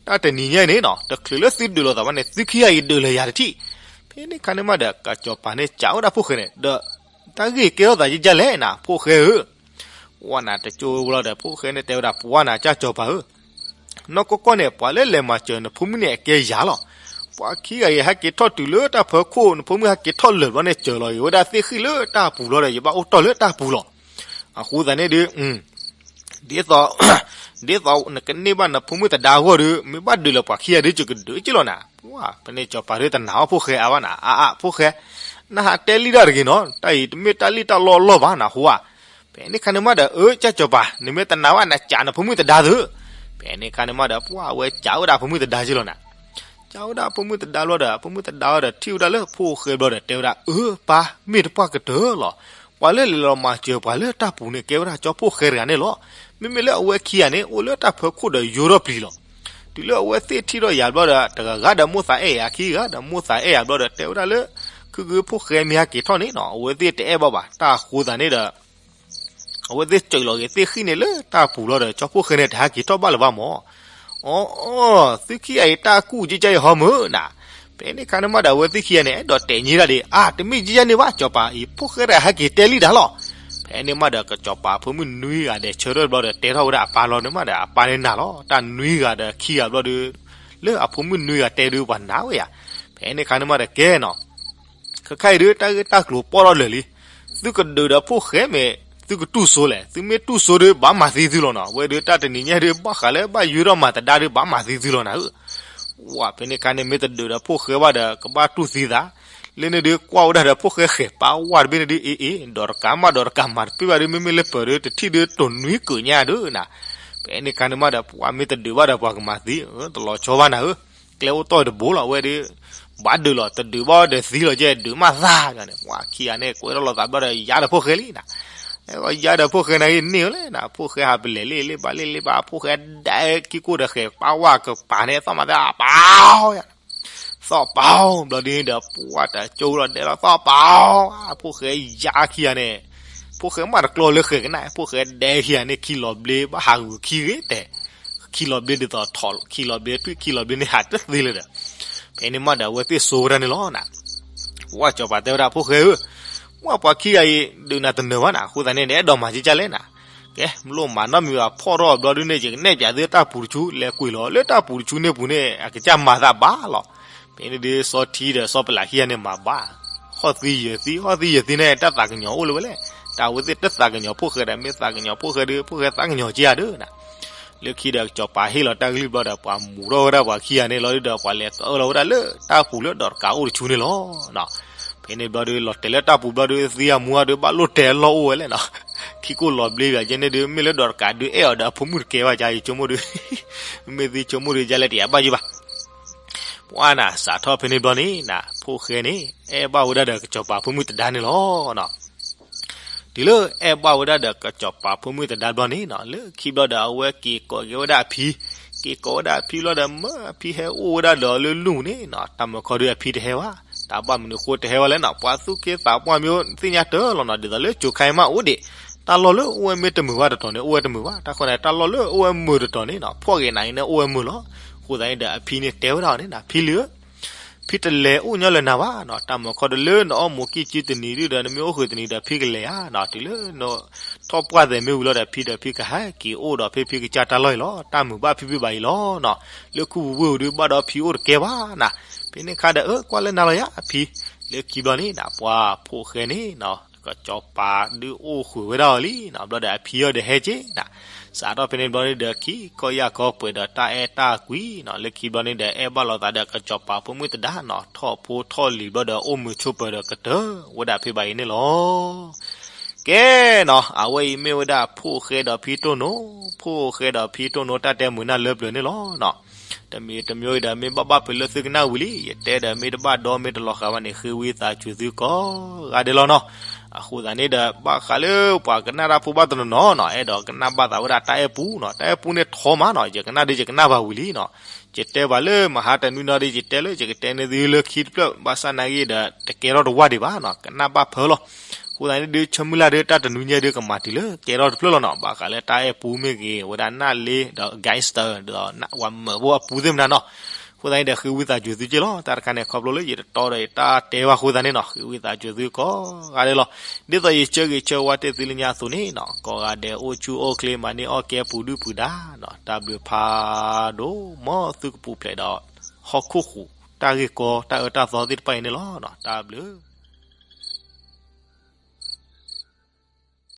တၢ်တနံၤညါအံၤန့ၣ်နီၤ တချုးလၢသုဒုးလိာ်သးဘၣ်န့ၣ် သုခံဂၤအံၤဒုးလၢၤယၤတထံၣ်. ဖဲန့ၣ်ခါန့ၣ်မးဒီး ကစီၤပၤန့ၣ်စံးဝဲဒၣ်ဖှိၣ်ဃဲန့ၣ် ဒီး တၢ်ဂ့ၢ်ကဲထီၣ်သးယကလဲၣ်နၤ ဖှိၣ်ဃဲဧၢ. ဝဲနၤတကၠိဝဲလီၤဒီး ဖှိၣ်ဃဲန့ၣ်တဲဝဲဒၣ် ပှၤနၤ ကၠၢ်ကစီၤပၤဧၢ နီၢ်ကီၢ်ကီၢ်န့ၣ် ပှၤလၢလဲၤမၤစၢၤနဖိမုၣ်န့ၣ် အကဲယၤလီၤ. ပှၤခံဂၤအံၤ ဟဲက့ၤထီၣ်တုၤလၢတၢ်ဖၢခိၣ် နဖိမုၣ်ဟဲက့ၤထီၣ်လၢာ်ဘျီန့ၣ် စၢၤလီၤအံၤဝဲဒၣ်သ့ၣ်ဃံၣ်လၢတၢ်ပူၤလီၤဒီး ယဘၣ်အိၣ်တီၢ်လၢတၢ်ပူၤလီၤ. အဃိသတးန့ၣ်ဒီး ဒ်သိး ဒ်သိးနကန့ၢ်ဘၣ်နဖိမုၣ်သဒါအဂီၢ်ဒီး မ့ၢ်ဘၣ်ဒုးလၢပှၤခံဂၤဒီး ယကဒုးက့လီၤနၤ. ပှၤ ဖဲန့ၣ်ကစီၤပၤဒုးတနာ်အီၤဖှိၣ်ဃဲအါဘၣ်နၤ အါအါ ဖှိၣ်ဃဲ နဟးတဲလံတၢ်တဂ့ၤနီၤ တၢ်အံၤတမ့ၢ်တၢ်လံၣ်တၢ်လီၢ်လီၢ်ဘၣ်နၤ ဟိဧါ. ဖဲန့ၣ်ခါန့ၣ်မးဒီး အၢ ကၠၢ်ကစီၤပၤ နမ့ၢ်တနာ်ဘၣ် နစံးနဖိမုၣ်သဒါသု. ဖဲန့ၣ်ခါန့ၣ်မးဒီး ပှၤဝဲစံးဝဲဒၣ်ဖိမုၣ်သဒါက့လီၤနၤ. ယါဝဲဒၣ်အဖိမုၣ်သဒါဘျီဒီး အဖိမုၣ်သဒါဝဲဒီးထံၣ်ဝဲဒၣ်လၢဖိၣ်ဃဲဘျီဒီးတဲဝဲဒၣ် အၢ ပၢ် မ့ၢ်တပှၢ်ကတၢၢ်လီၤ. ပှၤလၢလဲၤလီၤမၤစၢၤပှၤလၢတၢ်ပူၤန့ၣ် ကဲဝဲဒၣ်ကၠီဖိၣ်ဃဲတဂၤန့ၣ်လီၤ. မ့မ့ၢ်လၢအဝဲခံဂၤန့ၣ် အိၣ်လၢတၢ်ဖၢခိၣ်ဒီးယိထီၣ်ပျံၤလီၤ. တုၤလၢအဝဲသ့ၣ်ထံၣ်ထီၣ်ယၤဘျီဒီး တဂၤဂၤဒီးမိၣ်သးအဲၣ်ယၤ ခံဂၤဒီးမိၣ်သးအဲၣ်ယၤဘျီဒီး တဲဝဲဒၣ်လၢ ခုၣ်ခုၣ်ဖိၣ်ဃဲမ့ၢ်ဟဲက့ၤထီၣ်န့ၣ်နီၤ အဝဲသ့ၣ်တအဲၣ်ဘၣ်ဘၣ် တၢ်အဃိသတးန့ၣ်ဒီး အဝဲသ့ၣ်စၢးလီၤက့ၤသ့ၣ်ဃံၣ်န့ၣ်လၢတၢ်ပူၤလီၤဒီး ကၠီဖိၣ်ဃဲန့ၣ်တဟဲက့ၤထီၣ်ဘၣ်လၢၤဘၣ်မၢ်. အိ သုခံဂၤအံၤတၢ်ကူၣ်ကကဲယဟီမုၢ်နၤ. ဖဲန့ၣ်ခါန့ၣ်မးဒီး အဝဲသ့ၣ်ခံဂၤန့ၣ် အဲၣ်ဒိးတဲာ်ညံဒၣ်ဒံး အါ တမ့ၢ်ကကဲန့ၣ်ဘၣ် စီၤပၤအံၤ ဖိၣ်ဃဲတဂၤဟဲက့ၤတဲလံတၢ်လီၤ. ဖဲန့ၣ်မးဒီး ကစီၤပၤဖိမုၣ်နွံဂၤဒီးဆၢထၢၣ်ဘျီဒီး တဲထီၣ်ဝဲဒၣ်အပၢ်လီၤန့ၣ်မးဒီး အပၢ်န့ၣ်နာ်လီၤ တၢ်နွံဂၤဒီးခံဂၤဘျီဒီး လၢအဖိမုၣ်နွံဂၤတဲဒုးပှၤနာ်ဝဲယါ. ဖဲန့ၣ်ခါန့ၣ်မးဒီးကဲနီၤ ခဲခါအံၤဒုး တၢ်ဂ့ၢ်တၢ်ကျိၤပီၣ်ထီၣ်လၢာ်လံ. သုကဒုးဒီးဖိၣ်ဃဲမ့ၢ် သုကတူၢ်စိလဲၣ်, သုမ့ၢ်တူၢ်စိဒီး ဘၣ်မၤသံသုလီၤနီၤ. ဝဲဒီးတၢ်တနံၤညါဒီး ဘၣ်ဃးလၢဘၣ်ယွၤထီၣ်မၤသဒါဒီး ဘၣ်မၤသံသုလီၤနၤဧၢ. ဝဲဖဲန့ၣ်ခါန့ၣ် မ့ၢ်တဒုးဒီးဖိၣ်ဃဲဘၣ်ဒီး ကဘၣ်တူၢ်သံသး လၢန့ၣ်ဒုးကွၢ်ဝဲဒၣ်ဒီးဖိၣ်ဃဲဃဲၤပာ်ဝဲတဘ့ၣ်န့ၣ်ဒုး အ့ၣ်အ့ၣ် ဒီးတကးမးဒီးတကးမၤတပ့ၢ်ဘၣ်ဒီး မ့မ့ၢ်လၢပၢၤဒီး တထံၣ်ဒုးတိၢ်နွံကုာ်ညါဒုးနၤ. ဖဲန့ၣ်ခါန့ၣ်မးဒီး ပှၤမ့ၢ်တဒုးဘၣ်ဒီးပှၤကမၤသံ တလီၤဆီဘၣ်နၤဧၢ.ကျဲအိၣ်တီၢ်တဘိလီၤ အဝဲဒီး ဘၣ်ဒုးလီၤ တဒုးဘၣ်ဒီးသံလီၤ ကဲဒုးမးသးန့ၣ် ပှၤခံဂၤန့ၣ် ကွဲထီၣ်လိာ်သးဘျီဒီး ယါဒီးဖိၣ်ဃဲလံနၤ. အဲ ယါဒီးဖိၣ်ဃဲန့ၣ်ဂ့ၤန့ၢ်ဝဲလဲၣ်နၤ ဖိၣ်ဃဲဟးပလဲၤလ့ၣ်လ့ၣ်ဘၣ်လ့ၣ်လ့ၣ်ဘၣ် ဖိၣ်ဃဲဒဲကံၢ်ကိၣ်ဒီးဃဲၤပာ်ဝဲကပၤန့ၣ် သီၣ်မၤသး ပၢ် သီၣ်ပီ ဘျီဒ်န့ၣ်ဒီး ပှၤတကၠိလီၤဒဲးလီၤ သီၣ်ပီ ဖိၣ်ဃဲယါခံဂၤန့ၣ် ဖိၣ်ဃဲမးတကျီလၢဃဲၤကနၣ် ဖိၣ်ဃဲဒဲခံဂၤန့ၣ် ခံလီၤဘျ့ဘၣ်ဟးဂုာ်ခံဂ့ၤတဲာ် ခံလီၤဘျ့ဒ်သိးထီၣ် ခံလီၤဘျ့ထွံၣ် ခံလီၤဘျ့န့ၣ်ဟးတသ့လၢၤဒီး ဖဲန့ၣ်မးဒီးအဝဲသ့ၣ်စိဝဲဒၣ်န့ၣ်လီၤနၤ. ဝဲစီၤပၤတဲဝဲဒၣ်ဖိၣ်ဃဲဧၢ, ဝဲပှၤခံဂၤအံၤ ဒုးနၤတနၢၤဘၣ်နၤ အဃိသတးန့ၣ် နအဲၣ်ဒိးမၤကကလဲၣ်နၤ. ကဲ မ့ၢ်လိၣ်မၤနီတမံၤဘၣ် ဖီၣ်ထီၣ်ဘျီဒ်န့ၣ် ယကနဲၣ်ပၠးသုတၢ်ပူၤတဆူ လဲၤကွံာ်လီၤလၢတၢ်ပူၤတဆူန့ၣ်ပူၤန့ၣ် အကစၢ်မၤသးဘၣ်လီၤ. ဖဲန့ၣ်ဒုး စီၤထံဒီးစီၤပလးခံဂၤန့ၣ်မၤဘၣ် ဟီၣ်သံယၢၤသံ ဟီၣ်သံယၢၤသံန့ၣ် တၢ်သးကညီၤအိၣ်လၢၤဝဲလဲၣ်. တၢ်အဝဲသ့ၣ်တသးကညီၤဖိၣ်ဃဲဒီး မ့ၢ်သးကညီၤဖိၣ်ဃဲဒီး ဖိၣ်ဃဲသးကညီၤက့ၤဧါဒုးနၤ. လၢခံဒီးကစီၤပၤဟ့ၣ်လီၤတၢ်ကလုၢ်ဘျီဒီး ပှၤမူထီၣ်ဝဲဒၣ်ပှၤခံဂၤန့ၣ်လီၤဒုးဒီး ပှၤလဲၤကအၢၣ်လီၤဝဲဒၣ်လၢတၢ်ပူၤလၢဒီးတကးအိၣ်တဆူန့ၣ်လီၤ. ဖဲန့ၣ်ဘျီဒုးလီၤတဲာ်လၢတၢ်ပူၤဘျီဒုး သံအမူအါဒုး ဘၣ်လိၣ်တဲာ်အလီၢ်အိၣ်ဝဲလဲၣ်နီၤ. ခံကိၣ်လီၤဘျ့ဘၣ်ကဲန့ၣ်ဒုး မ့ၢ်လၢဒီးတကးဒုးအဲၣ်အီၤဒီးအဖိမုၣ်တကဲဘၣ်ကါ ယဆိကမိၣ်ဒုး မ့ၢ်သံဆိကမိၣ်ဒုး ယလဲၤတယာ်ဘၣ်ယဘၣ် ပှၤနၤ စးထီၣ်ဖဲန့ၣ်ဘျီန့ၣ်နၤ ဖိၣ်ဃဲန့ၣ် အဲၣ်ဘၣ်ဝဲဒၣ်ဒီးကစီၤပၤဖိမုၣ်သဒါန့ၣ်လီၤ. တုၤလၢအဲၣ်ဘၣ်ဝဲဒၣ်ဒီးကစီၤပၤဖိမုၣ်သဒါဘျီန့ၣ်နီၤ လၢခံဘျီဒီးအဝဲက့ၤကိးက့ၤဝဲဒၣ်အဖံ, က့ၤကိးဝဲဒၣ်အဖံဘျီဒီး မၢအဖံဟဲအိၣ်ဝဲဒၣ်ဒီးလၢလူၢ်န့ၣ်နီၤ တၢ်မၢခီဒုးအဖံတဟဲဘၣ်, တၢ်ဘၣ်မနုၤဃိတဟဲဘၣ်လဲၣ်နီၤ ပှၤသူၣ်က့သးပှၢ်မ့ၢ်သ့ၣ်ညါတၢ်လီၤနီၤ ဒ်သိးလၢကၠိခါအံၤမးအိၣ်ဒံး, တၢ်လီၢ်လၢအိၣ်ဝဲမ့ၢ်တမုာ်ဘၣ်တတီၤန့ၣ် အိၣ်ဝဲတမုာ်ဘၣ်, တၢ်ဃိန့ၣ် တၢ်လီၢ်လၢအိၣ်ဝဲမုာ်တတီၤန့ၣ်နီၤ ဖှီၣ်က့ၤနၤအံၤန့ၣ်အိၣ်ဝဲမုာ်လီၤ. အဃိသတးန့ၣ်ဒီးအဖံန့ၣ်တဲဝဲဒၣ်အီၤန့ၣ်နီၤ ဖံလံဧၢ ဖံတလဲၤအိၣ်ညီလၢၤနၤဘၣ်နီၤ တၢ်မၢခီဒီးလၢနအီၣ်မူၤကံၢ်ကၠံတနံၤဒုးဒီး နမ့ၢ်အိၣ်ဃုာ်တနံၤဒီး ဖံကလဲၤဧါနီၤ တုၤလၢနထီၣ်ပှၢ်သဲးမ့ၢ်ဝံၤလီၤဒီး ဖံဒီးဖံကဟဲက့ၤအိၣ်ဒီးဖဲဖံကစၢ်တၢ်လီၢ်အံၤလီၤ. တၢ်မုာ်ဘၣ်ဖံဘၣ်အံၤလီၤနီၤ လၢခူပူၤဝ့ၢ်ပူၤဒုး ဘၣ်ဒီးဖံအိၣ်တကဲဘၣ်နၤ. ဖဲန့ၣ်ခါဒီး အၢ ကွၢ်လၢနၤလီၤယါအဖံ, လၢခံဘျီန့ၣ်နၤ ပှၤဖိၣ်ဃဲန့ၣ်နီၤ ကစီၤပၤဒုးအိၣ်ဃုာ်ဝဲဒၣ်အီၤလံနီၤ ဘျီဒီးအဖံအီၤဒီးဟဲက့ၤနၤ စးထီၣ်ဖဲန့ၣ်ဘျီန့ၣ်ဒီး ခံကီၢ်ယၢ်ကီၢ်ပှဲၤဒီးတၢ်အဲၣ်တၢ်ကွံနီၤ လၢခံဘျီန့ၣ်ဒီး အဲၣ်ဘၣ်လိာ်သးဒီးကစီၤပၤဖိမုၣ်သဒါနီၤ ထီၣ်ဖိထီၣ်လံၤဘျီဒီး အိၣ်မုာ်ဆိးပၢၤဒီးကတၢၢ်ဝဲဒၣ်ဖဲဘၣ်အံၤန့ၣ်လီၤ. ကဲနီၤ အဝဲအံၤမ့ၢ်ဝဲဒၣ်ဖိၣ်ဃဲဒီးဖံတိၢ်နိ, ဖိၣ်ဃဲဒီးဖံတိၢ်နိ တၢ်တဲမုာ်နၢ်လၢပျၢၤန့ၣ်လီၤနီၤ. တမံၤတမံၤအံၤဒီး မ့ၢ်ဘၣ်ဘၣ်ဖဲလၢသုကနၣ်ဝံၤလံ ယတဲဒီး မ့ၢ်တဘၣ်ဒီမ့ၢ်တလီၤဃာ်ဘၣ်န့ၣ် ဃ့ဝံသးစူၤသုကိးဂၤဒဲးလီၤနီၤ. အဃိသတးန့ၣ်ဒီး ဘၣ်ဃးလၢပှၤကနၣ်တၢ်ဖိဘၣ်တနီၤနီၤနီၤ အဲၣ်ဒိးကနၣ်ဘၣ်သးဝဲဒၣ်တၢ်အဲၣ်ပူနီၤ တၢ်အဲၣ်ပူန့ၣ်ထီမးနီၤ ယကနၣ်ဒုးယကနၣ်ဘၣ်ဝံၤလံနီၤ. ယတဲဘၣ်လၢမဟါတနွံနီၤဒီး ယတဲလၢယကတဲန့ၢ်သုလၢခံတဖျၢၣ် ဘၣ်ဆၣ်နာ်ဂ့ၤဒီး တကဲထီၣ်တဝၢ်ဒံးဘၣ်နီၤ ကနၣ်ဘၣ်ဖၢလီၤ. အဃိသတးန့ၣ်ဒုး ဆၢမုၢ်လၢ်ဒုး တၢ်တနွံညါဒုး ကမၤတုၤလၢကဲထီၣ်တဖျၢၣ်လီၤနီၤ ဘၣ်ဃးလၢတၢ်အဲၣ်ပူမ့ၢ်ဂ့ၤ ဝဲဒၣ်နၢ်လ့ဒီး gangster ဒီးပှၤမၢဖိအပူသ့ၣ်မနုၤနီၤ. အဃိသတးန့ၣ်ဒီး ဃ့ဝံသးစူၤသုက့လီၤ တၢ်တခါန့ၣ် ခီဖျိလၢယတတီဒီးယတၢ်တဲဘၣ်အဃိသတးန့ၣ်နီၤ ဃ့ဝံသးစူၤသုကိးဂၤဒဲးလီၤ. ဒ်သိးယဆၢဂ့ၤဆၢဝါတ့ၢ်သုလၢညါအသိးန့ၣ်နီၤ ကိးဂၤဒဲးအိၣ်ဆူၣ်အိၣ်ချ့ မၤန့ၢ်အီၣ်ကဲပူၤဒုၣ်ပူၤဒါနီၤ တၢ်ဘျုးဖးဒိၣ် မ်သုကပူၤဖျဲးဒီး ဟီၣ်ခိၣ်ဃုာ် တၢ်ဂ့ၢ်ကီ တၢ်အၢတၢ်သီသ့ၣ်တဖၣ်အံၤန့ၣ်လီၤနီၤ တၢ်ဘျုး